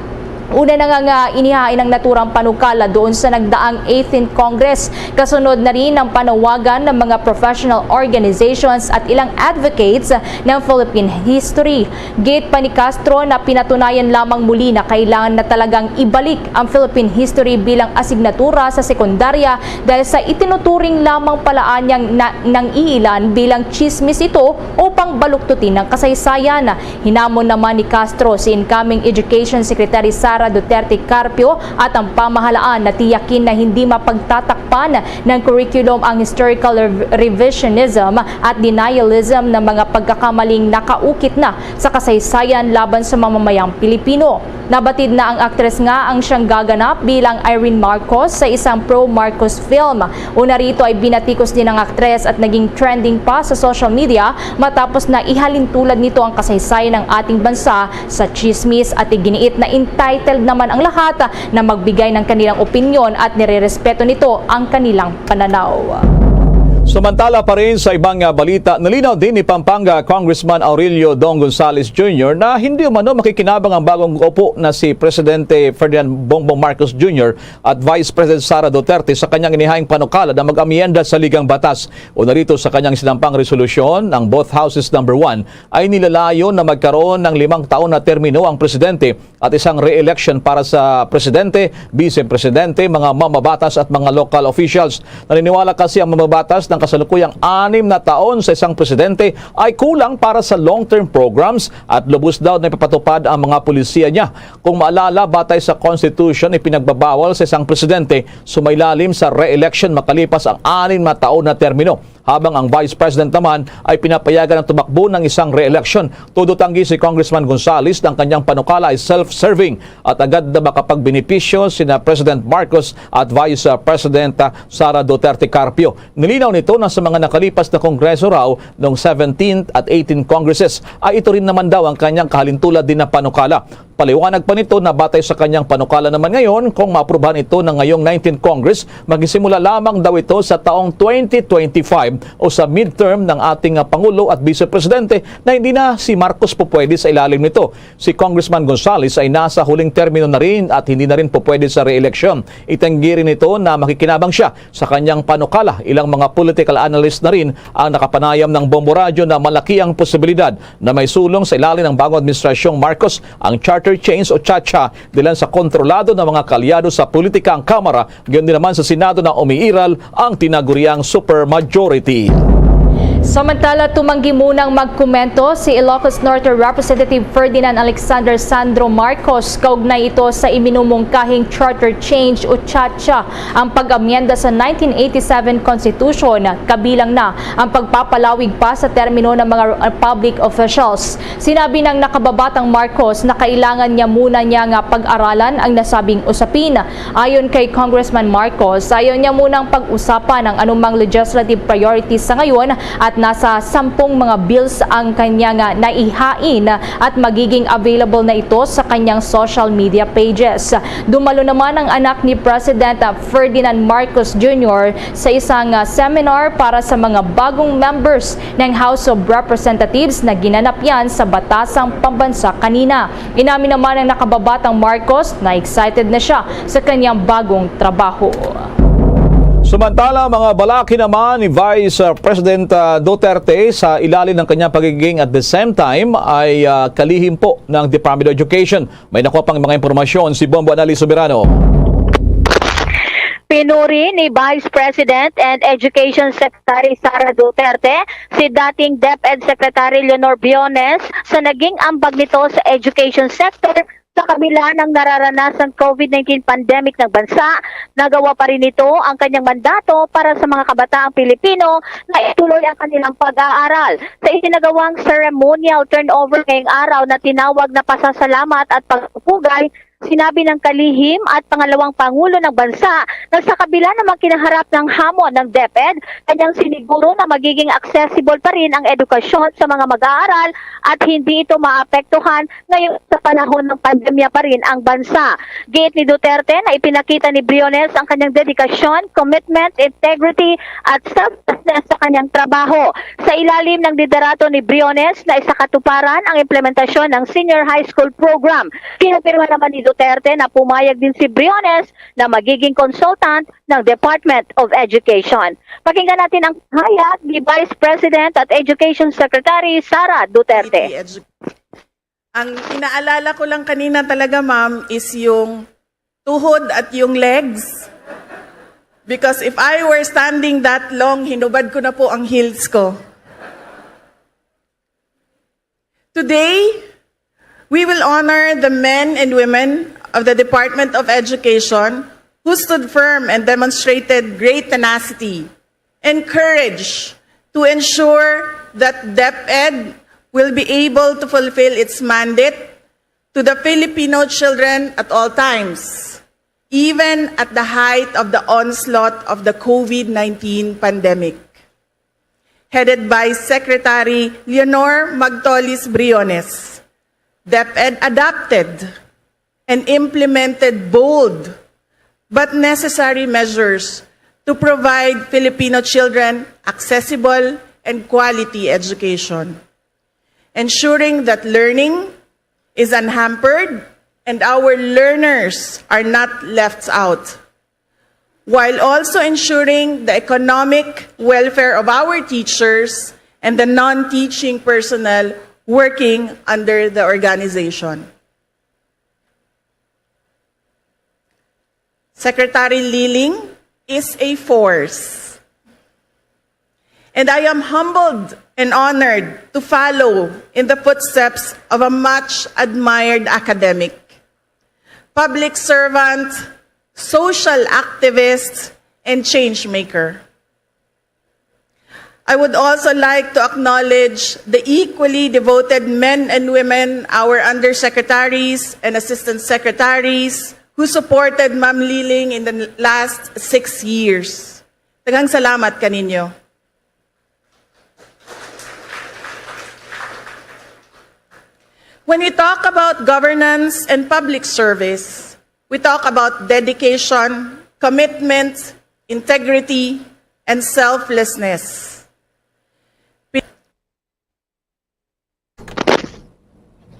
Una na nga, nga inihain ang naturang panukala doon sa nagdaang eighteenth Congress. Kasunod na rin ang panawagan ng mga professional organizations at ilang advocates ng Philippine history. Giit pa ni Castro na pinatunayan lamang muli na kailangan na talagang ibalik ang Philippine history bilang asignatura sa sekundarya dahil sa itinuturing lamang palaan niyang na, ng iilan bilang chismis ito upang baluktutin ang kasaysayan. Hinamon naman ni Castro si incoming Education Secretary Sara Duterte Carpio at ang pamahalaan na tiyakin na hindi mapagtatakpan ng curriculum ang historical rev- revisionism at denialism ng mga pagkakamaling nakaukit na sa kasaysayan laban sa mamamayang Pilipino. Nabatid na ang aktres nga ang siyang gaganap bilang Irene Marcos sa isang pro-Marcos film. Una rito ay binatikos din ang aktres at naging trending pa sa social media matapos na ihalintulad nito ang kasaysayan ng ating bansa sa chismis at iginiit na entitled naman ang lahat na magbigay ng kanilang opinyon at nirerespeto nito ang kanilang pananaw. Samantala pa rin sa ibang ah, balita, nalinaw din ni Pampanga Congressman Aurelio Dong Gonzales Junior na hindi umano makikinabang ang bagong upo na si Presidente Ferdinand Bongbong Marcos Junior at Vice President Sara Duterte sa kanyang inihayang panukala na mag-amyenda sa ligang batas. Una rito sa kanyang sinampang resolusyon, ang both houses number one ay nilalayon na magkaroon ng limang taon na termino ang presidente at isang re-election para sa presidente, vice presidente, mga mamabatas at mga local officials. Naniniwala kasi ang mamabatas ng kasalukuyang anim na taon sa isang presidente ay kulang para sa long-term programs at lubos daw na ipapatupad ang mga polisiya niya. Kung maalala, batay sa Constitution, ipinagbabawal sa isang presidente sumailalim sa re-election makalipas ang anim na taon na termino. Habang ang Vice President naman ay pinapayagan ang tumakbo ng isang re-election. Todo tanggi si Congressman Gonzales na ang kanyang panukala ay self-serving at agad na makapagbenepisyo sina President Marcos at Vice President Sara Duterte Carpio. Nilinaw nito na sa mga nakalipas na kongreso raw noong seventeenth at eighteenth Congresses ay ito rin naman daw ang kanyang kahalintulad din na panukala. Paliwanag pa nito na batay sa kanyang panukala naman ngayon, kung maaprubahan ito ng ngayong nineteenth Congress, magsisimula lamang daw ito sa taong twenty twenty-five o sa midterm ng ating ah, Pangulo at Vice Presidente na hindi na si Marcos po pwede sa ilalim nito. Si Congressman Gonzales ay nasa huling termino na rin at hindi na rin po pwede sa re-eleksyon. Itanggi rin ito na makikinabang siya sa kanyang panukala. Ilang mga political analyst na rin ang nakapanayam ng Bombo Radyo na malaki ang posibilidad na may sulong sa ilalim ng bagong administrasyong Marcos ang charter change o cha-cha dilan sa kontrolado ng mga kaalyado sa politika ang Kamara, gayon din naman sa Senado na umiiral ang tinaguriang supermajority. Samantala, tumanggi munang magkomento si Ilocos Norte Representative Ferdinand Alexander Sandro Marcos kaugnay ito sa iminumungkahing charter change o cha-cha, ang pag-amyenda sa nineteen eighty-seven Constitution, kabilang na ang pagpapalawig pa sa termino ng mga uh, public officials. Sinabi ng nakababatang Marcos na kailangan niya muna niya nga pag-aralan ang nasabing usapin. Ayon kay Congressman Marcos, ayaw niya munang pag-usapan ang anumang legislative priorities sa ngayon at nasa sampung mga bills ang kanyang naihain at magiging available na ito sa kanyang social media pages. Dumalo naman ang anak ni President Ferdinand Marcos Junior sa isang seminar para sa mga bagong members ng House of Representatives na ginanap yan sa Batasang Pambansa kanina. Inamin naman ng nakababatang Marcos na excited na siya sa kanyang bagong trabaho. Samantala, mga balaki naman ni Vice uh, President uh, Duterte sa ilalim ng kanyang pagiging at the same time ay uh, kalihim po ng Department of Education. May nakuha pang mga impormasyon si Bombo Anali Soberano. Pinuri ni Vice President and Education Secretary Sara Duterte si dating DepEd Secretary Leonor Briones sa naging ambag nito sa education sector sa kabila ng nararanasang COVID nineteen pandemic ng bansa. Nagawa pa rin nito ang kanyang mandato para sa mga kabataang Pilipino na ituloy ang kanilang pag-aaral. Sa isinagawang ceremonial turnover ngayong araw na tinawag na pasasalamat at pagpupugay, sinabi ng kalihim at pangalawang pangulo ng bansa na sa kabila ng mga kinaharap ng hamon ng DepEd, kanyang siniguro na magiging accessible pa rin ang edukasyon sa mga mag-aaral at hindi ito maapektuhan ngayon sa panahon ng pandemya pa rin ang bansa. Giit ni Duterte na ipinakita ni Briones ang kanyang dedikasyon, commitment, integrity at selflessness sa kanyang trabaho. Sa ilalim ng liderato ni Briones na isa katuparan ang implementasyon ng Senior High School Program. Kinumpirma naman ni Duterte na pumayag din si Briones na magiging consultant ng Department of Education. Pakinggan natin ang pahayag ni Vice President at Education Secretary Sara Duterte. Ang inaalala ko lang kanina talaga, ma'am, is yung tuhod at yung legs. Because if I were standing that long, hinubad ko na po ang heels ko. Today, we will honor the men and women of the Department of Education who stood firm and demonstrated great tenacity and courage to ensure that DepEd will be able to fulfill its mandate to the Filipino children at all times, even at the height of the onslaught of the COVID nineteen pandemic. Headed by Secretary Leonor Magtolis Briones, DepEd adopted and implemented bold but necessary measures to provide Filipino children accessible and quality education, ensuring that learning is unhampered and our learners are not left out, while also ensuring the economic welfare of our teachers and the non-teaching personnel working under the organization. Secretary Liling is a force. And I am humbled and honored to follow in the footsteps of a much admired academic, public servant, social activist, and change maker. I would also like to acknowledge the equally devoted men and women, our undersecretaries and assistant secretaries, who supported Ma'am Liling in the last six years. Daghang salamat kaninyo. When we talk about governance and public service, we talk about dedication, commitment, integrity, and selflessness.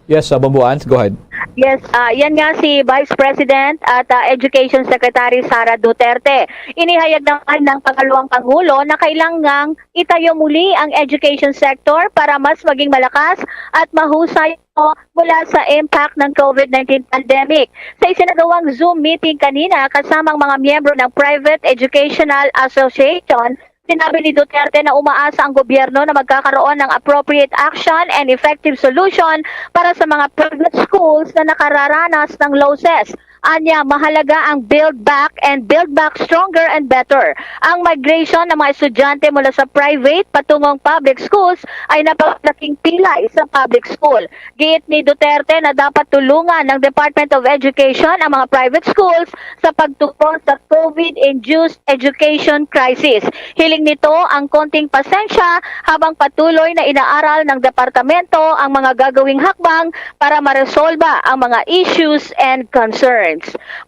Yes, uh, Bombo Ans, go ahead. Yes, ah, yan nga si Vice President at, ah, Education Secretary Sara Duterte. Inihayag naman ng pangalawang pangulo na kailangang itayo muli ang education sector para mas maging malakas at mahusay ito mula sa impact ng COVID nineteen pandemic. Sa isinagawang Zoom meeting kanina kasamang mga miyembro ng Private Educational Association, sinabi ni Duterte na umaasa ang gobyerno na magkakaroon ng appropriate action and effective solution para sa mga private schools na nakararanas ng losses. Anya, mahalaga ang build back and build back stronger and better. Ang migration ng mga estudyante mula sa private patungong public schools ay napakalaking pilay sa public school. Giit ni Duterte na dapat tulungan ng Department of Education ang mga private schools sa pagtugon sa COVID-induced education crisis. Hiling nito ang konting pasensya habang patuloy na inaaral ng departamento ang mga gagawing hakbang para maresolba ang mga issues and concerns.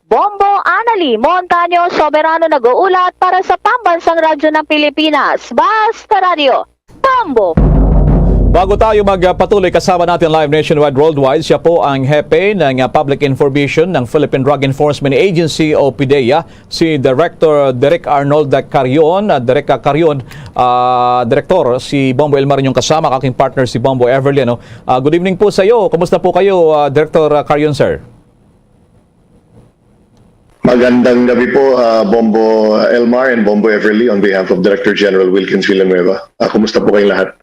Bombo Anali Montaño, Soberano nag-uulat para sa Pambansang Radyo ng Pilipinas, Basta Radyo. Bombo! Bago tayo magpatuloy, kasama natin live nationwide, worldwide, siya po ang hepe ng, ah, Public Information ng Philippine Drug Enforcement Agency o PDEA, si Director Direk Arnold Carion. Ah, Direk Carion, ah, Direktor, si Bombo Elmar inyong kasama, aking partner si Bombo Everly, ano? Ah, good evening po sa iyo. Kumusta po kayo, ah, Director Carion, sir? Magandang gabi po, ah, Bombo Elmar and Bombo Everly, on behalf of Director General Wilkins Villanueva. Ah, kumusta po kayong lahat?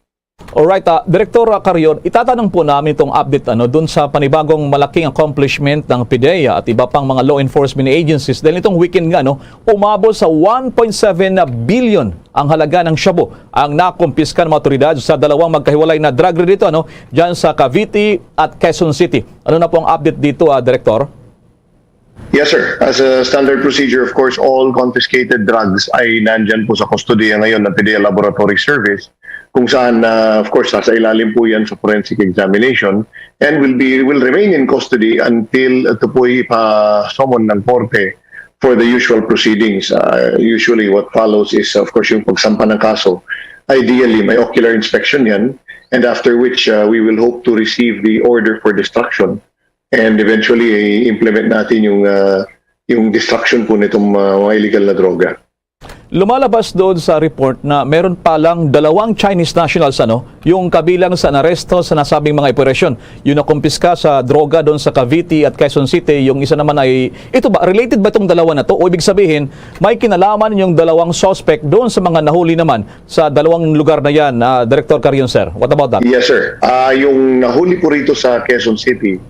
Alright, ah, Director, ah, Carion, itatanong po namin itong update ano, dun sa panibagong malaking accomplishment ng PDEA at iba pang mga law enforcement agencies dahil itong weekend nga, no, umabot sa one point seven billion ang halaga ng shabu ang nakumpiska ng mga otoridad sa dalawang magkahiwalay na drug raid dito, ano, dyan sa Cavite at Quezon City. Ano na po ang update dito, ah, Director? Yes, sir. As a standard procedure, of course, all confiscated drugs ay nandyan po sa kustodiya ngayon ng PDEA Laboratory Service, kung saan, ah, of course, sa ilalim po yan sa forensic examination and will be will remain in custody until ito po ipa-summon ng korte for the usual proceedings. Ah, usually, what follows is, of course, yung pagsampa ng kaso. Ideally, may ocular inspection yan, and after which, ah, we will hope to receive the order for destruction. And eventually, i-implement natin yung, ah, yung destruction po nitong, ah, mga illegal na droga. Lumalabas doon sa report na meron palang dalawang Chinese nationals, ano, yung kabilang sa naresto sa nasabing mga operasyon. Yung nakumpiska sa droga doon sa Cavite at Quezon City, yung isa naman ay, ito ba, related ba itong dalawa na to? O ibig sabihin, may kinalaman yung dalawang suspect doon sa mga nahuli naman sa dalawang lugar na yan, ah, Director Carion, sir. What about that? Yes, sir. Ah, yung nahuli po rito sa Quezon City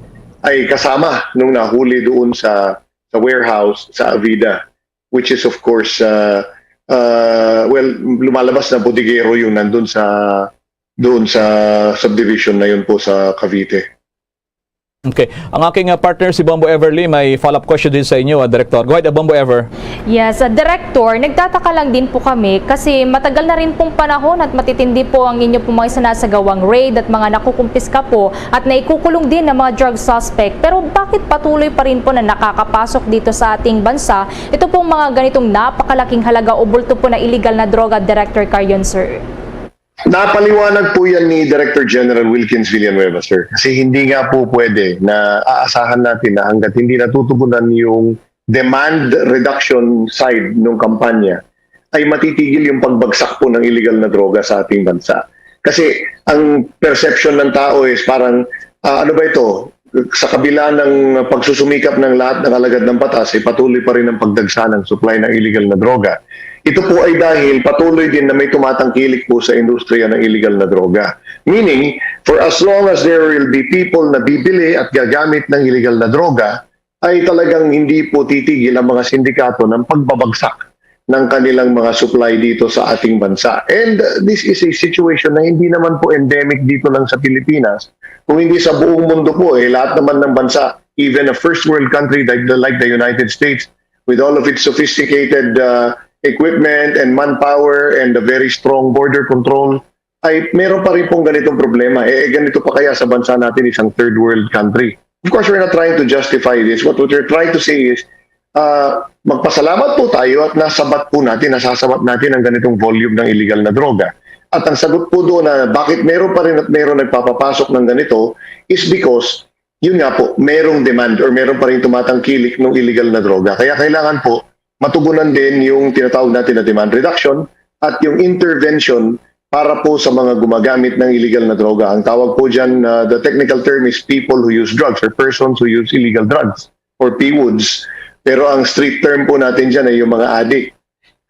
ay kasama nung nahuli doon sa sa warehouse sa Avida, which is, of course, uh, uh, well, lumalabas na bodegero yung nandun sa doon sa subdivision na yun po sa Cavite. Okay. Ang aking, uh, partner, si Bombo Everly, may follow-up question din sa inyo, uh, Director. Go ahead, uh, Bombo Ever. Yes, uh, Director, nagtataka lang din po kami kasi matagal na rin pong panahon at matitindi po ang inyo pong mga sinasagawang raid at mga nakukumpiska po at naikukulong din ng mga drug suspect. Pero bakit patuloy pa rin po na nakakapasok dito sa ating bansa ito pong mga ganitong napakalaking halaga o bulto po na illegal na droga, Director Carion, sir? Napaliwanag po yan ni Director General Wilkins Villanueva, sir. Kasi hindi nga po pwede na aasahan natin na hanggat hindi natutugunan yung demand reduction side ng kampanya, ay matitigil yung pagbagsak po ng illegal na droga sa ating bansa. Kasi ang perception ng tao is parang, ah, ano ba ito? Sa kabila ng pagsusumikap ng lahat ng alagad ng batas, ay patuloy pa rin ang pagdagsa ng supply ng illegal na droga. Ito po ay dahil patuloy din na may tumatangkilik po sa industriya ng illegal na droga. Meaning, for as long as there will be people na bibili at gagamit ng illegal na droga, ay talagang hindi po titigil ang mga sindikato ng pagbabagsak ng kanilang mga supply dito sa ating bansa. And uh, this is a situation na hindi naman po endemic dito lang sa Pilipinas, kung hindi sa buong mundo po. Eh, lahat naman ng bansa, even a first world country like the, like the United States, with all of its sophisticated uh, equipment and manpower and a very strong border control, ay meron pa rin pong ganitong problema. Eh, ganito pa kaya sa bansa natin, isang third world country? Of course, we're not trying to justify this. What, what we're trying to say is, uh, magpasalamat po tayo at nasabat po natin, nasasabat natin ang ganitong volume ng illegal na droga. At ang sagot po doon na bakit meron pa rin at meron nagpapapasok ng ganito is because, yun nga po, merong demand or meron pa rin tumatangkilik ng illegal na droga. Kaya kailangan po matugunan din yung tinatawag natin na demand reduction at yung intervention para po sa mga gumagamit ng illegal na droga. Ang tawag po dyan, uh, the technical term is people who use drugs or persons who use illegal drugs or P W D S. Pero ang street term po natin dyan ay yung mga adik.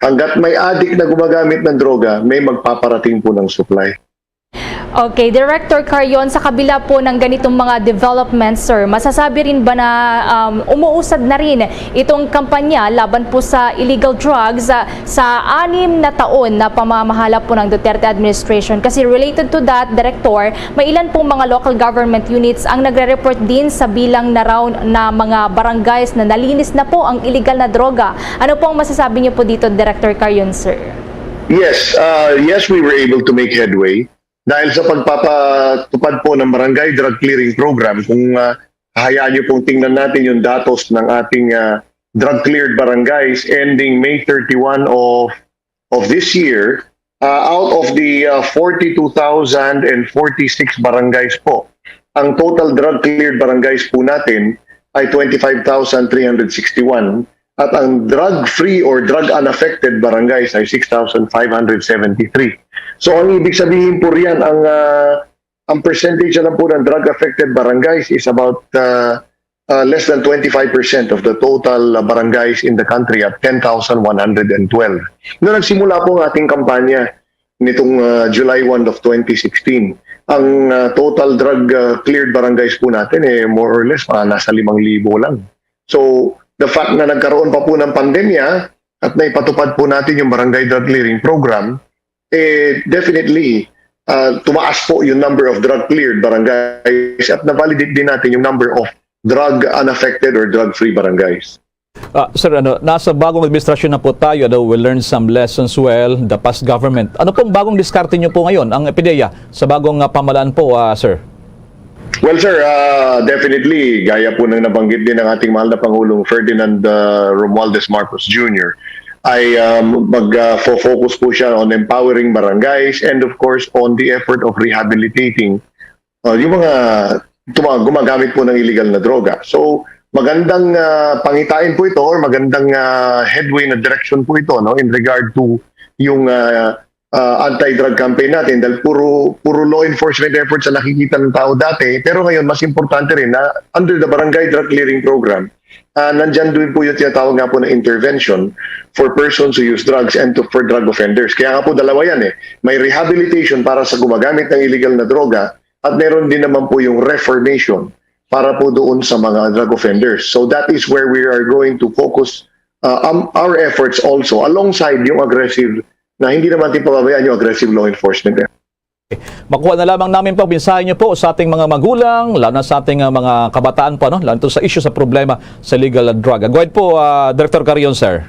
Hanggat may adik na gumagamit ng droga, may magpaparating po ng supply. Okay, Director Carion, sa kabila po ng ganitong mga developments, sir, masasabi rin ba na um, umuusad na rin itong kampanya laban po sa illegal drugs uh, sa anim na taon na pamamahala po ng Duterte administration? Kasi related to that, Director, may ilan pong mga local government units ang nagre-report din sa bilang na raw na mga barangays na nalinis na po ang illegal na droga. Ano po ang masasabi niyo po dito, Director Carion, sir? Yes, uh, yes, we were able to make headway dahil sa pagpapatupad po ng Barangay Drug Clearing Program. Kung uh, hayaan niyo pong tingnan natin yung datos ng ating uh, drug cleared barangays ending May thirty-one of of this year, uh, out of the uh, forty-two thousand and forty-six barangays po, ang total drug cleared barangays po natin ay twenty-five thousand three hundred sixty-one at ang drug-free or drug-unaffected barangays ay six thousand five hundred seventy-three. So ang ibig sabihin po riyan, ang uh, ang percentage lang po ng drug-affected barangays is about uh, uh, less than twenty-five percent of the total, uh, barangays in the country at ten thousand one hundred and twelve. Noong nagsimula po ang ating kampanya nitong, uh, July one of twenty sixteen, ang, uh, total drug, uh, cleared barangays po natin, eh, more or less, mga nasa limang libo lang. So, the fact na nagkaroon pa po ng pandemya at naipatupad po natin yung barangay drug clearing program, eh, definitely, uh, tumaas po yung number of drug cleared barangays at na-validate din natin yung number of drug unaffected or drug-free barangays. Ah, sir, ano, nasa bagong administrasyon na po tayo, ano, we learned some lessons well, the past government. Ano pong bagong diskarte niyo po ngayon, ang PDEA, sa bagong, ah, pamahalaan po, ah, sir? Well, sir, uh, definitely, gaya po ng nabanggit din ng ating mahal na Pangulong Ferdinand, uh, Romualdez Marcos Junior, ay, um, mag-focus po siya on empowering barangays and, of course, on the effort of rehabilitating, uh, yung mga tuma- gumagamit po ng illegal na droga. So, magandang, uh, pangitain po ito or magandang, uh, headway na direction po ito, no, in regard to yung, uh, uh, anti-drug campaign natin, dahil puro, puro law enforcement efforts ang nakikita ng tao dati. Pero ngayon, mas importante rin na under the Barangay Drug Clearing Program, uh, nandyan din po yung tinatawag nga po na intervention for persons who use drugs and to, for drug offenders. Kaya nga po, dalawa yan eh. May rehabilitation para sa gumagamit ng illegal na droga at meron din naman po yung reformation para po doon sa mga drug offenders. So that is where we are going to focus, uh, um, our efforts also alongside yung aggressive na hindi naman din pababayaan yung aggressive law enforcement. Makuha na lamang namin po ang mensahe niyo po sa ating mga magulang, lalo na sa ating, ah, mga kabataan po, no? Lalo na sa issue sa problema sa illegal drug. Go ahead po, ah, Director Carion, sir.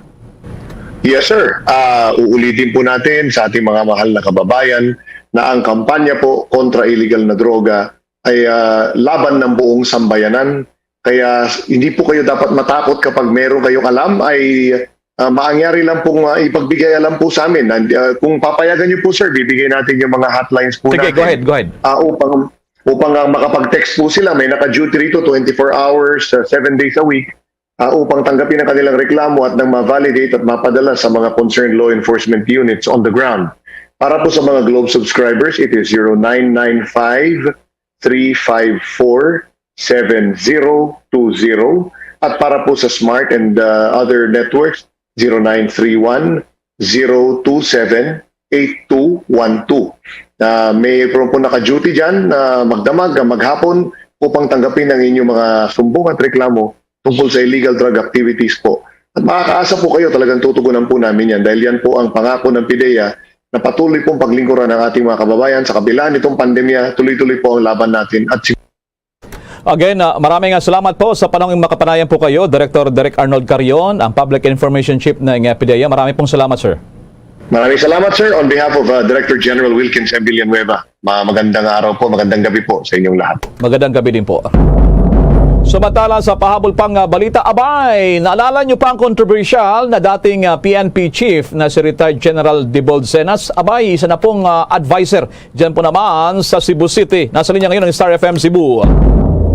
Yes, sir. Ah, uulitin po natin sa ating mga mahal na kababayan na ang kampanya po kontra illegal na droga ay, ah, laban ng buong sambayanan. Kaya hindi po kayo dapat matakot kapag meron kayong alam, ay, ah, maangyari lang pong, ah, ipagbigay alam po sa amin. And, ah, kung papayagan niyo po, sir, bibigay natin yung mga hotlines po Sige, natin. Go ahead, go ahead. Ah, upang, upang, ah, makapag-text po sila, may naka-duty rito, twenty-four hours, ah, seven days a week, ah, upang tanggapin ang kanilang reklamo at nang ma-validate at mapadala sa mga concerned law enforcement units on the ground. Para po sa mga Globe subscribers, it is zero nine nine five, three five four, seven zero two zero. At para po sa Smart and, uh, other networks, zero nine three one, zero two seven, eight two one two. Na may po, po naka-duty dyan na magdamag, maghapon upang tanggapin ang inyong mga sumbong at reklamo tungkol sa illegal drug activities po. At makakaasa po kayo, talagang tutugunan po namin yan dahil yan po ang pangako ng PDEA na patuloy pong paglingkuran ang ating mga kababayan sa kabila nitong pandemya. Tuloy-tuloy po ang laban natin at Again, ah, maraming, ah, salamat po sa panahon makapanayan po kayo, Director Derek Arnold Carion, ang Public Information Chief ng, ah, PDEA. Marami pong salamat, sir. Maraming salamat, sir. On behalf of, uh, Director General Wilkins M. Villanueva, ma- magandang araw po, magandang gabi po sa inyong lahat. Magandang gabi din po. Samantala, sa pahabol pang, ah, balita, abay, naalala niyo pa ang kontrobersyal na dating, ah, PNP chief na si retired General Debold Cenas? Abay, isa na pong, ah, adviser diyan po naman sa Cebu City. Nasa linya ngayon ang Star F M Cebu.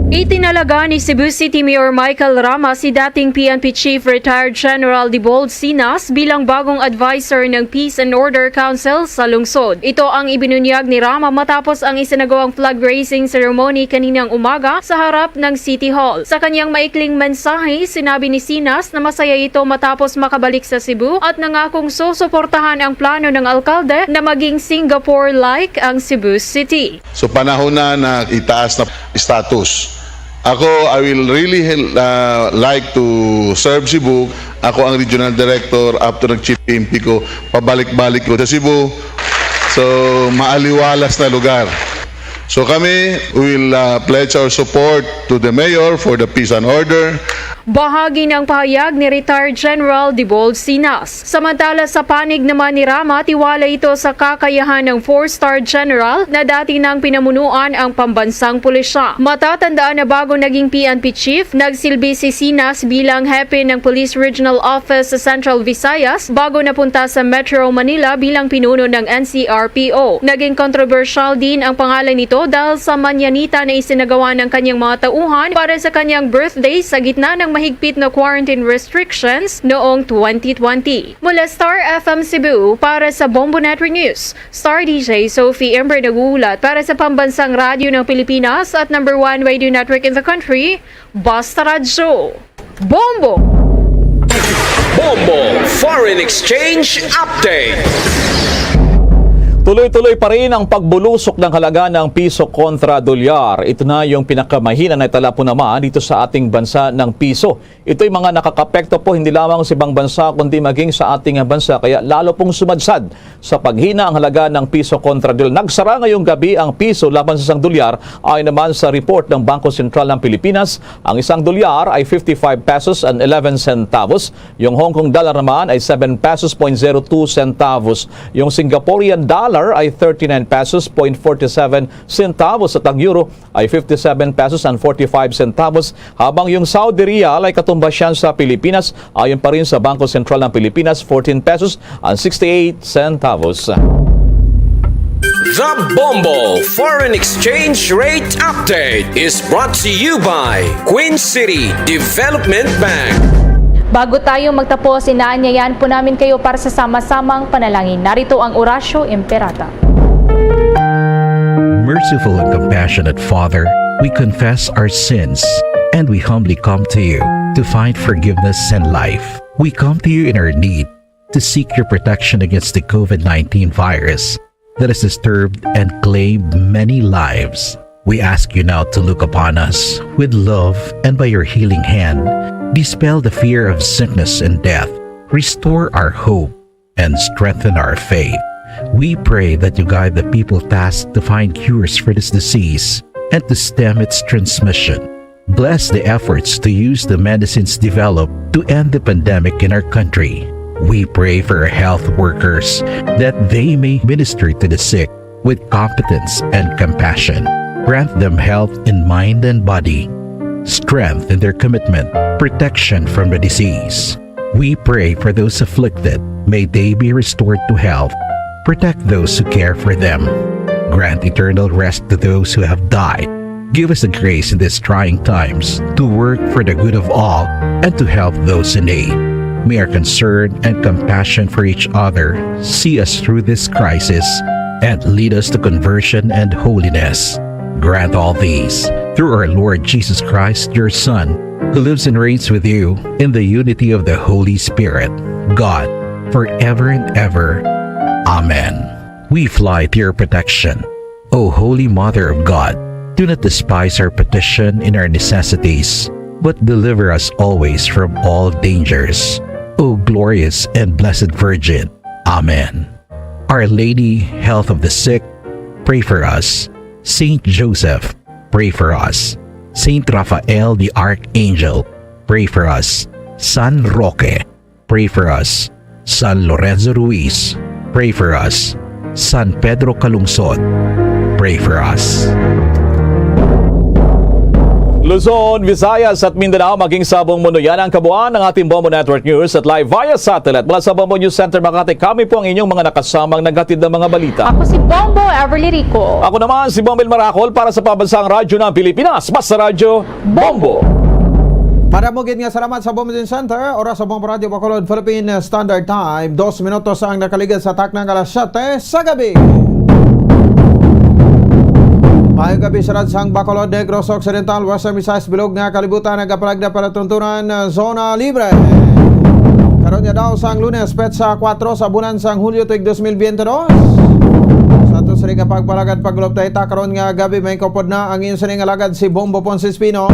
Itinalaga ni Cebu City Mayor Michael Rama si dating PNP Chief Retired General Debold Cenas bilang bagong adviser ng Peace and Order Council sa lungsod. Ito ang ibinunyag ni Rama matapos ang isinagawang flag raising ceremony kaninang umaga sa harap ng City Hall. Sa kanyang maikling mensahe, sinabi ni Cenas na masaya ito matapos makabalik sa Cebu at nangakong susuportahan ang plano ng alkalde na maging Singapore-like ang Cebu City. So, panahon na na itaas na status. Ako, I will really, uh, like to serve Cebu. Ako ang regional director after nag-chief P N P ko. Pabalik-balik ko sa Cebu. So, maaliwalas na lugar. So kami will, uh, pledge our support to the mayor for the peace and order. Bahagi ng pahayag ni Retired General Debold Cenas. Samantala, sa panig naman ni Rama, tiwala ito sa kakayahan ng four-star general na dati nang pinamunuan ang pambansang pulisya. Matatandaan na bago naging PNP chief, nagsilbi si Cenas bilang hepe ng Police Regional Office sa Central Visayas bago napunta sa Metro Manila bilang pinuno ng NCRPO. Naging kontrobersyal din ang pangalan nito dahil sa manyanita na isinagawa ng kanyang mga tauhan para sa kanyang birthday sa gitna ng higpit na quarantine restrictions noong twenty twenty. Mula Star F M Cebu, para sa Bombo Network News, Star D J Sophie Ember nag-uulat para sa Pambansang Radyo ng Pilipinas at number one radio network in the country, Basta Radyo. Bombo! Bombo Foreign Exchange Update. Tuloy-tuloy pa rin ang pagbulusok ng halaga ng piso kontra dolyar. Ito na yung pinakamahina na itala po naman dito sa ating bansa ng piso. Ito'y mga nakakapekto po hindi lamang sa ibang bansa kundi maging sa ating bansa. Kaya lalo pong sumadsad sa paghina ang halaga ng piso kontra dolyar. Nagsara ngayong gabi ang piso laban sa isang dolyar. Ayon naman sa report ng Bangko Sentral ng Pilipinas, ang isang dolyar ay fifty-five pesos and eleven centavos. Yung Hong Kong dollar naman ay seven pesos point zero two centavos. Yung Singaporean dollar ay thirty-nine pesos point forty-seven centavos at ang euro ay fifty-seven pesos and forty-five centavos, habang yung Saudi riyal ay katumbas yan sa Pilipinas. Ayon pa rin sa Bangko Sentral ng Pilipinas, fourteen pesos and sixty-eight centavos. The Bombo Foreign Exchange Rate Update is brought to you by Queen City Development Bank. Bago tayo magtapos, inaanyayahan po namin kayo para sa sama-samang panalangin. Narito ang Oratio Imperata. Merciful and compassionate Father, we confess our sins and we humbly come to you to find forgiveness and life. We come to you in our need to seek your protection against the COVID nineteen virus that has disturbed and claimed many lives. We ask you now to look upon us with love and by your healing hand, dispel the fear of sickness and death, restore our hope, and strengthen our faith. We pray that you guide the people tasked to find cures for this disease and to stem its transmission. Bless the efforts to use the medicines developed to end the pandemic in our country. We pray for our health workers that they may minister to the sick with competence and compassion. Grant them health in mind and body, strength in their commitment, protection from the disease. We pray for those afflicted. May they be restored to health. Protect those who care for them. Grant eternal rest to those who have died. Give us the grace in these trying times to work for the good of all and to help those in need. May our concern and compassion for each other see us through this crisis and lead us to conversion and holiness. Grant all these through our Lord Jesus Christ, your Son, who lives and reigns with you in the unity of the Holy Spirit, God, forever and ever. Amen. We fly to your protection, O Holy Mother of God. Do not despise our petition in our necessities, but deliver us always from all dangers, O glorious and blessed Virgin. Amen. Our Lady, Health of the Sick, pray for us. Saint Joseph, pray for us. Saint Raphael the Archangel, pray for us. San Roque, pray for us. San Lorenzo Ruiz, pray for us. San Pedro Calungsod, pray for us. Luzon, Visayas at Mindanao, maging sa buong mundo, yan ang kabuuan ng ating Bombo Network News at live via satellite. Mula sa Bombo News Center Makati, kami po ang inyong mga nakasamang naghatid ng mga balita. Ako si Bombo Everly Rico. Ako naman si Bombil Maracol para sa Pambansang Radyo ng Pilipinas. Basta Radyo, Bombo! Madamo gid nga salamat sa Bombo News Center. Oras sa Bombo Radyo Bacolod, Philippine Standard Time. Dos minutos ang nakaligid sa takna nga alas siyete sa gabi. Maayong gabi sa Radsang Bacolod, Negros Occidental, Western Visayas, Bilog nga kalibutan, nagapalag na palatuntunan, ah, Zona Libre. Karon nga daw sang Lunes, petsa kuwatro sa bulan sang Hulyo tuig dos mil biyente dos. Sa ato sini nga pagpalagad pagulop dayta karon nga gabi, may kupod na ang inyo sini nga lagad si Bombo Ponce Espino.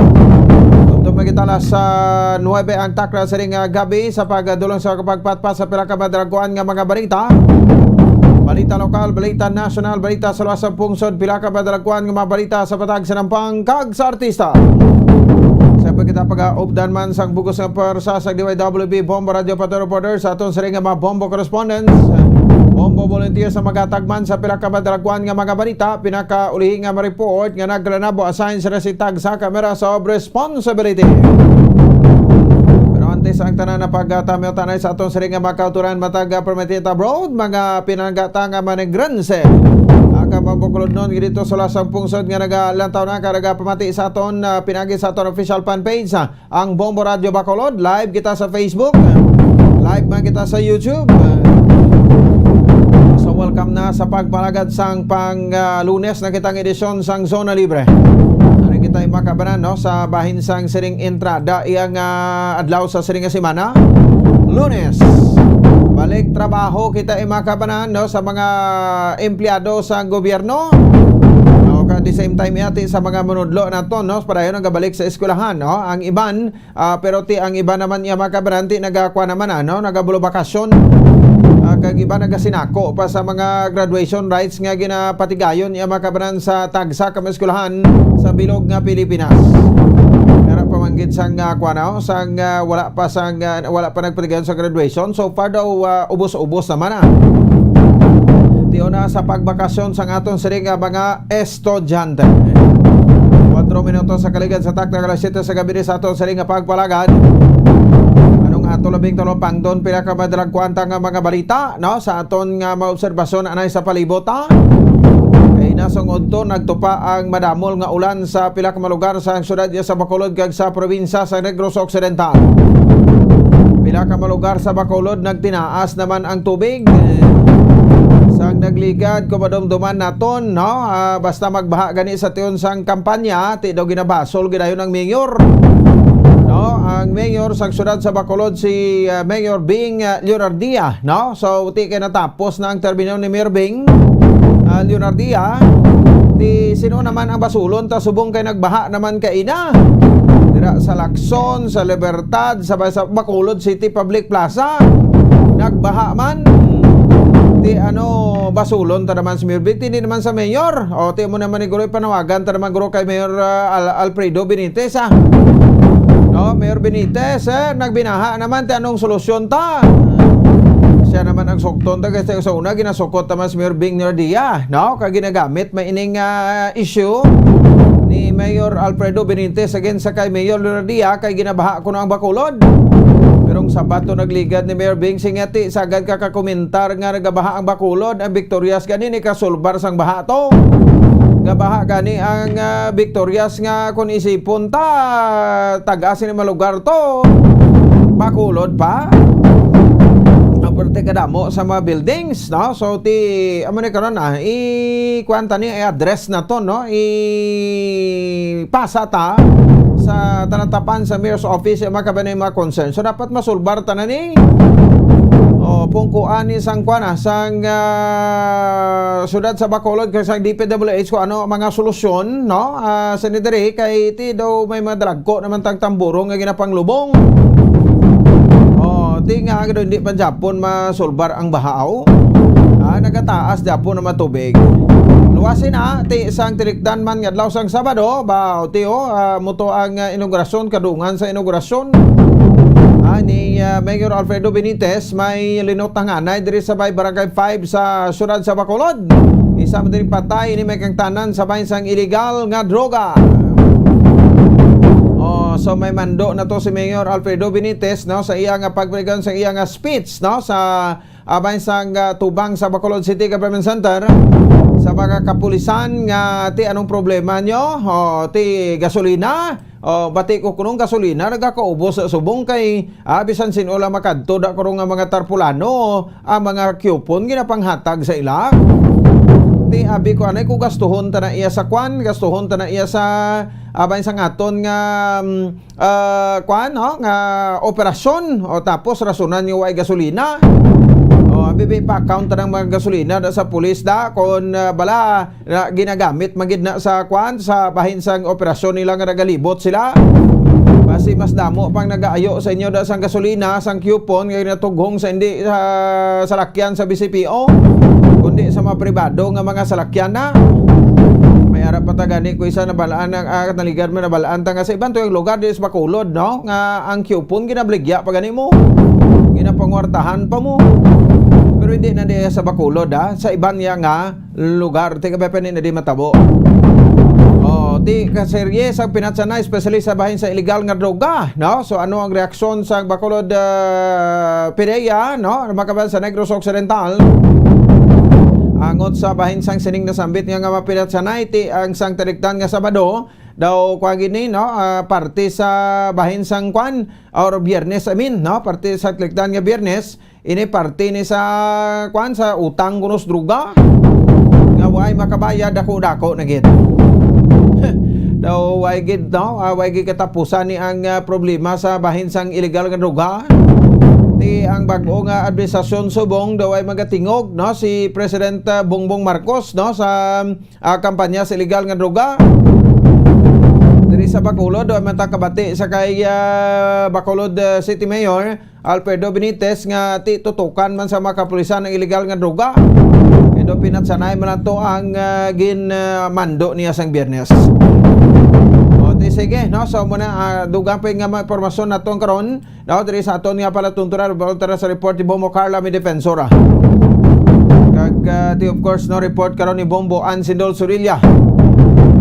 Tubtob na kita alas, ah, nuwebe ang takna sini nga gabi sa pagdulong sa pagpatpat sa pila ka madalagkuan nga mga balita. Balita lokal, balita nasyonal, balita sa luwas sa pungsod, pila ka madalagkuan nga mga balita sa patag sa nampang kag sa artista. Sa pagkita pag-updan man sang bugos nga pwersa sa D Y W B Bombo Radio Patrol Reporter sa aton sini nga mga Bombo correspondents, Bombo volunteers sa magatag man sa pila ka madalagkuan nga mga balita, pinakaulihi nga ma-report nga nagranabo assign sila si tag sa camera sa responsibility. Pero antes ang tanan na pagtamyo tanay sa aton sini nga mga kauturan matag, ah, permitted abroad, mga pinanggata nga manigrense, ah, Mabukulod nun, dito sa lasang pungsod nga nagalantaw na, ka nagapamati sa aton, ah, pinagi sa aton official fan page, ah, ang Bombo Radio Bacolod. Live kita sa Facebook. Live man kita sa YouTube. So, welcome na sa pagpalagad sang pang, ah, Lunes na kitang edisyon sang Zona Libre. Ano kita makabanan, no? Sa bahin sang siring entrada, iyang, ah, adlaw sa siring nga semana. Lunes. Balik trabaho kita, makabanan, no? Sa mga empleyado sa gobyerno. No? At the same time, yati sa mga manudlo naton, no? Padayon nagabalik sa eskwelahan, no? Ang iban, ah, pero ti ang iba naman iya, makabanan, ti nagakuha naman, ano, nagabulabakasyon. Ah, kag iba nagasinako pa sa mga graduation rites nga ginapatigayon iya, makabanan, sa tagsa ka mga eskwelahan sa bilog nga Pilipinas. Pero pamanggit sang, ah, kuwan, no? Sang, ah, wala pa sang, ah, wala pa nagpatigayon sa graduation. So far daw, ah, ubos-ubos naman, ah. Ti una sa pagbakasyon sang aton siring nga mga estudyante. Kuwatro minutos sa kaligad sa taktak alas siyete sa gabi sa aton siring nga pagpalagad. Anong ato labing talupangdon, pila ka madalagkwanta nga mga balita, no? Sa aton nga mga obserbasyon anay sa palibot, ha? Kay nasungod to, nagtupa ang madamol nga ulan sa pila ka mga lugar sa siyudad sa Bacolod kag sa probinsya sa Negros Occidental. Pila ka mga lugar sa Bacolod nagtinaas naman ang tubig. Sang nagligad, kung madumduman naton, no? Ah, basta magbaha gani sa tion sang kampanya, ti daw ginabasol gidayon ang mayor. No? Ang mayor sang siyudad sa Bacolod, si, ah, Mayor Bing, ah, Leonardia, no? So, ti kay natapos na ang termino ni Mayor Bing, ah, Leonardia. Ti sino naman ang basulon ta subong kay nagbaha naman kaina? Dira sa Lacson, sa Libertad, sa, sa Bacolod City Public Plaza. Nagbaha man. Ti ano, basulon ta naman si Mayor Bing. Ti hindi naman sa mayor. O, ti mo naman ni Guroy, panawagan ta naman, Guro, kay Mayor, ah, Al-, Alfredo Benitez, ah. No, Mayor Benitez, eh, nagbinaha naman, ti anong solusyon ta? Siya naman ang sukton ta, kasi sa una, ginasukot naman si Mayor Bing Leonardia, no? Kag ginagamit may ining, ah, issue ni Mayor Alfredo Benitez against sa kay Mayor Leonardia kay ginabaha kuno ang Bacolod. Pero ang sabat to nagligad ni Mayor Bing, singati, sagad ka kakomentar nga nagabaha ang Bacolod, ang Victorias gani ni kasulbar sang baha to. Gabaha gani ang, ah, Victorias nga kung isipon ta, taga sini malugar to. Bacolod pa. Ang pwerte kadamo sa mga buildings, no? So, ti, amo ni karon, ah, i-, kuwan ta ni, i-address na to, no? I-pasa ta sa talatapan sa Mayor's Office, eh, makabanay mga concern. So, dapat masulbar ta na ni. O, pungkuan ni sang kuwan, ah, sang, ah, siyudad sa Bacolod, kag sang D P W H kung ano ang mga solusyon, no? Ah, sa ni diri, kay ti daw may mga dalagko naman tang tamburo nga ginapanglubong. O, ti nga, hindi pa Japon masulbar ang bahaw. Ah, nagataas Japon na matubig. Luwasin na, ti sang tilikdan man nga adlaw sang Sabado, ba, o ti, o, ah, muto ang, ah, inaugurasyon, kadungan sa inaugurasyon. Ah, ni, ah, Mayor Alfredo Benitez, may linot nga anay diri sa may Barangay five sa siyudad sa Bacolod. Isa man diri patay, ini may kangtanan sa bahin sang iligal nga droga. Oh, so may mando na to si Mayor Alfredo Benitez, no, sa iya nga pagpaligan sa iya nga speech, no, sa abay sang, ah, tubang sa Bacolod City Government Center sa mga kapulisan nga, ti, anong problema nyo? Oh, ti, gasolina? Oh, bati ko kunong gasolina nagakaubos sa subong kay, ah, bisan sin-o lang makadto da ko nga mga tarpulano, ang mga coupon ginapanghatag sa ila. Ti abi ko anay ko gastuhon ta na iya sa kwan, gastuhon ta na iya sa abay sang aton nga, mm, ah, kwan, no, nga operasyon, o tapos rasunan nga way gasolina. O, abi, bi, pa-account ta ng mga gasolina da sa pulis da, kung, ah, bala, na ginagamit man gid na sa kwan, sa bahin sang operasyon nila nga nagalibot sila. Basi mas damo pang nagaayo sa inyo da sang gasolina, sang coupon nga ginatughong sa hindi sa salakyan sa B C P O, kundi sa mga pribado nga mga salakyan na. May ara pa ta gani ko isa nabalaan ang, ah, naligan mo nabalaan ta nga sa iban to yung lugar di sa Bacolod, no? Nga ang coupon ginabligya pa gani mo. Ginapangwartahan pa mo. Pero hindi na diya sa Bacolod, ha? Sa iban niya nga lugar, ti kabay pa ni na di matabo. Oh, ti kaserye sa pinatsanay, especially sa bahin sa illegal nga droga, no? So, ano ang reaksyon sa Bacolod, ah, PDEA, no? Makaban sa Negros Occidental? Angot sa bahin sang sining nasambit nga, nga mapinatsanay, ti ang sang talikdan nga Sabado daw, kwa gini, no, ah, parte sa bahin sang kwan, or Biyernes, I mean, no, parte sa talikdan nga Biyernes, ini parte ni sa, kwan, sa utang kuno sa droga. Nga way makabayad, dako-dako na gid. Daw way gid, no, ah, way gid katapusan ni ang, ah, problema sa bahin sang illegal nga droga. Ti ang bag-o nga administrasyon subong daw ay magatingog, no, si President, ah, Bongbong Marcos, no, sa, ah, kampanya sa illegal nga droga. Diri sa Bacolod, daw man ta kabati sa kay, ah, Bacolod, ah, City Mayor Alfredo Benitez nga ti tutukan man sa mga kapulisan ang illegal nga droga. Kay daw pinatsanay man lang to ang, ah, gin, ah, mando niya sang Biyernes. O, ti sige, no? So, muna, ah, dugang pa nga mga impormasyon naton karon, no? Diri sa aton nga palatuntunan, palatuntunan sa report ni Bombo Carla, may defensora. Kag, ah, ti, of course, no, report karon ni Bombo Ansindol Surilla.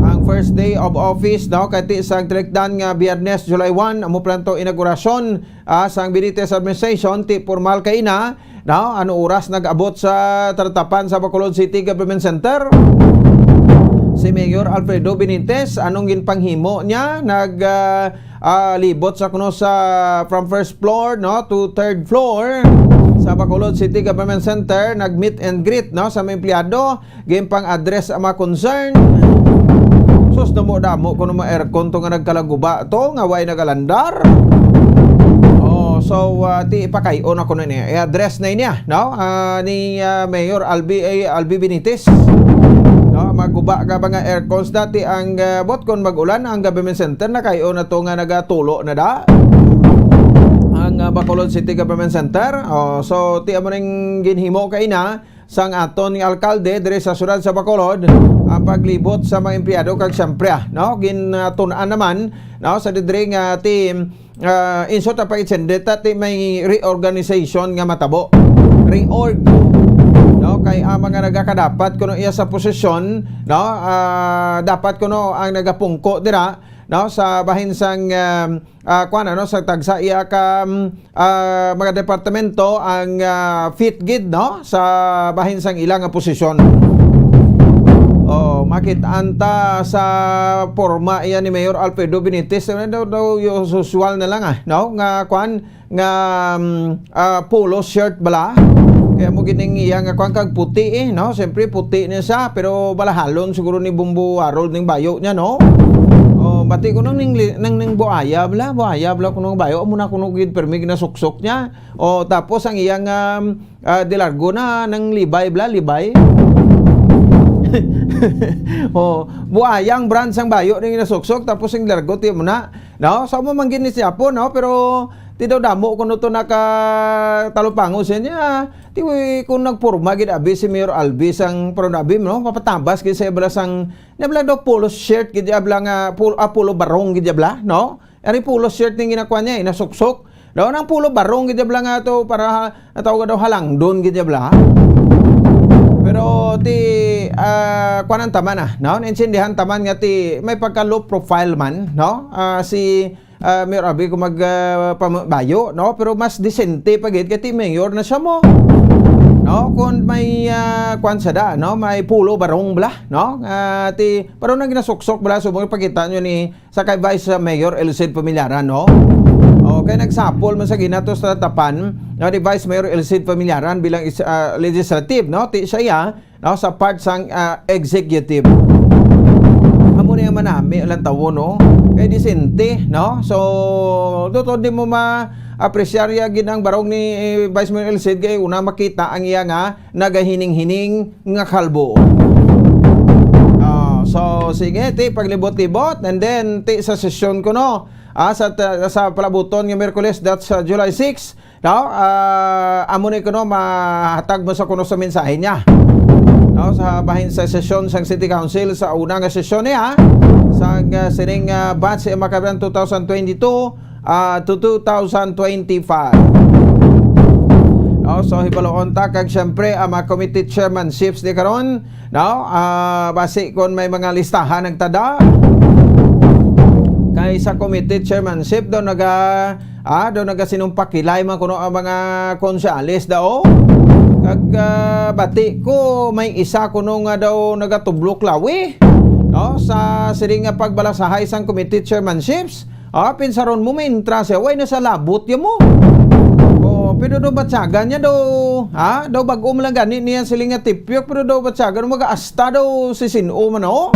Ang first day of office, no? Kay ti sang talikdan nga Biyernes, July one, amo planto inaugurasyon, ah, sang Benitez administration, ti formal kaina, no? Ano oras nag-abot sa talatapan sa Bacolod City Government Center si Mayor Alfredo Benitez? Anong ginpanghimo niya? Nag, ah, ah, libot sa kuno sa from first floor, no, to third floor sa Bacolod City Government Center, nag meet and greet, no, sa mga empleyado. Ginpang-address ang mga concern. Sus, damo-damo kuno mga aircon to nga nagkalaguba to, nga way nagalandar. Oh, so, ah, ti ipakay-on ako na niya. I-address na niya, no? Ah, ni, ah, Mayor Albi, eh, Albi Benitez. No, maguba ka ba nga aircons dati ang, ah, bot kon mag-ulan ang government center, nakay-on na to nga nagatulo na da ang, ah, Bacolod City Government Center. Oh, so ti amo ning ginhimo kaina sang aton nga alkalde diri sa siyudad sa Bacolod ang paglibot sa mga empleyado, kag siyempre, ah, no, ginatun-an naman, no, sa didiri nga ti, ah, insot ang pag-itsende ta ti may reorganization nga matabo. Reorg, no, kay ang mga nagakadapat kuno iya sa posisyon, no, ah, dapat kuno ang nagapungko dira, no, sa bahin sang, ah, ah, kuwan, ano, sa tagsa iya ka, mm, ah, mga departamento ang, ah, fit gid, no, sa bahin sang ila nga posisyon. Oh, makit-an ta sa porma iya ni Mayor Alfredo Benitez, ano daw, daw usual na lang, ah, no, nga kuwan, nga, mm, ah, polo shirt bala. Kaya mo gining iya nga kuwan kag puti, eh, no? Siyempre, puti niya siya, pero balahalon siguro ni Bumbo Harold ning bayo niya, no? Oh, bati ko nang ning, nang, ning buaya bala, buaya bala ko nang bayo, amo na kuno gid permi ginasuksok niya. Oh, tapos ang iyang, um, ah, de largo na nang libay bala, libay. Oh, buaya ang brand sang bayo ning ginasuksok, tapos ang largo ti mo na. No? So, amo man gid ni siya po, no? Pero ti daw damo kuno to naka talupango siya niya. Ti, kung nagporma gid abi si Mayor Albi sang, pero abi, no? Mapatabas gid sa iya bala sang, niya bala daw polo shirt gid iya bala nga, pol-, ah, polo barong gid iya bala, no? Ari polo shirt ning ginakuha niya, eh, nasuksok. Daw nang polo barong gid iya bala nga to para, natawag daw halangdon gid iya bala. Pero ti, ah, kuwan ang taman, ah, no? Naintindihan taman nga ti may pagka low profile man, no? Ah, si, ah, Mayor Albi kung mag, ah, pam-, bayo, no? Pero mas disente pa gid kay ti mayor na siya mo. No? Kung may, ah, kuwan sa da, no? May polo barong bala, no? Ah, ti, pero nang ginasuksok bala, subong ipakita nyo ni sa kay Vice Mayor Elcid Familiaran, no? O, kay nagsapol man sa ginatos sa tapan, no, ni Vice Mayor Elcid Familiaran bilang is-, ah, legislative, no? Ti siya iya, no, sa part sang, ah, executive. Amo na yung manami, alam tawo, no? Kay disente, no? So, totoo di mo ma-apresyar ya gid ang barong ni, eh, Vice Mayor Elcid kay una makita ang iya nga nagahining-hining nga kalbo. Ah, so, sige, ti, paglibot-libot, and then, ti, sa sesyon kuno, ah, sa, sa palabuton nga Miyerkules, that's, uh, July six, no? Ah, amo ni kuno, mahatag mo sa kuno sa mensahe niya. No, sa bahin sa sesyon sang City Council, sa una nga sesyon niya, sa, uh, sining, uh, batch, eh, makabilang two thousand twenty-two, ah, to two thousand twenty-five. No, so, hibaluon ta, kag siyempre, ang mga committee chairmanships ni karon, no, ah, basi kung may mga listahan nagtada, kay sa committee chairmanship daw naga, ah, daw nagasinumpakilay man kuno ang mga konsehales daw. Kag, ah, bati ko, may isa kuno nga daw nagatublok lawi, no, sa sini nga pagbalasahay sang committee chairmanships. Ah, pinsaron mo, may intra siya, way na sa labot ya mo. Oh, pero daw batyagan niya daw, ha? Daw bag-o man lang gani niya sila nga tipyok, pero daw batyagan mo, mag-asta daw si Sin-o man, oh.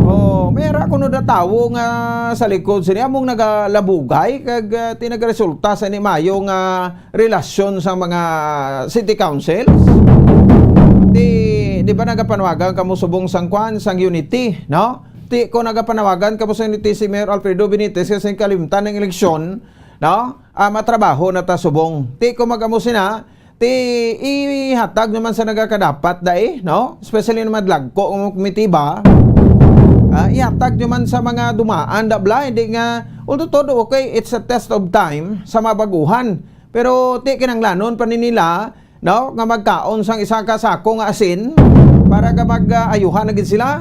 Oh, may ara kuno da tawo nga sa likod sini, among nagalabugay, kag, ah, ti nagresulta sa ni mayo nga relasyon sa mga city councils. Ti, di ba nagapanawagan kamo subong sang kwan, sang unity, no? Ti, kung nagapanawagan kamo sa unity si Mayor Alfredo Benitez, kasi kalimtan ng eleksyon, no? Ah, matrabaho na ta subong. Ti, kung mag-amo sina, ti, ihatag naman sa nagakadapat dai, no? Especially naman dagko ang komitiba. Ah, ihatag naman sa mga dumaan da bala, hindi nga, although todo okay, it's a test of time sa mabaguhan. Pero ti kinanglanon pa ni nila, no, nga magkaon sang isa ka sako nga asin para nga mag-ayuhan na gid sila.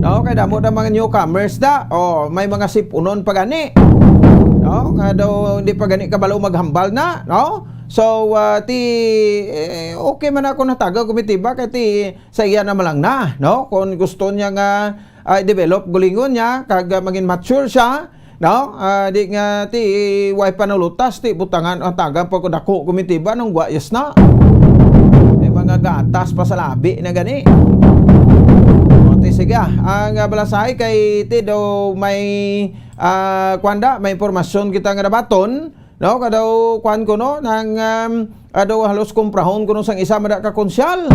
No, kay damo na mga newcomers da. Oh, may mga sipunon pa gani. No, nga daw hindi pa gani kabalo maghambal na, no? So, ah, ti, eh, okay man ako natagaw komitiba kay ti sa iya naman lang na, no? Kung gusto niya nga, ah, i-develop gulingon niya, kag, ah, maging mature siya, no? Ah, di nga ti way panulutas, ti butangan ang tagan pa ko dako komitiba nung guayas na. May mga gatas pa sa labi na gani. O, ti sige, ah, ang, ah, balasay kay ti daw may, ah, kwanda, may impormasyon kita nga nabaton, no? Kadaw, kwan ko, no? Nang, um, ado halos kumprahon ko, no, sang isa mada ka konsyal.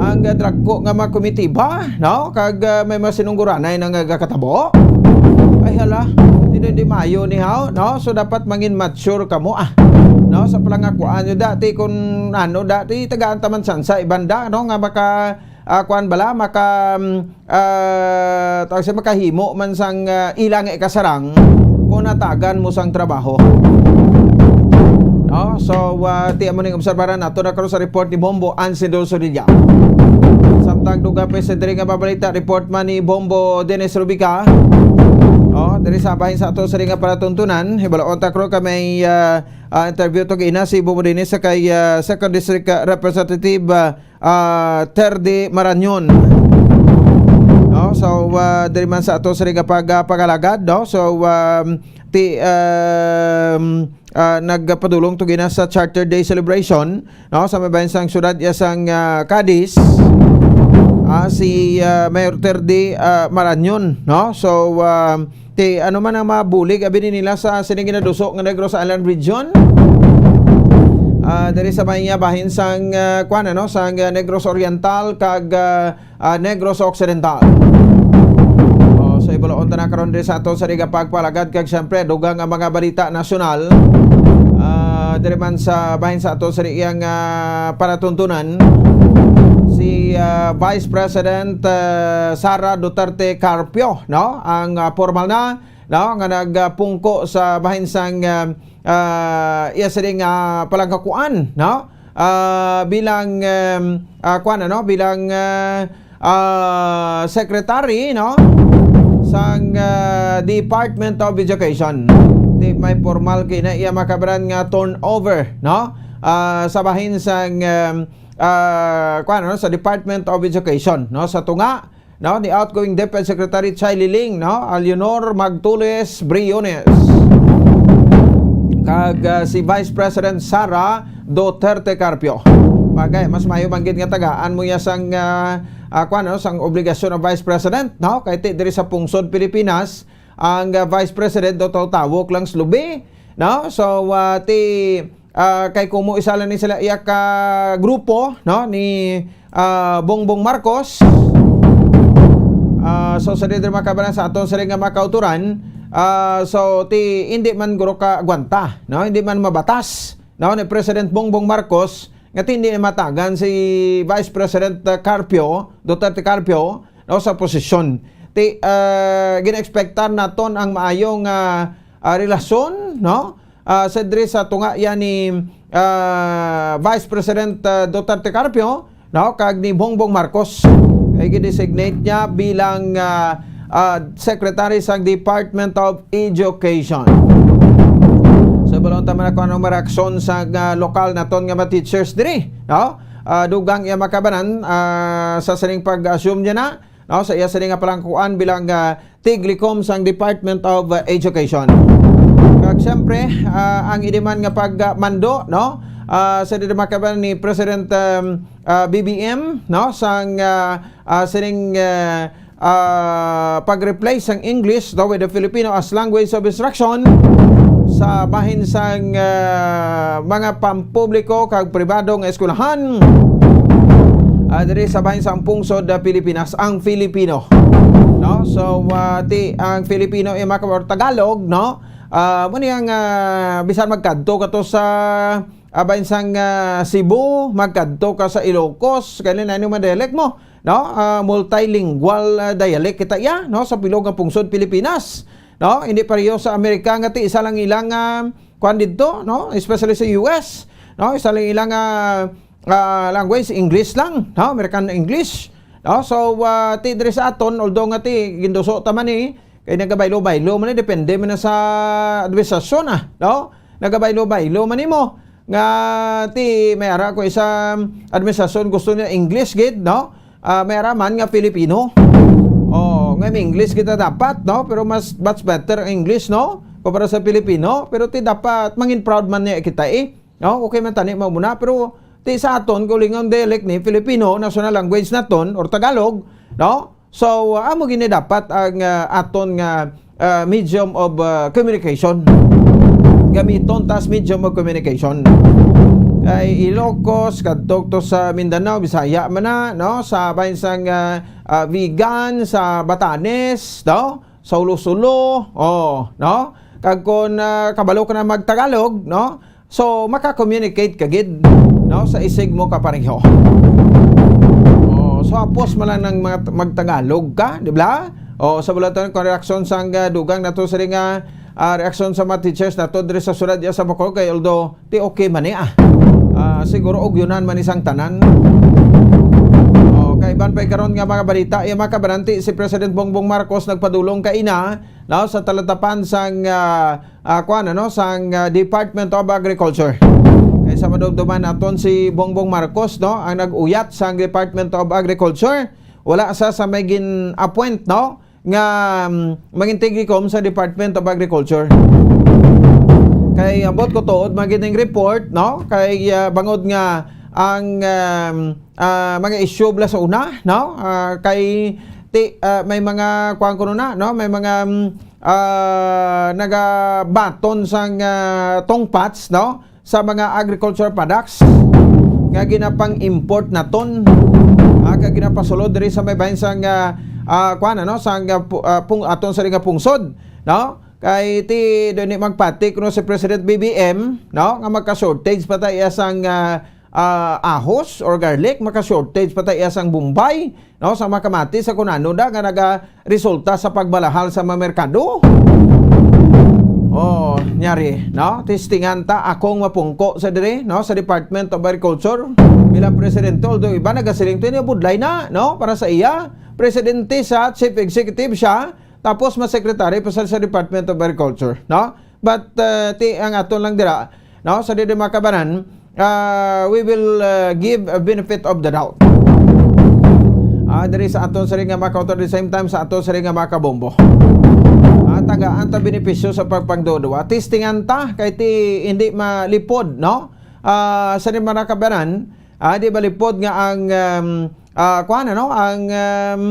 Ang, ah, dagko nga mga komitiba, no? Kag, ah, may masinungguranay na nga gakatabo. Ay, hala, di, di, di mayo ni haw, no? So, dapat mangin mature kamo, ah. No? Sa palangakuan nyo, dati kung ano, dati tagaan taman sansa, ibanda, no? Nga maka, ah, kuan bala, maka, mm, ah, tawag siya, makahimo man sang, ah, ila nga ikasarang kung natagan mo sang trabaho. No? So, ah, ti amo ning obserbaran nato na karon sa report ni Bombo Ansido Sodilla. Samtang dugang pa sa diri nga mabalita, report man ni Bombo Dennis Rubica. Oh, diri sa bahin sa ato sa nga palatuntunan, hibalaon ta karon ka may, ah, ah, interview to gina si Bombo Dennis sa kay, ah, Second District, ah, Representative, ah, ah, Terdy Marañon. No? So, ah, diri man sa ato sa nga pag-, ah, pag-alagad, no? So, um, ti, um, ah, nagpadulong to gina sa Charter Day celebration, no? Sa may bahin sang syudad ya sang, ah, Cadiz, ah, si, ah, Mayor Terdy, ah, Marañon, no? So, um, ti, ano man ang mabulig, abi ni nila sa sini ginaduso nga Negros Island Region? Ah, diri sa may, ah, bahin sang, ah, kuan, ano, sang, ah, Negros Oriental kag, ah, ah, Negros Occidental. Oh, so, ibulaon ta na karon diri sa aton sa nga pagpalagad kag, siyempre, dugang ang mga balita nasyonal. Ah, diri man sa bahin sa aton sa iyang, ah, panatuntunan, si, ah, Vice President, ah, Sara Duterte Carpio, no? Ang, ah, formal na, no, nga nagpungko sa bahin sang, ah, ah, iya sini nga palanggakuan, no? Ah, bilang, em, ah, kuan, ano, bilang, ah, ah, secretary, no, sang, ah, Department of Education. Ti may formal kina iya makabaran nga turnover, no? Ah, sa bahin sang, em, ah, kuan, ano, sa Department of Education, no, sa tunga, no, ni outgoing DepEd Secretary Chai Liling, no, Leonor Magtules Briones, kag, ah, si Vice President Sara Duterte Carpio. Bagay, mas maayo man gid nga tagaan mo iya sang, ah, ah, kuan, no, sang obligasyon ng Vice President, no, kay ti diri sa pungsod Pilipinas ang, ah, Vice President daw tawtawok lang sa lubi, no? So, ah, ti, ah, kay kumo isa lang ni sila iya ka grupo, no, ni, ah, Bongbong Marcos. Ah, so, sa diri makabalan sa aton sa nga mga kauturan, ah, so, ti, hindi man guro ka agwanta, no? Hindi man mabatas, no, ni President Bongbong Marcos nga ti hindi matagan si Vice President, ah, Carpio, Duterte Carpio, no, sa posisyon. Ti, ah, gina-expectar naton ang maayong, ah, ah, relasyon, no? Ah, sa diri sa tunga yan ni, ah, Vice President, ah, Duterte Carpio, no, kag ni Bongbong Marcos. Kay gidesignate niya bilang, ah, ah, Secretary sa Department of Education. So, balon ta man ako anong reaksyon sa, ah, lokal naton nga mga teachers diri, no? Ah, dugang iya makabanan, ah, sa sining pag-assume niya na, no? Sa iya sining nga palangkuan bilang, ah, tiglikom sang Department of, ah, Education. Kag siyempre, ah, ang idiman nga pagmando, no? Ah, sa diri makabanan ni President, um, ah, B B M, no? Sang, ah, ah, sining, ah, ah, pag-replace sang English daw with the Filipino as language of instruction sa bahin sang, ah, mga pampubliko kag pribado nga eskwelahan, ah, diri sa bahin sang pungsod, ah, Pilipinas, ang Filipino. No? So, ah, ti, ang Filipino, eh, maka-, or Tagalog, no? Ah, mo ni ang, ah, bisan magkadto ka to sa, ah, bahin sang, ah, Cebu, magkadto ka sa Ilocos, kani na yung mga dialect mo, no? Ah, multilingual, ah, dialect kita iya, no? Sa bilog nga pungsod Pilipinas, no? Hindi pareho sa Amerika nga ti isa lang ilang, ah, kuan didto, no? Especially sa U S, no? Isa lang ilang, ah, ah, language, English lang, no? American English, no? So, ah, ti diri sa aton, although nga ti ginduso ta man ni, kay nagabaylo-baylo man ni, depende man na sa administrasyon, ah, no? Nagabaylo-baylo man nimo nga ti may ara ko isa administrasyon gusto niya English gid, no? Ah, may ara man nga Filipino. Oh, nga may English kita dapat, no? Pero mas, much better ang English, no? Kumpara sa Filipino, pero ti dapat mangin proud man niya kita, eh. No? Okay man tani mao muna, pero ti sa aton kaugalingon dialect ni Filipino, national language naton or Tagalog, no? So, amo gini dapat ang, ah, aton nga, ah, medium of, ah, communication. Gamiton tas medium of communication. Kay Ilocos, kadto to sa Mindanao, Bisaya man na, no? Sa bahin sang, ah, ah, Vigan, sa Batanes, no? Sa Ulo-Ulo, oh, no? Kag kung, ah, kabalo ka na mag-Tagalog, no? So, maka-communicate ka gid, no, sa isig mo kapareho. Oh, so, hapos man lang nang mga t-, mag-Tagalog ka, di ba? Oh, sa bulatan ko reaksyon sang, ah, dugang nato sa ring, ah, ah, reaksyon sa mga teachers nato diri sa syudad iya sa Bacolod, kay although ti okay man ni, ah. Ah, siguro ugyonan man isang tanan. Oh, kay iban pa karon nga mga balita, iya makabaranti si President Bongbong Marcos nagpadulong kaina, no, sa talatapan sang, ah, ah, kuan, ano, sang, ah, Department of Agriculture. Kay sa madumduman naton si Bongbong Marcos, no, ang nag-uyat sang Department of Agriculture, wala sa, sa may gin-appoint, no, nga, um, mangin tigrikom sa Department of Agriculture. Kay ambot ko tuod man gid ning report, no, kay, ah, bangod nga ang, um, ah, mga issue bala sa una, no, ah, kay ti, ah, may mga kuan kuno na, no, may mga, um, ah, nagabaton sang, ah, tungpats, no, sa mga agricultural products nga ginapang-import naton, ah, kag ginapasulod diri sa may bahin sang, ah, ah, kuan, ano, sang, ah, pu-, ah, pung-, aton sa nga pungsod, no? Kay ti do ni magpati kuno si President B B M, no, nga magka-shortage pa ta iya sang, ah, ah, ahos or garlic, maka-shortage pa ta iya sang bombay, no, sa mga kamatis sa kunano da nga nagaresulta sa pagbalahal sa mga merkado. Oh, nyari, no? Testingan ta akong mapungko sa diri, no, sa Department of Agriculture bilang presidente, although iba nagasiling to ni budlay na, no, para sa iya. Presidente sa chief executive siya, tapos mas secretary pa sa, sa Department of Agriculture, no? But, uh, ti, ang aton lang dira, no, sa diri makabanan, uh, we will, uh, give a benefit of the doubt. Ah, diri sa aton sa ring nga mga kautor, the same time sa aton sa ring nga mga kabombo. Ah, tagaan ta benepisyo sa pagpangduduwa. Testingan ta kay ti hindi malipod, no? Ah, sa ring mga kabanan, ah, di malipod nga ang, um, ah, kuan, ano, ang, um,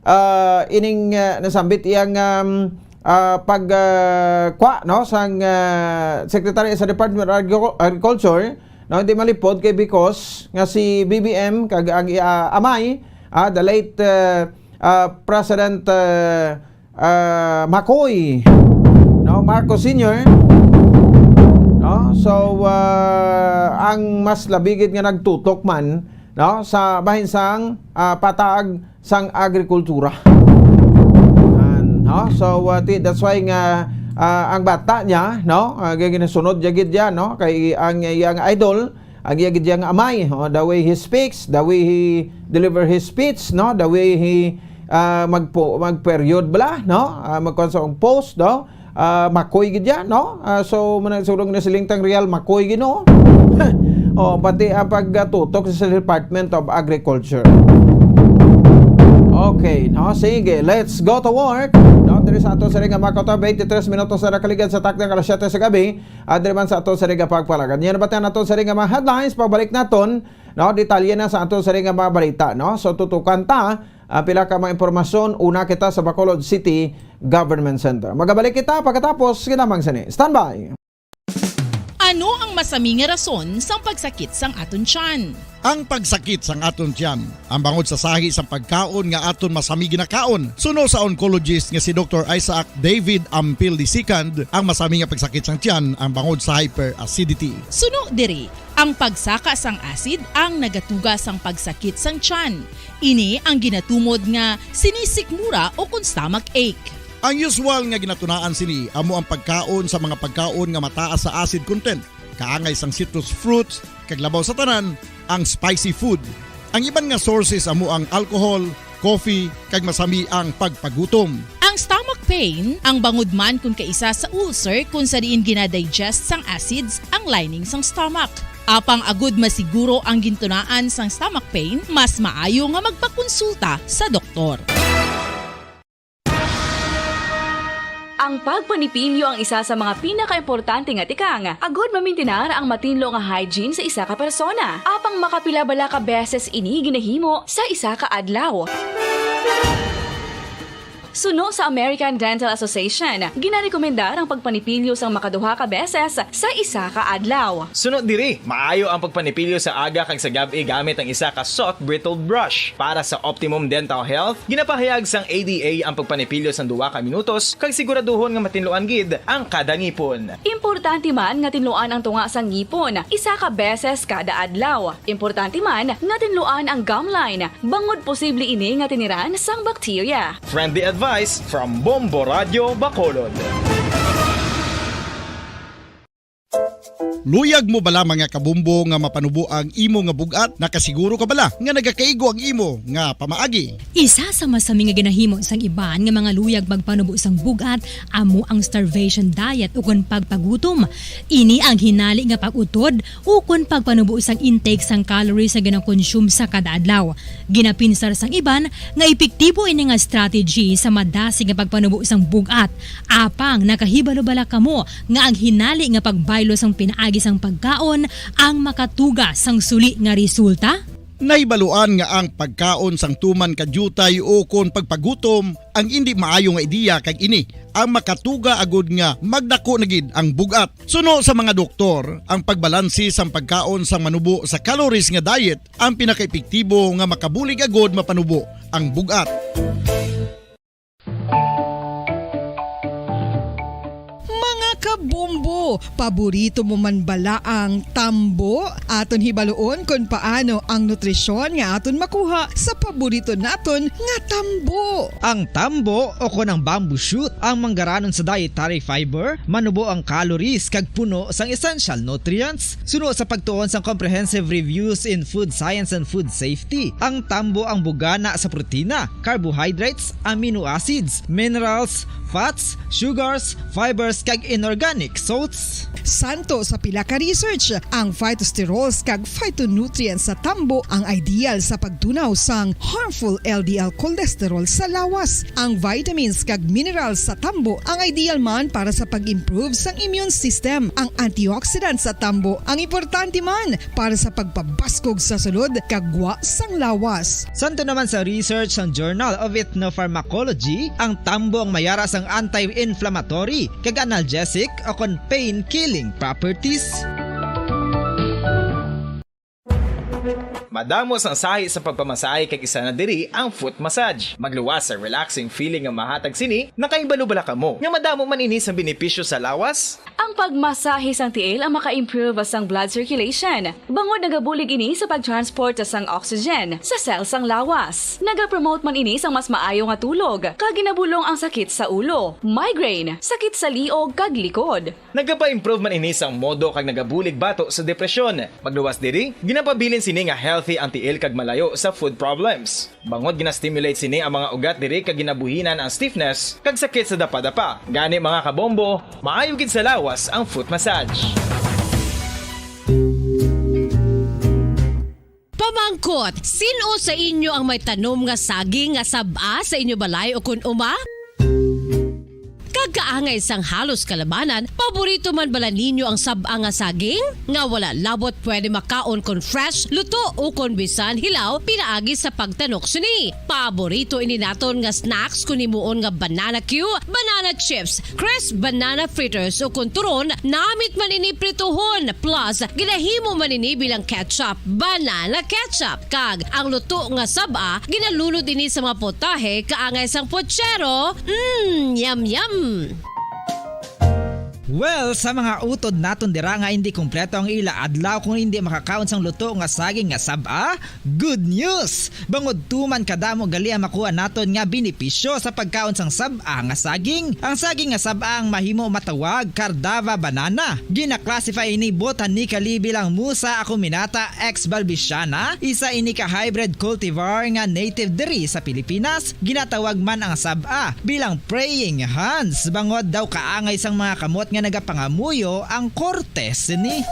ah, ining, ah, nasambit iyang, um, ah, pag, ah, kwa, no, sang, ah, Secretary sa Department of Agricu-, Agriculture, no, hindi malipod kay because nga si B B M kag ang, ah, amay, ah, the late, ah, ah, President, ah, ah, Macoy, no, Marcos Senior, no? So, ah, ang mas labigid nga nagtutok man, no, sa bahin sang, ah, patag sang agrikultura. An, no? So, uh, ti-, that's why nga, uh, ang bata niya, no? Uh, ginasunod niya gid niya, no? Kay ang iyang idol, ang iya gid iyang amay, oh, the way he speaks, the way he deliver his speech, no? The way he, uh, magpo-, mag-period bala, no? Uh, magkuwan sa ang post, no? Ah, makoy gid yan, no? Ah, so, managsulong na siling tang real makoy gid, no? Oh, pati ang pagtutok sa Department of Agriculture. Okay, no? Sige, let's go to work. No, diri sa ato sa ring mga kota, twenty-three minutos na nakaligad sa takdang alas siyete sa gabi. At diri man sa ato sa ring pagpalagad. Yan ba tayo nato sa ring mga headlines? Pabalik naton, no? Detalye na sa ato sa ring mga balita, no? So, tutukan ta ang pila ka mga impormasyon. Una kita sa Bacolod City Government Center. Magabalik kita pagkatapos kinamang sini. Standby! Ano ang masami nga rason sang pagsakit sang aton tiyan? Ang pagsakit sang aton tiyan, ang bangod sa sahi sang pagkaon nga aton masami ginakaon. Suno sa oncologist nga si Doktor Isaac David Ampil the second, ang masami nga pagsakit sang tiyan ang bangod sa hyperacidity. Suno diri, ang pagsaka sang acid ang nagatuga sang pagsakit sang tiyan. Ini ang ginatumod nga sinisikmura o kon stomach ache. Ang usual nga ginatunaan sini amo ang pagkaon sa mga pagkaon nga mataas sa acid content, kaangay sang citrus fruits, kag labaw sa tanan, ang spicy food. Ang iban nga sources amo ang alcohol, coffee, kag masami ang pagpagutom. Ang stomach pain, ang bangod man kon kaisa sa ulcer kon sa diin ginadigest sang acids ang lining sang stomach. Apang agud masiguro ang gintunaan sang stomach pain, mas maayo nga magpakonsulta sa doktor. Ang pagpanipilyo ang isa sa mga pinakaimportante nga tikang agud mamintinar ang matinlo nga hygiene sa isa ka persona. Apang makapila bala ka beses ini ginahimo sa isa ka adlaw? Suno sa American Dental Association, ginarekomendar ang pagpanipilyo sang makaduha ka beses sa isa ka adlaw. Suno diri, maayo ang pagpanipilyo sa aga kag sa gab-i gamit ang isa ka soft bristled brush. Para sa optimum dental health, ginapahayag sang A D A ang pagpanipilyo sang duha ka minutos kag siguraduhon nga matinluan gid ang kada ngipon. Importante man nga tinluan ang tunga sang ngipon isa ka beses kada adlaw. Importante man nga tinluan ang gum line, bangod posible ini nga tiniran sang bakterya. Friendly advice from Bombo Radio Bacolod. Luyag mo bala, mga kabombo, nga mapanubo ang imo nga bug-at? Nakasiguro ka bala nga nagakaigo ang imo nga pamaagi? Isa sa masami nga ginahimo sang iban nga mga luyag magpanubo sang bug-at amo ang starvation diet ukon pagpagutom. Ini ang hinali nga pag-utod ukon pagpanubo sang intake sang calories nga ginakonsume sa kada adlaw. Ginapinsar sang iban nga epektibo ini nga strategy sa madasig nga pagpanubo sang bug-at. Apang nakahibalo bala kamo nga ang hinali nga pagbaylo sang pinaagi sang pagkaon ang makatuga sang suli nga resulta? Nahibaluan nga ang pagkaon sang tuman ka diutay ukon pagpagutom ang indi maayo nga ideya, kag ini ang makatuga agud nga magdako na gid ang bug-at. Suno sa mga doktor, ang pagbalanse sang pagkaon sang manubo sa calories nga diet ang pinakaepektibo nga makabulig agud mapanubo ang bug-at. Mga kabombo, paborito mo man bala ang tambo? Aton hibaluon kon paano ang nutrisyon nga aton makuha sa paborito naton nga tambo. Ang tambo, o kon ang bamboo shoot, ang manggaranon sa dietary fiber, manubo ang calories kag puno sang essential nutrients. Suno sa pagtuon sang Comprehensive Reviews in Food Science and Food Safety, ang tambo ang bugana sa protina, carbohydrates, amino acids, minerals, fats, sugars, fibers, kag inorganic salts. Santo sa pila ka research, ang phytosterols kag phytonutrients sa tambo ang ideal sa pagtunaw sang harmful L D L cholesterol sa lawas. Ang vitamins kag minerals sa tambo ang ideal man para sa pag-improve sang immune system. Ang antioxidants sa tambo ang importante man para sa pagpabaskog sa sulod kag gwa sang lawas. Santo naman sa research sang Journal of Ethnopharmacology, ang tambo ang mayara sang anti-inflammatory kag analgesic o kon pain-killing properties. Madamo sang sahi sa pagpamasahe, kag isa na diri ang foot massage. Magluwas sa relaxing feeling nga mahatag sini. Nakahibalo bala kamo nga madamo man ini sang benepisyo sa lawas? Ang pagmasahe sang tiil ang maka-improve sang blood circulation, bangod nagabulig ini sa pag-transport sang oxygen sa cell sang lawas. Nagapromote man ini sang mas maayo nga tulog, kag ginabulong ang sakit sa ulo, migraine, sakit sa liog, kag likod. Nagapa-improve man ini sang modo kag nagabulig bato sa depresyon. Magluwas diri, ginapabilin sini nga health Ti ang tiil kag malayo sa food problems. Bangod gina-stimulate sini ang mga ugat diri kag ginabuhinan ang stiffness kag sakit sa dapadapa. Gani, mga kabombo, maayo gid sa lawas ang foot massage. Pamangkot, sin-o sa inyo ang may tanom nga saging nga sab-a sa inyo balay o kun uma? Kag kaangay sang halos kalabanan, paborito man bala ninyo ang sab-a nga saging? Nga wala labot pwede makaon kon fresh, luto, o kon bisan hilaw, pinaagi sa pagtanok sini. Paborito ini naton nga snacks kon himuon nga banana cue, banana chips, crisp banana fritters, o kon turon, namit man ini prituhon, plus ginahimo man ini bilang ketchup, banana ketchup. Kag ang luto nga sab-a, ginalunod ini sa mga putahe kaangay sang putsero. Mm, yum, yum! Well, sa mga utod naton dira nga hindi kompleto ang ila adlaw kung hindi makakaon sang luto nga saging nga sab-a, good news! Bangod tuman kadamo gali ang makuha naton nga benepisyo sa pagkaon sang sab-a nga saging. Ang saging nga sab-a ang mahimo matawag Cardava banana. Gina-classify ini botanically bilang Musa acuminata ex balbisiana, isa ini ka hybrid cultivar nga native diri sa Pilipinas. Ginatawag man ang sab-a bilang praying hands, bangod daw kaangay sang mga kamot nga nagapangamuyo ang korte sini.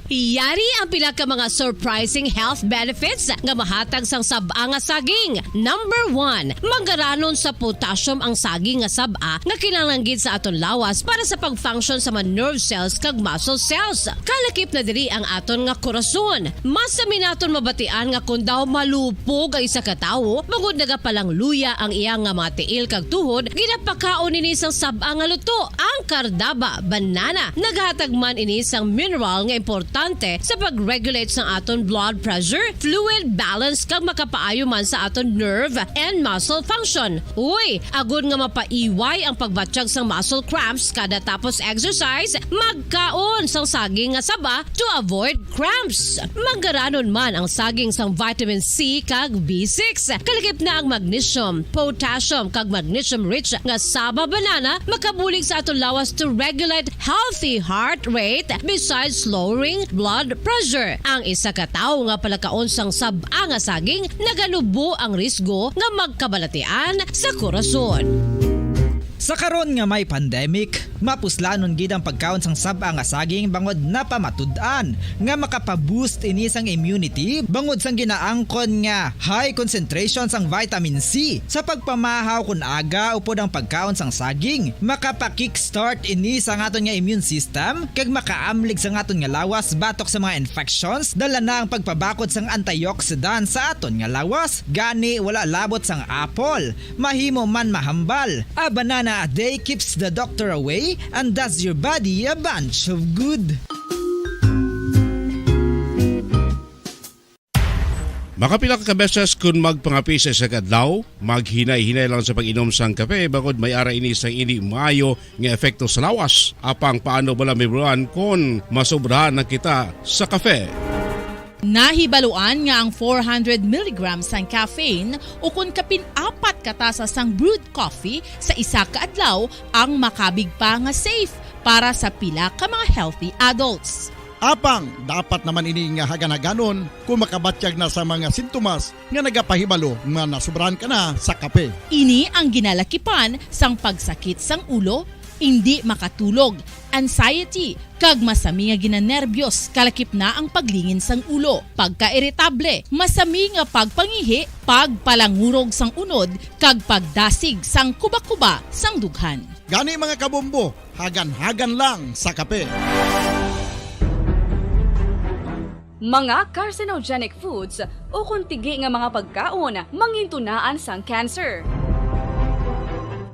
Yari ang pila ka mga surprising health benefits nga mahatag sang sab-a nga saging. Number one, manggaranon sa potassium ang saging nga sab-a nga kinahanglan gid sa aton lawas para sa pag-function sa mga nerve cells kag muscle cells. Kalakip na diri ang aton nga korason. Mas sami naton mabatian nga kon daw malupog ang isa ka tawo bangod nagapalangluya ang iya nga mga tiil kag tuhod, ginapakaon ini sang sab-a nga luto, ang Cardaba banana. Naghatag man ini sang mineral nga importante sa pag-regulate sang aton blood pressure, fluid balance, kag makapaayo man sa aton nerve and muscle function. Uy, agod nga mapaiway ang pagbatyag sang muscle cramps kada tapos exercise, magkaon sang saging nga saba to avoid cramps. Manggaranon man ang saging sang vitamin C kag B six. Kalakip na ang magnesium, potassium, kag magnesium-rich nga saba banana makabulig sa aton lawas to regulate healthy heart rate, besides lowering blood pressure. Ang isa ka tawo nga palakaon sang sab-a nga saging naganubo ang risgo nga magkabalatian sa korason. Sa karon nga may pandemic, mapuslanon gid ang pagkaon sang sab-a nga saging bangod napamatud-an nga makapa-boost ini sang immunity bangod sang ginaangkon nga high concentration sang vitamin C. Sa pagpamahaw kon aga upod ang pagkaon sang saging, makapa-kickstart ini sa aton nga immune system kag makaamlig sa aton nga lawas batok sa mga infections, dala na ang pagpabakod sang antioxidant sa aton nga lawas. Gani, wala labot sang apple, mahimo man mahambal. A banana a day keeps the doctor away and does your body a bunch of good. Makapila ka beses kon magpangape sa isa ka adlaw, maghinay-hinay lang sa pag-inom sang kape, bangod may ara ini sang indi maayo nga epekto sa lawas. Apang paano bala, Mibran, kon masobrahan na kita sa kape? Nahibaluan nga ang four hundred milligrams sang caffeine, ukon kapin apat ka tasa sang brewed coffee sa isa ka adlaw, ang makabig pa nga safe para sa pila ka mga healthy adults. Apang dapat naman ini nga hagan-haganon kon makabatyag na sa mga sintomas nga nagapahibalo nga nasobrahan ka na sa kape. Ini ang ginalakipan sang pagsakit sang ulo, indi makatulog, anxiety, kag masami nga ginanerbyos, kalakip na ang paglingin sang ulo, pagkairitable, masami nga pagpangihi, pagpalangurog sang unod, kag pagdasig sang kubakuba sang dughan. Gani, mga kabombo, hagan-hagan lang sa kape. Mga carcinogenic foods ukon tigi nga mga pagkaon mangintunaan sang cancer.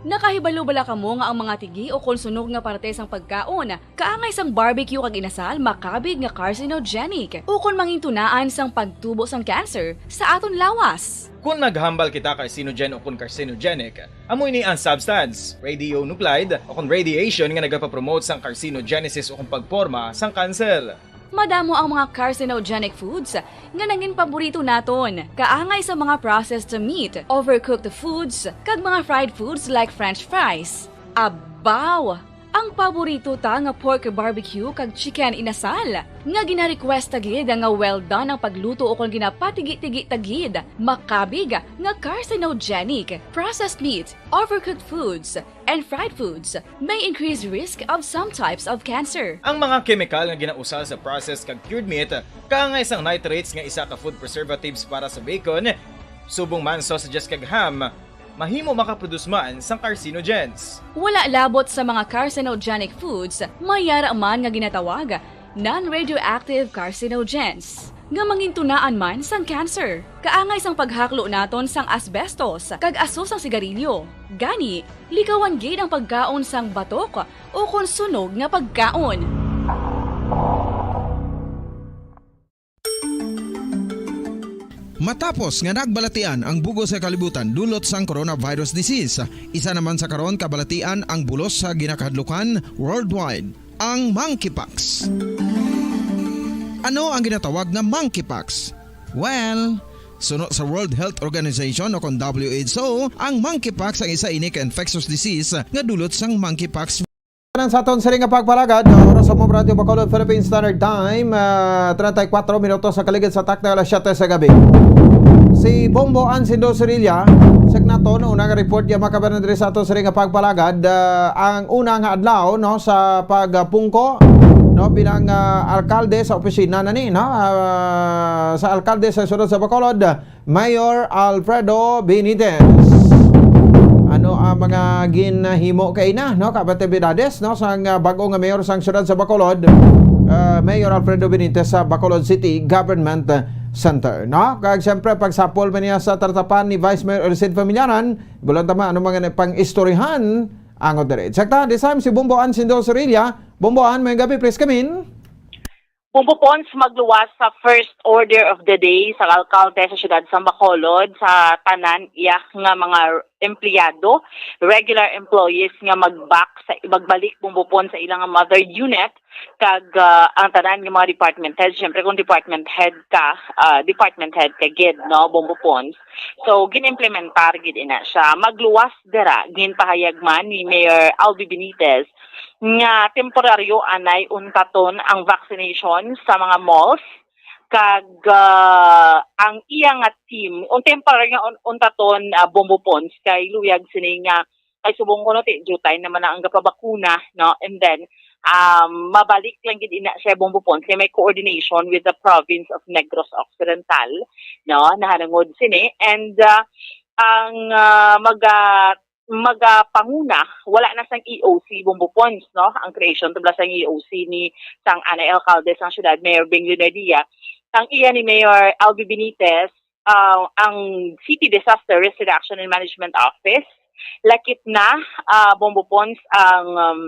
Nakahibalo bala kamo nga ang mga tigi ukon sunog nga parte sang pagkaon kaangay sang barbecue kag inasal makabig nga carcinogenic ukon mangintunaan sang pagtubo sang cancer sa aton lawas? Kon naghambal kita carcinogen ukon carcinogenic, amo ini ang substance, radionuclide, ukon radiation nga nagapapromote sang carcinogenesis ukon pagporma sang kanser. Madamo ang mga carcinogenic foods nga nangin paborito naton, kaangay sa mga processed meat, overcooked foods, kag mga fried foods like French fries. Abaw! Ang paborito ta nga pork barbecue kag chicken inasal, nga gina-request ta gid nga well done ang pagluto ukon ginapatigi-tigi ta gid, makabig nga carcinogenic. Processed meat, overcooked foods, and fried foods may increase risk of some types of cancer. Ang mga kemikal nga ginausa sa processed kag cured meat kaangay sang nitrates nga isa ka food preservatives para sa bacon, subong man sausages kag ham, mahimo makaproduce man sang carcinogens. Wala labot sa mga carcinogenic foods, may yara man nga ginatawag non-radioactive carcinogens, nga mangintunaan man sang cancer. Kaangay sang paghaklo naton sang asbestos kag aso sang sigarilyo. Gani, likawan gid ang pagkaon sang batok o kon sunog nga pagkaon. Matapos nga nagbalatian ang bug-os nga kalibutan dulot sang coronavirus disease, isa naman sa karon kabalatian ang bulos sa ginakahadlukan worldwide, ang monkeypox. Ano ang ginatawag nga monkeypox? Well, suno sa World Health Organization o kon W H O, ang monkeypox ang isa ini ka infectious disease nga dulot sang monkeypox. Tanan sa aton sini nga pagpalagad, oras sa Move Radio Bacolod, Philippine Standard Time, ah, treinta y cuatro minutos sa kaligid sa takna alas siyete sa gabi. Si Bombo Ansindo Cirilla, sa naton, una nga report niya makabanan diri sa aton sini nga pagpalagad, ah, ang una nga adlaw, no, sa pagpungko, no, bilang, ah, alkalde sa opisina na ni, no, ah, sa alkalde sa siyudad sa Bacolod, Mayor Alfredo Benitez. Ano ang mga ginahimo kaina, no, kabatibidades, no, sang, ah, bag-o nga mayor sang siyudad sa Bacolod, ah, Mayor Alfredo Benitez sa Bacolod City Government Center, no? Kag siyempre, pagsapol man niya sa taratapan ni Vice Mayor Ercid Familiaran, bulan tama, ano mga pang-istoryahan ang diri. Sakta, this time, si Bombo Ann Sindo Sorilla. Bombo Ann, may gabi, please come in. Bombo Pons magluwas sa first order of the day sa alkalde sa siyudad sa Bacolod sa tanan iya nga mga empleyado, regular employees nga magbak sa magbalik Bombo Pons sa ilang mother unit kag, ah, ang tanan nga mga department head. Siyempre, kung department head ka, ah, department head ka gid, no, Bombo Pons. So, ginimplementar gid ina siya. Magluwas dira, ginpahayag man ni Mayor Albi Benitez nga temporaryo anay untaton ang vaccination sa mga malls, kag, ah, ang iya nga team, un temporary nga un-, untaton, ah, Bombo Pons, kay luyag sini nga, kay subong kuno ti due time naman na ang gapabakuna, no? And then, um, mabalik lang gid ina siya Bombo Pons kay may coordination with the province of Negros Occidental, no? Nahanungod sini. And, ah, ang, ah, maga-, magapanguna, wala na sang E O C Bombo Pons, no? Ang creation tubla sang E O C ni sang anay alkalde sang siyudad, Mayor Bing Leonardia. Ang iya ni Mayor Albi Benitez, ah, ang City Disaster Risk Reduction and Management Office, lakip na, ah, Bombo Pons ang, um,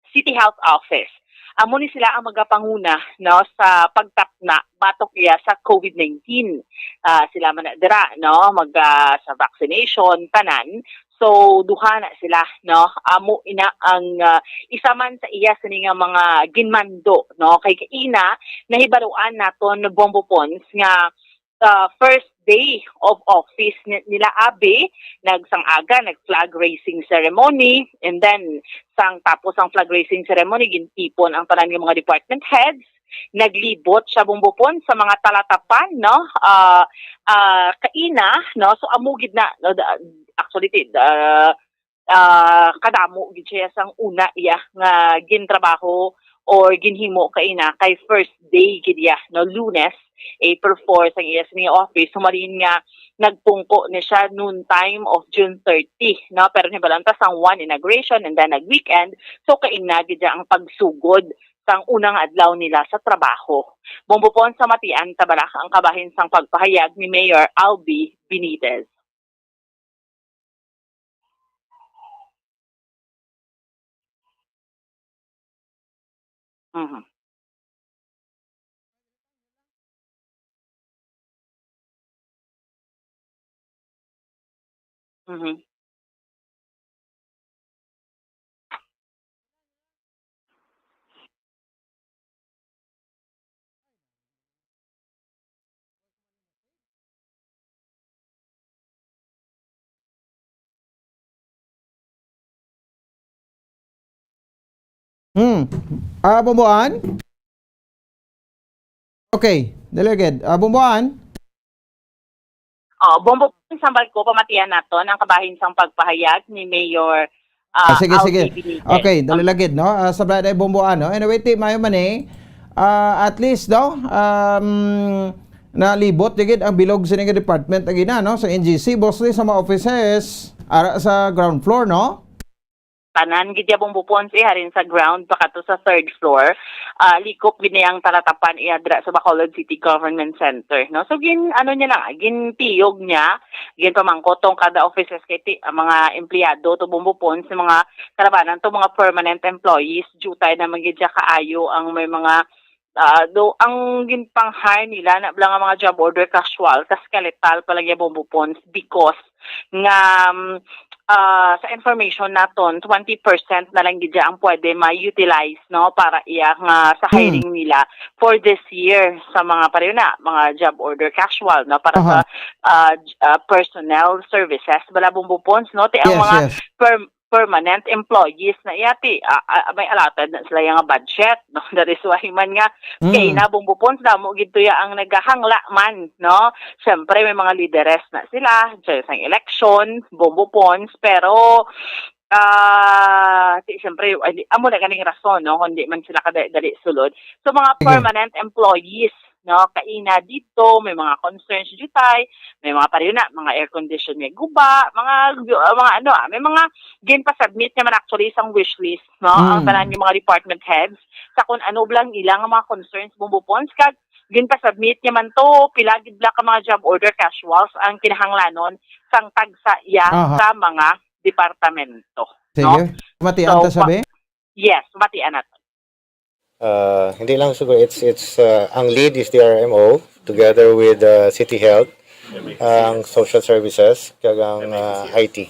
City Health Office. Amo ni sila ang magapanguna, no, sa pagtapna batok iya sa COVID nineteen. Ah, sila man na dira, no, mag, ah, sa vaccination, tanan. So, duha na sila, no. Amo ina ang, ah, isa man sa iya sini nga mga ginmando, no. Kay kaina, nahibaluan naton, Bombo Pons, nga sa first day of office ni-, nila Abi, nagsang-aga, nag-flag raising ceremony, and then sang tapos ang flag raising ceremony, gintipon ang tanan nga mga department heads, naglibot siya Bombo Pons sa mga talatapan, no? Ah, ah, kaina, no? So, amo gid na, no, da-, actually, ti-, ah, ah, kadamo gid siya sang una iya nga gintrabaho or ginhimo kaina kay first day gid iya, no, Lunes, April four, sang iya sini office. Humalin nga nagpungko ni siya noon time of June thirty, no? Pero nahibaluan ta sang one inauguration and then nag-weekend. So, kaina gid iya ang pagsugod sang unang adlaw nila sa trabaho. Bombo Pons, sa matian ta bala ang kabahin sang pagpahayag ni Mayor Albi Benitez. Mhm. Mhm. Hmm. Ah, Bumbuan? Okay, dali agad. Ah, Bumbuan? Oh, Bombo Pons, sambal ko, pamatian naton ang kabahin sang pagpahayag ni Mayor Ah, ah, sige, sige. Alfie Benitez. Okay, dali lagid, no? Ah, sa Brad ay Bomboan, no? Anyway, ti, mayo man eh. Ah, at least, no? Um, nalibot digid ang bilog sini nga department agi na, no? Sa N G C, mostly sa mga offices, ara sa ground floor, no? Tanan gid ya, Bombo Pons, eh, harin sa ground pa kato sa third floor. Ah, likop gid niya ang talatapan iya dira sa Bacolod City Government Center, no? So gin ano niya lang, gintiyog niya, ginpamangkot tong kada offices kay ti, ang mga empleyado to, Bombo Pons, sa mga kalabanan to, mga permanent employees, jutay na man gid siya kaayo ang may mga ah, do ang ginpang-hire nila na lang ang mga job order casual, tas skeletal pa lang ya, Bombo Pons, because nga um, ah, sa information naton, twenty percent na lang gid ya ang pwede ma-utilize, no, para iya nga sa Hmm. hiring nila for this year sa mga, pareho na, mga job order casual, no, para sa Aha. ah, j- ah, personnel services, bala, Bombo Pons, no, ti ang Yes, mga yes. per- permanent employees na iya, ti ah, ah, may allotted na sila yang budget, no. That is why man nga kay Mm. na, Bombo Pons, damo gid to ya ang nagahangla man, no. Siyempre may mga lideres na sila dyan sa election, Bombo Pons, pero ah ti siyempre, ay, di- amo na ganing rason, no, kung di man sila kadali sulod. So mga Sige. Permanent employees, no, kaina dito, may mga concerns jutay, may mga, pareho na, mga air condition nga guba, mga mga ano, ah, may mga ginpa-submit niya man actually isang wish list, no, ang Mm. tanan yung mga department heads sa kung ano lang ilang mga concerns, Bombo Pons, kag ginpa-submit niya man to, pila gid bala ka mga job order casuals ang kinahanglanon sang tagsa iya Aha. sa mga departamento, Sige. no? Matian So, ta sabi? Yes, matian nato. Uh, hindi lang siguro, it's it's uh, ang lead is the R M O together with uh, City Health, ang social services, kag ang uh, I T.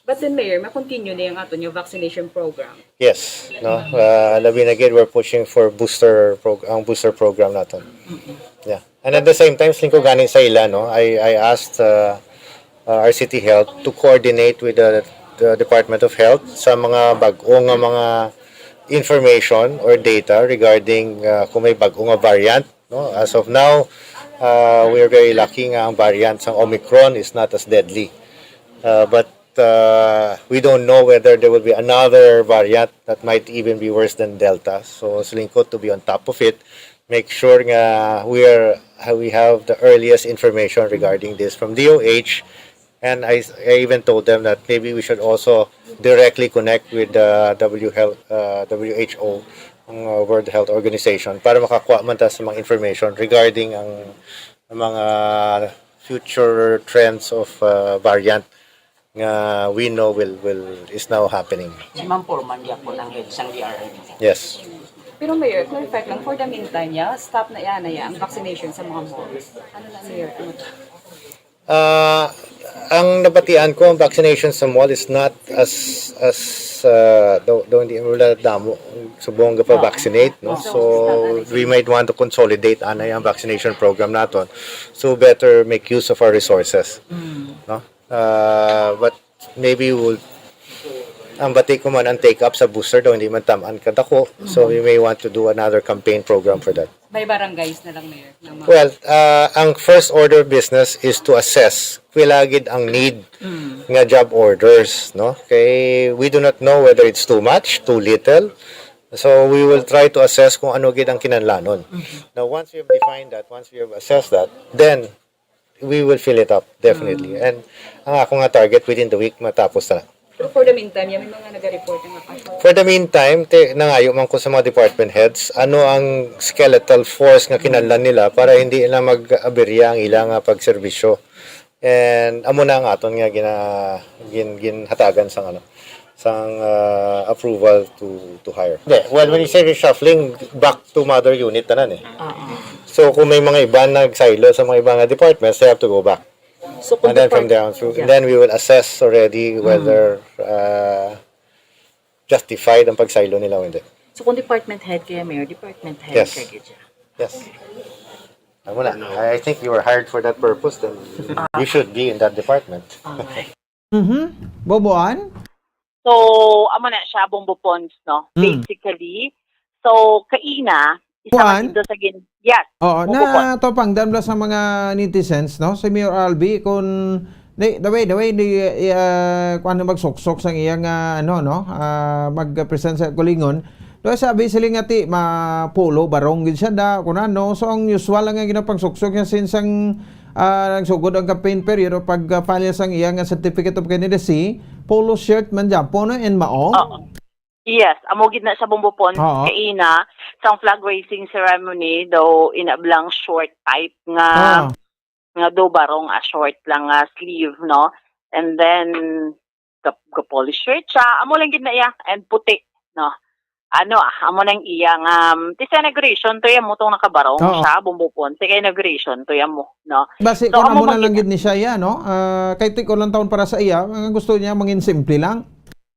But then, Mayor, ma-continue na yung aton yung vaccination program. Yes, no. Uh, labi na gid, we're pushing for booster prog- ang booster program naton. Yeah. And at the same time, siling ko gani sa ila, no, I I asked uh, uh, our City Health to coordinate with the, the Department of Health sa mga bag-o nga mga information or data regarding uh, kung may bag-o nga variant, no. As of now, uh, we are very lucky nga ang variant sang Omicron is not as deadly. Uh, but uh, we don't know whether there will be another variant that might even be worse than Delta. So, siling ko, to be on top of it, make sure nga we are we have the earliest information regarding this from D O H. And I, I even told them that maybe we should also directly connect with the W Health, uh, W H O, ang uh, World Health Organization, para makakuha man ta sa mga information regarding ang, ang mga future trends of uh, variant nga we know will will is now happening. Si Ma'am Foreman gyapon ang head sang D R R D. Yes. Pero Mayor, clarify lang, for the meantime, ya, stop na yan, na yan, ang vaccination sa mga malls. Ano na, Mayor? Ano to? Ah, ang nabatian ko, ang vaccination sa mall is not as as uh, daw, daw hindi wala damo subong pa vaccinate, no? So we might want to consolidate anay ang vaccination program naton. So better make use of our resources, no? Uh, but maybe we'll ang bati ko man ang take up sa booster daw hindi man tamaan kadako. So we may want to do another campaign program for that. By barangays na lang, Mayor. Ng mga Well, uh, ang first order of business is to assess pila gid ang need nga job orders, no? Kay we do not know whether it's too much, too little. So we will try to assess kung ano gid ang kinahanglanon. Now, once we have defined that, once we have assessed that, then we will fill it up, definitely. And ang ako nga target, within the week matapos na. Pero for the meantime, yan, may mga nag-report nga kaso. For the meantime, te, nangayo man ko sa mga department heads, ano ang skeletal force nga kinahanglan nila para hindi na mag-aberya ang ilang uh, pagserbisyo. And amo na ang aton nga gina, gin, ginhatagan sang ano, sang uh, approval to to hire. Hindi, well, when you say reshuffling, back to mother unit tanan eh. So kung may mga iba nag-silo sa mga iba nga departments, they have to go back. So, kung And then from depart- there on, so, Yeah. then we will assess already whether uh, justified ang pag-silo nila o hindi. So kung department head kaya, Mayor, department head Yes. kaya siya. Yes. Amo na. I think you were hired for that purpose, then you should be in that department. Alright. Mhm. Boboan? So, amo na siya, Bombo Pons, no? Mm. Basically. So, kaina, isa Kuan? man dito sa gin-, yes, Oo, Bombo Pons. Natapang dan bala sa mga netizens, no? Si Mayor Albi, kung, di, the way, the way, di, ah, kuan na magsuksok sang iya nga, ano, no? Ah, mag-present sa Kulingon. Do sabi sila nga ti, ma-polo, barong gid siya da, kung ano. So, ang usual lang nga ginapangsuksok niya since ang, ah, nagsugod ang campaign period o pag, ah, file sang iya nga certificate of candidacy, polo shirt man gyapon, no, and mao. Oo. Yes, amo gid na sa Bombo Pons Oo. kaina, sang flag raising ceremony, daw ina blang short type nga, Oo. nga do barong, a short lang nga sleeve, no? And then, ga-, ga-polo shirt siya, amo lang gid na iya, and puti, no? Ano, ah, amo nang iya nga, um, ti sa inauguration to iya mo tong nakabarong Oo. siya, Bombo Pons, ti kay inauguration to iya mo, no? Basi So, kung amo amo na man lang gid gid ni siya, iya, no? Ah, kay ti ko lang taon para sa iya, ang gusto niya mangin simple lang.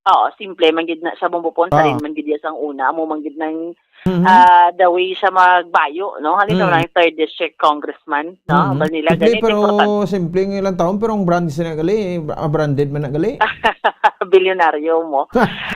Oo, simple man gid na sa Bombo Pons, Ah. halin man gid iya sang una, amo man gid nang, Mhm. ah, the way siya magbayo, no? Halin Mm. naman ang third district congressman, no? Mhm. Bal nila Simple, ganit, pero importante. Simple ang ilang taon, pero ang brand sila gali, ah, branded man na gali. Bilyonaryo mo.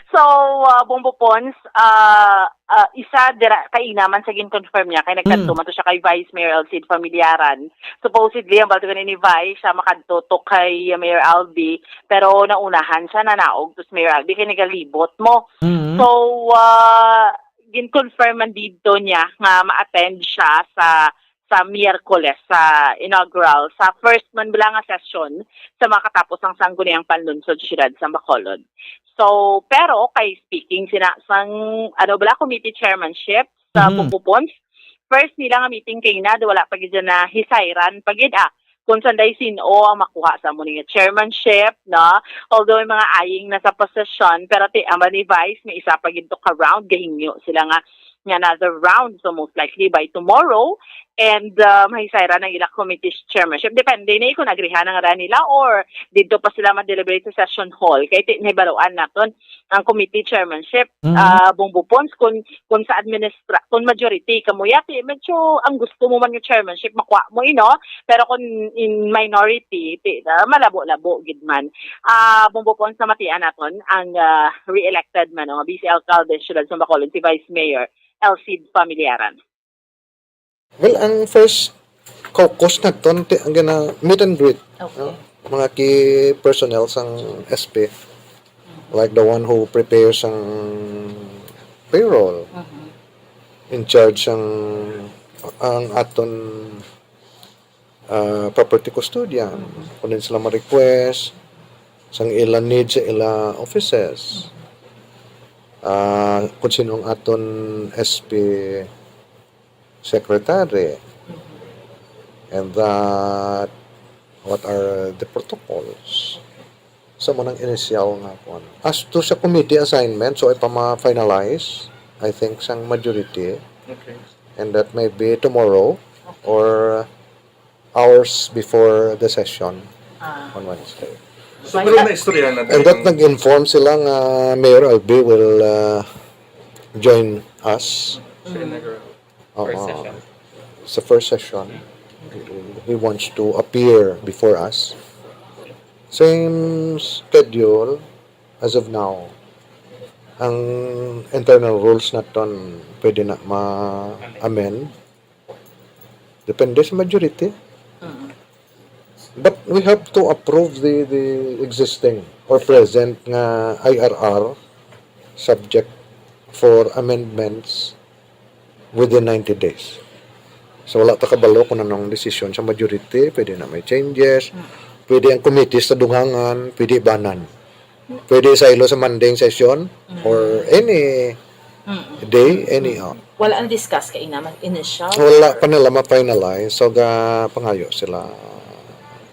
So, ah, Bombo Pons, ah, ah, isa dira, kaina man sa gin-confirm niya, kay nagkadto Mm. man to siya kay Vice Mayor Alcide Familiaran. Supposedly, ang balto gani ni Vice, siya makadto to kay Mayor Albi, pero naunahan siya, nanaog to si Mayor Albi, kay nagalibot mo. Mm. So, ah, gin-confirm man didto niya nga ma-attend siya sa, sa Miyerkules, sa inaugural, sa first man bala nga session sa makatapos ang Sangguniang Panlunsod sa siyudad sa Bacolod. So, pero kay speaking sina sang, ano bala, committee chairmanship sa Mhm. Bombo Pons, first nila nga meeting kaina, wala pa gid na hisayran pa gid, ah, kung sanday sin-o ang makuha sa amo ni nga chairmanship, no? Although may mga aying na sa posisyon, pero ti, ang ni Vice, may isa pa gid to ka round, gahingyo sila nga, nga another round. So, most likely by tomorrow, and, uh, mahisayran ang ila committee chairmanship. Depende na kung agrihan ang ra nila or didto pa sila ma-deliberate sa session hall. Kay ti, nahibaluan naton ang committee chairmanship, Mhm. ah, Bombo Pons, kung, kung sa administra-, kung majority kamo, yati, medyo ang gusto mo man nga chairmanship, makuha mo, you know? Pero kung in minority, ti, ah, malabo-labo gid man. Ah, Bombo Pons, namatian naton ang, ah, re-elected man, no, nga vice alcalde sa siyudad sa Bacolod, si Vice Mayor Elcid Familiaran. Well, ang first caucus naton, ti-, ang gina-, meet and greet, Okay. no? Mga key personnel sang S P, like the one who prepares ang payroll, Mhm. in charge ang, ang aton, ah, property custodian, Mhm. kung din sila ma-request, sang ila need sa ila offices. Mhm. Ah, kung sino ang aton S P secretary, and that, what are the protocols? Sa mo nang initial nga kuwan. As to sa committee assignment, so ipama-finalize, I think, sang majority, Okay. and that may be tomorrow Okay. or hours before the session Ah. on Wednesday. So, pero naistorya na And that din. nag-inform sila nga Mayor Albi will, uh, join us. Sa inaugural. Oo. First session. Sa first session, he wants to appear before us. Same schedule as of now. Ang internal rules naton pwede na ma-amend. Depende sa majority. Mm. But we have to approve the, the existing or present nga I R R subject for amendments within ninety days. So, wala ta kabalo kung anong desisyon sa majority, pwede na may changes, Mm. pwede ang committee sa dungangan, pwede banan. Pwede sa ilo sa Monday session or Mm. any Mm. day, any, oh. Wala na-discuss kaina, mag-initial Wala or pa nila ma-finalize. So, ga pangayo sila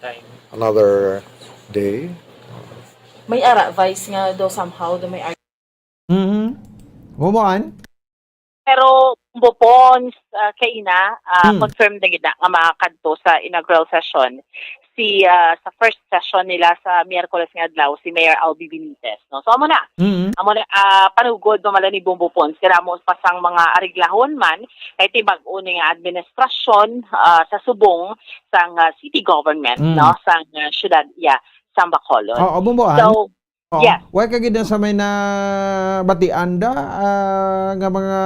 Time. another day. May ara, Vice, nga daw somehow daw may ar- Mhm. Bumuan? Pero Bombo Pons, ah, kaina, ah, Hmm. confirmed na gid na nga makakadto sa inaugural session si, ah, sa first session nila sa Miyerkules nga adlaw, si Mayor Albi Benitez, no? So, amo na. Mm. Amo na, ah, panugod, no, mala ni Bombo Pons, kaya mo pa sang mga areglahon man, kay ti bag-o ni nga administrasyon, ah, sa subong sang, ah, city government, Mm. no, sang, ah, siyudad iya, sang Bacolod. Oo, Bombo, So, Oh, yes. Wala ka gid na sa may nabatian da, ah, nga mga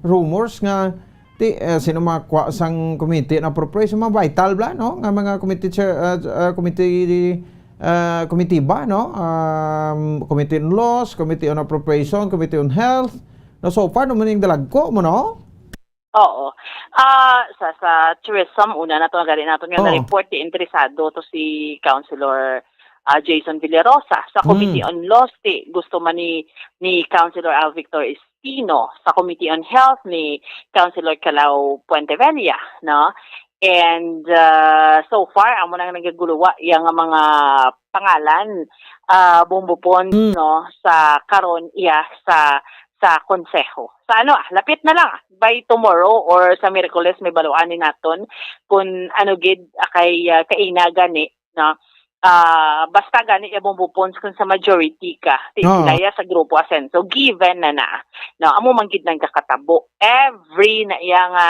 rumors nga ti, eh, sino makakuha sang committee on appropriation, mga vital bala, no? Nga mga committee chair, ah, ah, committee, ah, committee ba, no? Um, Committee on Laws, Committee on Appropriation, Committee on Health. No, so far, naman yung dalagko mo, no? Oo. Ah, sa, sa tourism, una na to, gani nato nga Oo. na-report, di interesado to si Councilor, ah, Jason Villarosa. Sa Committee Hmm. on Laws, ti, gusto man ni, ni Councilor Al Victor Espino. Sa Committee on Health, ni Councilor Calao Puentevella, no? And, ah, so far, amo nang nagaguluwa yang mga pangalan, ah, Bombo Pons, Mm. no, sa karon iya sa, sa konseho. Sa ano, ah, lapit na lang, ah, by tomorrow or sa Miyerkules, may baluan ni naton kung ano gid, ah, kay, ah, kaina gani, no? Ah, basta gani iya Bombo Pons kung sa majority ka, ti Oo. sila iya sa Grupo Asenso, given na na, no? Amo man gid nang kakatabo. Every na iya nga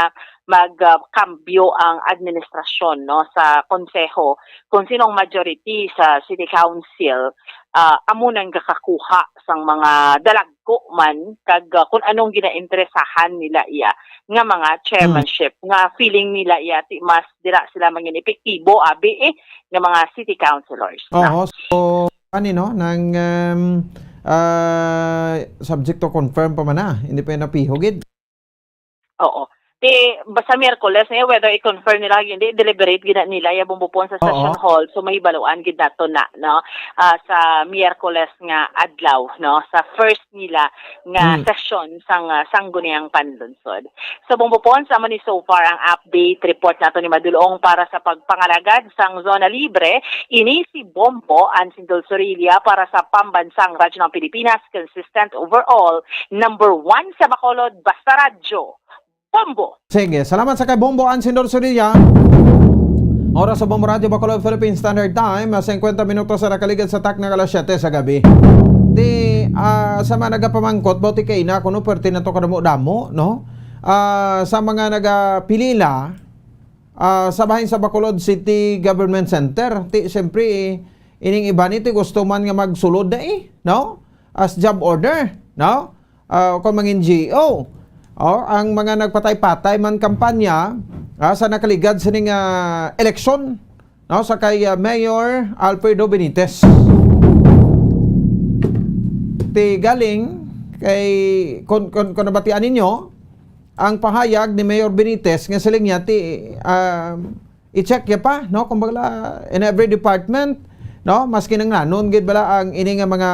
mag, ah, kambyo ang administrasyon, no, sa konseho, kung sino ang majority sa city council, ah, amo nang gakakuha sang mga dalagko man, kag, ah, kung anong ginainteresahan nila iya nga mga chairmanship, nga feeling nila iya ti mas dira sila mangin epektibo, abi, eh, nga mga city councilors na. Oo, so, ani, no, nang, um, ah, subject to confirm pa man na, hindi pa yan napihugid. Oo. Ti, basta Miyerkules na yun, whether i-confirm nila o hindi, deliberate gid na nila iya Bombo Pons sa Oo. session hall. So, mahibaluan gid nato na, no? Ah, sa Miyerkules nga adlaw, no? Sa first nila nga Mm. session sang, ah, Sangguniang Panlungsod. So, Bombo Pons, amo ni so far ang update report nato ni Madulong para sa pagpangalagad sang Zona Libre. Ini si Bombo Ansindol Sorilla para sa Pambansang Radyo ng Pilipinas, consistent overall, number one sa Bacolod, basta radyo. Bombo! Sige, salamat sa kay Bombo Ansindor Sorilla. Oras sa Bombo Radyo Bacolod Philippine Standard Time, ah, singkwenta minutos sa nakaligad sa takna nga alas siyete sa gabi. Di, ah, sa mga nagapamangkot, bauti kay na kuno, pwerte na to kadamo-damo, no? Ah, sa mga nagapilila, ah, sa bahin sa Bacolod City Government Center, ti, siyempre, ining iba ni ti gusto man nga magsulod na, eh, no? As job order, no? Ah, kung mangin G O. Oh, ang mga nagpatay-patay man kampanya, ah, sa nakaligad sining, ah, eleksyon, no, sa kay, ah, Mayor Alfredo Benitez. Ti galing kay, kung, kung, kung nabatian ninyo, ang pahayag ni Mayor Benitez nga siling niya ti, ah, i-check niya pa, no? Kumbaga, in every department, no? Mas kinanglanon gid bala ang ini nga mga,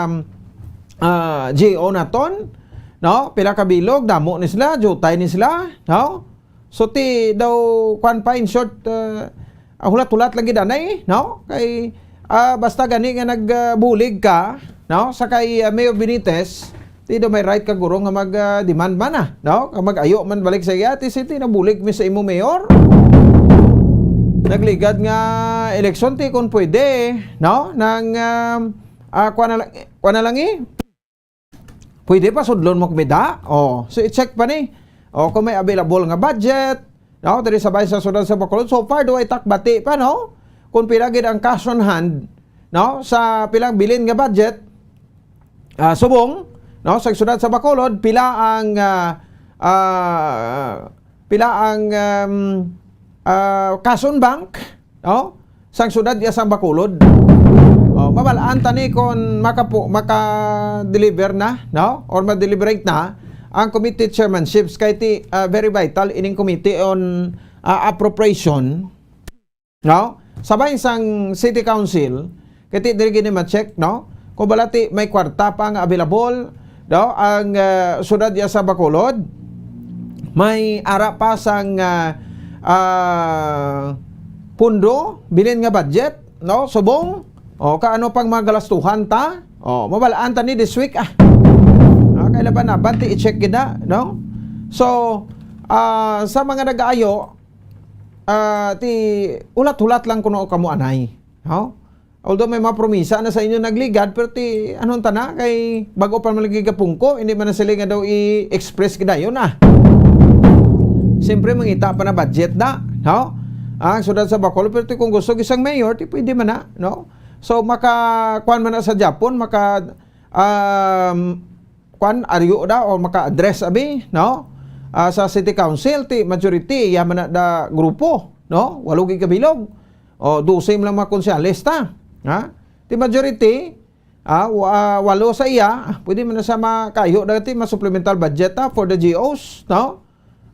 ah, G O naton, no? Pila ka bilog, damo ni sila, jutay ni sila, no? So, ti daw, kwan pa, in short, ah, ah, hulat-hulat lang gid anay, no? Kay, ah, basta gani nga nagbulig ka, no? Sa kay, ah, Mayor Benitez, ti daw may right ka guro nga mag, ah, demand man, ah, no? Nga mag-ayo man balik sa iya, ti si ti nabulig mi sa imo, Mayor. Nagligad nga eleksyon, ti kung pwede, no? Nang, ah, ah, kwan na lang, kwan na lang, eh. Pwede pa, sudlon mo kami da. Oh, so i-check pa ni. Oh, kung may available nga budget, no, diri sa bahin sa siyudad sa Bacolod. So far, do ay takbati pa, no? Kung pila gid ang cash on hand, no, sa pilang bilin nga budget, ah, subong, no, sa siyudad sa Bacolod, pila ang, ah, ah, pila ang, um, ah, cash on bank, no? Sang siyudad iya sang Bacolod. Oh, mabal-an ta ni kon makapu-, maka-deliver na, no? Or ma-deliberate na ang committee chairmanships kay ti, ah, very vital ining committee on, ah, appropriation, no? Sa bahin sang City Council, kay ti diri gini ma-check, no? Kung bala ti may kwarta pa nga available, no? Ang, ah, siyudad iya sa Bacolod, may ara pa sang, ah, ah, pundo, bilin nga budget, no? Subong, o, ka ano pang mga galastuhan ta? O, mabal-an ta ni this week, ah. Ah, kailan ba na? Bati i-check gid na, no? So, ah, sa mga nag-aayo, ah, ti, hulat-hulat lang kuno kamo anay, no? Although may mga promisa na sa inyo nagligad, pero ti, ano ta na, kay bago pa man lagi gapungko, hindi man na sila nga daw i-express gidayon, ah. Siyempre, mangita pa na budget na, no? Ah, ang siyudad sa Bacolod, pero ti, kung gusto isang mayor, ti pwede man na, no? So, maka, kuwan man na sa Japon, maka, um, kuwan, aryo da o maka-address abi, no? Ah, sa City Council, ti majority, iya man na da grupo, no? Walo gid ka bilog. O, dose man lang mga konsyales ta. Ha? Ti majority, ah, wa-, ah, walo sa iya, ah, pwede man na sa makayo dati mas supplemental budget, ah, for the G Os, no?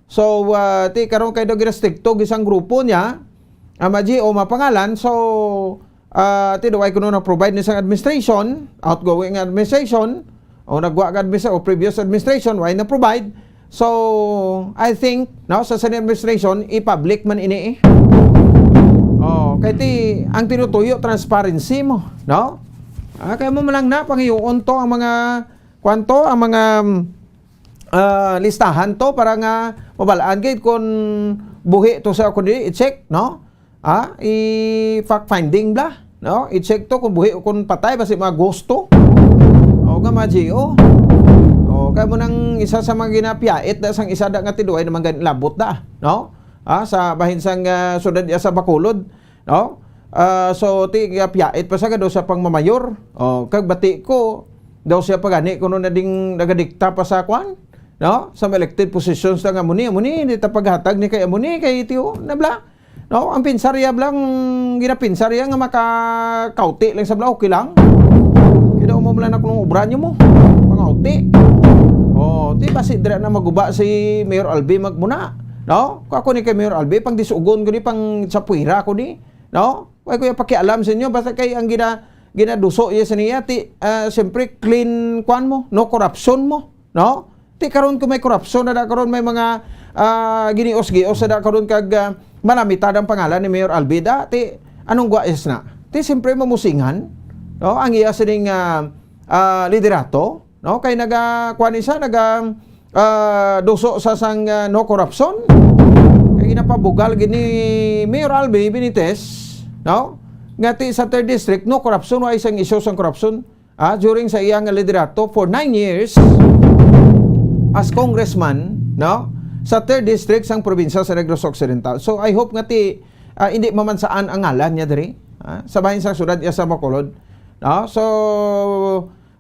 So, ah, ti karon kay daw ginastrikto gisang grupo niya, ang mga G O mapangalan, so, ah, ti daw ay kuno na-provide ni sang administration, outgoing administration, o nagwa ka administra-, o previous administration, why na-provide? So, I think, no, sa sini administration, i-public man ini eh. Oh, kay ti, ang tinutuyo, transparency mo, no? Ah, kaya mo man lang na, pangiyoon to ang mga, kwanto, ang mga, um, ah, listahan to para nga mabalaan gid kung buhi to sa, kung di, i-check, no? Ah, i-fact finding bla, no? I-check to kung buhi o kung patay, basi mga ghost to. O nga mga G O. O, kaya mo nang isa sa mga ginapiyait da sang isa da nga tiduay naman gan-, labot da, no? Ah, sa bahin sang, ah, syudad iya sa Bacolod, no? Ah, so, ti, gapiyait pa sa gado sa pangmamayor. O, kag bati ko, daw siya pa gani kuno na ding nagadikta pa sa kwan, no? Sa mga elected positions na nga muni, muni, hindi ta paghatag ni kay muni, kay tiyo, na bla. No, ang pinsarya blang ginapinsarya nga makakauti lang sa bla, okay lang. Kaya mo lang na kung obra niyo mo, pangauti. Oh, ti ba si dira na maguba si Mayor Albi magmuna? No? Kung ako ni kay Mayor Albi, pang disugon ko ni, pang sa puwira ko ni. No? Kaya ko yung pakialam sa inyo, basta kay ang gina, ginaduso iya sa niya, ti, ah, siyempre clean kwan mo, no corruption mo. No? Ti karon kung may korupsyon na da karon, may mga, ah, ginios-gios na da karon kag, ah, malamita ang pangalan ni Mayor Albi da, ti anong guwais na? Ti siyempre mamusingan, no? Ang iya sining, ah, ah, liderato, no? Kay naga, kuwan ni siya, naga, ah, duso sa sang, ah, no corruption. Kay ginapabugal gid ni Mayor Albi Benitez, no? Nga ti sa third district, no corruption, wa isang isyu sang corruption. Ah, during sa iyang liderato for nine years as congressman, no, sa third district sang probinsya sa Negros Occidental. So, I hope nga ti, ah, hindi mamansaan ang ngalan niya diri, ah, sa bahin sa syudad iya sa Bacolod. No? So,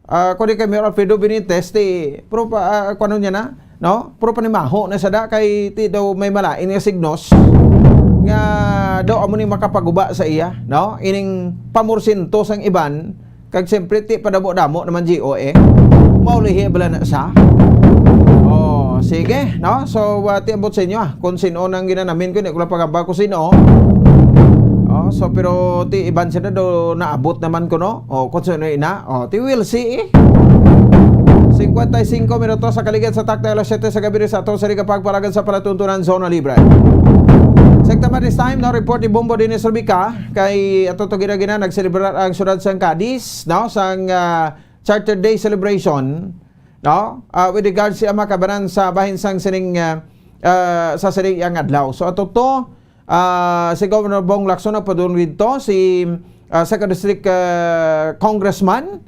ah, kung di kay Mayor Alfredo Benitez, ti, pero pa, ah, kung ano niya na, no? Pero panimaho na sa da kay ti daw may malain nga signos nga daw amo ni makapaguba sa iya, no? Ining pamorsyento sang iban, kag siyempre, ti padamo-damo naman G O A. Maulihi bala na sa. Oh, sige, no? So, uh, ti ambot sa inyo, ah, kung sino nang ginanamin ko, hindi ko lang pagamba kung sino. Oh, so, pero ti iban sila do naabot naman ko, no? Oh, kung sino ina. Oh, ti will see, eh. Cincuenta y cinco minutos sa kaligid sa takta alas siyete sa gabi sa ato sa Riga Pagpalagan sa Palatuntunan Zona Libre. Sa taman this time, no, report ni Bombo Dennis Rubica, kay ato to gina-gina, nagselebrar ang syudad sang Cadiz, no, sang, ah, Charter Day celebration, no, ah, with regards sa mga kabanan sa bahin sang sining, ah, ah, sa sining iyang adlaw. So, ato to, ah, si Governor Bong Lacson nagpadulong dito, si, ah, Second District, ah, Congressman,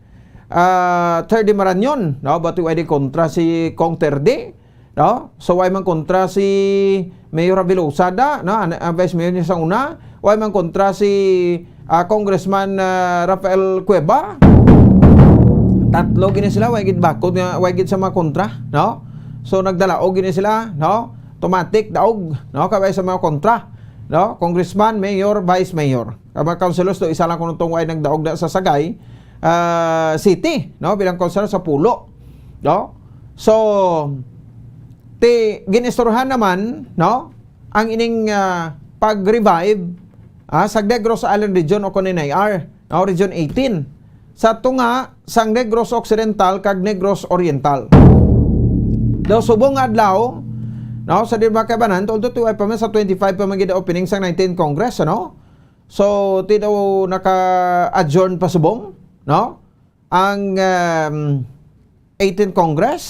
ah, Terdy Marañon, no? Bati way di kontra si Cong Terdy, no? So, way man kontra si Mayor Velosa da, no? An-, ang Vice Mayor niya sa una, way man kontra si, ah, Congressman, ah, Rafael Cueva. Tatlo gini sila, way gid bakod nga, way gid sa mga kontra, no? So, nagdalaog gini sila, no? Automatic, daog, no? Kabay sa mga kontra, no? Congressman, mayor, vice mayor. Ang mga councilors do, isa lang kuno tong way nagdaog na sa Sagay, ah, City, no? Bilang councilor sa Pulo, no? So, ti, ginistoryahan naman, no? Ang ining, ah, pag-revive, ah, sa Negros Island Region o kon N I R, no? Region eighteen. Sa tunga sang Negros Occidental kag Negros Oriental. Daw subong nga adlaw, no, sa di ba kabanan, although ti way pa man sa twenty-five pa man gid opening sang nineteenth Congress, ano? So, ti daw naka-adjourn pa subong, no? Ang, um, eighteenth Congress,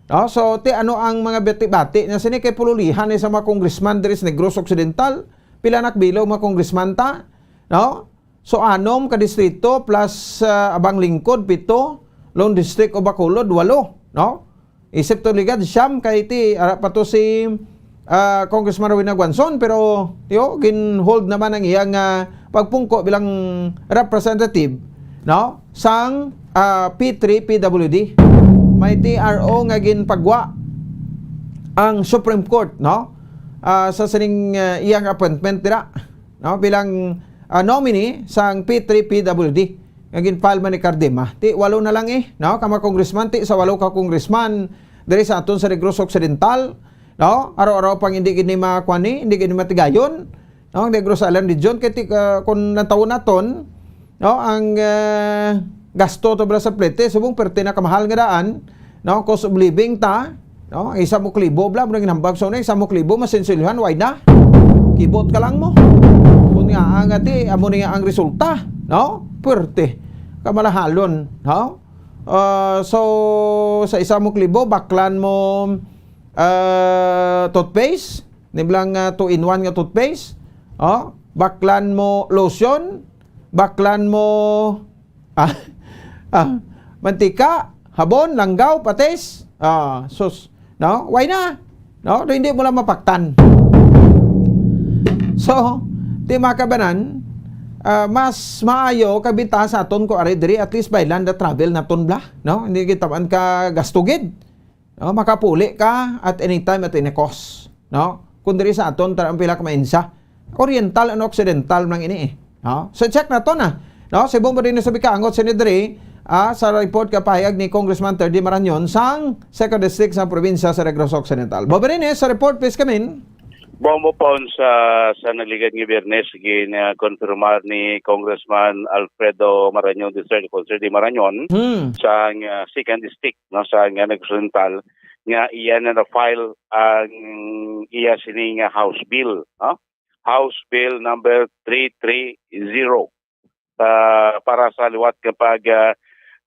no? So, ti ano ang mga bati-bati na sini kay pululihan ni sa mga congressman diri sa Negros Occidental, pila nakbilog mga congressman ta, no? So, anom ka distrito plus, ah, Abang Lingkod, pito, Lone District o Bacolod, walo, no? Isip to ligad, siyam kay ti, ara pa to si, ah, Congressman Rowena Guanzon, pero, yo, gin-hold naman ang iyang, ah, pagpungko bilang representative, no, sang, ah, P three P W D. May T R O nga ginpagwa ang Supreme Court, no, ah, sa sining, ah, iyang appointment dira, no, bilang, ah, nominee sang P three P W D nga gin-file man ni Cardema. Ti walo na lang, eh, no, ka mga congressman, ti sa walo ka congressman diri sa aton sa Negros Occidental, no? Araw-araw pang hindi gid ni makuan ni, hindi gid ni matigayon, no? Ang Negros Island Region, kay ti-, ah, kung natawon naton, no, ang, ah, gasto to bala sa plete, subong perte na kamahal nga daan, no? Cost of living ta, no? Ang isa mo klibo, bla, mo nang ginhambag sa una, isa mo klibo, masensilyohan, why na? Kibot ka lang mo. Kung nga ang ati, amo ni nga ang resulta, no? Perte. Kamalahalon, no? Ah, so, sa isa mo klibo, baklan mo, ah, toothpaste, niblang, ah, two-in-one nga toothpaste, oh, baklan mo lotion, baklan mo, ah, ah, mantika, habon, langgaw, patis. Ah, sus, no? Why na? No? Do hindi mo lang mapaktan. So, ti mga kabanan, ah, mas maayo kag bintaha sa aton kung ari diri, at least by land na travel naton bla, no? Hindi kita man ka gasto gid. No? Makapuli ka at any time, at any cost, no? Kung diri sa aton, tara ang pila ka mainsa. Oriental and Occidental man ini, eh. No? So, check nato na. No? Subong mo din sa Bikangot, sini diri, ah, sa report ka pahayag ni Congressman Terdy Marañon sang Second District sa probinsya sa Negros Occidental. Bob Rene, sa report, please come in. Bombo Pons, sa, sa nagligad nga Biyernes, gin-confirmar ni Congressman Alfredo Marañon the third, Consul de Marañon, Hmm. sa, ah, Second District, no, sa, ah, Negros Occidental, nga iya na na-file ang iya sini nga House Bill, no? House Bill number three three zero, ah, para sa liwat nga pag, ah,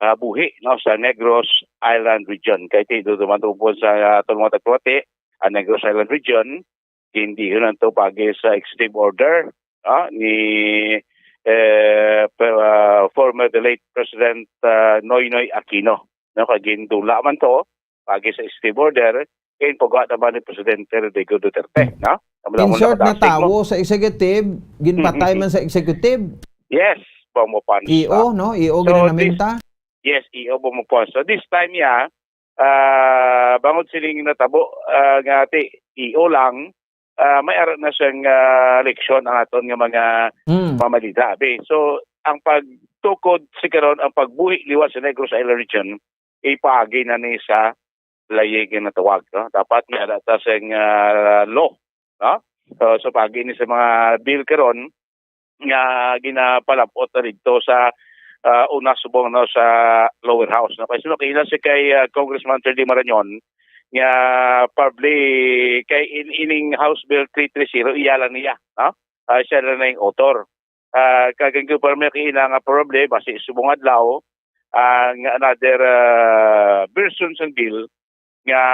ah, buhi, no, sa Negros Island Region. Kay ti duduman po sa, ah, aton mga tagpamati, ang Negros Island Region, hindi yun ang to pagi sa executive order, ah, ni, eh, pe-, ah, former the late President, ah, Noynoy Aquino. No, kay gindula man to, pagi sa executive order, kay pagwa naman ni Presidente Rodrigo Duterte, no? Amo lang In ang short, nakadasig mo. Natawo sa executive, ginpatay Mhm. man sa executive. Yes, Bombo Pons, E O, no? no? E O So, ginaminta. Yes, E O Bombo Pons. So, this time, ya, ah, bangod sining natabo, ah, nga ti E O lang, ah, may ara na siyang, ah, leksyon ang aton nga mga Hmm. mamalita, abi. So, ang pagtukod si karon, ang pagbuhi liwat sa Negros Island Region, ipaagi na ni sa layig nga natawag, no? Dapat may ara ta siyang, ah, law, no? So, so paagi ni sa mga bill karon nga ginapalabot na didto sa, ah, una subong, no, sa lower house, no? Kay sino kaila si kay, ah, Congressman Terdy Marañon nga probably kay in, ining House Bill three three zero, iya lang niya, no? Ah, siya lang na yung author. Ah, kag ang kumpara may kaila nga probably, basi subong adlaw, ang another, ah, version sang bill nga,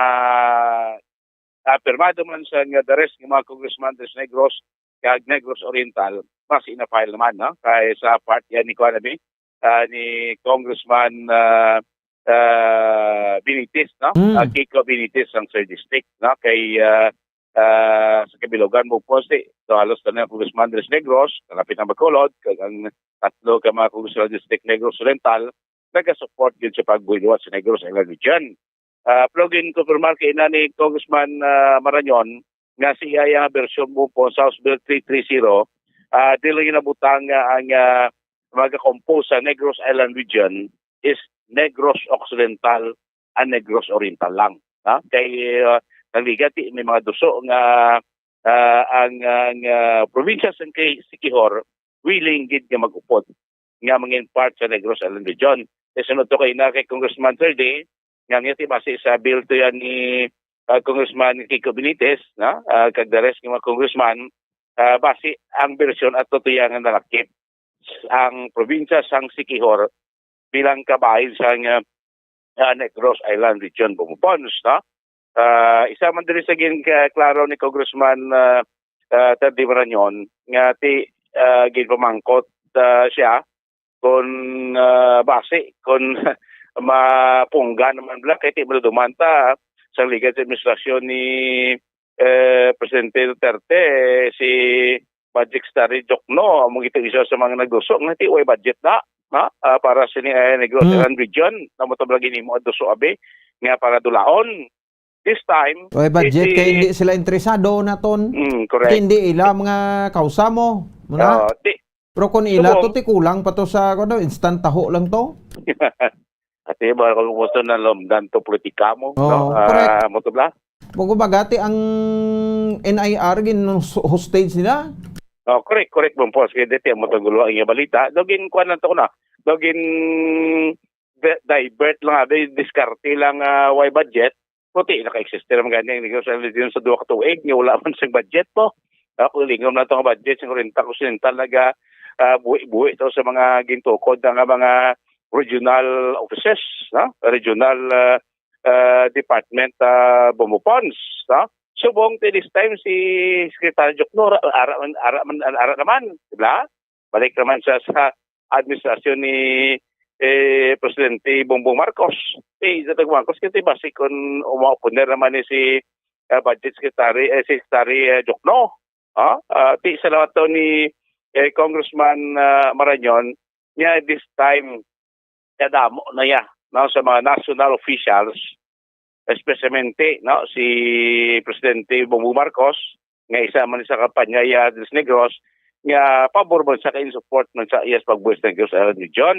ah, pirmado man sa nga the rest nga mga congressman sa Negros kag Negros Oriental, mas ina-file naman, no? Kay sa part yan ni, kuwan, abi, ah, ni Congressman, ah, ah, Benitez, no? Mm. Ah, Kiko Benitez ang third district, no? Kay, ah, ah, sa kabilugan mo po si, so, halos tanan ang congressman sa Negros, kalapit na magkulod, kag ang tatlo ka mga congressman district Negros Oriental, nagasupport gyud sa pagbuhi liwat sa Negros Island Region. Ah, pero ginkonfirmar kay na ni Congressman, ah, Marañon nga siya ang version mo po sa House Bill three three zero, ah, dili ginabutang nga ang, ah, magakompose sa Negros Island Region is Negros Occidental and Negros Oriental lang. Ha? Kay, ah, nagligati may mga duso nga, ah, ang, ang, ah, probinsya sa kay Siquijor willing gid nga mag-upod nga mangin part sa Negros Island Region. Kay sunod to kay na kay Congressman Terdy, nga niya ti base sa bill to yan ni, ah, Congressman Kiko Benitez, no? Ah, kag the rest nga mga congressman, ah, base ang version ato to yan nga nalakip ang probinsya sang Siquijor bilang kabahin sang, ah, ah, Negros Island Region, Bombo Pons, no? Ah, isa man diri sa gin-, ka-, klaro ni Congressman, ah, ah, Terdy Marañon nga ti, ah, ginpamangkot, ah, siya kung, ah, basi kung mapunggan naman bala kay ti maluduman ta sa ligad sa administrasyon ni eh, Presidente Duterte, eh, si Budget Secretary Jokno, amo gid ang isa sa mga nagduso nga ti way budget na, na, ah, para sini, eh, Negros Mm. Island Region, na mo to lagi nimo ang duso abi nga para dulaon. This time, Way budget, eh, kay si hindi sila interesado naton. Mm, correct. Kay hindi ila mga kausa mo, muna? Ah, di, Pero kung ila Subong. to, ti kulang pa to sa, ano, instant taho lang to. Ati ba, kung gusto na lumdan to politika mo, Oo, no? Ah, correct. Mo to bla? Bago bagati ang N I R gin hostage nila. Oh, correct, correct, Bong Pons. Kaya dito, mo to gulo ang iyang balita. Daw gin, kuwan lang to ko na. Daw gin di-, divert lang, abi, diskarte lang, ah, way budget. Puti, naka-exist naman gani ang Negros Island Region sa duha ka tuig, nga wala man siyang budget po. Ah, kung lingom na itong budget, sa kuwarenta ka sentral naga, ah, buhi-buhi to sa mga gintukod na nga mga regional offices, no? Regional, ah, ah, department, ah, Bumbo Ponds, no? Subong ti this time si Secretary Jokno, ara, ara, man- ara, man- ara naman, di ba? Balik naman siya sa administrasyon ni, eh, Presidente Bongbong Marcos. Eh, Bongbong Marcos, kasi basi kung umaoponer naman ni si, eh, Budget Secretary, eh, Secretary, eh, Jokno. Ah, ah, ti salamat to ni, eh, Congressman, ah, Marañon, niya this time, kadamo na niya, no, sa mga national officials, especialmente, no, si Presidente Bongbong Marcos, nga isa man sa kampanya iya diri sa Negros, nga pabor man sa ka-, in support man sa iya sa pagbuhis sa Negros Island Region.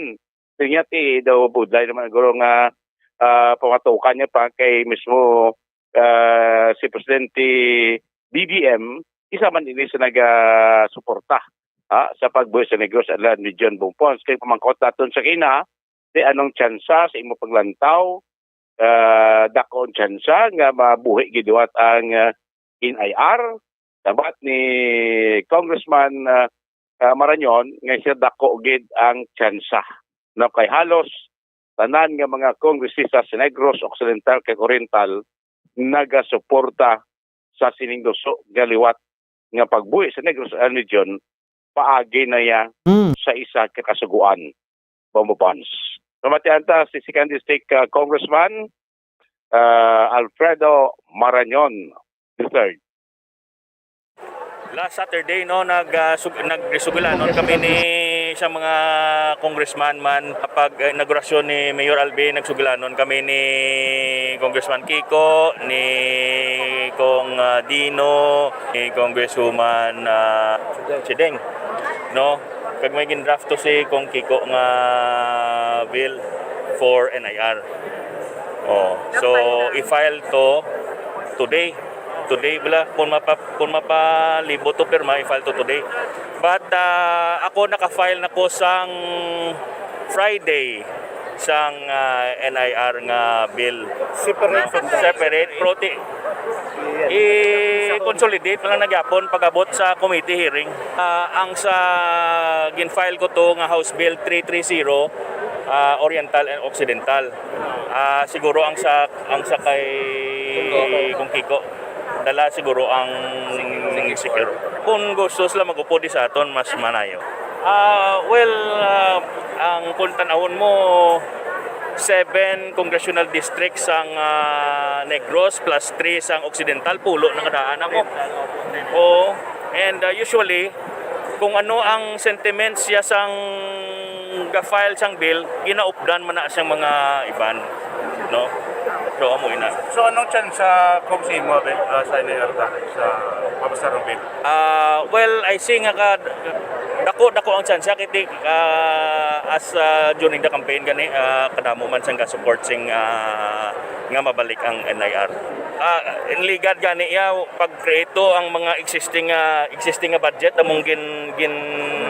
Kanya ti daw budlay naman guro nga, ah, pamatukan niya pa kay mismo, ah, si Presidente B B M, isa man ini sa nagasuporta, ah, sa pagbuhis sa Negros Island Region, Bong Pons. Kay pamangkot naton sa kina, di anong tsansa sa imo paglantaw, ah, dako ang tsansa nga mabuhi giduwat ang, ah, N I R. Sabat ni Congressman, ah, ah, Marañon nga siya dako gid ang tsansa. No, kay halos tanan nga mga kongresista sa Negros Occidental kag Oriental nagasuporta sa sining duso nga liwat nga pagbuhi sa Negros Island Region, paagi na iya Mm. sa isa ka kasugoan, Bumbo Ponds. Pamatian ta si Second District, ah, Congressman, ah, Alfredo Marañon the third. Last Saturday, no, nag, ah, sug-, nagsugilanon kami ni sa mga congressman man. Pag, eh, inaugurasyon ni Mayor Alvin, nagsugilanon kami ni Congressman Kiko, ni Cong, ah, Dino, ni Congresswoman, ah, Chideng, no? Kag may gindraft to si Cong Kiko nga bill for N I R. Oh, so i-file to today. Today bala, kung mapa-, kung mapalibot to pirma, i-file to today. But, ah, ako naka-file na ko sang Friday sang, ah, N I R nga bill. Separate No? from the Separate, pero ti-, i-consolidate lang na gyapon pag-abot sa committee hearing. Ah, ang sa gin-file ko to nga House Bill three three zero, ah, Oriental and Occidental. Ah, siguro ang sa, ang sa kay Kong Kiko, dala siguro ang secure. Kung gusto sila mag-upod sa aton, mas manayo. Ah, well, ah, ang kung tanawon mo, seven congressional districts ang, ah, Negros plus three sang Occidental, pulo na kadaan ako. Oo. And, ah, usually, kung ano ang sentiments siya sang ga-file sang bill, ginaupdan man na siyang mga iban, no? So, amo ina. So, anong chance sa kung sa imo, be, ah, sa N I R ta, sa mapasar ang bill? Ah, well, I see nga ka, dako, dako ang chance kay, ah, as, ah, during the campaign gani, ah, kadamo man sang ga-support sing, ah, nga mabalik ang N I R. Ah, ligad gani iya pag-create to ang mga existing, ah, existing nga budget among gin, gin,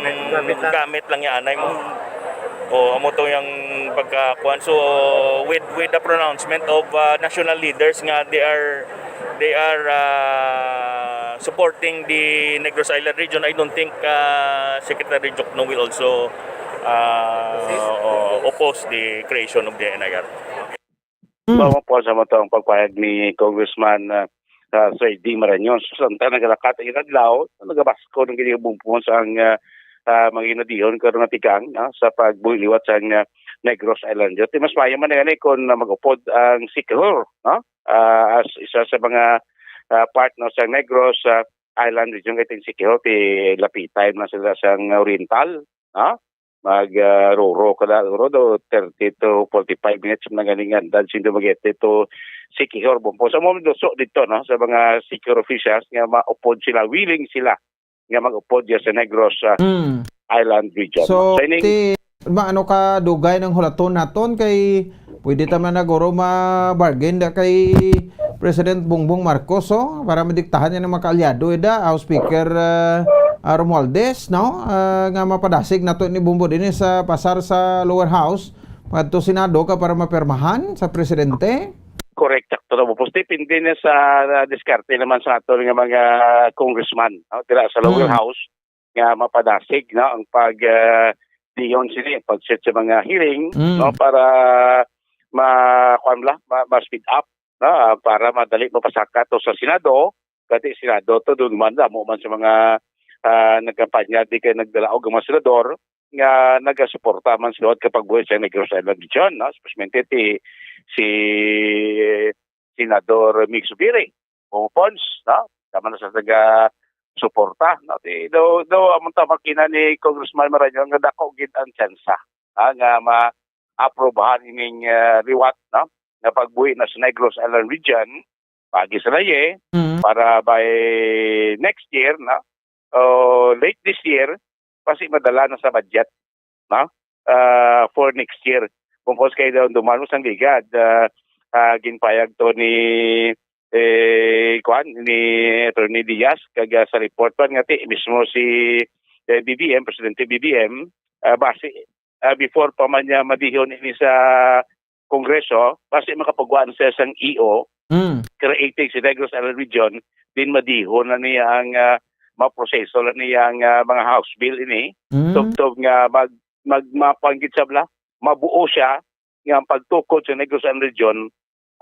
Gamit, gamit lang. gamit lang iya anay mo. O, amo to yung pagkakuan. So, with, with the pronouncement of, ah, national leaders nga they are, they are, ah, supporting the Negros Island region, I don't think, ah, Secretary Jokno will also, ah, o, oppose the creation of the N I R. Hmm. Mao po sa matong pagpahayag ni Congressman, ah, ah, Sir D Marañon. So, samtang nagalakat ang adlaw, nagabaskog ang giniubong po sa ang, ah, ah, mga ginadihon karon nga tikang, no, sa pagbuhi liwat sa ang, ah, Negros Island. Di mas maayo man na gani kung, ah, mag-upod ang Sikihor, no? Ah, as isa sa mga, ah, part, no, sa Negros, ah, Island region, kay ti Siquijor, ti lapitay man sila sang oriental, ha? Mag, ah, ruro ka na, ruro daw thirty to forty-five minutes man ganing andad sin Dumaguete to Siquijor, Bumpon. So, amo ang duso dito, no, sa mga Siquijor officials nga maupod sila, willing sila nga mag-upod diya sa Negros, ah, Mm. Island region. So, So, ining ti, maano ka dugay ng hulaton naton kay pwede ta man naguro ma-bargain da kay President Bongbong Marcos, oh, para madiktahan niya ng mga kaalyado, ida, House Speaker, ah, ah, Romualdez, no? Ah, nga mapadasig nato ni Bombo din sa pasar sa lower house, pagto Senado ka para mapirmahan sa presidente? Correct, sakto na po. Depende na sa, ah, diskarte naman sa aton nga mga congressman, no? Dira sa lower Mm. house nga mapadasig, no, ang pag, ah, diyon sini, ang pag-set sa mga hearing, Mm. no, para ma-, kuwan bala, ma-, ma-speed up, no, ah, para madali mapasaka to sa Senado, kasi Senado to, doon man, damo man sa mga, ah, nagkampanya, di kay nagdalaog ang mga senador nga nagasuporta man sa liwat ka pagbuhi sa Negros Island Region, no? Especially ti si Senador Mig Zubiri, Bongo Pons, no? Tama na sa taga suporta, no? Di, do, do, among tama kina ni Congressman Marañon nga dako gid ang tsansa, ha, nga ma-aprobahan ining, ah, liwat, no? Nga pagbuhi na sa Negros Island Region, pagi sa laye, Mm. para by next year, no? O late this year, kasi madala na sa budget, no? Ah, for next year. Kung kayo daw dumalo sang ligad, ah, ah, ginpayag to ni, eh, kuan, ni Attorney Diaz, kag, ah, sa report pa nga ti, mismo si, eh, B B M, Presidente B B M, ah, base, ah, before pa man niya madihon ini sa Kongreso, base makapagwaan siya sang E O, Mm. creating si Negros Island Region, din madihon na niya ang, ah, maproseso na niya ang, ah, mga House Bill ini. Mm. Tubtob nga mag-, mag-, mapanggit sa bala, mabuo siya nga ang pagtukod sa Negros Island Region,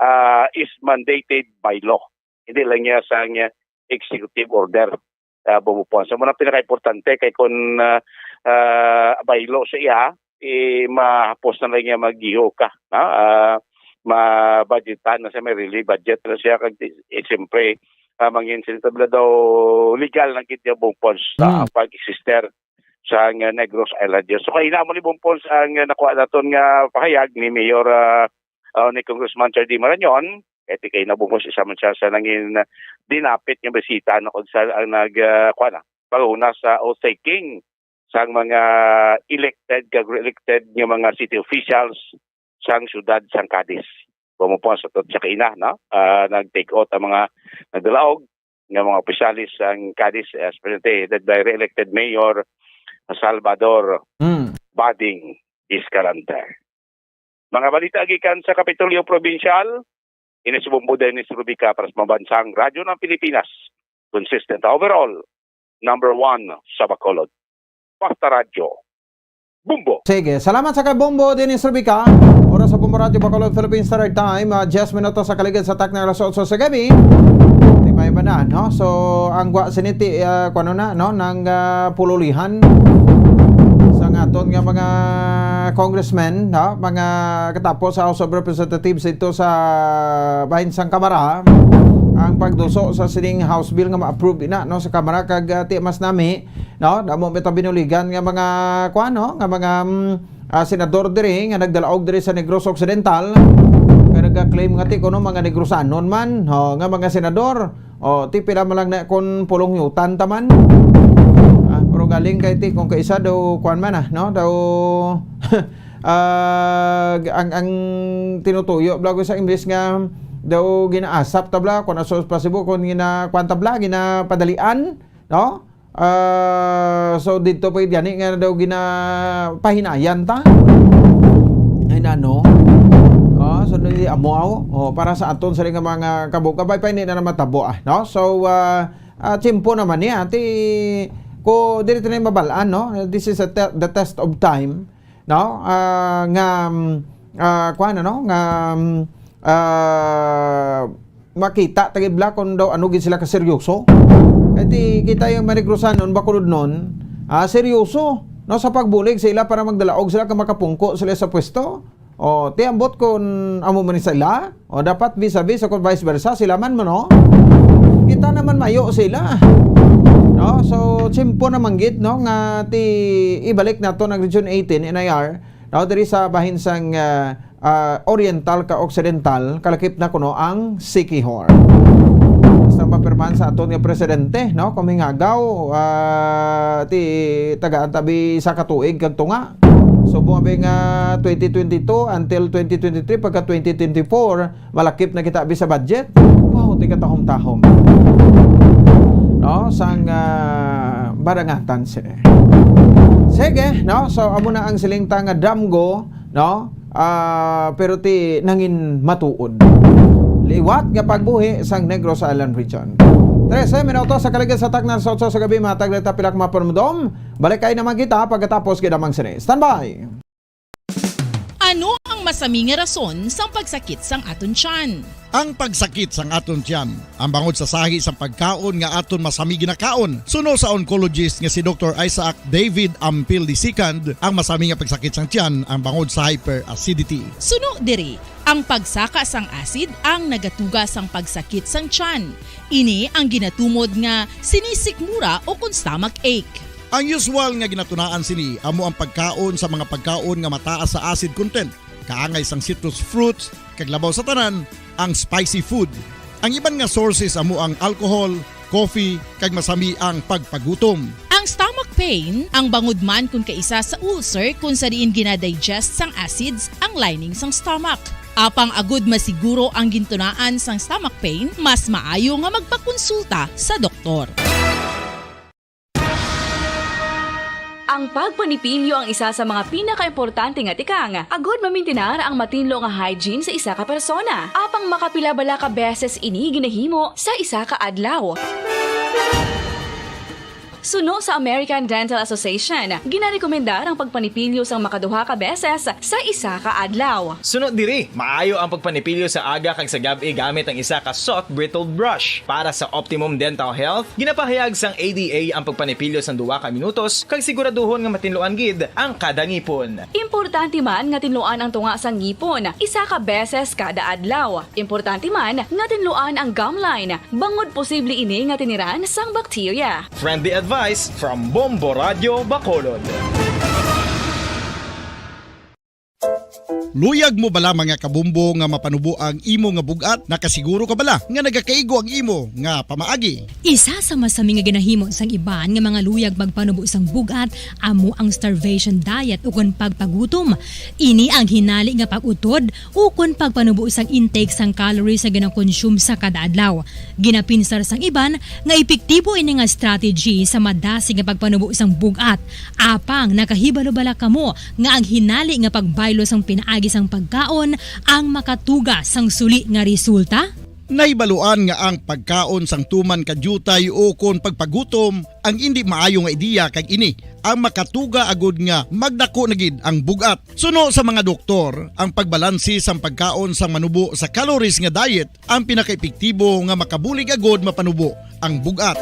ah, is mandated by law. Hindi lang niya sa niya executive order, ah, bumupuan. So, muna pinaka-importante kay kung, ah, ah, by law sa iya, eh, mahapos na lang niya maggiho ka, no? Ah, ma-budgetan na siya, may really budget na siya. Kag, eh, siyempre, ah, mangin sila tabla daw legal na gid niya bumupuan sa Mm. pag-exister sa nga Negros Island. So, kaina mo ni Bumpons ang, uh, nakuha naton nga pahayag ni Mayor, uh, uh, ni Congressman Chardy Marañon. Kay ti kay na Bumpons, isa man siya sa nangin dinapit nga bisita, no, kung sa ang nag, uh, kuha na, paguna sa oath-taking sang mga elected kag re-elected nga mga city officials sang siyudad sang Cadiz. Bumpons, sa, sa kaina, no? Uh, nag-take oath ang mga nagdalaog nga mga opisyales sang Cadiz, eh, as presidente, headed by re-elected Mayor Salvador Mm. Bading Escalante. Mga balita gikan sa Kapitolyo Probinsyal, ini si Bombo Dennis Rubica para sa Pambansang Radyo ng Pilipinas. Consistent overall, number one sa Bacolod. Basta Radyo. Bombo. Sige, salamat sa kay Bombo Dennis Rubica. Oras sa Bombo Radyo Bacolod, Philippine Standard Time, ah, diyes minutos sa kaligid sa takna alas otso sa gabi. Di ba, iba na, no? So, ang gwa siniti, ah, kuno na, no, nang, ah, pululihan sa aton nga mga congressmen, no? Mga katapos sa House of Representatives ito sa bahin sang Kamara, ang pagduso sa sining House Bill nga ma-approve ina, no, sa Kamara, kag, ah, ti mas nami, no? Damo mi ta binuligan nga mga, kuan, no? Nga mga, mm, ah, senador diri nga nagdalaog diri sa Negros Occidental, nga nagka-claim nga ti kuno mga Negrosanon man, ho, nga mga senador. O, ti pila man lang na kun pulong yutan ta man. Ah, pero galing kay ti kung kaisa daw, kuan man, ah, no? Daw, ah, ang, ang tinutuyo bala ko sa English nga daw ginaasap ta bala, kung aso pasibo, kung gina-, kuan ta bala, ginapadalian, no? Ah, so, dito pa gani nga daw ginapahinayan ta. Ay, nano? Oh, so, di amo, aw. Oh, para sa aton, sa nga mga kabukabay pa, hindi na naman tabo, ah, no? So, ah, ah, tiyempo naman niya. Ti, ko, dili tayo mabalaan, no? This is a te-, the test of time, no? Ah, nga, mm, ah, kuwan, ano? Nga, mm, ah, makita ta gid bala kung daw ano gid sila kaseryoso. Kay ti kita yung Manegros-anon, Bacolodnon, ah, seryoso, no, sa pagbulig sa ila para magdalaog sila kag makapungko sila sa pwesto. O, ti ambot kung amo man sa ila, o dapat vis-a-vis o kung vice versa, sila man mo, no? Kita naman mayo sila. No? So, tsimpo naman gid, no, nga ti ibalik nato ang Region eighteen N I R, no, diri sa bahin sang, ah, ah, oriental ka occidental, kalakip na kuno ang Siquijor. Basta mapirmahan sa aton nga presidente, no, kung mingagaw, ah, ti tagaan ta bi sa katuig kag tunga. So, buwan nga twenty twenty-two until twenty twenty-three, pagka twenty twenty-four, malakip na kita bi sa budget. Wow, ti katahom-tahom. No, sang, ah, barangatan sini. Sige, no? So, amo na ang siling ta nga damgo, no? Ah, pero ti nangin matuod. Liwat nga pagbuhi sang Negros Island Region. Trese minutos sa kaligid sa takna sa otso sa gabi, matag na ta pila ka mga panumdom. Balik kay naman kita pagkatapos gid amang sini. Standby! Ano ang masami nga rason sang pagsakit sang aton tiyan? Ang pagsakit sang aton tiyan, ang bangod sa sahi sang pagkaon nga aton masami ginakaon. Suno sa oncologist nga si Doktor Isaac David Ampil the second, ang masami nga pagsakit sang tiyan ang bangod sa hyperacidity. Suno diri, ang pagsaka sang acid ang nagatuga sang pagsakit sang tiyan. Ini ang ginatumod nga sinisikmura o kon stomach ache. Ang usual nga ginatunaan sini amo ang pagkaon sa mga pagkaon nga mataas sa acid content, kaangay sang citrus fruits, kag labaw sa tanan, ang spicy food. Ang iban nga sources amo ang alcohol, coffee, kag masami ang pagpagutom. Ang stomach pain, ang bangod man kon kaisa sa ulcer kon sa diin ginadigest sang acids ang lining sang stomach. Apang agud masiguro ang gintunaan sang stomach pain, mas maayo nga magpakonsulta sa doktor. Ang pagpanipilyo ang isa sa mga pinakaimportante nga tikang agud mamintinar ang matinlo nga hygiene sa isa ka persona. Apang makapila bala ka beses ini ginahimo sa isa ka adlaw? Suno sa American Dental Association, ginarekomendar ang pagpanipilyo sang makaduha ka beses sa isa ka adlaw. Suno diri, maayo ang pagpanipilyo sa aga kag sa gab-i gamit ang isa ka soft bristled brush. Para sa optimum dental health, ginapahayag sang A D A ang pagpanipilyo sang duha ka minutos kag siguraduhon nga matinluan gid ang kada ngipon. Importante man nga tinluan ang tunga sang ngipon isa ka beses kada adlaw. Importante man nga tinluan ang gum line bangod posible ini nga tiniran sang bakterya. Friendly advice from Bombo Radio Bacolod. Luyag mo bala, mga kabombo, nga mapanubo ang imo nga bug-at? Nakasiguro ka bala nga nagakaigo ang imo nga pamaagi? Isa sa masami nga ginahimo sang iban nga mga luyag magpanubo sang bug-at amo ang starvation diet ukon pagpagutom. Ini ang hinali nga pag-utod ukon pagpanubo sang intake sang calories nga ginakonsume sa kada adlaw. Ginapinsar sang iban nga epektibo ini nga strategy sa madasig nga pagpanubo sang bug-at. Apang nakahibalo bala kamo nga ang hinali nga pagbaylo sang pinaagi sang pagkaon ang makatuga sang suli nga resulta? Nahibaluan nga ang pagkaon sang tuman ka diutay ukon pagpagutom ang indi maayo nga ideya, kag ini ang makatuga agud nga magdako na gid ang bug-at. Suno sa mga doktor, ang pagbalanse sang pagkaon sang manubo sa calories nga diet ang pinakaepektibo nga makabulig agud mapanubo ang bug-at.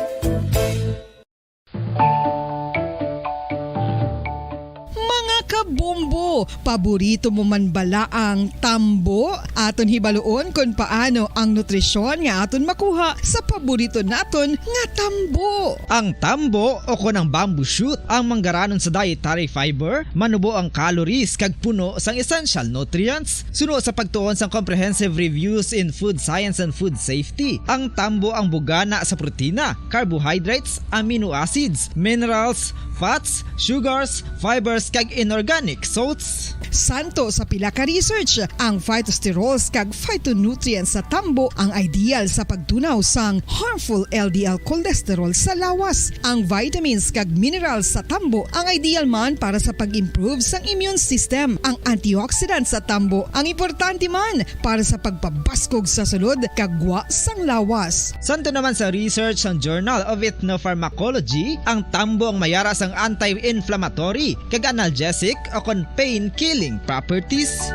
Mga kabombo, paborito mo man bala ang tambo? Aton hibaluon kon paano ang nutrisyon nga aton makuha sa paborito naton nga tambo. Ang tambo, o kon ang bamboo shoot, ang manggaranon sa dietary fiber, manubo ang calories kag puno sang essential nutrients. Suno sa pagtuon sang Comprehensive Reviews in Food Science and Food Safety, ang tambo ang bugana sa protina, carbohydrates, amino acids, minerals, fats, sugars, fibers, kag inorganic salts. Santo sa pila ka research, ang phytosterols kag phytonutrients sa tambo ang ideal sa pagtunaw sang harmful L D L cholesterol sa lawas. Ang vitamins kag minerals sa tambo ang ideal man para sa pag-improve sang immune system. Ang antioxidants sa tambo ang importante man para sa pagpabaskog sa sulod kag gwa sang lawas. Santo naman sa research sang Journal of Ethnopharmacology, ang tambo ang mayara sang anti-inflammatory kag analgesic o kon pain-killing properties.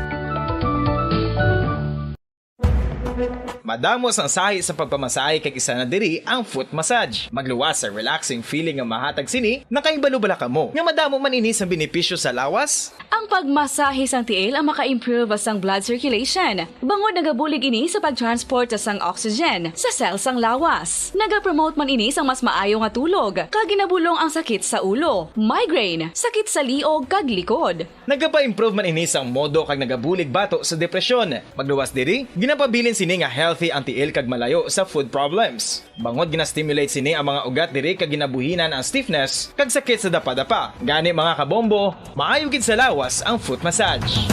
Madamo sang sahi sa pagpamasahe kag isa na diri ang foot massage. Magluwas sa relaxing feeling nga mahatag sini, nakahibalo bala kamo nga madamo man ini sang benepisyo sa lawas? Ang pagmasahe sang tiil ang maka-improve sang blood circulation, bangod nagabulig ini sa pag-transport sang oxygen sa cell sang lawas. Nagapromote man ini sang mas maayo nga tulog, kag ginabulong ang sakit sa ulo, migraine, sakit sa liog kag likod. Nagapa-improve man ini sang modo kag nagabulig bato sa depresyon. Magluwas diri, ginapabilin sini nga healthy ang tiil kag malayo sa foot problems. Bangod gina-stimulate sini ang mga ugat diri kag ginabuhinan ang stiffness kag sakit sa dapadapa. Gani, mga kabombo, maayo gid sa lawas ang foot massage.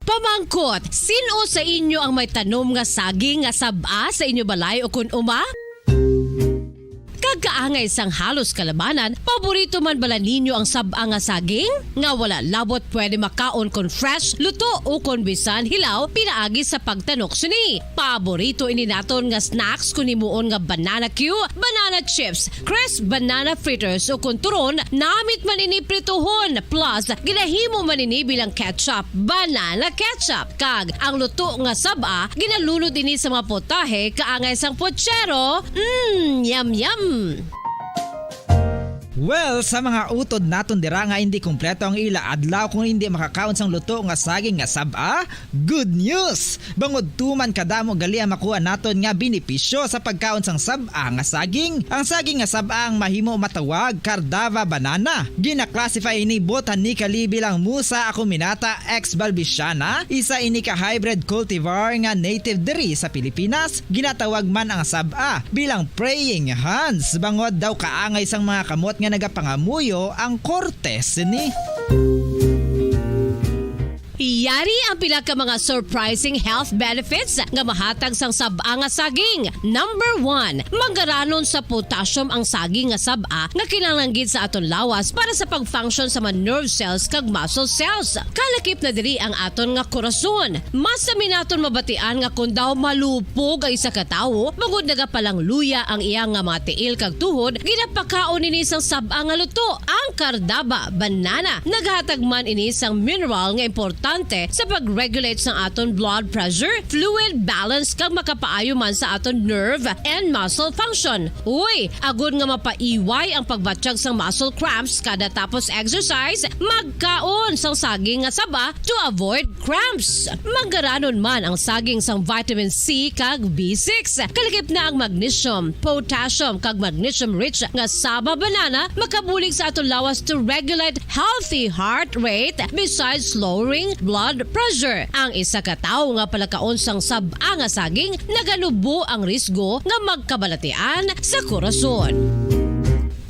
Pamangkot, sin-o sa inyo ang may tanom nga saging nga sab-a sa inyo balay ukon uma? Kag kaangay sang halos kalabanan, paborito man bala ninyo ang sab-a nga saging? Nga wala labot pwede makaon kon fresh, luto, o kon bisan hilaw pinaagi sa pagtanok sini. Paborito ini naton nga snacks kon himuon nga banana cue, banana chips, crisp banana fritters, o kon turon, namit man ini prituhon, plus ginahimo man ini bilang ketchup, banana ketchup. Kag ang luto nga sab-a, ginalunod ini sa mga potahe kaangay sang pochero. Mm, yum, yum! Well, sa mga utod naton dira nga hindi kompleto ang ila adlaw kung hindi makakaon sang luto nga saging nga sab-a, good news! Bangod tuman kadamo gali ang makuha naton nga benepisyo sa pagkaon sang sab-a nga saging. Ang saging nga sab-a ang mahimo matawag Cardava banana. Gina-classify ini botanically bilang Musa acuminata ex balbisiana, isa ini ka hybrid cultivar nga native diri sa Pilipinas. Ginatawag man ang sab-a bilang praying hands, bangod daw kaangay sang mga kamot nga nagapangamuyo ang korte sini. Yari ang pila ka mga surprising health benefits nga mahatag sang sab-a nga saging. Number one, manggaranon sa potassium ang saging nga sab-a nga kinahanglan gid sa aton lawas para sa pag-function sa mga nerve cells kag muscle cells. Kalakip na diri ang aton nga korason. Mas sami naton mabatian nga kon daw malupog ang isa ka tawo, bangod nagapalangluya ang iya nga mga tiil kag tuhod, ginapakaon ini sang sab-a nga luto, ang Cardaba banana. Naghatag man ini sang mineral nga importante sa pag-regulate sang aton blood pressure, fluid balance, kag makapaayo man sa aton nerve and muscle function. Uy, agod nga mapaiway ang pagbatyag sang muscle cramps kada tapos exercise, magkaon sang saging nga saba to avoid cramps. Manggaranon man ang saging sang vitamin C kag B six. Kalakip na ang magnesium, potassium, kag magnesium-rich nga saba banana makabulig sa aton lawas to regulate healthy heart rate, besides lowering blood pressure. Ang isa ka tawo nga palakaon sang sab-a nga saging naganubo ang risgo nga magkabalatian sa korason.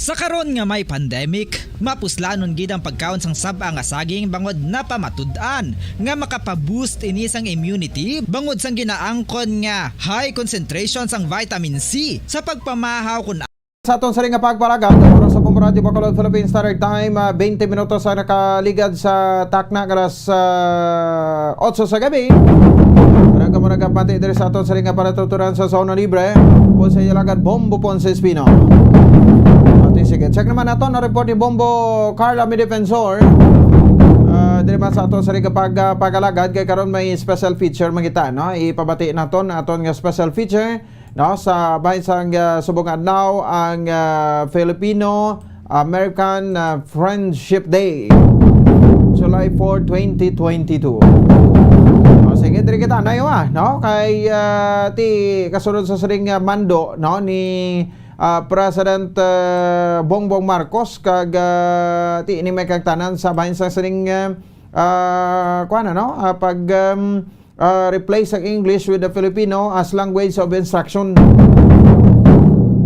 Sa karon nga may pandemic, mapuslanon gid ang pagkaon sang sab-a nga saging bangod napamatud-an nga makapa-boost ini sang immunity bangod sang ginaangkon nga high concentration sang vitamin C sa pagpamahaw kun sa aton sini nga pagpalagad, oras sa Bombo Radyo Bacolod, Philippine Standard Time, ah, twenty minutos ang nakaligad sa takna nga alas, ah, otso sa gabi. Wala ka mo nagapati diri sa aton sini nga palatuturan sa Zona Libre. Po sa iya lagad, Bombo Ponce Espino. Pati sige. Check naman nato na report ni Bombo Carla Midefensor. Ah, diri man sa aton sini nga pag, ah, pag-alagad kay karon may special feature man kita, no? Ipabati naton aton nga special feature, no, sa bahin sang, ah, subong adlaw ang, ah, Filipino American, ah, Friendship Day, July four, twenty twenty-two. O, sige, diri kita, nayo, ah, no? Kay, ah, ti kasunod sa sining, ah, mando, no, ni, ah, President, ah, Bongbong Marcos kag, ah, ti ini may kagtanan sa bahin sa sining, ah, ah, kuwan, ano? Ah, pag, um, ah, replace ang English with the Filipino as language of instruction.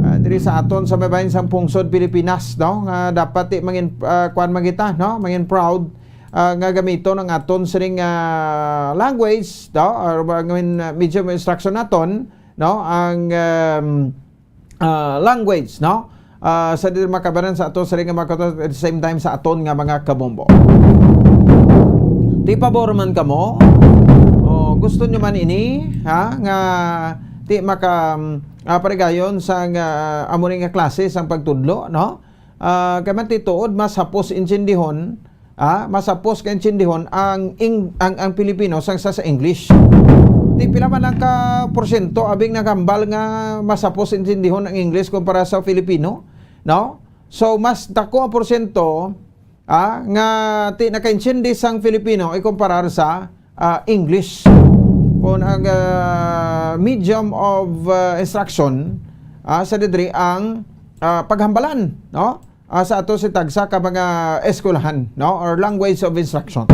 Ah, diri sa aton sa may bahin sang pungsod Pilipinas, no? Nga dapat ti mangin, ah, kuwan man kita, no? Mangin proud, ah, nga gamiton ang aton sining, ah, language, no? Or ba, I mean, ah, medium of instruction naton, no? Ang, um, ah, language, no? Ah, sa diri makabanan sa aton sa nga mga kabanan, at the same time sa aton nga mga kabombo. Ti pabor man kamo? O gusto nyo man ini, ha? Nga ti maka, ah, parigayon sa nga, amo ni nga klase sang pagtudlo, no? Ah, kay man ti tuod, mas hapos intindihon, ah, masapos ka intindihon ang Eng-, ang, ang Pilipino sang sa, sa English. Di pila man lang ka porsyento abing naghambal nga masapos intindihon ang English kumpara sa Filipino, no? So, mas dako ang porsyento, ah, nga ti nakaintindi sang Filipino ikumparar sa, ah, English. Kung ang, ah, medium of, ah, instruction, ah, sa didri ang, ah, paghambalan, no? Ah, sa ato si tagsa ka mga eskwelahan, no? Or language of instruction.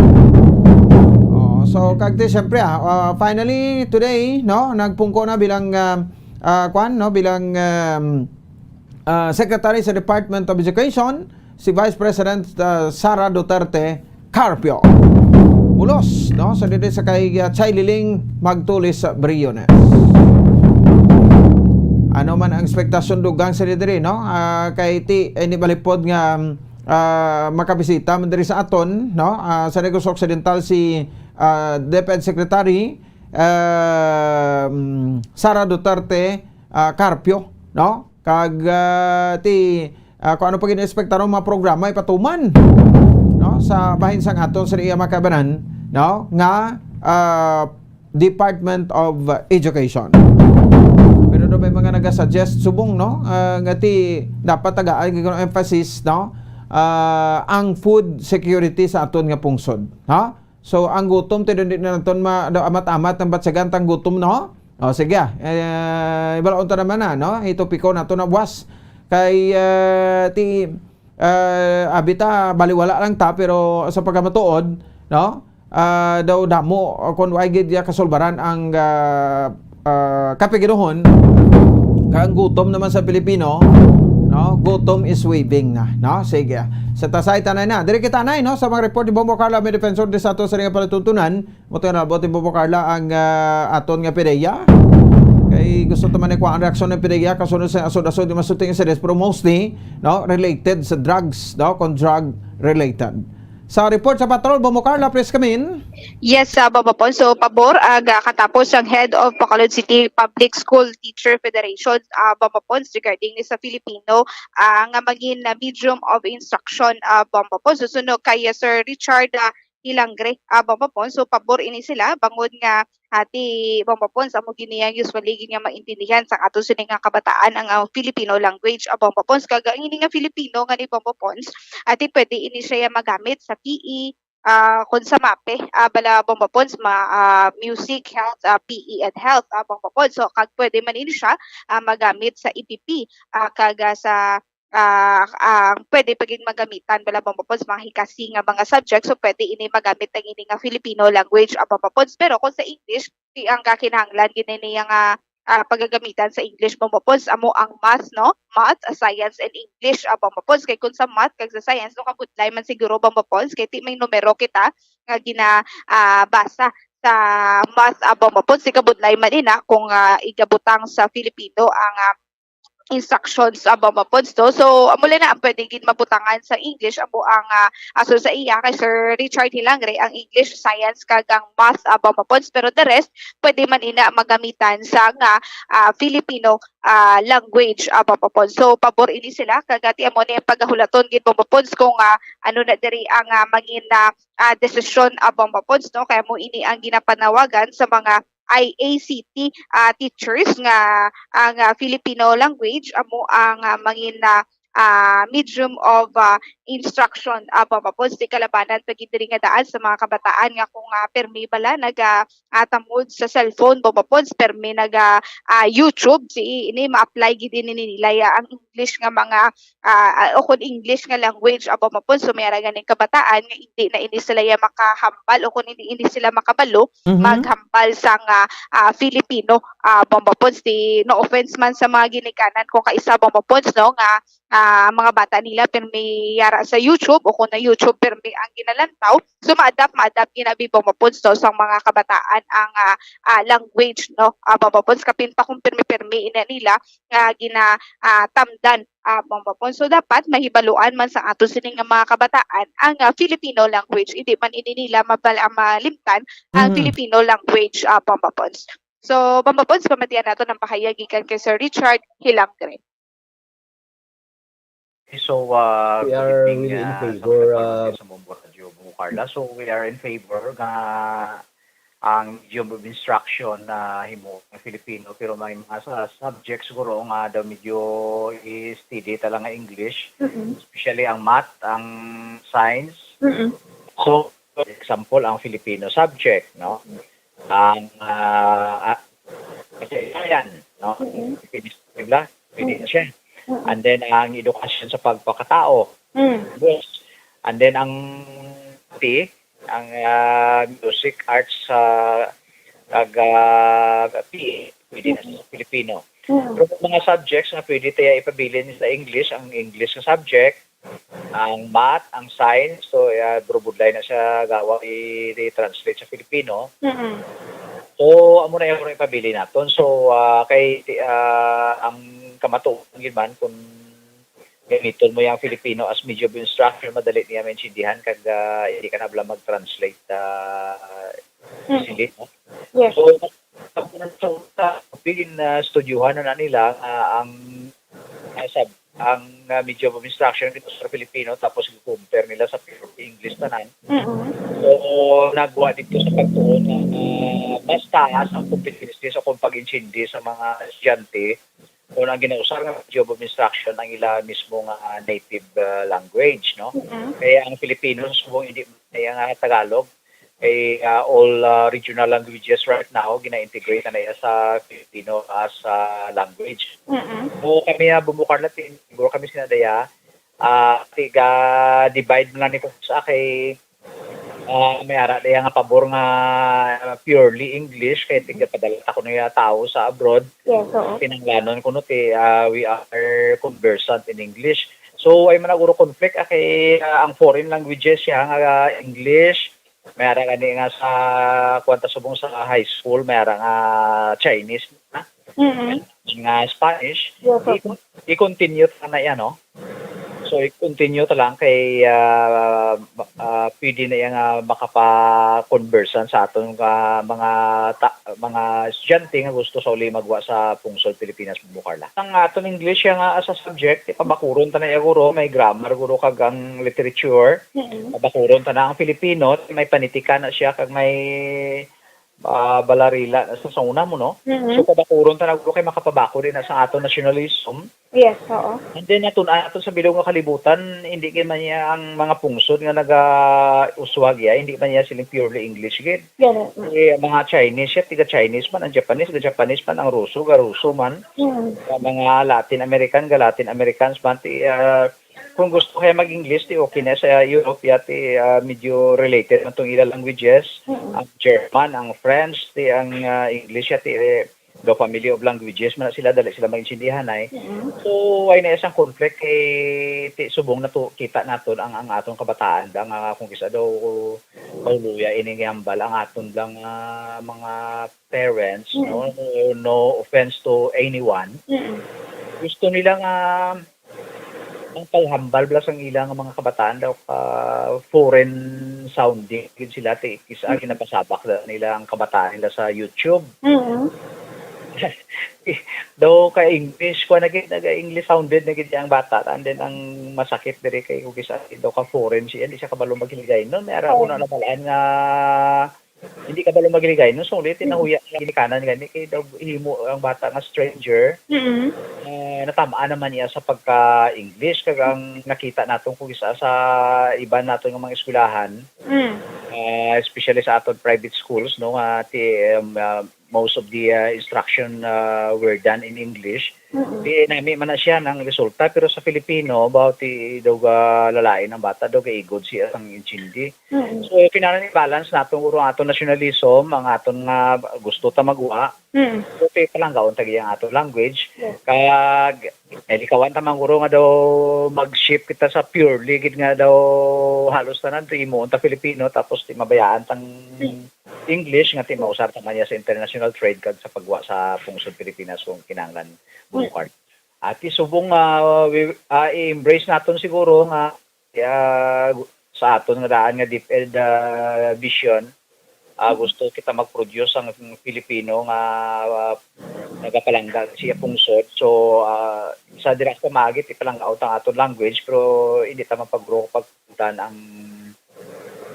Oh, so, kag ti, siyempre, ah, ah, finally, today, no? Nagpungko na bilang, ah, ah, kwan, no? Bilang, um, ah, Secretary sa Department of Education, si Vice President, ah, Sara Duterte Carpio. Bulos, no? Sa diri sa kay, ah, Chai Liling Magtulis Briones. Ano man ang ekspektasyon dugang sa diri, no? Ah, kay ti, eh, ni balipod nga, ah, makabisita man diri sa aton, no? Ah, sa Negros Occidental si, ah, DepEd Secretary, um, Sara Duterte, ah, Carpio, no? Kag, ah, ti, ah, kung ano pa ginaespektar ang mga programa ipatuman, no? Sa bahin sang aton sa iya makabanan, no? Nga, ah, Department of Education. Pero daw may mga nagasuggest subong, no? Ah, nga ti dapat tagaan gyud ang emphasis, no? Ah, ang food security sa aton nga pungsod, ha? So, ang gutom, ti, di na naton ma-, daw amat-amat ang batyagan tang gutom, no? O, sige, ah. Eh, ibalaon ta naman na, no? Itopiko nato na buwas. Kay, ah, ti, ah, abi ta, baliwala lang ta, pero sa pagkamatuod, no? Ah, daw damo, o, kung wa gid ya kasulbaran ang, ah, ah, kapiginuhon, kay ang gutom naman sa Pilipino, no? Gutom is waving na, no? Sige. Sa tasay, tanay na. Diri kita, nay, no? Sa mga report ni Bombo Carla, may defensor di sa ato sa ring palatuntunan. Mo to na, buti, Bombo Carla, ang, ah, aton nga pideya. Kay gusto to man ikuha ang reaksyon ng pideya, kasunod sa asod-asod ni Masuting Insides, pero mostly, no? Related sa drugs, no? Kung drug related. Sa report sa patrol, Bombo Carla, please come in. Yes, ah, Bombo Pons. So, pabor ang, ah, katapos ang head of Bacolod City Public School Teacher Federation, ah, Bombo Pons, regarding ni sa Filipino, ah, nga maging, ah, medium of instruction, ah, Bombo Pons. Susunod kay, ah, Sir Richard, ah, Hilangre, ah, Bombo Pons. So, pabor ini sila, bangod nga, ah, ti Bombo Pons, amo gini ang usually gid nga maintindihan sa ato sini nga kabataan ang, ah, Filipino language, ah, Bombo Pons. Kag ang ini nga Filipino nga ni Bombo Pons, ah, ti pwede ini siya magamit sa P E, ah, kung sa MAPEH, ah, bala, Bombo Pons, ma-, ah, music, health, ah, P E and health, ah, Bombo Pons. So, kag pwede man ini siya, ah, magamit sa E P P, ah, kag, ah, sa, ah, ah, pwede pa gid magamitan, bala, Bombo Pons, mga hikasi nga mga subject. So, pwede ini magamit ang ini nga Filipino language, ah, Bombo Pons. Pero kung sa English, ti ang kakinahanglan gid niya nga, ah, pagagamitan sa English, Bombo Pons, amo ang math, no? Math, science, and English, ah, Bombo Pons. Kay kung sa math kag sa science, no, kabudlay man siguro, Bombo Pons, kay ti may numero kita nga gina, ah, basa sa math, ah, Bombo Pons, di kabudlay man ina kung, ah, igabutang sa Filipino ang, ah, instructions, ah, Bombo Pons, no? So, amo lang na ang pwede gid mabutangan sa English, amo ang, ah, aso sa iya kay Sir Richard Hilangre, ang English, science, kag ang math, ah, Bombo Pons. Pero the rest, pwede man ina magamitan sa nga, ah, Filipino, ah, language, ah, Bombo Pons. So, pabor ini sila, kag ti amo ni ang pagahulaton gid, Bombo Pons, kung, ah, ano na diri ang, ah, mangin, ah, ah, desisyon, ah, Bombo Pons, no? Kaya mo ini ang ginapanawagan sa mga I A C T, ah, teachers nga ang, ah, Filipino language amo ang, ah, mangin, ah, ah, medium of, ah, instruction, ah, Bombo Pons. Di kalabanan pa gid diri nga daan sa mga kabataan nga kung, ah, permi bala naga, ah, tamod sa cellphone, Bombo Pons, permi naga, ah, YouTube, si ini ma-apply gid ini nila ya ang English nga mga, ah, ah, o kung English nga language, ah, Bombo Pons. So, may ara ganing kabataan nga hindi na ini sila ya makahambal o kung hindi ini sila makabalo Mhm. maghambal sang, ah, ah, Filipino, ah, Bombo Pons. Di, no offense man sa mga ginikanan ko kaisa, Bombo Pons, no, nga, ah, mga bata nila pirmi yara sa YouTube o kung na YouTube pirmi ang ginalantaw. So, ma-adapt, ma-adapt ginabi, Bombo Pons, no, sa mga kabataan ang, ah, ah, language, no, ah, Bombo Pons. Kapin pa kung pirmi-pirmi ina nila nga gina, ah, tamdan, ah, Bombo Pons. So, dapat mahibaluan man sa ato sini nga mga kabataan ang, ah, Filipino language. Hindi man ini nila mabal-, ah, malimtan ang Mhm. Filipino language, ah, Bombo Pons. So, Bombo Pons, pamatian nato ang pahayag gikan kay Sir Richard Hilangre. So, uh, We good are evening, really in uh, sa favor, mga uh, pamilya sa Bombo Radio Bungkarla. So, we are in favor nga ang medium of instruction na himo ng Filipino, pero may mga sa subjects siguro nga daw medyo i-steady talaga nga English, Mm-mm. especially ang math, ang science. Mm-mm. So, for example, ang Filipino subject, no? Ang uh, uh, kasaysayan, no? Mm-mm. Pwede, diba? Pwede na siya. Mm-mm. And then, ang edukasyon sa pagpakatao, Mm. Yes. And then ang P, ang ah, music, arts, sa kag ah, P E, pwede na sa Filipino. Mm. Pero may mga subjects nga pwede tayo ipabilin sa English, ang English nga subject, ang math, ang science, so uh, burubudlay na siya gawa i-translate sa Filipino. Mm-mm. So, amo na yung ipabilin naton. So, ah, kay ah, ang kamatuoran gyud man kung gamiton mo yung Filipino as medium of instruction, madali niya maintindihan kag ah, hindi ka na bala mag-translate ah, Mm. easily. No? Yes. So, sa sa pin uh, studyuhan na, na nila nga ang uh, sab ang uh, medium of instruction dito sa Filipino, tapos i-compare nila sa pure English tanan. Mm-mm. So, nagwa dito sa pagtuon nga uh, mas taas ang competency sa kung pag-intindi sa mga estudyante kung ang ginausar nga medium of instruction ang ila mismo nga uh, native uh, language, no? Mm-mm. Kaya ang Filipino sa subong hindi kaya nga Tagalog, kay uh, all uh, regional languages right now gina-integrate na nila sa Filipino as uh, language. Mm-mm. So kami uh, Bumbukarla, siguro kami sinadaya, uh, tiga divide mo lang ni sa kay uh, may ara daya nga pabor nga uh, purely English kay tiga padala ta ko niya tao sa abroad. Yes, oo. Pinanglanon ko no ti uh, we are conversant in English. So ay man guro conflict ah, kay uh, ang foreign languages siya nga uh, English, may ara gani nga sa kuwanta subong sa high school, may ara nga Chinese na, Mm-mm. nga Spanish. Yes, I- oo. I-continue ta na yan, no? So, i-continue ta lang kay uh, uh, pwede na yan nga makapa-conversan sa aton nga mga ta- mga estudyante nga gusto sa uli magwa sa Pungsod Pilipinas Bumbukarla. Ang aton English siya nga as a subject, ipabakuron ta na iya guro, may grammar guro kag ang literature. Mm-mm. Pabakuron ta na ang Filipino, may panitika na siya kag may ah, balarila na sa, sa una mo, no? Mm-hmm. So, pabakuron ta na guro kay makapabakod din na sa aton nationalism. Yes, oo. And then, natun-an nato sa bilog nga kalibutan, hindi kay man niya ang mga pungsod nga naga-uswag ya, hindi man niya siling purely English gid. Ganun. Mm. Eh, ang mga Chinese siya, tiga Chinese man, ang Japanese, ga Japanese man, ang Ruso, ga Ruso man, Mm. ang mga Latin American, ga Latin Americans man, ti, ah, kung gusto kaya mag-English, ti okay na sa Europe, ya, ti ah, medyo related man tong ila languages. Mm. Ang German, ang French, ti ang ah, English, ya, ti eh, the family of languages man na sila, dali sila maintindihan ay. Mm. So, ay na isang conflict kay ti subong na to, kita naton ang ang atong kabataan da nga kung kisa daw mahuluya ini nga hambal ang aton lang ah, mga parents, no, no offense to anyone, Mm. gusto nila nga ang paghambal bala sang ila nga mga kabataan daw ka foreign sounding gid sila ti kisa ginapasabak na nila ang kabataan nila sa YouTube. Mm. Daw ka English, kuha na gid, naga-English sounded na gid ang bata. And then ang masakit diri kay kung kisa daw ka foreign siya, hindi siya kabalo maghiligaynon. May ara ko Oo. na nabalaan nga hindi kabalo maghiligaynon. So, ulit, Mm. nahuya ang ginikanan gani kay daw himo ang bata nga stranger. Mm. Eh, natama naman niya sa pagka-English kag ang nakita naton kung isa sa iban naton nga mga eskwelahan, Mm. ah, especially sa aton private schools, no, nga ti, um, ah, most of the ah, instruction ah, were done in English. Mm. Di nami man na siya nang resulta, pero sa Filipino, about ti daw ga lalain ang bata, daw gaigod siya sang intindi. Mm. So, kinahanglan i-balance naton guro ang aton nationalism, ang aton nga gusto ta magwa. Mm. So, ti palanggaon ta gid ang aton language. Yes. Kag nalikawan ta man guro nga daw mag-shift kita sa purely gid nga daw halos tanan ti himuon ta Filipino tapos ti mabayaan tang English nga ti mausar ta man niya sa international trade kag sa pagwa sa pungsod Pilipinas kung kinahanglan bukar. At ti subong nga wi- ah, i-embrace naton siguro nga ah, sa aton nga daan nga DepEd ah, vision, ah, gusto kita mag-produce ang Filipino nga ah, nagapalangga siya pungsod. So, ah, sa dira sa pamagit, ipalangga ang aton language, pero hindi ta mapagro pagkutan ang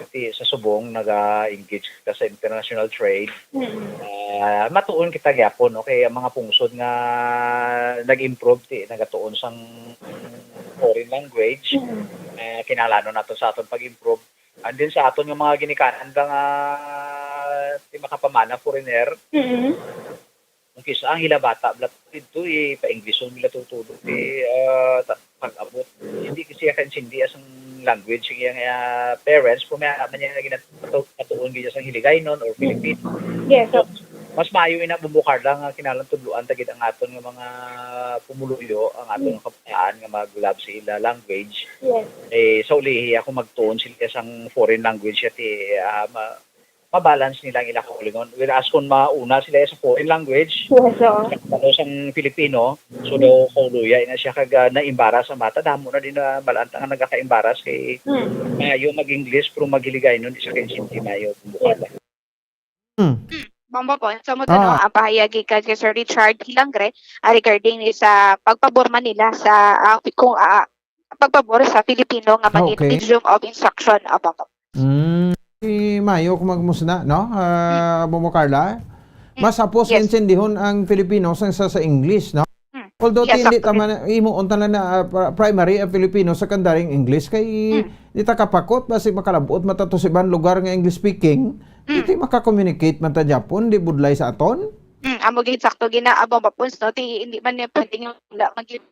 ti sa subong naga-engage ka sa international trade. Mm. Ah, matuon kita gyapon, no? Kay ang mga pungsod nga nag-improve, ti nagatuon sang foreign language, Mm. ah, kinahanglanon nato sa aton pag-improve. And then sa aton nga mga ginikanan nga, ah, ti makapamana foreigner, Mm. kung kis-a ang ila bata, bala, didto, eh, pa-Englishon nila tutudo, eh, ah, ta-, pag-abot. Hindi kasi siya kaintindi sang language sa iyang, ah, parents, kung may anak man niya nga ginatu-, katuon gid niya sang Hiligaynon or Filipino. Yes, So, sir. mas maayo ina, Bombo Carla, nga kinahanglan tudloan ta gid ang aton nga mga pumuluyo, ang aton Mm. nga kabataan nga mag-love sa ila language. Yes. Eh, sa ulihi, ako magtuon sila sang foreign language, at, eh, ah, ma-, mabalance nila ang ila kaugalingon. Whereas kung mauna sila sa foreign language, Yes, oo. sa ano sang Filipino, so Mm. daw kauluya na siya kag, ah, naimbaras ang bata. Damo na din na malanta nga nagakaimbaras kay Mm. maayo mag-English pero mag-Hiligaynon, di siya kaintindi maayo kung Yes. bukada. Hmm. Bombo Pons, so mo Ah. tanong ang pahayag gikan kay Sir Richard Hilangre, ah, regarding ni sa pagpabor man nila sa, ah, kung, ah, pagpabor sa Filipino nga Ah, maging okay. medium of instruction, ah, Bombo. Mm, si Mayo, kung magmusna, no? Ah, Bombo Carla? Mm. Mas hapos Yes. intindihon ang Filipino sa, sa, sa English, no? Mm. Although Yes, ti-, hindi actually. tama na, himuon ta na, ah, pra-, primary ang Filipino, secondary ang English, kay Mm. di ta kapakot, basi makalabot matato sa ibang lugar nga English speaking, Mm. hindi maka-communicate man ta Japon, di budlay sa aton? Mm, amo gid, sakto gina, ah, Bombo Pons, no? Ti, hindi man niya pwedeng wala man gid,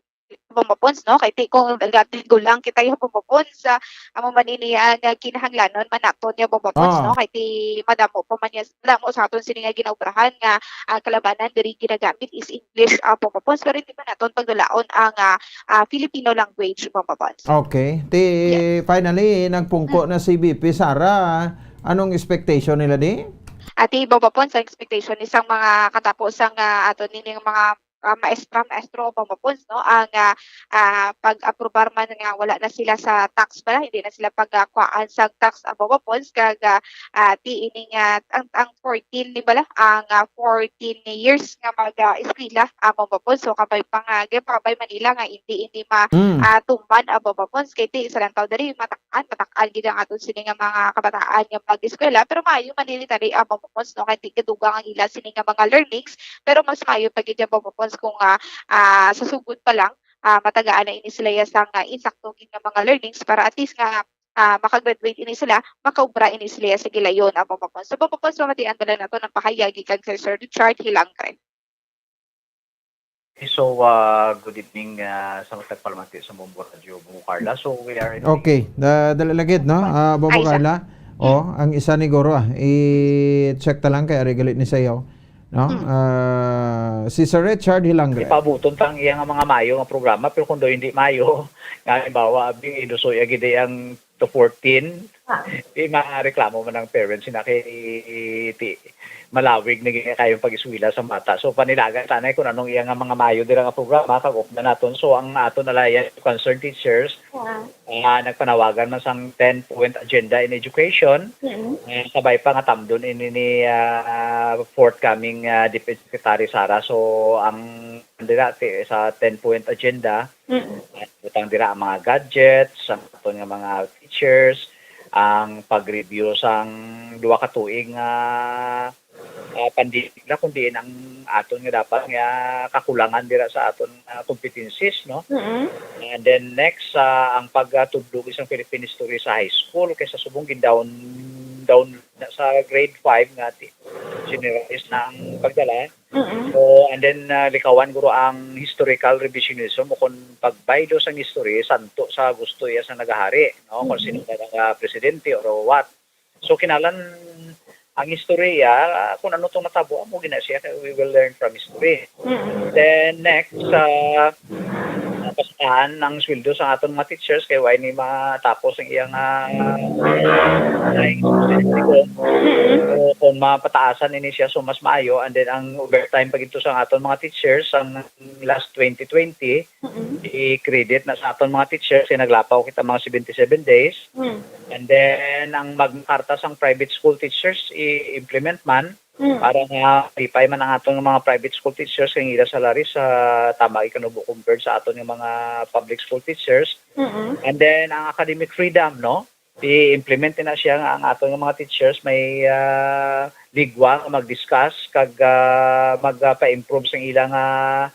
Bombo Pons, no? Kay ti, kung nagatigo lang kita yung Bombo Pons, ah, amo man ini ang, ah, kinahanglanon man nato niya, Bombo Pons, Ah. no? Kay ti madamo pa man niya, madamo sa aton sini nga ginaobrahan nga, ah, kalabanan diri ginagamit is English, ah, Bombo Pons, pero hindi man naton pagdulaon ang, ah, ah, Filipino language, Bombo Pons. Okay. Ti, Yes. finally, nagpungko Mm. na si V P Sara. Anong expectation nila di? Ati, Bombo Pons, ang expectation ni sang mga katapo sang, ah, ato nining mga, ah, maestra, maestro, Bombo Pons, no? Ang, ah, ah, pag-aprobar man nga wala na sila sa tax pala, hindi na sila pagkuhaan sa tax, ah, Bombo Pons, kag, ah, ah, ti ining, ah, ang, ang fourteen, di bala? Ang, ah, fourteen years nga mag, ah, eskwela, ah, Bombo Pons. So, kabay pa nga, gay pa kabay Manila nga hindi, hindi ma-, Mm. ah, tuman, ah, Bombo Pons. Kay ti, sa lantaw dali, matak-an, matak-an gid ang aton sini nga mga kabataan nga mag-eskwela. Pero maayo man ini tani, ah, Bombo Pons, no? Kay ti, kadugang ang ila sini nga mga learnings. Pero mas maayo pa gid, Bombo Pons, kung, ah, ah, sa sugod pa lang, ah, matagaan na ini sila ya sang, ah, insakto gid nga mga learnings para at least nga, ah, makagraduate ini sila, makaubra ini sila ya sa gilayon, ah, Bombo Pons. So, Bombo Pons, mamatian bala nato ang pahayag gikan kay Sir Richard Hilangre. So, ah, good evening, ah, sa matag palamati sa Bombo Radio, Bombo Carla. So, we are in Okay, da-, dali lang gid, no? Ah, Bombo Ay, isa. Carla. Mm. Oh, ang isa ni Goro, ah, i-check ta lang kay ari gali ni sayaw, no? Mm. Ah, si Sir Richard Hilangre. Ipaabuton ta ang iya nga mga mayo nga programa, pero kung daw hindi mayo, nga halimbawa, abi, ilusoy agad ang to fourteen, Ah. di mareklamo man ang parents na kay ti-, malawig na gid kayong pag-eskwela sa bata. So, panilagan tanay kung anong iya nga mga mayo dira nga programa, kag updan naton. So, ang aton Alliance of Concerned Teachers, Ah. ah, nagpanawagan man sang ten-point agenda in education. Mm. Eh, kabay pa nga tamdon ini ni, ah, forthcoming, ah, Deputy Secretary Sara. So, ang dira ti-, sa ten-point agenda, Mm. ah, butang dira ang mga gadgets, ang aton nga mga teachers, ang pag-review sang duha ka tuig nga, ah, pandemic na, kundi ang aton nga dapat nga kakulangan dira sa aton, ah, competencies, no? Mm. And then next, ah, ang pagtudlo sang Philippine history sa high school, kay sa subong gin-down, down na sa grade five nga ti-, generalize na ang pagdala. Mm. So, and then, ah, likawan guro ang historical revisionism o kung pagbaylo sang history, santo sa gusto iya sa nagahari, no? Kung Mm. sino ka nga presidente or what. So, kinahanglan ang istorya, ah, kung ano tong natabo, amo gina siya, kay we will learn from history. Mm. Then, next, ah, pataasan ang sweldo sa aton mga teachers, kay why ni matapos ang iyang, ah, Mm. So, kung mapataasan ini siya, so mas maayo. And then, ang overtime pa gid to sa aton mga teachers, ang last twenty twenty, Mm. i-credit na sa aton mga teachers, kay naglapaw kita mga seventy-seven days. Mm. And then, ang Magna Carta sang private school teachers, i-implement man. Mm. Para nga malipay man ang aton nga mga private school teachers kay ang ila salaries sa tama gid kanubo compared sa aton nga mga public school teachers. Mm-mm. And then ang academic freedom, no? I-implement na siya nga ang aton nga mga teachers may, ah, ligwa nga mag-discuss kag, ah, magpa-improve sa ilang, ah,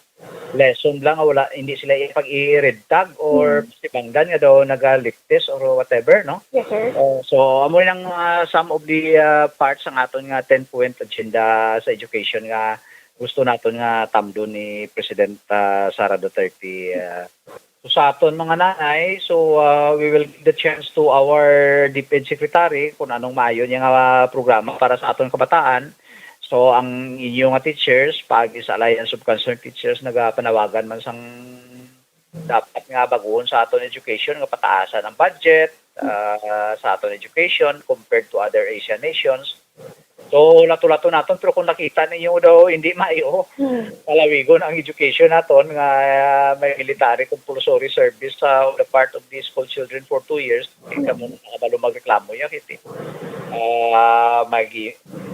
lesson lang nga wala, hindi sila ipag-i-red tag or Mm. sibangdan nga daw naga-leftist or whatever, no? Yes, sir. Oh, so amo nang, ah, some of the, ah, parts ang aton nga ten-point agenda sa education nga gusto naton nga tamdon ni President, ah, Sara Duterte, ah. So, sa aton mga nanay, so, ah, we will give the chance to our DepEd secretary kung anong maayo niya nga programa para sa aton kabataan. So, ang inyo nga teachers, paagi sa Alliance of Concerned Teachers, nagapanawagan man sang dapat nga baguhon sa aton education, nga pataasan ang budget, ah, sa aton education compared to other Asian nations. So, lato-lato naton, pero kung nakita ninyo daw hindi maayo, Hmm. palawigon ang education naton nga, ah, may military compulsory service sa the part of the school children for two years, hindi Hmm. kamo nakabalo magreklamo ya, kiti. Ah, mag,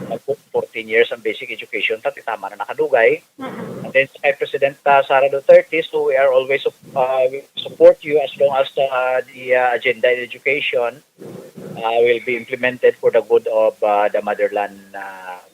mag fourteen years ang basic education, ta, ti tama na nakadugay. Mm-mm. And then sa kay President, ah, Sara Duterte, so we are always sup-, ah, we support you as long as, ah, the, ah, agenda in education, ah, will be implemented for the good of, ah, the motherland, ah.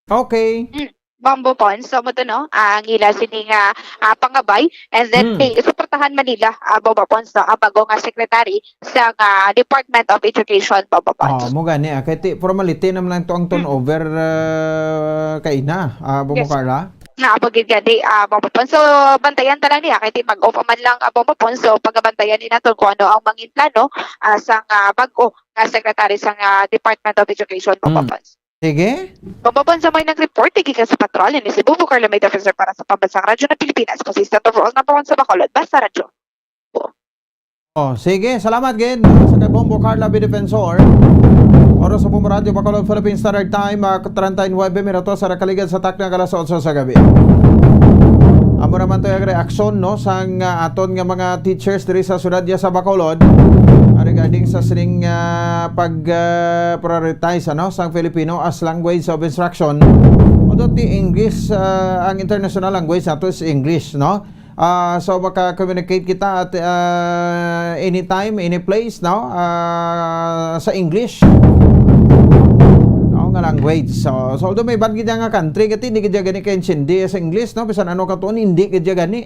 Okay. Mm. Bombo Pons, so mo to, no? Ang ila sini nga, ah, pangabay, and then Hmm. ti-, suportahan man nila, ah, Bombo Pons, no? Ang bago nga secretary sa, ah, Department of Education, Bombo Pons. Oh, mo gani, ah. Kay ti-, formality naman lang to ang Mm. turnover, ah, kay na, ah, Bombo Yes. Carla. Na, amo gid gani, ah, Bombo Pons. So, bantayan ta lang niya, kay ti mag-off man lang, ah, Bombo Pons. So, pagabantayan ni naton kung ano ang mangin plano, ah, sang, ah, bago nga secretary sang, ah, Department of Education, Bombo Mm. Pons. Sige. Bombo Pons, amo ang report gikan sa patrol ni Cebu, Carla May Defensor para sa Pambansang Radyo ng Pilipinas, consistent overall number one sa Bacolod, Basta Radyo. Oh, sige, salamat gid sa kay Bombo Carla B. Defensor. Oras sa Bombo Radyo Bacolod, Philippine Standard Time, ah, treinta y nueve minutos sa nakaligad sa takna nga alas otso sa gabi. Amo naman to yung reaksyon, no, sang, ah, aton nga mga teachers diri sa syudad niya sa Bacolod, ah, regarding sa sining, ah, pag, ah, prioritize, ano, sang Filipino as language of instruction. Although the English, ah, ang international language nato is English, no? Ah, so maka-communicate kita at, ah, anytime, any place, no? Ah, sa English. No, nga language. So, so although may iban gid nga country, kati hindi gid gani ka-intindi sa English, no? Bisan ano ka tuon, hindi gid gani.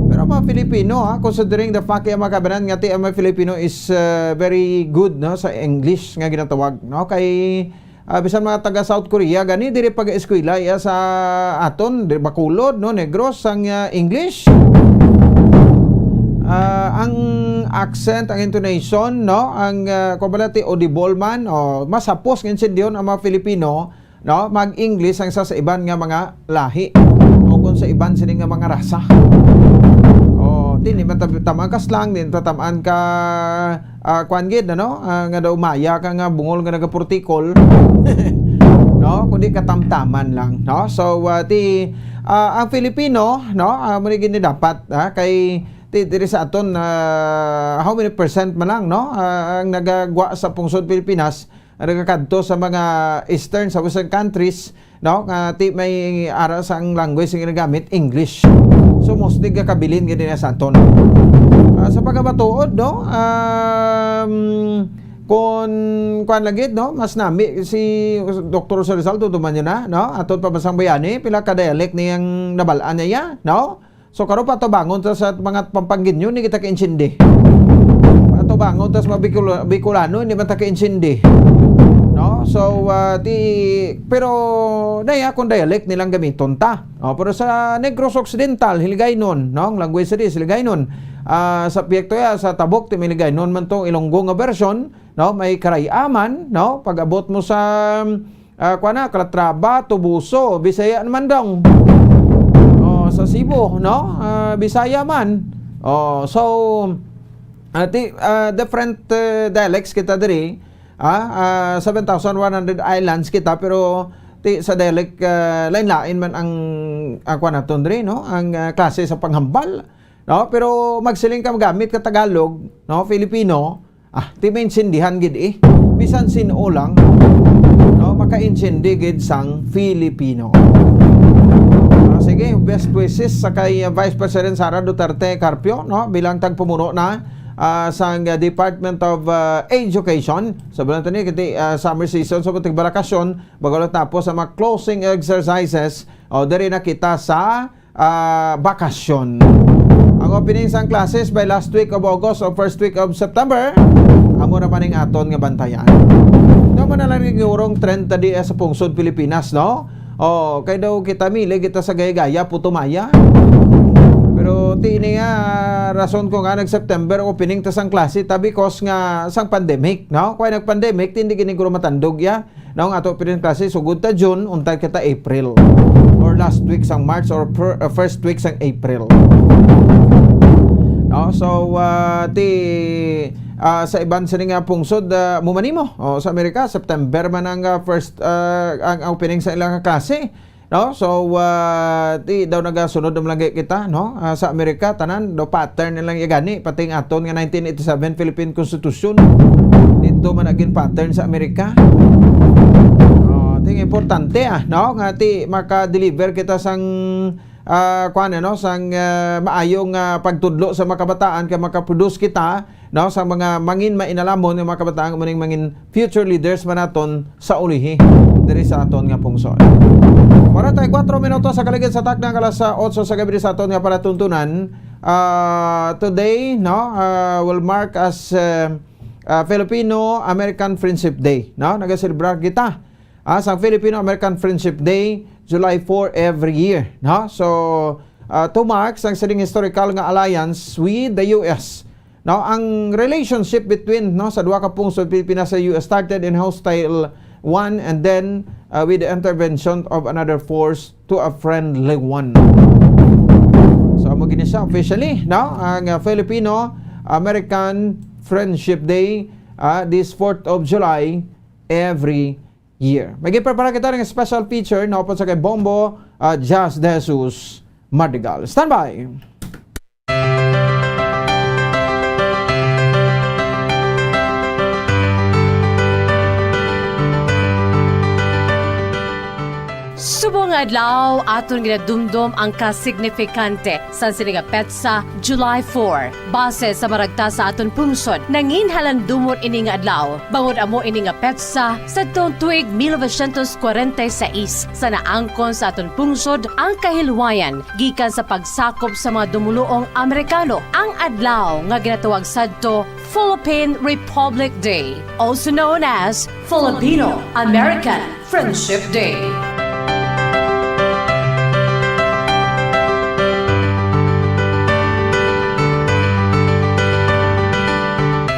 Pero mga Filipino, ha, considering the fact, yung mga kabanan nga ti, ang mga Filipino is, ah, very good, no, sa English nga ginatawag, no? Kay Ah, bisan mga taga South Korea gani diri pag-eskwela iya sa aton, diri Bacolod, no, Negros, ang, ah, English. Ah, ang accent, ang intonation, no, ang, ah, kung bala ti audible man, o mas hapos nga intindihon ang mga Filipino, no, mag-English ang sa, sa iban nga mga lahi o kung sa iban sini nga mga rasa. Oh, di ni man tab-, tamaan ka slang, di ni tamaan ka, ah, kwan gid, ano, ah, nga daw maya ka nga bungol nga nagapurtikol. No? Kundi katamtaman lang, no? So, ah, ti, ah, ang Filipino, no, ah, mo ni gid ni dapat, ah, kay ti, diri sa aton, ah, how many percent man lang, no, ah, ang nagagwa sa pungsod Pilipinas, ang nagakadto sa mga eastern, sa western countries, no, nga ti may ara sang language nga ginagamit, English. So, mostly gakabilin gid na sa aton. Ah, sa pagkabatuod, no, um, kung kuan lang gid, no, mas nami si Doktor Rizal, tutuman niyo na, no, aton pambansang bayani, pila ka dialect niyang nabal-an niya, no? So, karon patubangon ta sa mga Pampangueño, hindi kita kaintindi. Patubangon ta sa mga Bicol-, Bicolano, hindi man ta kaintindi. No? So, ah, ti, pero, na ya, kung dialect nilang gamiton ta. Oh, pero sa Negros Occidental, Hiligaynon, no? Ang language sa dis, Hiligaynon. Ah, sa Piektoya, sa Tabuk, ti may Hiligaynon man tong Ilonggo nga version, no? May Karayaman, no? Pag-abot mo sa, ah, kuwan na, Calatrava, Toboso, Bisaya naman dong. Oh, sa Cebu, no? Ah, Bisaya man. Oh, so, ah, ti-, ah, different, eh, dialects kita diri. Ah, ah, seven thousand one hundred islands kita, pero ti-, sa dialect, ah, lain-lain man ang, ang kuwan naton diri, no? Ang, ah, klase sa panghambal, no? Pero magsiling ka, magamit ka Tagalog, no? Filipino, ah, ti maintindihan gid eh. Bisan sin-o lang, no? kaintindi gid sang Filipino. Ah, sige, best wishes sa kay Vice President Sara Duterte Carpio, no, bilang tagpamuno na, ah, sang, ah, Department of, ah, Education. Sa bulan tani, kiti, ah, summer season, sa buting balakasyon, bago lang tapos ang mga closing exercises, o, diri na kita sa ah, bakasyon. Ang opening sang classes by last week of August o first week of September, amo na man ang aton nga bantayan. Amo na lang ang urong trend ta di sa pungsod Pilipinas, no? Oh, kay daw kita mili kita sa gaya-gaya, puto maya. Pero ti ini nga rason ko nga nag-September opening ta sang klase ta because nga sang pandemic, no? Kaya nag-pandemic, ti hindi gini guro matandog ya. Naong ato piling klase, sugod ta June, untay kita April. Or last week sang March, or fir-, uh, first week sang April. No? So, uh, ti, uh, sa iban sini nga pungsod, uh, mo manimo. O, sa Amerika, September man ang, uh, first, uh, ang opening sa ilang klase. No? So, ah, ti daw nagasunod naman lagi kita, no? Ah, sa Amerika, tanan, daw pattern nilang igani, pati ang aton nga nineteen eighty-seven Philippine Constitution. Dito man naging pattern sa Amerika. Oh, ti importante, ah, no? Nga ti maka-deliver kita sang, ah, kuwan, ano, sang, ah, maayong, ah, pagtudlo sa mga kabataan, kay makaproduce kita no, sa mga mangin mainalamon nga mga kabataan, amo ning mangin future leaders man naton sa ulihi diri sa aton nga pungsod. Forty-four minutos sa kaligid sa takna nga alas otso sa gabi sa aton nga palatuntunan. Ah, today, no, ah, will mark as, ah, ah, Filipino-American Friendship Day, no? Nagaselebrar kita, ah, sa Filipino-American Friendship Day, July four every year, no? So, ah, to mark sang sining historical nga alliance with the U S. Now, ang relationship between, no, sa duha ka pungsod Pilipinas sa U S started in hostile one and then, uh, with the intervention of another force to a friendly one. So, amo gini siya officially, no? Ang, uh, Filipino-American Friendship Day, uh, this fourth of July every year. May giprepara kita ng special feature na upod sa kay Bombo, uh, Jazz De Jesus Madrigal. Standby! Subong nga adlaw, aton ginadumdom ang kasignifikante sang sini nga petsa, July four. Base sa maragta sa aton pungsod, nanginhalandumon ini nga adlaw, bangod amo ini nga petsa sadtong tuig mil novecientos kwarenta y seis, sa naangkon sa aton pungsod ang kahilwayan gikan sa pagsakop sa mga dumuluong Amerikano, ang adlaw nga ginatawag sadto Philippine Republic Day, also known as Filipino-American Friendship Day.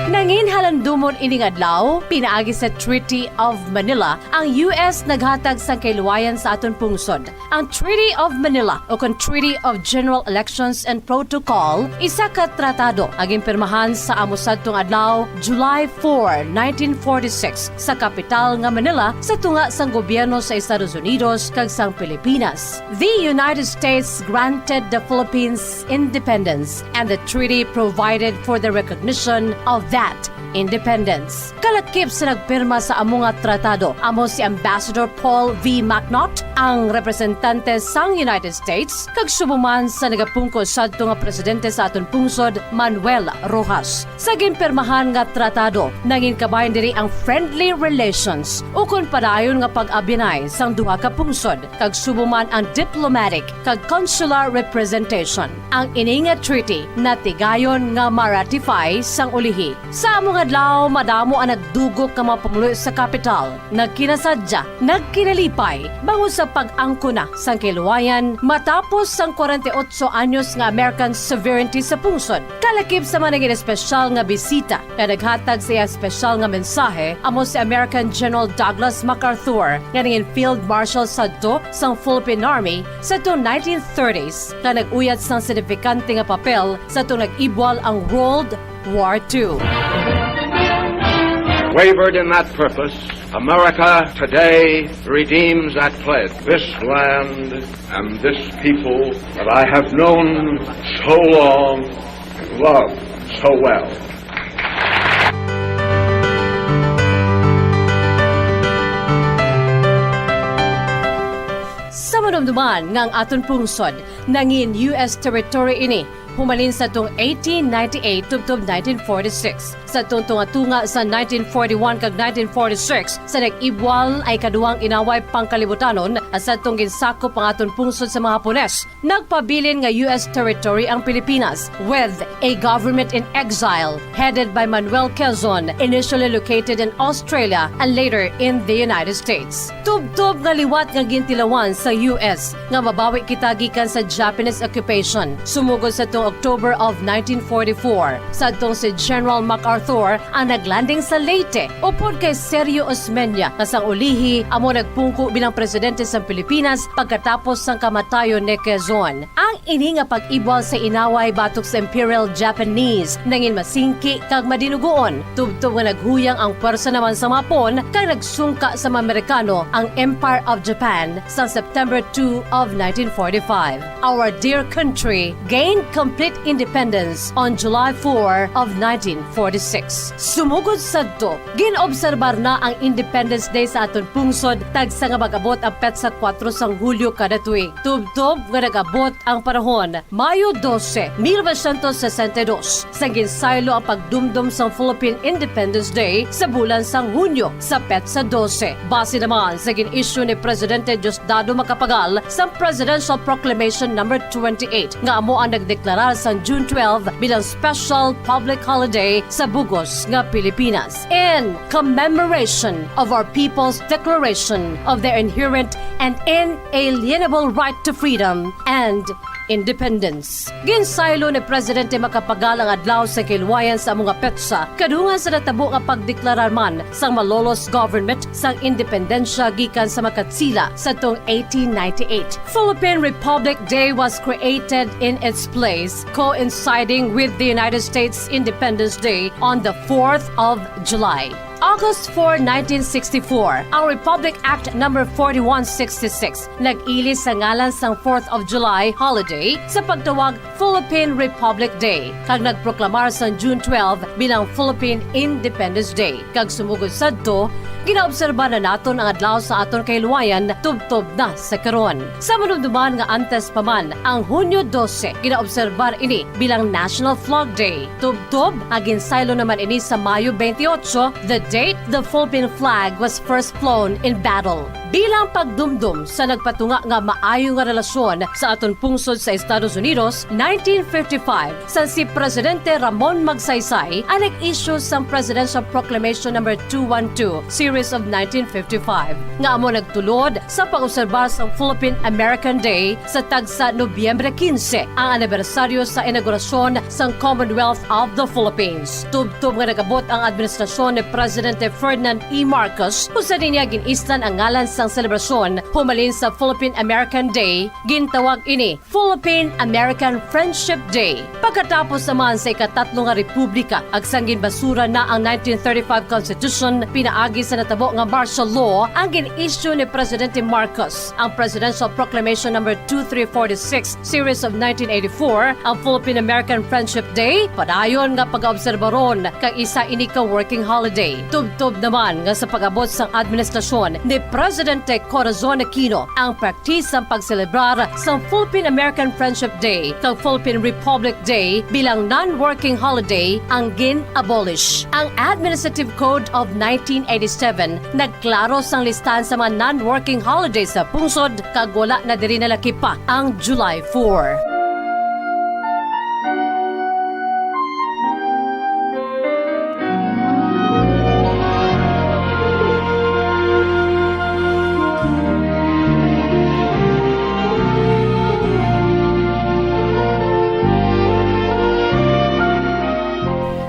Nanginhalandumon ining adlaw, pinaagi sa Treaty of Manila, ang U S naghatag sang kahilwayan sa aton pungsod. Ang Treaty of Manila, o kon Treaty of General Elections and Protocol, isa ka tratado nga ginpirmahan sa amo sadtong adlaw, July four, nineteen forty-six, sa kapital nga Manila, sa tunga sang gobyerno sa Estados Unidos kag sang Pilipinas. The United States granted the Philippines independence, and the treaty provided for the recognition of that independence. Kalakip sa nagpirma sa amo nga tratado amo si Ambassador Paul V. McNaught, ang representante sang United States, kag subong man sa nagapungko sadto nga presidente sa aton pungsod, Manuel Roxas. Sa ginpirmahan nga tratado, nangin kabahin diri ang friendly relations ukon padayon nga pag-abyanay sang duha ka pungsod, kag subong man ang diplomatic kag consular representation. Ang ini nga treaty natigayon nga ma-ratify sang ulihi. Sa among adlaw, madamo ang nagdugok nga mga pumuluyo sa kapital, nagkinasadya, nagkinalipay, bangod sa pag-angkon na sang kahilwayan matapos sang kwarenta y otso anyos nga American sovereignty sa pungsod. Kalakip sa mga naging espesyal nga bisita nga naghatag sa iya espesyal nga mensahe amo si American General Douglas MacArthur, nga nangin Field Marshal sadto sang Philippine Army sadto nineteen thirties, nga nag-uyat sang signifikante nga papel sa tuong nag-ibwal ang World War Two. Wavered in that purpose, America today redeems that pledge. This land and this people that I have known so long and loved so well. Duman nga ang aton pungsod nangin U S territory ini humalin sa tung eighteen ninety-eight tubtob nineteen forty-six. Sa tung tunga-tunga sa nineteen forty-one kag nineteen forty-six, sa nag-ibwal ay kaduhang inaway pangkalibutanon, sa tung ginsakop ang aton pungsod sa mga Hapones, nagpabilin nga U S territory ang Pilipinas, with a government in exile headed by Manuel Quezon, initially located in Australia and later in the United States. Tubtob nga liwat nga gintilawan sa U S nga mabawi kita gikan sa Japanese occupation, sumugod sa tung October of nineteen forty-four, sa tung si General MacArthur ang naglanding sa Leyte, upod kay Sergio Osmeña, nga sang ulihi amo nagpungko bilang presidente sang Pilipinas pagkatapos sang kamatayon ni Quezon. Ang ini nga pag-ibwal sa inaway batok sa Imperial Japanese nangin masingki kag madinugoon, tubtob nga naghuyang ang pwersa naman sa mga Hapon kag nagsungka sa mga Amerikano ang Empire of Japan sang September two of nineteen forty-five. Our dear country gained complete independence on July four of nineteen forty-six. Sumugod sadto, gin-obserbar na ang Independence Day sa aton pungsod tagsa nga mag-abot ang petsa kuwatro sang Hulyo kada tuig. Tubtob nga nag-abot ang panahon, Mayo dose, mil novecientos sesenta y dos, sang ginsaylo ang pagdumdom sang Philippine Independence Day sa bulan sang Hunyo sa petsa dose. Base naman sa gin-issue ni Presidente Diosdado Macapagal sang Presidential Proclamation Number twenty-eight, nga amo ang nagdeklarar sang June twelve bilang special public holiday sa bugos nga Pilipinas, in commemoration of our people's declaration of their inherent and inalienable right to freedom and independence. Ginsaylo ni Presidente Macapagal ang adlaw sa kahilwayan sa amo nga petsa, kadungan sa natabo nga pagdeklarar man sang Malolos government sang independensya gikan sa mga Katsila sa tong eighteen ninety-eight. Philippine Republic Day was created in its place, coinciding with the United States Independence Day on the fourth of July. August four, nineteen sixty-four, ang Republic Act Number forty-one sixty-six nag-ili sa ngalan sang Fourth of July holiday sa pagtawag Philippine Republic Day, kag nagproklamar sang June twelve bilang Philippine Independence Day. Kag sumugod sadto, ginaobserba na naton ang adlaw sa aton kahilwayan tubtob na sa karon. Sa madumduman nga antes pa man, ang Hunyo dose ginaobserbar ini bilang National Flag Day. Tubtob nga ginsaylo naman ini sa Mayo twenty-eight, the date the Philippine flag was first flown in battle. Bilang pagdumdom sa nagpatunga nga maayo nga relasyon sa aton pungsod sa Estados Unidos, nineteen fifty-five, sang si Presidente Ramon Magsaysay ang nag-issue sang Presidential Proclamation Number two one two, Series of nineteen fifty-five, nga amo nagtulod sa pag-obserbar sang Philippine American Day sa tagsa Nobyembre quince, ang anibersaryo sa inaugurasyon sang Commonwealth of the Philippines. Tubtob nga nag-abot ang administrasyon ni Presidente Ferdinand E. Marcos, kung sa niya gin-islan ang ngalan sang selebrasyon, humalin sa Philippine American Day, gintawag ini Philippine-American Friendship Day. Pagkatapos naman sa ikatatlo nga republika, kag sang ginbasura na ang nineteen thirty-five Constitution pinaagi sa natabo nga martial law, ang gin-issue ni Presidente Marcos ang Presidential Proclamation Number two three four six, Series of nineteen eighty-four, ang Philippine-American Friendship Day, padayon nga pagaobserbaron kag isa ini ka working holiday. Tubtob naman nga sa pag-abot sang administrasyon ni Presidente Corazon Aquino, ang praktis sang pagselebrar sang Philippine-American Friendship Day kag Philippine Republic Day bilang non-working holiday ang gin-abolish. Ang Administrative Code of nineteen eighty-seven nagklaro sang listahan sa mga non-working holiday sa pungsod, kag wala na diri nalakip pa ang July four.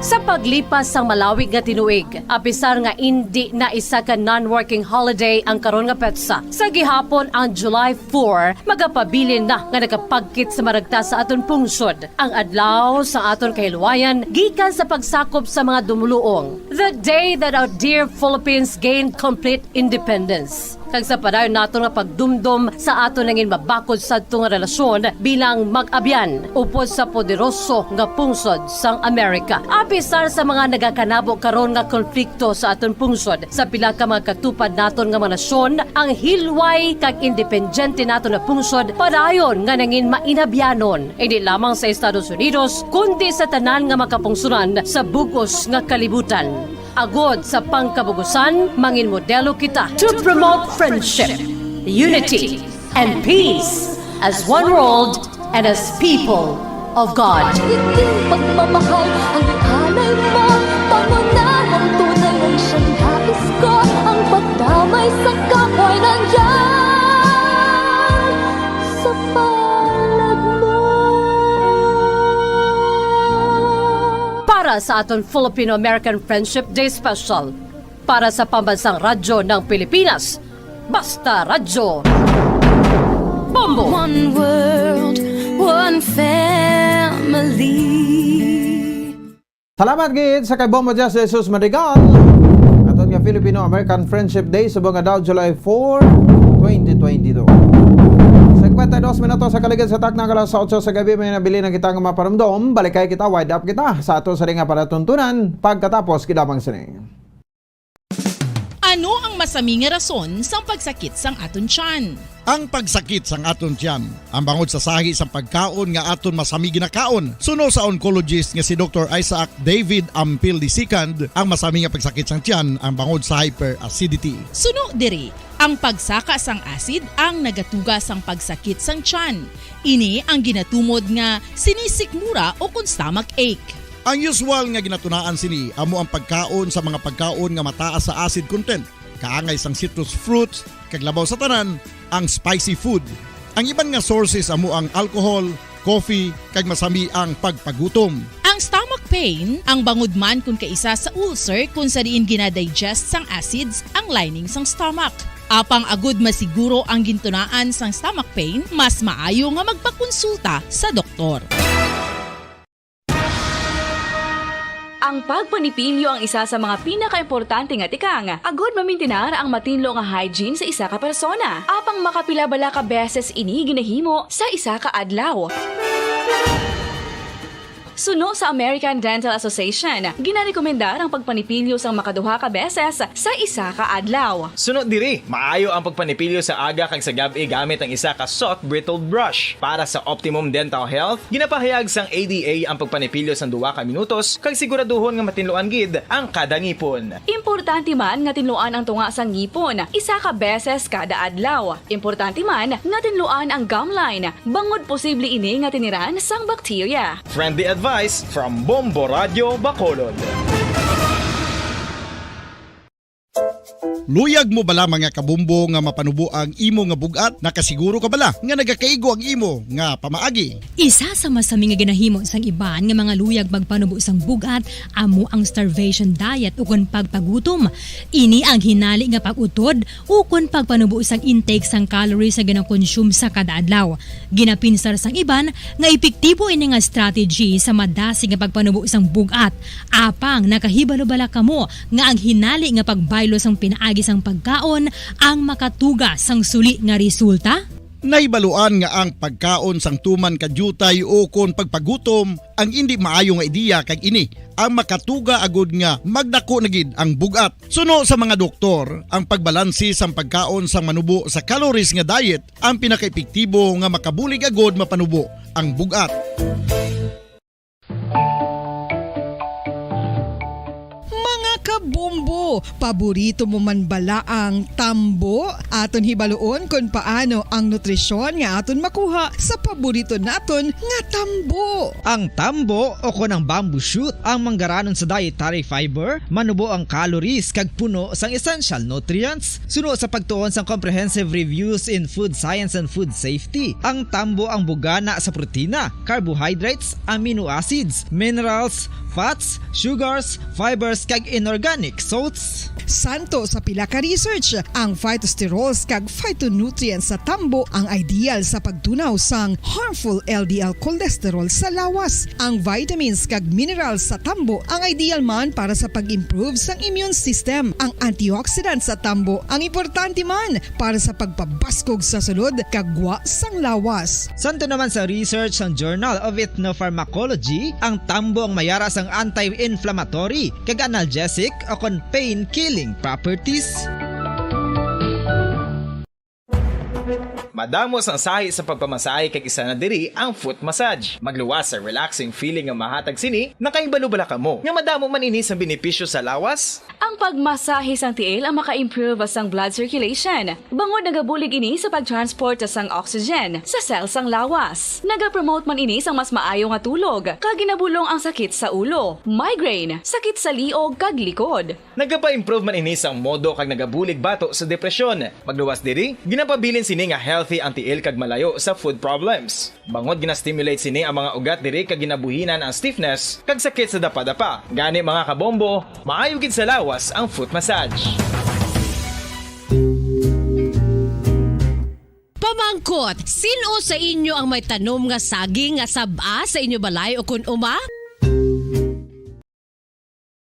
Sa paglipas sang malawig nga tinuig, apisar nga indi na isa ka non-working holiday ang karon nga petsa, sa gihapon ang July four magapabilin na nga nakapagkit sa maragta sa aton pungsod, ang adlaw sa aton kahilwayan gikan sa pagsakop sa mga dumuluong. The day that our dear Philippines gained complete independence. Kag sa padayon naton nga pagdumdom sa aton nangin mabakod sadto nga relasyon bilang mag-abyan upod sa poderoso nga pungsod sang Amerika. Apisar sa mga nagakanabo karon nga konflikto sa aton pungsod, sa pila ka mga katupad naton nga mga nasyon, ang hilway kag independyente naton nga pungsod padayon nga nangin mainabyanon, hindi lamang sa Estados Unidos, kundi sa tanan nga mga kapungsoran sa bug-os nga kalibutan. Agod sa pangkabugusan, mangin modelo kita to promote friendship, unity, and peace as one world and as people of God. Iting pagmamahal ang ialay mo, pangunahang tunay ang siyang nais ko, ang pagdamay sa kapwa nandyan sa palad mo. Para sa aton Filipino-American Friendship Day Special, para sa Pambansang Radyo ng Pilipinas, Basta Radyo Bombo! One world, one family. Salamat gid sa kay Bombo Jazz Jesus Madrigal. Aton nga Filipino-American Friendship Day subong nga adlaw, July four, twenty twenty-two. Singkwenta y dos minutos sa kaligid sa takna, alas otso sa gabi, may nabilin na kita nga mapanumdom. Balikay kita, wind up kita sa ato sa nga palatuntunan pagkatapos gid lamang sini. Ano ang masami nga rason sang pagsakit sang aton tiyan? Ang pagsakit sang aton tiyan, ang bangod sa sahi sang pagkaon nga aton masami ginakaon, suno sa oncologist nga si Doktor Isaac David Ampil the second, ang masami nga pagsakit sang tiyan, ang bangod sa hyperacidity. Suno diri, ang pagsaka sang acid ang nagatuga sang pagsakit sang tiyan. Ini ang ginatumod nga sinisikmura o kon stomach ache. Ang usual nga ginatunaan sini amo ang pagkaon sa mga pagkaon nga mataas sa acid content, kaangay sang citrus fruits, kag labaw sa tanan, ang spicy food. Ang iban nga sources amo ang alcohol, coffee, kag masami ang pagpagutom. Ang stomach pain, ang bangod man kon kaisa sa ulcer kon sa diin ginadigest sang acids ang lining sang stomach. Apang agud masiguro ang gintunaan sang stomach pain, mas maayo nga magpakonsulta sa doktor. Ang pagpanipilyo ang isa sa mga pinakaimportante nga tikang agud mamintinar ang matinlo nga hygiene sa isa ka persona. Apang makapila bala ka beses ini ginahimo sa isa ka adlaw? Suno sa American Dental Association, ginarekomendar ang pagpanipilyo sang makaduha ka beses sa isa ka adlaw. Suno diri, maayo ang pagpanipilyo sa aga kag sa gab-i gamit ang isa ka soft bristled brush. Para sa optimum dental health, ginapahayag sang A D A ang pagpanipilyo sang duha ka minutos kag siguraduhon nga matinluan gid ang kada ngipon. Importante man nga tinluan ang tunga sang ngipon isa ka beses kada adlaw. Importante man nga tinluan ang gum line, bangod posible ini nga tiniran sang bakterya. Friendly advice from Bombo Radio Bacolod. Luyag mo bala, mga kabombo, nga mapanubo ang imo nga bug-at? Nakasiguro ka bala nga nagakaigo ang imo nga pamaagi? Isa sa masami nga ginahimo sang iban nga mga luyag magpanubo sang bug-at amo ang starvation diet ukon pagpagutom. Ini ang hinali nga pag-utod ukon pagpanubo sang intake sang calories nga ginakonsume sa kada adlaw. Ginapinsar sang iban nga epektibo ini nga strategy sa madasig nga pagpanubo sang bug-at. Apang nakahibalo bala kamo nga ang hinali nga pagbaylo sang pinaagi sang pagkaon ang makatuga sang suli nga resulta? Nahibaluan nga ang pagkaon sang tuman ka diutay ukon pagpagutom ang indi maayo nga ideya, kag ini ang makatuga agud nga magdako na gid ang bug-at. Suno sa mga doktor, ang pagbalanse sang pagkaon sang manubo sa calories nga diet ang pinakaepektibo nga makabulig agud mapanubo ang bug-at. Mga kabombo, paborito mo man bala ang tambo? Aton hibaluon kon paano ang nutrisyon nga aton makuha sa paborito naton nga tambo. Ang tambo, o kon ang bamboo shoot, ang manggaranon sa dietary fiber, manubo ang calories kag puno sang essential nutrients. Suno sa pagtuon sang Comprehensive Reviews in Food Science and Food Safety, ang tambo ang bugana sa protina, carbohydrates, amino acids, minerals, fats, sugars, fibers, kag inorganic salts. Santo sa pila ka research, ang phytosterols kag phytonutrients sa tambo ang ideal sa pagtunaw sang harmful L D L cholesterol sa lawas. Ang vitamins kag minerals sa tambo ang ideal man para sa pag-improve sang immune system. Ang antioxidants sa tambo ang importante man para sa pagpabaskog sa sulod kag gwa sang lawas. Santo naman sa research sang Journal of Ethnopharmacology, ang tambo ang mayara sang anti-inflammatory kag analgesic o kon pain-killing properties. Madamo sang sahi sa pagpamasahe kag isa na diri ang foot massage. Magluwas sa relaxing feeling nga mahatag sini, nakahibalo bala kamo nga madamo man ini sang benepisyo sa lawas? Ang pagmasahe sang tiil ang maka-improve sang blood circulation, bangod nagabulig ini sa pag-transport sang oxygen sa cell sang lawas. Nagapromote man ini sang mas maayo nga tulog, kag ginabulong ang sakit sa ulo, migraine, sakit sa liog, kag likod. Nagapa-improve man ini sang modo kag nagabulig bato sa depresyon. Magluwas diri, ginapabilin sini nga healthy ang tiil kag malayo sa foot problems. Bangod gina-stimulate sini ang mga ugat diri kag ginabuhinan ang stiffness kag sakit sa dapadapa. Gani, mga kabombo, maayo gid sa lawas ang foot massage. Pamangkot, sin-o sa inyo ang may tanom nga saging nga sab-a sa inyo balay o kun uma?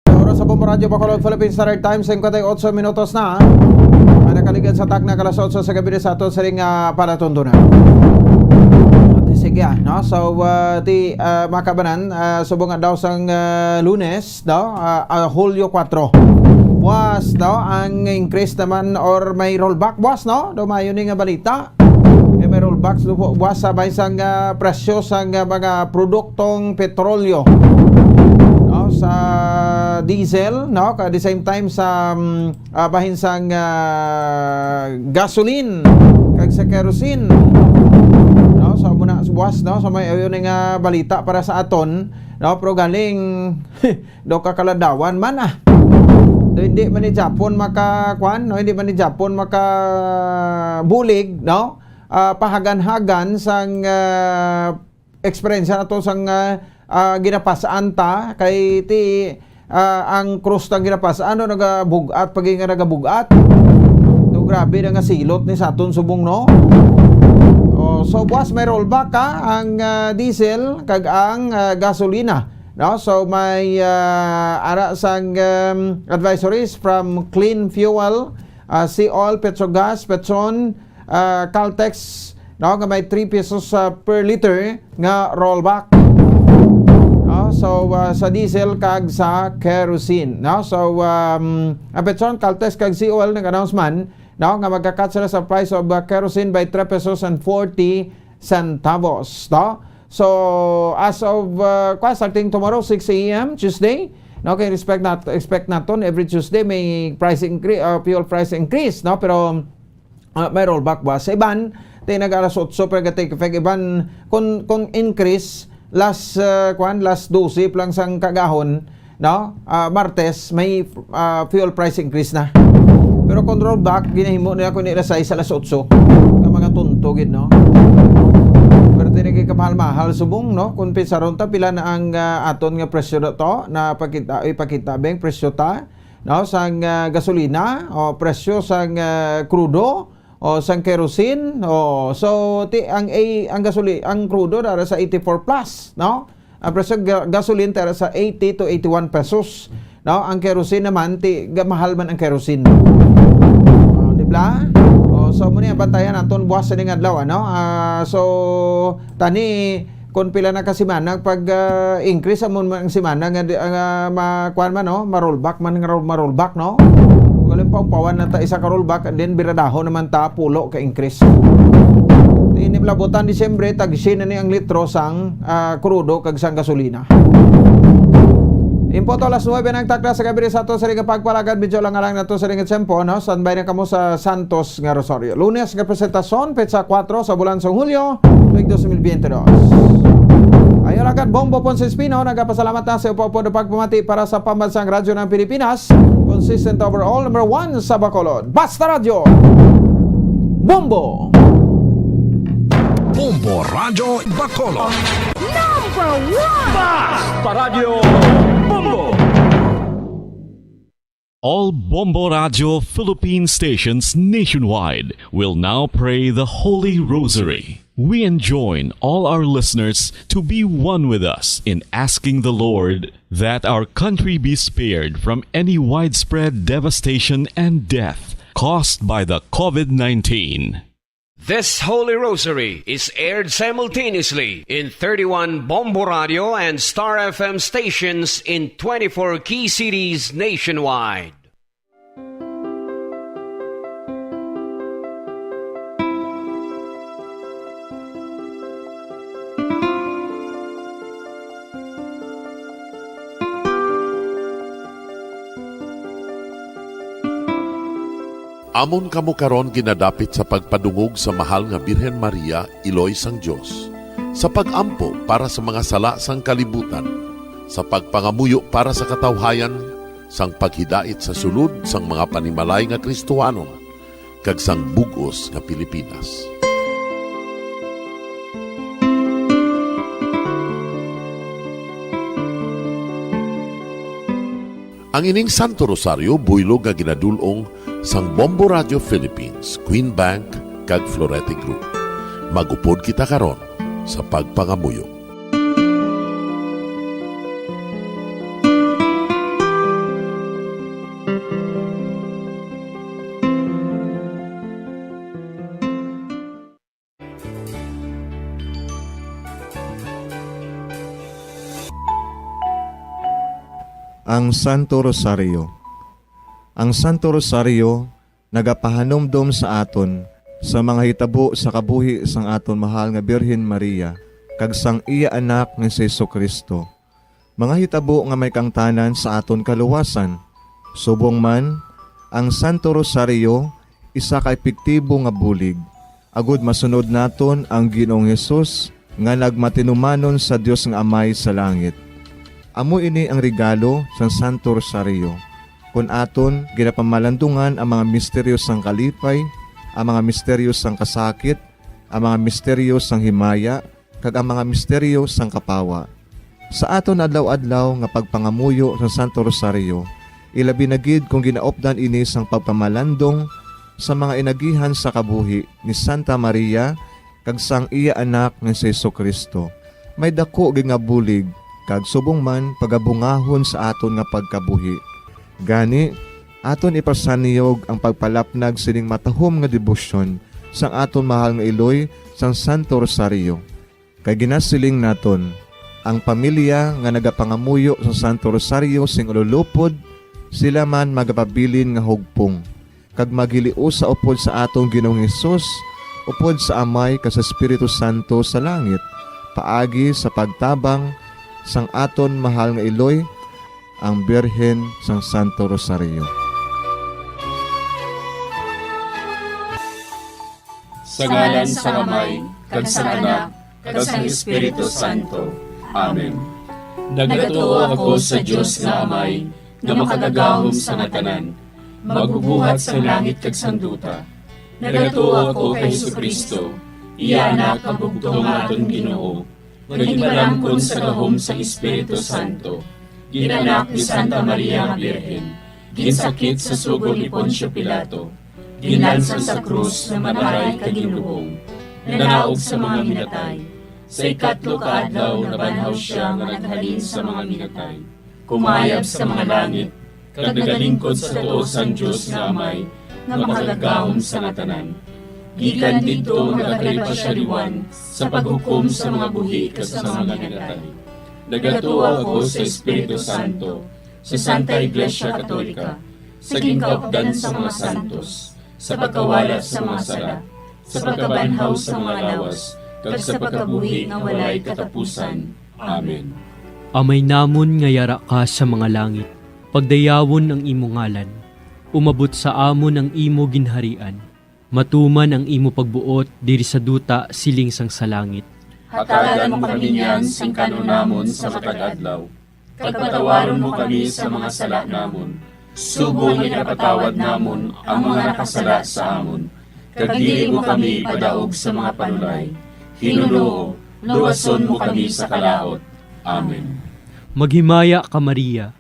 Oras sa Bombo Radyo Bacolod, Philippine Standard Time, singkwenta y ocho minutos na. Ang nakaligad sa takna ka alas otso sa gabi sa aton sining, ah, palatuntunan. Ati, sige, ah, no? So, ah, ti, ah, makabanan, ah, subong nga daw sang, ah, Lunes, no? Ah, ah, Hulyo kuwatro. Buwas, no? Ang increase naman or may rollback, buwas, no? Daw maayo ni nga balita. Kay may rollbacks do po, buwas sa bay sang, ah, presyo sang, ah, mga produktong petrolyo. No, sa diesel, no, at the same time sa, mm, ah, bahin sang, ah, gasoline kag sa kerosene. No, so muna sa buwas, no, so may ayo ni nga balita para sa aton, no, pero galing do ka kaladawan man, ah. Do hindi man ni Japon maka, kuan, no, hindi man ni Japon maka bulig, no? Ah, pahagan-hagan sang, ah, eksperyensya nato sang, ah, ah, ginapas-an ta kay ti, ah, ang krus ta ginapas-an, no, nagabug-at, pag nga nagabug-at. Do grabe na nga silot ni sa aton subong, no? Oh, so buwas may rollback ka ang, ah, diesel kag ang, ah, gasolina, no? So may, ah, ara sang, um, advisories from Clean Fuel, ah, Seaoil, Petrogas, Petron, ah, Caltex, no, nga may three pesos, ah, per liter nga rollback. No, so, ah, sa diesel kag sa kerosene, no? So, um, ang Petron, Caltex kag Seaoil nag-announce man, no, nga magka-cut sila sa price of, ah, kerosene by three pesos and forty centavos, no? So, as of, uh, kwa, starting tomorrow, six a m, Tuesday, no, kay respect nat-, expect naton every Tuesday may price incre-, uh, fuel price increase, no? Pero, uh, may rollback ba? Sa iban, ti nag alas otso pa nag-take effect. Iban, kung, kung increase, last, uh, kwan, last dose pa lang sang kaagahon, no? Ah, Martes, may, ah, fuel price increase na. Pero kung rollback, ginahimo nila kung nila sais alas otso. Ka mga tonto gid, no? Pero ti nagkamahal-mahal subong, no? Kung pinsaron ta, pila na ang, ah, aton nga presyo na to, na pakita, ipakita ba ang presyo ta, no? Sang, ah, gasolina, o presyo sang, ah, krudo, o sang kerosene, o, so, ti, ang, a, ang gasoli-, ang krudo dara sa eighty-four plus, no? Ang presyo ga-, gasoline tara sa eighty to eighty-one pesos, no? Ang kerosene naman, ti, ga-, mahal man ang kerosene. Oh, di ba? Oh, so, muna yung bantayan naton buwas sa ning adlaw, ano? Ah, so, tani, kung pila na ka semana, pag, ah, increase, amon man ang semana nga, di, nga ma-, kuwan man, no? Ma-rollback man, nga ro-, ma-rollback, no? Galing pa, upawan na ta isa ka rollback, and then biradahon naman ta, pulo ka increase. Ti ini labutan Disyembre, tag siyam na ni ang litro sang, ah, krudo kag sang gasolina. Impoto alas nuebe na ang takna sa gabi sa ato sa ring pagpalagad, medyo lang lang nato sa ring tiyempo, no? Standby na kamo sa Santos nga Rosario. Lunes nga presentasyon, petsa kuwatro sa bulan sa Hulyo, tuig dos mil biyente dos. Ayo, agad Bombo Ponce Espino, nagapasalamat na sa upo-upo na pagpamati para sa Pambansang Radyo ng Pilipinas, consistent overall, number one sa Bacolod. Basta Radyo, Bombo! Bombo Radyo Bacolod. Number one! Basta Radyo Bombo! All Bombo Radio Philippine stations nationwide will now pray the Holy Rosary. We enjoin all our listeners to be one with us in asking the Lord that our country be spared from any widespread devastation and death caused by the COVID nineteen. This Holy Rosary is aired simultaneously in thirty-one Bombo Radio and Star F M stations in twenty-four key cities nationwide. Amon kamo karon ginadapit sa pagpadungog sa mahal nga Birhen Maria, Iloy sang Dios, sa pag-ampo para sa mga sala sang kalibutan, sa pagpangamuyo para sa katawhayan, sang paghidait sa sulod sang mga panimalay nga Kristohanon, kag sang bug-os nga Pilipinas. Ang ining Santo Rosario buylog nga ginadul-ong sang Bombo Radio Philippines, Queen Bank, kag Florete Group. Mag-upod kita karon sa pagpangamuyo. Ang Santo Rosario. Ang Santo Rosario nagapahanumdom sa aton sa mga hitabo sa kabuhi sang aton mahal nga Birhen Maria kag sang iya Anak nga si Jesu-Cristo, mga hitabo nga may kaangtanan sa aton kaluwasan. Subong man, ang Santo Rosario isa ka epektibo nga bulig agud masunod naton ang Ginoong Hesus nga nagmatinumanon sa Dios nga Amay sa langit. Amo ini ang regalo sang Santo Rosario, kon aton ginapamalandungan ang mga misteryo sang kalipay, ang mga misteryo sang kasakit, ang mga misteryo sang himaya, kag ang mga misteryo sang kapawa. Sa aton adlaw-adlaw nga pagpangamuyo sa Santo Rosario, ilabi na gid kon ginaupdan ini sang pagpamalandong sa mga inagihan sa kabuhi ni Santa Maria kag sang iya Anak nga si Jesu-Cristo, may daku gid nga bulig kag subong man pagabungahon sa aton nga pagkabuhi. Gani, aton ipasanyog ang pagpalapnag sining matahom nga debosyon sang aton mahal nga iloy sang Santo Rosario. Kay ginasiling naton, ang pamilya nga nagapangamuyo sa Santo Rosario sing ululupod, sila man magapabilin nga hugpong, kag maghiliusa upod sa aton Ginoong Hesus, upod sa Amay kag sa Espiritu Santo sa langit, paagi sa pagtabang sang aton mahal nga iloy, ang Birhen sang Santo Rosario. Sa ngalan sang Amay, kag sang Anak, kag sang Espiritu Santo. Amen. Nagatuo ako sa Dios nga Amay, nga makagagahom sa nga tanan, magbubuhat sang langit kag sang duta. Nagatuo ako kay Jesu-Cristo, iya Anak nga bugtong nga aton Ginoo, nga ginpalamkon sa gahom sang Espiritu Santo, ginanak ni Santa Maria nga Birhen, ginsakit sa sugo ni Poncio Pilato, ginlansang sa krus, namatay kag ginlubong, nanaog sa mga minatay. Sa ikatlo ka adlaw nabanhaw sia nga naghalin sa mga minatay, kumayab sa mga langit, kag nagalingkod sa tuo sang Dios nga Amay nga makagagahom sa nga tanan. Gikan didto magakari pa sia liwat sa paghukom sa mga buhi kag sa mga minatay. Nagatuo ako sa Espiritu Santo, sa Santa Iglesia Katolika, sa ginkaupdan sa mga santos, sa pagkawala sa mga sala, sa pagkabanhaw sa mga lawas, kag sa pagkabuhi nga walay katapusan. Amen. Amay namon nga yara ka sa mga langit, pagdayawon ang imo ngalan. Umabot sa amon ang imo ginharian. Matuman ang imo pagbuot diri sa duta siling sang sa langit. Hatagan mo kami niyan sing kan-on namon sa matag adlaw, kag patawaron mo kami sa mga sala namon, subong nga ginapatawad namon ang mga nakasala sa amon. Kag dili mo kami ipadaog sa mga panulay, Ginoo, luwason mo kami sa kalaut. Amen. Maghimaya ka, Maria,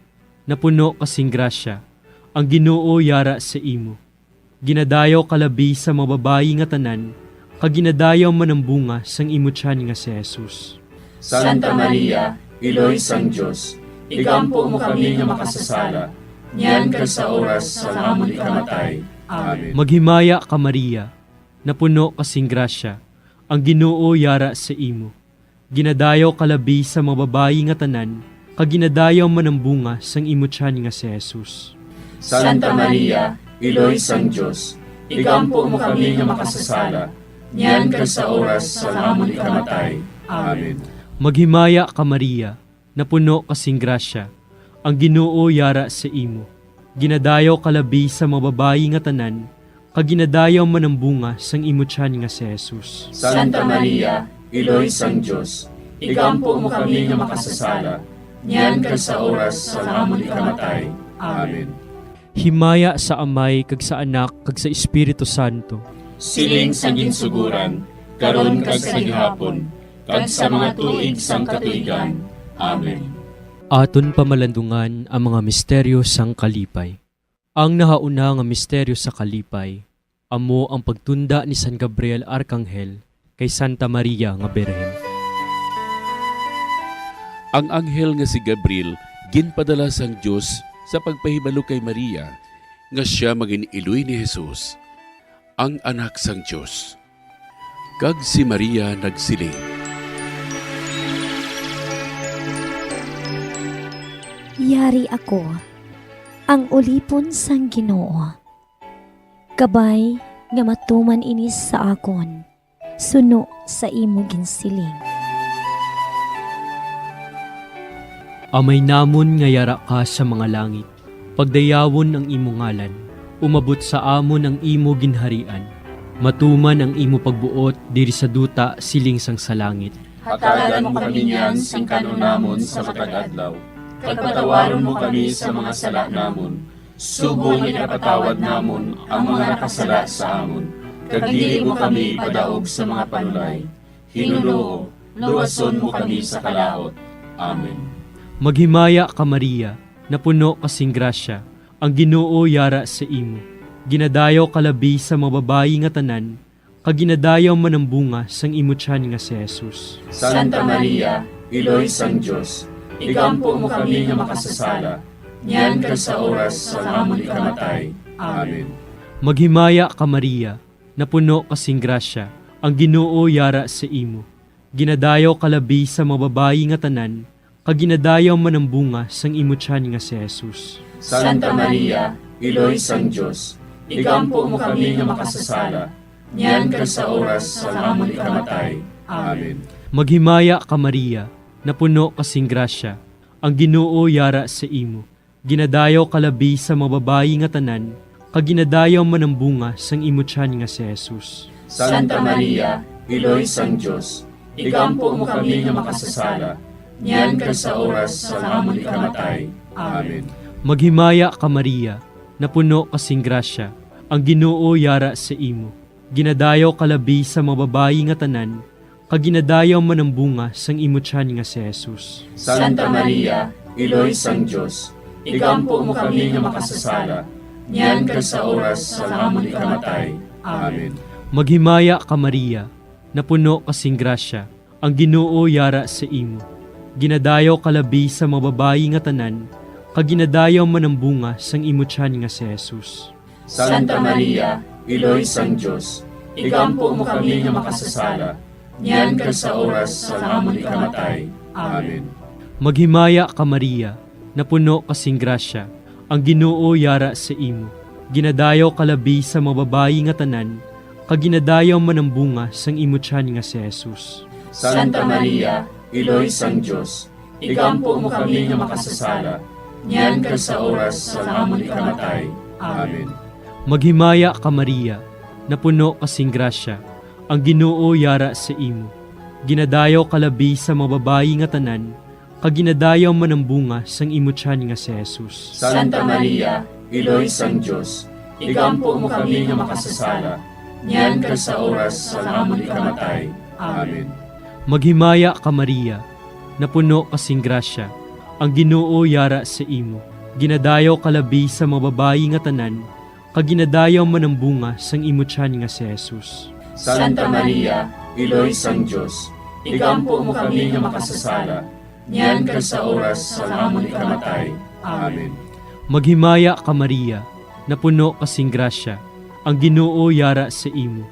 napuno ka sing grasya, ang Ginoo yara sa imo. Ginadayaw ka labi sa mga babayi nga tanan, kag ginadayaw man ang bunga sang imo tiyan nga si Jesus. Santa Maria, Iloy sang Dios, igampo mo kami nga makasasala, niyan kag sa oras sang amon ikamatay. Amen. Maghimaya ka, Maria, napuno ka sing grasya, ang Ginoo yara sa imo. Ginadayaw ka labi sa mga babayi nga tanan, kag ginadayaw man ang bunga sang imo tiyan nga si Jesus. Santa Maria, Iloy sang Dios, igampo mo kami nga makasasala, niyan kag sa oras sang amon ikamatay. Amen. Maghimaya ka, Maria, napuno ka sing grasya, ang Ginoo yara sa imo. Ginadayaw ka labi sa mga babayi nga tanan, kag ginadayaw man ang bunga sang imo tiyan nga si Jesus. Santa Maria, Iloy sang Dios, igampo mo kami nga makasasala, niyan kag sa oras sang amon ikamatay. Amen. Himaya sa Amay kag sa Anak kag sa Espiritu Santo. Siling sa ginsuguran, karon kag sa gihapon, kag sa mga tuig sang katuigan. Amen. Aton pamalandungan ang mga misteryo sang kalipay. Ang nahauna nga misteryo sa kalipay amo ang pagtunda ni San Gabriel Arkanghel kay Santa Maria nga Birhen. Ang anghel nga si Gabriel ginpadala sang Dios sa pagpahibalo kay Maria nga sia magin-iloy ni Jesus, ang Anak sang Dios. Kag si Maria nagsiling, "Yari ako, ang ulipon sang Ginoo. Kabay nga matuman ini sa akon, suno sa imo ginsiling." Amay namon nga yara ka sa mga langit, pagdayawon ang imo ngalan, umabot sa amon ang imo ginharian, matuman ang imo pagbuot diri sa duta siling sang sa langit. Hatagan mo kami niyan sing kan-on namon sa matag adlaw, kag patawaron mo kami sa mga sala namon, subong nga ginapatawad namon ang mga nakasala sa amon, kag dili mo kami ipadaog sa mga panulay. Ginoo, luwason mo kami sa kalaut. Amen. Maghimaya ka, Maria, napuno ka sing grasya, ang Ginoo yara sa imo. Ginadayaw ka labi sa mga babayi nga tanan, kag ginadayaw man ang bunga sang imo tiyan nga si Jesus. Santa Maria, Iloy sang Dios, igampo mo kami nga makasasala, niyan kag sa oras sang amon ikamatay. Amen. Maghimaya ka, Maria, napuno ka sing grasya, ang Ginoo yara sa imo. Ginadayaw ka labi sa mga babayi nga tanan, kag ginadayaw man ang bunga sang imo tiyan nga si Jesus. Santa Maria, Iloy sang Dios, igampo mo kami nga makasasala, niyan kag sa oras sang amon ikamatay. Amen. Maghimaya ka, Maria, napuno ka sing grasya, ang Ginoo yara sa imo. Ginadayaw ka labi sa mga babayi nga tanan, kag ginadayaw man ang bunga sang imo tiyan nga si Jesus. Santa Maria, Iloy sang Dios, igampo mo kami nga makasasala, niyan kag sa oras sang amon ikamatay. Amen. Maghimaya ka, Maria, napuno ka sing grasya, ang Ginoo yara sa imo. Ginadayaw ka labi sa mga babayi nga tanan, kag ginadayaw man ang bunga sang imo tiyan nga si Jesus. Santa Maria, Iloy sang Dios, igampo mo kami nga makasasala, niyan kag sa oras sang amon ikamatay. Amen. Maghimaya ka, Maria, napuno ka sing grasya, ang Ginoo yara sa imo. Ginadayaw ka labi sa mga babayi nga tanan, kag ginadayaw man ang bunga sang imo tiyan nga si Jesus. Santa Maria, Iloy sang Dios, igampo mo kami nga makasasala, niyan kag sa oras sang amon ikamatay. Amen. Maghimaya ka, Maria, napuno ka sing grasya, ang Ginoo yara sa imo. Ginadayaw ka labi sa mga babayi nga tanan, kag ginadayaw man ang bunga sang imo tiyan nga si Jesus. Santa Maria, Iloy sang Dios, igampo mo kami nga makasasala, niyan kag sa oras sang amon ikamatay. Amen. Maghimaya ka, Maria, napuno ka sing grasya, ang Ginoo yara sa imo. Ginadayaw ka labi sa mga babayi nga tanan, kag ginadayaw man ang bunga sang imo tiyan nga si Jesus. Santa Maria, Iloy sang Dios, igampo mo kami nga makasasala, niyan kag sa oras sang amon ikamatay. Amen. Maghimaya ka, Maria, napuno ka sing grasya, ang Ginoo yara sa imo. Ginadayaw ka labi sa mga babayi nga tanan, kag ginadayaw man ang bunga sang imo tiyan nga si Jesus. Santa Maria, Iloy sang Dios, igampo mo kami nga makasasala, niyan kag sa oras sang amon ikamatay. Amen. Maghimaya ka, Maria, napuno ka sing grasya, ang Ginoo yara sa imo.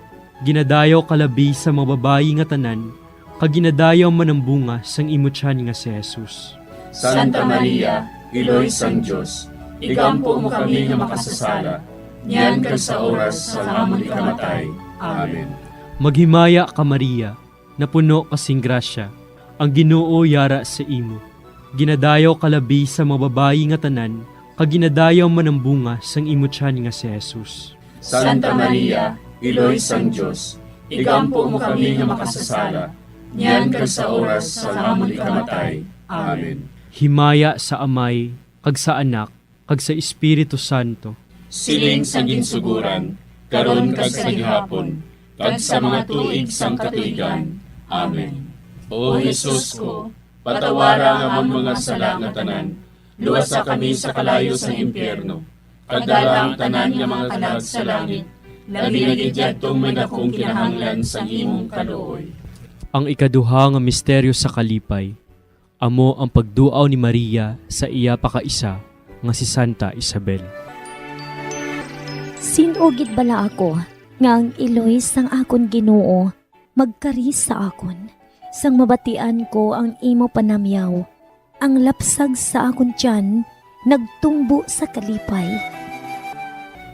Ginadayaw ka labi sa mga babayi nga tanan, kag ginadayaw man ang bunga sang imo tiyan nga si Jesus. Santa Maria, Iloy sang Dios, igampo mo kami nga makasasala, niyan kag sa oras sang amon ikamatay. Amen. Maghimaya ka, Maria, napuno ka sing grasya, ang Ginoo yara sa imo. Ginadayaw ka labi sa mga babayi nga tanan, kag ginadayaw man ang bunga sang imo tiyan nga si Jesus. Santa Maria, Iloy sang Dios, igampo mo kami nga makasasala, niyan kag sa oras sang amon ikamatay. Amen. Himaya sa Amay, kag sa Anak, kag sa Espiritu Santo. Siling sa ginsuguran, karon kag sa gihapon, kag sa mga tuig sang katuigan. Amen. O Jesus ko, patawara ang amon mga sala nga tanan, luwasa kami sa kalayo sang impyerno, kag dala ang tanan nga mga kalag sa langit, labi na gid yadtong may dakong kinahanglan sang imong kaluoy. Ang ikaduha nga misteryo sa kalipay, amo ang pagduaw ni Maria sa iya pakaisa nga si Santa Isabel. Sin-o gid bala ako nga ang iloy sang akon Ginoo magkari sa akon, sang mabatian ko ang imo panamyaw, ang lapsag sa akon tiyan nagtumbo sa kalipay.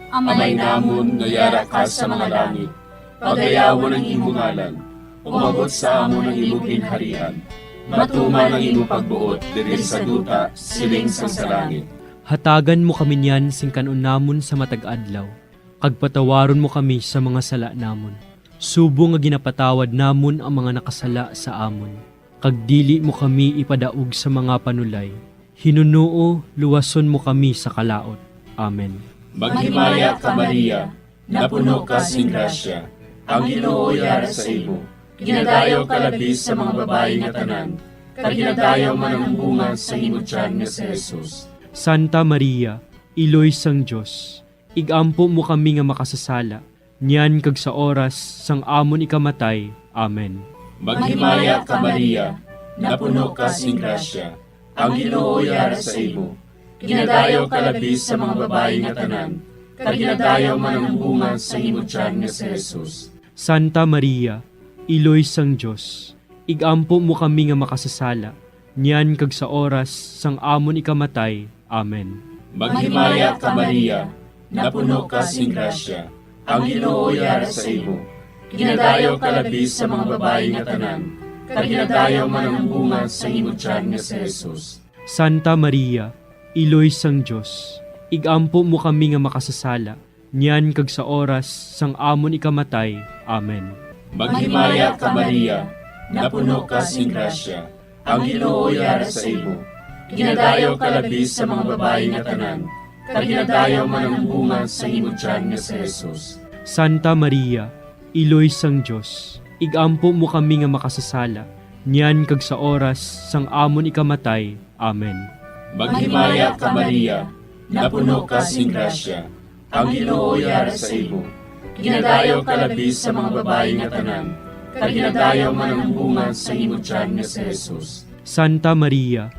Amay namon nga yara ka sa mga langit, pagayawon ang imo ngalan, umabot sa amon ang imo ginharian, matuman ang imo pagbuot diri sa duta siling sang sa langit. Hatagan mo kami niyan sing kan-on namon sa matag adlaw, kag patawaron mo kami sa mga sala namon, subong nga ginapatawad namon ang mga nakasala sa amon. Kag dili mo kami ipadaog sa mga panulay, hinunoo luwason mo kami sa kalaut. Amen. Maghimaya ka, Maria, napuno ka sing grasya, ang Ginoo yara sa imo. Ginadayaw ka labi sa mga babayi nga tanan, kag ginadayaw man ang bunga sa imo tiyan nga si Jesus. Santa Maria, Iloy sang Dios, igampo mo kami nga makasasala, niyan kag sa oras sang amon ikamatay. Amen. Maghimaya ka, Maria, napuno ka sing grasya, ang Ginoo yara sa imo. Ginadayaw ka labi sa mga babayi nga tanan, kag ginadayaw man ang bunga sa imo tiyan nga si Jesus. Santa Maria, Iloy sang Dios, igampo mo kami nga makasasala, niyan kag sa oras sang amon ikamatay. Amen. Maghimaya ka, Maria, napuno ka sing grasya, ang Ginoo yara sa imo. Ginadayaw ka labi sa mga babayi nga tanan, kag ginadayaw man ang bunga sa imo tiyan nga si Jesus. Santa Maria, Iloy sang Dios, igampo mo kami nga makasasala, niyan kag sa oras sang amon ikamatay. Amen. Maghimaya ka, Maria, napuno ka sing grasya, ang Ginoo yara sa imo. Ginadayaw ka labi sa mga babayi nga tanan, kag ginadayaw man ang bunga sa imo tiyan nga si Jesus. Santa Maria, Iloy sang Dios, igampo mo kami nga makasasala, niyan kag sa oras sang amon ikamatay. Amen. Maghimaya ka, Maria, napuno ka sing grasya, ang Ginoo yara sa imo. Ginadayaw ka labi sa mga babayi nga tanan, kag ginadayaw man ang bunga sa imo tiyan nga si Jesus. Santa Maria,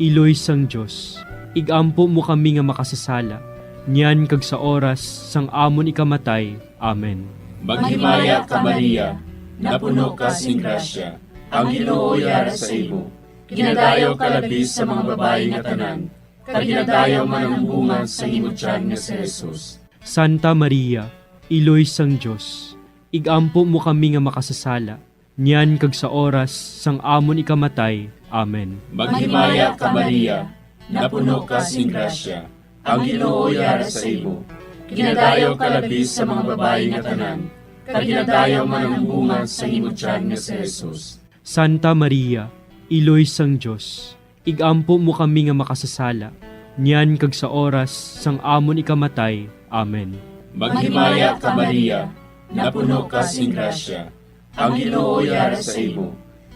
Iloy sang Dios, igampo mo kami nga makasasala, niyan kag sa oras sang amon ikamatay. Amen. Maghimaya ka, Maria, napuno ka sing grasya, ang Ginoo yara sa imo. Ginadayaw ka labi sa mga babayi nga tanan, kag ginadayaw man ang bunga sa imo tiyan nga si Jesus. Santa Maria, Iloy sang Dios, igampo mo kami nga makasasala, niyan kag sa oras sang amon ikamatay. Amen. Maghimaya ka, Maria, napuno ka sing grasya, ang Ginoo yara sa imo. Ginadayaw ka labi sa mga babayi nga tanan, kag ginadayaw man ang bunga sa imo tiyan nga si Jesus. Santa Maria, Iloy sang Dios, igampo mo kami nga makasasala, niyan kag sa oras sang amon ikamatay. Amen. Maghimaya ka, Maria, napuno ka sing grasya. Ang Ginoo yara sa imo.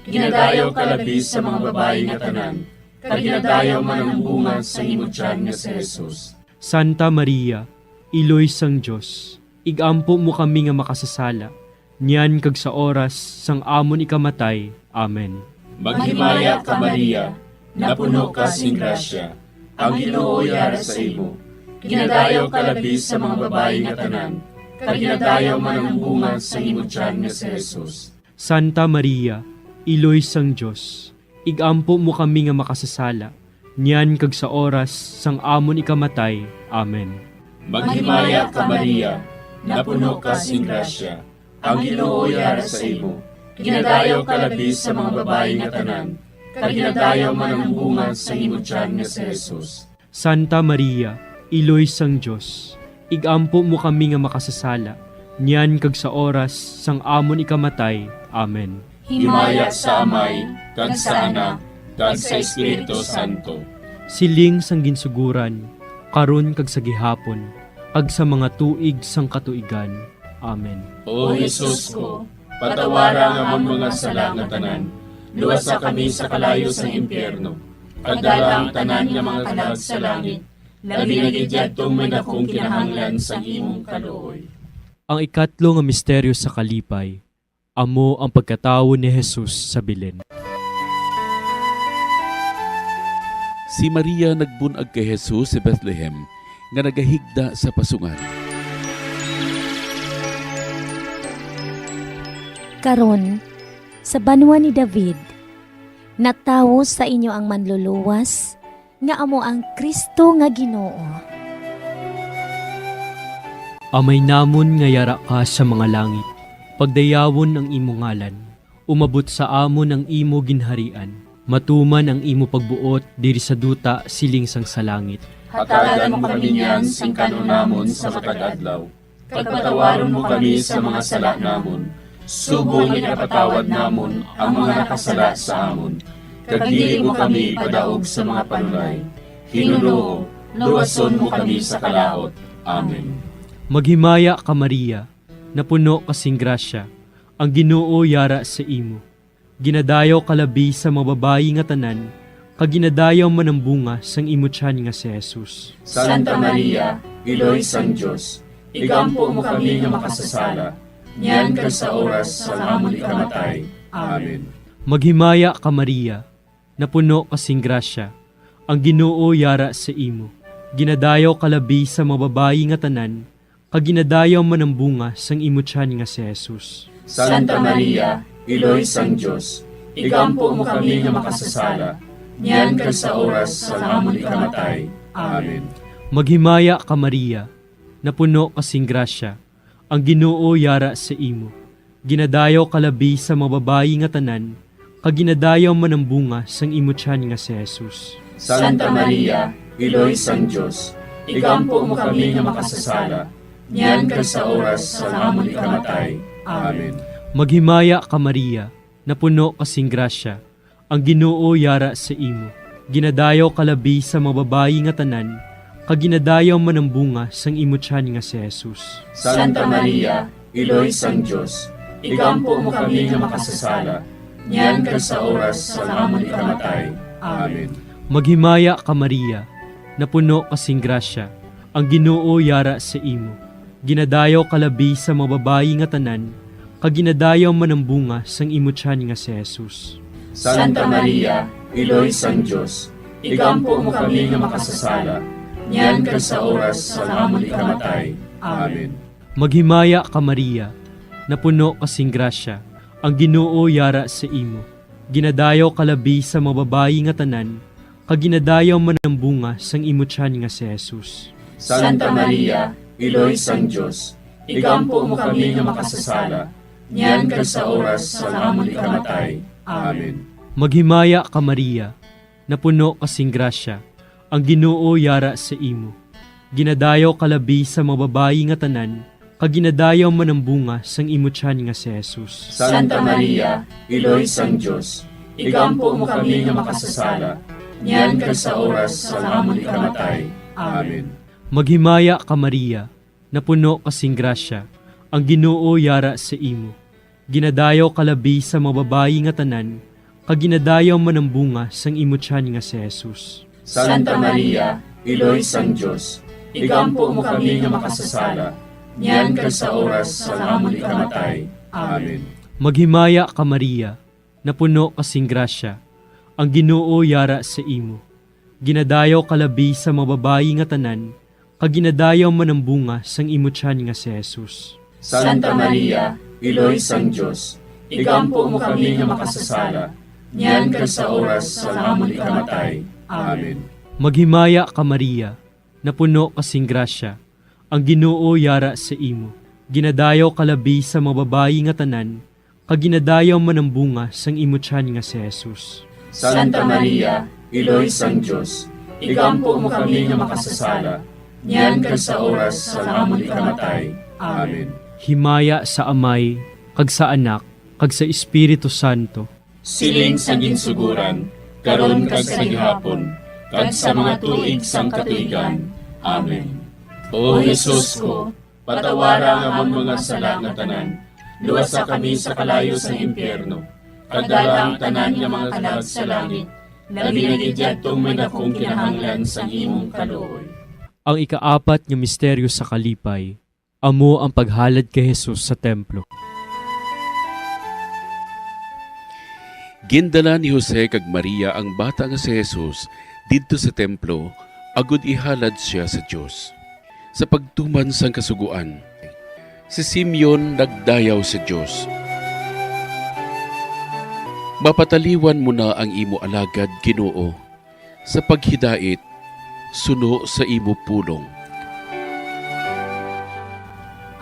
Ginadayaw ka labi sa mga babayi nga tanan, kag ginadayaw man ang bunga sa imo tiyan nga si Jesus. Santa Maria, Iloy sang Dios, ig-ampo mo kami nga makasasala, niyan kag sa oras sang amon ikamatay. Amen. Maghimaya ka, Maria, napuno ka sing grasya, ang Ginoo yara sa imo. Ginadayaw ka labi sa mga babayi nga tanan, kag ginadayaw man ang bunga sa imo tiyan nga si Jesus. Santa Maria, Iloy sang Dios, ig-ampo mo kami nga makasasala, niyan kag sa oras sang amon ikamatay. Amen. Maghimaya ka, Maria, napuno ka sing grasya, ang Ginoo yara sa imo. Ginadayaw ka labi sa mga babayi nga tanan, kag ginadayaw man ang bunga sa imo tiyan nga si Jesus. Santa Maria, Iloy sang Dios, ig-ampo mo kami nga makasasala, niyan kag sa oras sang amon ikamatay. Amen. Himaya sa Amay, kag sa Anak, kag sa Espiritu Santo. Siling sang ginsuguran, karon kag sa gihapon, kag sa mga tuig sang katuigan. Amen. O Jesus ko, patawara ang amon mga sala nga tanan, luwasa kami sa kalayo sang impyerno, kag dala ang tanan nga mga kalag sa langit, labi na gid yadtong may dakong kinahanglan sang imong kaluoy. Ang ikatlo nga misteryo sa kalipay, amo ang pagkatawo ni Jesus sa Belen. Si Maria nagbun-ag kay Jesus sa Bethlehem, nga nagahigda sa pasungan. Karon, sa banwa ni David, natawo sa inyo ang Manluluwas, nga amo ang Cristo nga Ginoo. Amay namon nga yara ka sa mga langit, pagdayawon ang imo ngalan. Umabot sa amon ang imo ginharian. Matuman ang imo pagbuot diri sa duta siling sang sa langit. Hatagan mo kami niyan sing kan-on namon sa matag adlaw, kag patawaron mo kami sa mga sala namon, subong nga ginapatawad namon ang mga nakasala sa amon, kag dili mo kami ipadaog sa mga panulay. Ginoo, luwason mo kami sa kalaut. Amen. Maghimaya ka, Maria, napuno ka sing grasya, ang Ginoo yara sa imo. Ginadayaw ka labi sa mga babayi nga tanan, kag ginadayaw man ang bunga sang imo tiyan nga si Jesus. Santa Maria, Iloy sang Dios, igampo mo kami nga makasasala, niyan kag sa oras sang amon ikamatay. Amen. Maghimaya ka, Maria, napuno ka sing grasya, ang Ginoo yara sa imo. Ginadayaw ka labi sa mga babayi nga tanan, kag ginadayaw man ang bunga sang imo tiyan nga si Jesus. Santa Maria, Iloy sang Dios, igampo mo kami nga makasasala, niyan kag sa oras sang amon ikamatay. Amen. Maghimaya ka, Maria, napuno ka sing grasya, ang Ginoo yara sa imo. Ginadayaw ka labi sa mga babayi nga tanan, kag ginadayaw man ang bunga sang imo tiyan nga si Jesus. Santa Maria, Iloy sang Dios, igampo mo kami nga makasasala, niyan kag sa oras sang amon ikamatay. Amen. Maghimaya ka, Maria, napuno ka sing grasya, ang Ginoo yara sa imo. Ginadayaw ka labi sa mga babayi nga tanan, kag ginadayaw man ang bunga sang imo tiyan nga si Jesus. Santa Maria, Iloy sang Dios, igampo mo kami nga makasasala, niyan kag sa oras sang amon ikamatay. Amen. Maghimaya ka, Maria, napuno ka sing grasya, ang Ginoo yara sa imo. Ginadayaw ka labi sa mga babayi nga tanan, kag ginadayaw man ang bunga sang imo tiyan nga si Jesus. Santa Maria, Iloy sang Dios, igampo mo kami nga makasasala, niyan kag sa oras sang amon ikamatay. Amen. Maghimaya ka, Maria, napuno ka sing grasya, ang Ginoo yara sa imo. Ginadayaw ka labi sa mga babayi nga tanan, kag ginadayaw man ang bunga sang imo tiyan nga si Jesus. Santa Maria, Iloy sang Dios, igampo mo kami nga makasasala, niyan kag sa oras sang amon ikamatay. Amen. Maghimaya ka, Maria, napuno ka sing grasya, ang Ginoo yara sa imo. Ginadayaw ka labi sa mga babayi nga tanan, kag ginadayaw man ang bunga sang imo tiyan nga si Jesus. Santa Maria, Iloy sang Dios, igampo mo kami nga makasasala, niyan kag sa oras sang amon ikamatay. Amen. Maghimaya ka, Maria, napuno ka sing grasya, Ang Ginoo yara sa imo. Ginadayaw ka labi sa mga babayi nga tanan, kag ginadayaw man ang bunga sang imo tiyan nga si Jesus. Santa Maria, Iloy sang Dios, igampo mo kami nga makasasala, niyan kag sa oras sang amon ikamatay. Amen. Maghimaya ka, Maria, napuno ka sing grasya, ang Ginoo yara sa imo. Ginadayaw ka labi sa mga babayi nga tanan, kag ginadayaw man ang bunga sang imo tiyan nga si Jesus. Santa Maria, Iloy sang Dios, igampo mo kami nga makasasala, niyan kag sa oras sang amon ikamatay. Amen. Maghimaya ka, Maria, napuno ka sing grasya, ang Ginoo yara sa imo. Ginadayaw ka labi sa mga babayi nga tanan, kag ginadayaw man ang bunga sang imo tiyan nga si Jesus. Santa Maria, Iloy sang Dios, igampo mo kami nga makasasala, niyan kag sa oras sang amon ikamatay. Amen. Himaya sa Amay, kag sa Anak, kag sa Espiritu Santo. Siling sa ginsuguran, karon kag sa gihapon, kag sa mga tuig sang katuigan. Amen. O Jesus ko, patawara ang amon mga sala nga tanan, luwasa kami sa kalayo sang impyerno, kag dala ang tanan nga mga kalag sa langit, labi na gid yadtong may dakong kinahanglan sang imong kaluoy. Ang ikaapat nga misteryo sa kalipay, amo ang paghalad kay Jesus sa templo. Gindala ni Jose kag Maria ang bata nga si Jesus didto sa templo agod ihalad sia sa Dios. Sa pagtuman sang Kasugoan, si Simeon nagdayaw sa Dios, "Mapataliwan mo na ang imo alagad, Ginoo, sa paghidait suno sa imo pulong."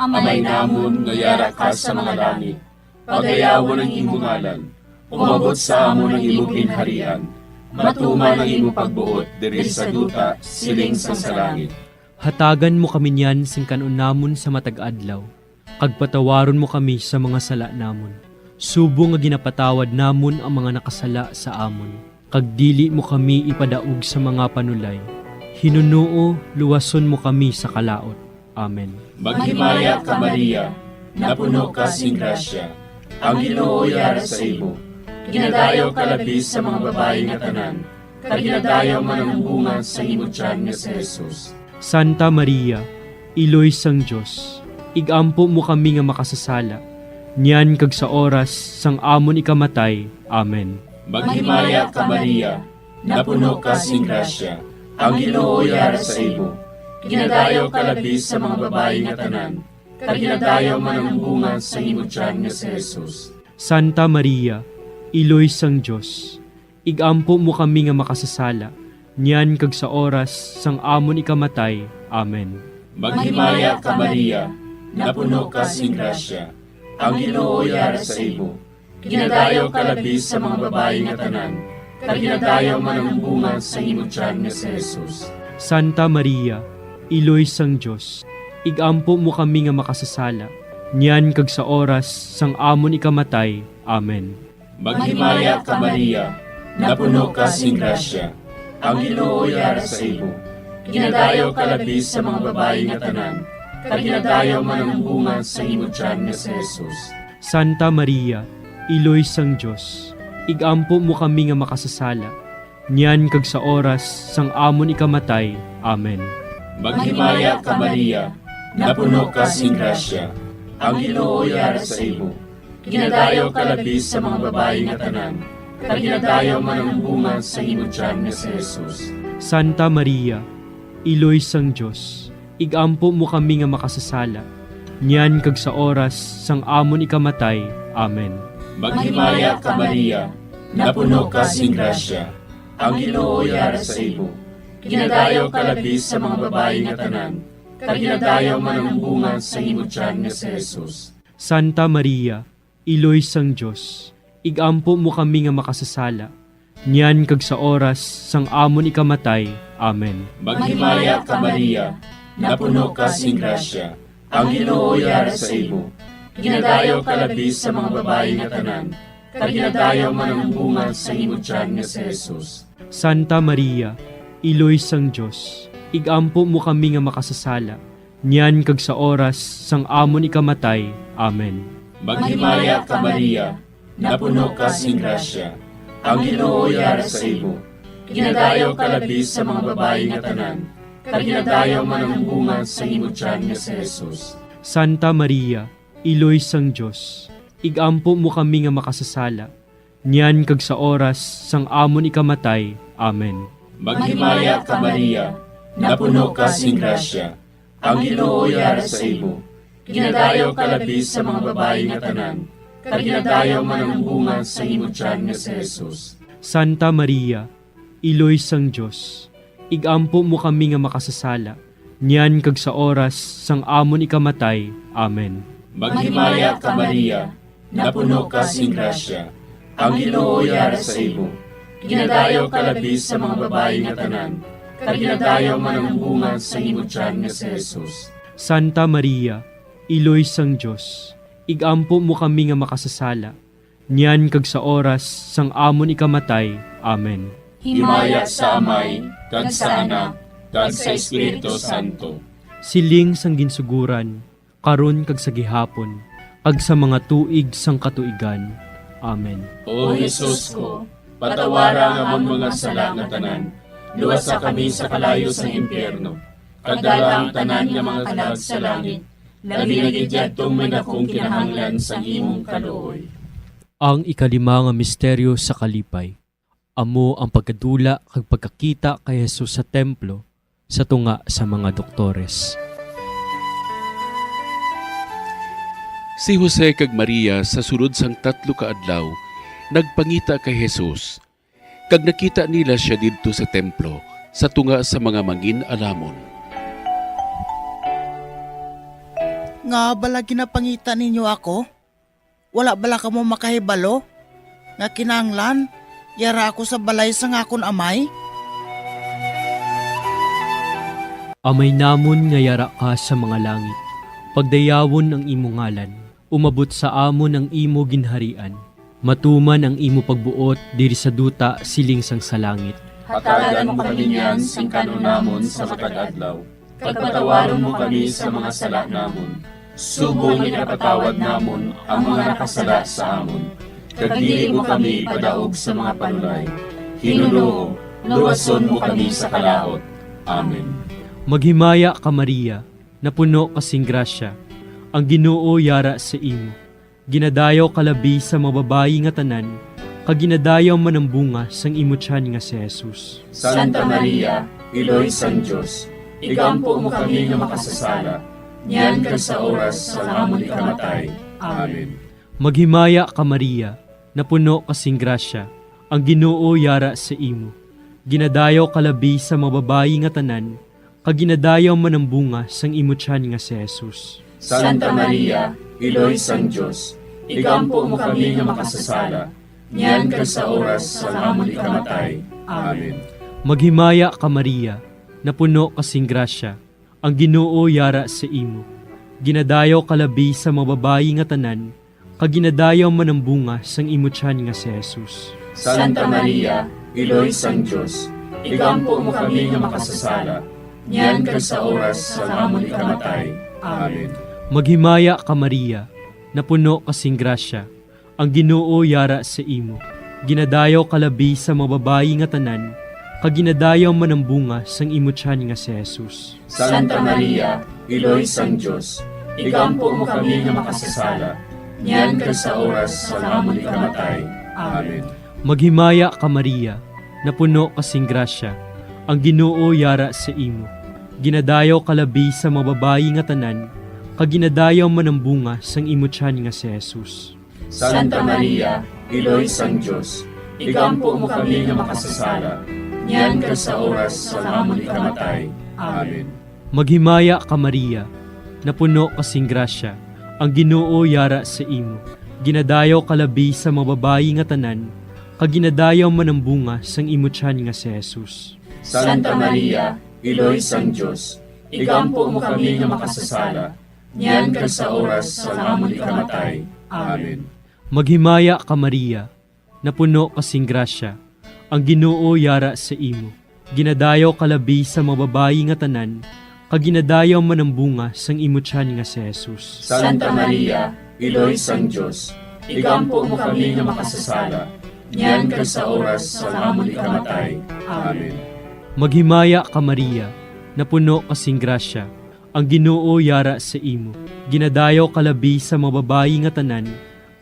Amay namon nga yara ka sa mga langit, pagayawon ang imo ngalan. Umabot sa amon ang imo ginharian. Matuman ang imo pagbuot diri sa duta siling sang sa langit. Hatagan mo kami niyan sing kan-on namon sa matag adlaw, kag patawaron mo kami sa mga sala namon, subong nga ginapatawad namon ang mga nakasala sa amon. Kag dili mo kami ipadaog sa mga panulay. Hinunoo, luwason mo kami sa kalaut. Amen. Maghimaya ka, Maria, napuno ka sing grasya. Ang Ginoo yara sa imo. Ginadayaw ka labi sa mga babayi nga tanan, kag ginadayaw man ang bunga sa imo tiyan nga si Jesus. Santa Maria, Iloy sang Dios, ig-ampo mo kami nga makasasala, niyan kag sa oras sang amon ikamatay. Amen. Maghimaya ka, Maria, napuno ka sing grasya, ang Ginoo yara sa imo. Ginadayaw ka labi sa mga babayi nga tanan, kag ginadayaw man ang bunga sang imo tiyan nga si Jesus. Santa Maria, Iloy sang Dios, ig-ampo mo kami nga makasasala, niyan kag sa oras sang amon ikamatay. Amen. Maghimaya ka, Maria, napuno ka sing grasya, ang Ginoo yara sa imo. Ginadayaw ka labi sa mga babayi nga tanan, kag ginadayaw man ang bunga sang imo tiyan nga si Jesus. Santa Maria, Iloy sang Dios, ig-ampo mo kami nga makasasala, niyan kag sa oras sang amon ikamatay. Amen. Maghimaya ka, Maria, napuno ka sing grasya, ang Ginoo yara sa imo. Ginadayaw ka labi sa mga babayi nga tanan, kag ginadayaw man ang bunga sang imo tiyan nga si Jesus. Santa Maria, Iloy sang Dios, ig-ampo mo kami nga makasasala, niyan kag sa oras sang amon ikamatay. Amen. Maghimaya ka, Maria, napuno ka sing grasya, ang Ginoo yara sa imo. Ginadayaw ka labi sa mga babayi nga tanan, kag ginadayaw man ang bunga sang imo tiyan nga si Jesus. Santa Maria, Iloy sang Dios, ig-ampo mo kami nga makasasala, niyan kag sa oras sang amon ikamatay. Amen. Maghimaya ka, Maria, napuno ka sing grasya, ang Ginoo yara sa imo. Ginadayaw ka labi sa mga babayi nga tanan, kag ginadayaw man ang bunga sang imo tiyan nga si Jesus. Santa Maria, Iloy sang Dios, ig-ampo mo kami nga makasasala, niyan kag sa oras sang amon ikamatay. Amen. Maghimaya ka, Maria, napuno ka sing grasya, ang Ginoo yara sa imo. Ginadayaw ka labi sa mga babayi nga tanan, kag ginadayaw man ang bunga sang imo tiyan nga si Jesus. Santa Maria, Iloy sang Dios, ig-ampo mo kami nga makasasala, niyan kag sa oras sang amon ikamatay. Amen. Maghimaya ka, Maria, napuno ka sing grasya. Ang Ginoo yara sa imo. Ginadayaw ka labi sa mga babayi nga tanan, kag ginadayaw man ang bunga sang imo tiyan nga si Jesus. Santa Maria, Iloy sang Dios, igampo mo kami nga makasasala, niyan kag sa oras sang amon ikamatay. Amen. Maghimaya ka, Maria, napuno ka sing grasya. Ang Ginoo yara sa imo. Ginadayaw ka labi sa mga babayi nga tanan, kag ginadayaw man ang bunga sang imo tiyan nga si Jesus. Santa Maria, Iloy sang Dios, igampo mo kami nga makasasala, niyan kag sa oras sang amon ikamatay. Amen. Maghimaya ka, Maria, napuno ka sing grasya. Ang Ginoo yara sa imo. Ginadayaw ka labi sa mga babayi nga tanan, kag ginadayaw man ang bunga sang imo tiyan nga si Jesus. Santa Maria, Iloy sang Dios, igampo mo kami nga makasasala, niyan kag sa oras sang amon ikamatay. Amen. Himaya sa Amay, kag sa Anak, kag sa Espiritu Santo. Siling sang ginsuguran, karon kag sa gihapon, kag sa mga tuig sang katuigan. Amen. O Jesus ko, patawara ang amon mga sala nga tanan, luwasa kami sa kalayo sang impyerno, kag dala ang tanan nga mga kalag sa langit, labi na gid yadtong may dakong kinahanglan sang imong kaluoy. Ang ikalima nga misteryo sa kalipay, amo ang pagkadula kag pagkakita kay Jesus sa templo sa tunga sa mga doktores. Si Jose kag Maria, sa sulod sang tatlo ka adlaw, nagpangita kay Jesus, kag nakita nila sia didto sa templo, sa tunga sa mga mangin-alamon. Ngaa bala ginapangita ninyo ako? Wala bala kamo makahibalo nga kinahanglan yara ako sa balay sang akon Amay? Amay namon nga yara ka sa mga langit, pagdayawon ang imo ngalan. Umabot sa amon ang imo ginharian. Matuman ang imo pagbuot diri sa duta siling sang sa langit. Hatagan mo kami niyan sing kan-on namon sa matag adlaw, kag patawaron mo kami sa mga sala namon, subong nga ginapatawad namon ang mga nakasala sa amon, kag dili mo kami ipadaog sa mga panulay. Hinunoo, luwason mo kami sa kalaut. Amen. Maghimaya ka, Maria, napuno ka sing grasya, ang Ginoo yara sa imo. Ginadayaw ka labi sa mga babayi nga tanan, kag ginadayaw man ang bunga sang imo tiyan nga si Jesus. Santa Maria, Iloy sang Dios, igampo mo kami nga makasasala, niyan kag sa oras sang amon ikamatay. Amen. Maghimaya ka, Maria, napuno ka sing grasya, ang Ginoo yara sa imo. Ginadayaw ka labi sa mga babayi nga tanan, kag ginadayaw man ang bunga sang imo tiyan nga si Jesus. Santa Maria, Iloy sang Dios, igampo mo kami nga makasasala, niyan kag sa oras sang amon ikamatay. Amen. Maghimaya ka, Maria, napuno ka sing grasya, ang Ginoo yara sa imo. Ginadayaw ka labi sa mga babayi nga tanan, kag ginadayaw man ang bunga sang imo tiyan nga si Jesus. Santa Maria, Iloy sang Dios, igampo mo kami nga makasasala, niyan kag sa oras sang amon ikamatay. Amen. Maghimaya ka, Maria, napuno ka sing grasya, ang Ginoo yara sa imo. Ginadayaw ka labi sa mga babayi nga tanan, kag ginadayaw man ang bunga sang imo tiyan nga si Jesus. Santa Maria, Iloy sang Dios, igampo mo kami nga makasasala, niyan kag sa oras sang amon ikamatay. Amen. Maghimaya ka, Maria, napuno ka sing grasya, ang Ginoo yara sa imo. Ginadayaw ka labi sa mga babayi nga tanan, kag ginadayaw man ang bunga sang imo tiyan nga si Jesus. Santa Maria, Iloy sang Dios, igampo mo kami nga makasasala, niyan kag sa oras sang amon ikamatay. Amen. Maghimaya ka, Maria, napuno ka sing grasya, ang Ginoo yara sa imo. Ginadayaw ka labi sa mga babayi nga tanan, kag ginadayaw man ang bunga sang imo tiyan nga si Jesus. Santa Maria, Iloy sang Dios, igampo mo kami nga makasasala, niyan kag sa oras sang amon ikamatay. Amen. Maghimaya ka, Maria, napuno ka sing grasya, ang Ginoo yara sa imo. Ginadayaw ka labi sa mga babayi nga tanan, kag ginadayaw man ang bunga sang imo tiyan nga si Jesus. Santa Maria, Iloy sang Dios, igampo mo kami nga makasasala, niyan kag sa oras sang amon ikamatay. Amen. Maghimaya ka, Maria, napuno ka sing grasya, ang Ginoo yara sa imo. Ginadayaw ka labi sa mga babayi nga tanan,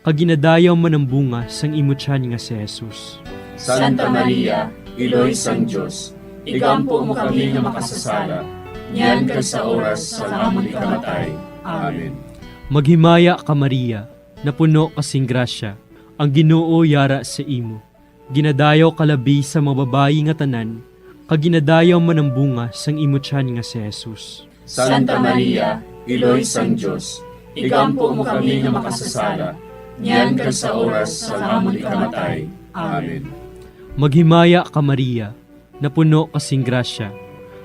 kag ginadayaw man ang bunga sang imo tiyan nga si Jesus. Santa Maria, Iloy sang Dios, igampo mo kami nga makasasala, niyan kag sa oras sang amon ikamatay. Amen. Maghimaya ka, Maria, napuno ka sing grasya, ang Ginoo yara sa imo. Ginadayaw ka labi sa mga babayi nga tanan, kag ginadayaw man ang bunga sang imo tiyan nga si Jesus. Santa Maria, Iloy sang Dios, igampo mo kami nga makasasala, niyan kag sa oras sang amon ikamatay. Amen. Maghimaya ka, Maria, napuno ka sing grasya,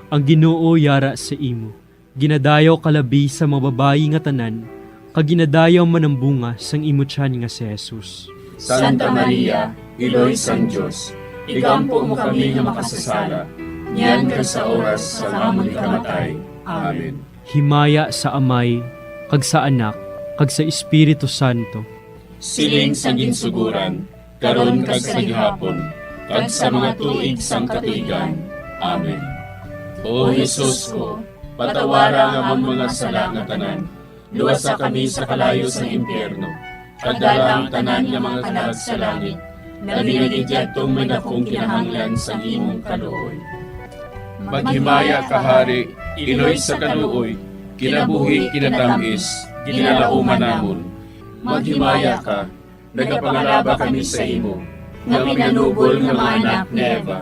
ang Ginoo yara sa imo. Ginadayaw ka labi sa mga babayi nga tanan, kag ginadayaw man ang bunga sang imo tiyan nga si Jesus. Santa Maria, Iloy sang Dios, igampo mo kami nga makasasala, niyan kag sa oras sang amon ikamatay. Amen. Himaya sa Amay, kag sa Anak, kag sa Espiritu Santo. Siling sang ginsugoran, karon kag sa gihapon, kag sa mga tuig sang katuigan. Amen. O Jesus ko, patawara ang amon mga sala nga tanan, luwasa kami sa kalayo sang impyerno, kag dala ang tanan nga mga kalag sa langit, labi na gid yadtong may dakong kinahanglan sang imong kaluoy. Maghimaya ka, Hari, Iloy sa kaluoy, kinabuhi, kinatamis, ginalauman namon. Maghimaya ka, nagapangalaba kami sa imo, nga pinanubol nga mga anak ni Eva.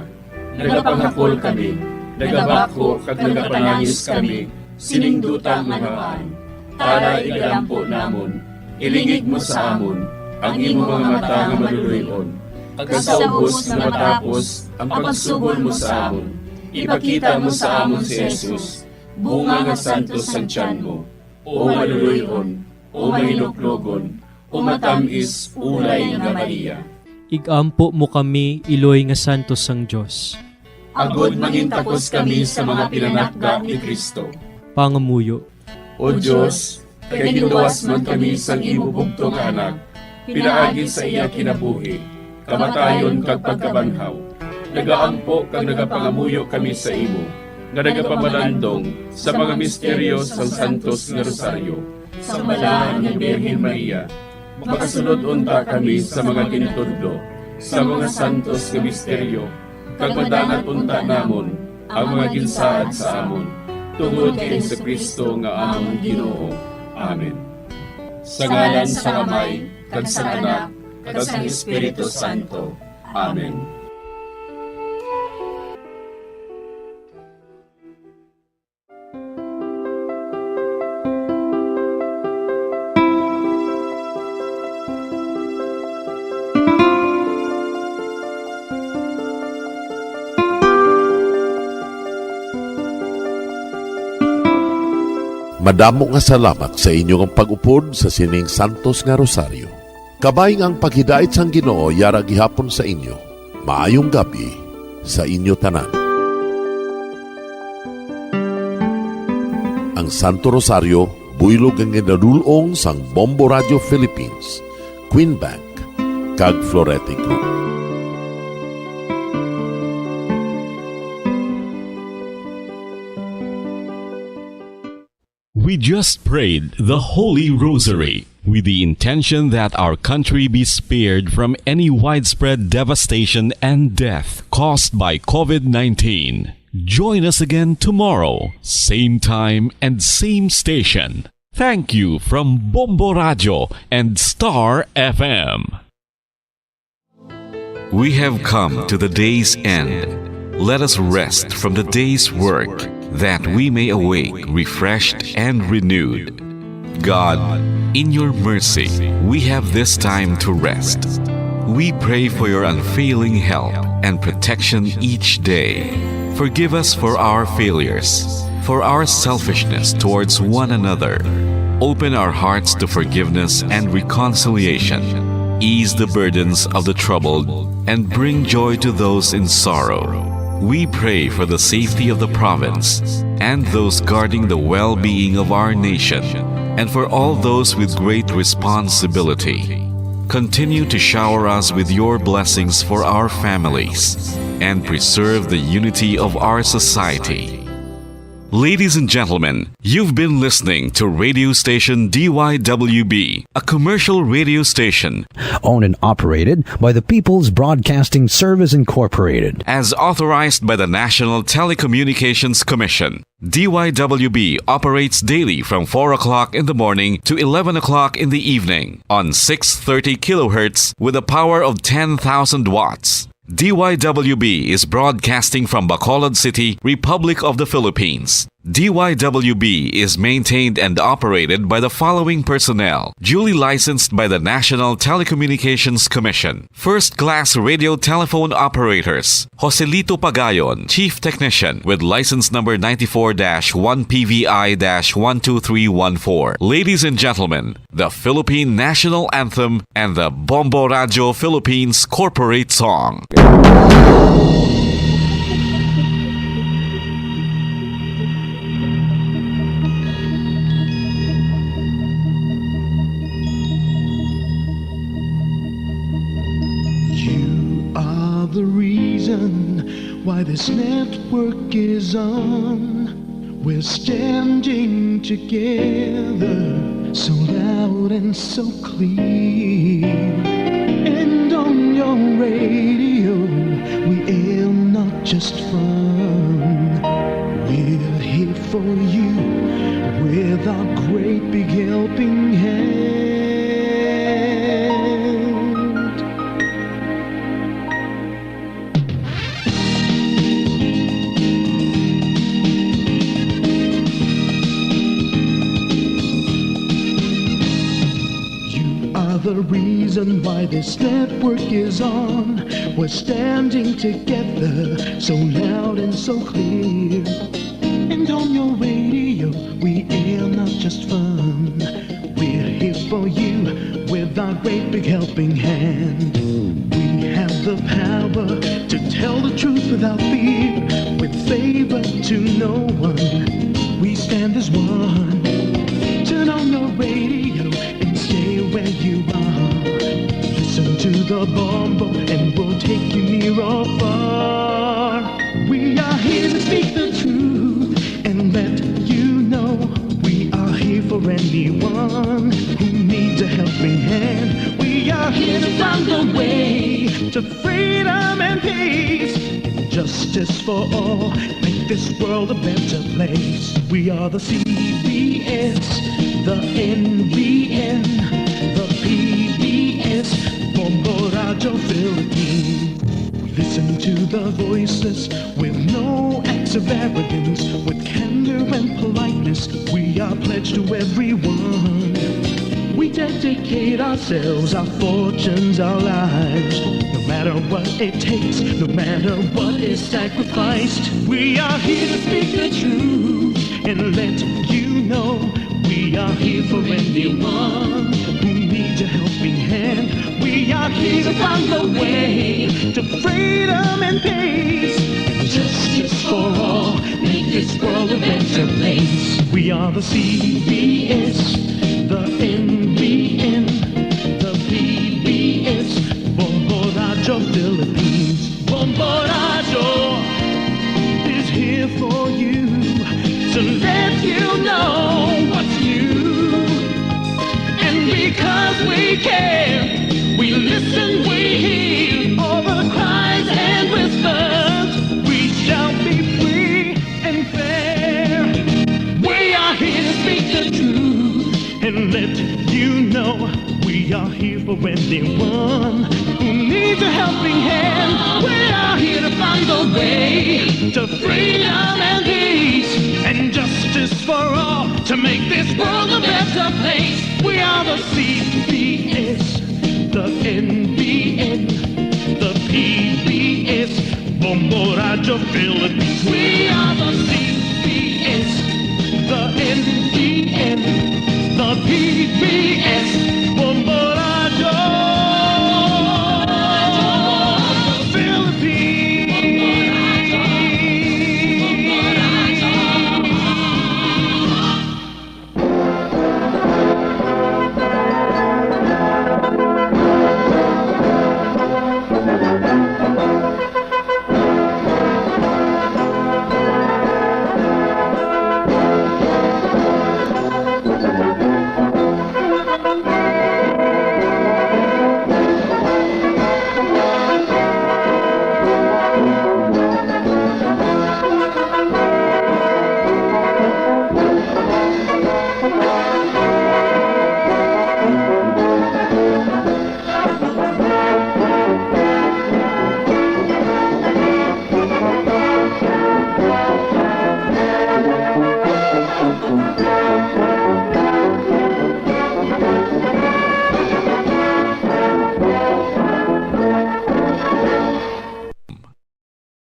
Nagapanghakol kami, nagabakho kag nagapanangis kami sining duta nga haan. Tala, igalampo namon, ilingig mo sa amon ang imo mga mata nga maluloy-on, kag sa ubos nga matapos ang pagsubol mo sa amon, ipakita mo sa amon si Jesus, bunga nga santos sang tiyan mo. O maluloy-on, o mahinuklogon, o matam-is ulay nga Maria. Igampo mo kami, Iloy nga santos sang Dios. Agod mangintakos kami sa mga pinanakda ni Cristo. Pangamuyo. O Dios, kay ginluwas man kami sang imo bugtong nga Anak, pinaagi sa iya kinabuhi, kamatayon kag pagkabanhaw, nagaampo kag nagapangamuyo kami sa imo, nga nagapamalandong sa mga misteryo sang Santos nga Rosaryo, sang Balaan nga Birhen Maria. Makasulod unta kami sa mga ginatudlo sa mga santos nga misteryo, kag madangat unta namon ang mga ginsaad sa amon, tungod kay Jesu-Cristo nga amon Ginoo. Amen. Sa ngalan sang Amay, kag sang Anak, kag sang Espiritu Santo. Amen. Madamo nga salamat sa inyo nga pag-upod sa sining santos nga rosaryo. Kabay nga ang paghidait sang Ginoo yara gihapon sa inyo. Maayong gab-i sa inyo tanan. Ang Santo Rosario, buylog nga ginadul-ong sang Bombo Radio Philippines, Queen Bank, kag Florete Group. We just prayed the Holy Rosary with the intention that our country be spared from any widespread devastation and death caused by covid nineteen. Join us again tomorrow, same time and same station. Thank you from Bombo Radio and Star F M. We have come to the day's end. Let us rest from the day's work, that we may awake refreshed and renewed. God, in your mercy, we have this time to rest. We pray for your unfailing help and protection each day. Forgive us for our failures, for our selfishness towards one another. Open our hearts to forgiveness and reconciliation. Ease the burdens of the troubled and bring joy to those in sorrow. We pray for the safety of the province and those guarding the well-being of our nation, and for all those with great responsibility. Continue to shower us with your blessings for our families and preserve the unity of our society. Ladies and gentlemen, you've been listening to radio station D Y W B, a commercial radio station owned and operated by the People's Broadcasting Service Incorporated, as authorized by the National Telecommunications Commission. D Y W B operates daily from four o'clock in the morning to eleven o'clock in the evening on six thirty kilohertz with a power of ten thousand watts. D Y W B is broadcasting from Bacolod City, Republic of the Philippines. D Y W B is maintained and operated by the following personnel, duly licensed by the National Telecommunications Commission. First class radio telephone operators, Joselito Pagayon, chief technician, with license number ninety-four dash one P V I dash one two three one four. Ladies and gentlemen, the Philippine National Anthem and the Bombo Radio Philippines Corporate Song. You are the reason why this network is on. We're standing together, so loud and so clear. And on your radio, we aim not just fun. We're here for you with our great big helping hand. You are the reason why this network is on. We're standing together, so loud and so clear. And on your radio, we air not just fun. We're here for you with our great big helping hand. We have the power to tell the truth without fear, with favor to no one. We stand as one. Turn on your radio and stay where you are. Listen to the Bombo and we'll take you near or far. We are here to speak the truth and let you know we are here for anyone who needs a helping hand. We are here to find a way to freedom and peace, justice for all, make this world a better place. We are the C B S, the N B N, the P B S, Bombo Radio Philippines. We listen to the voices with no acts of arrogance, with candor and politeness. We are pledged to everyone. We dedicate ourselves, our fortunes, our lives. No matter what it takes, no matter what is sacrificed, we are here to speak the truth and let you know we are here for anyone who needs a helping hand. We are here to find the way to freedom and peace and justice for all. Make this world a better place. We are the C B S, the N B N, the P B S, Bombo Radio Philippines. Bombo Radio is here for you to let you know what's new. And because we care, we listen, we hear all the cries and whispers. We shall be free and fair. We are here to speak the truth and let you know we are here for anyone who needs a helping hand. We are here to find a way to freedom and peace and justice for all to make this world a better place. We are the C B S, the N B N, the P B S, Bombo Radio Philippines. We are the C B S, the N B N, the P B S,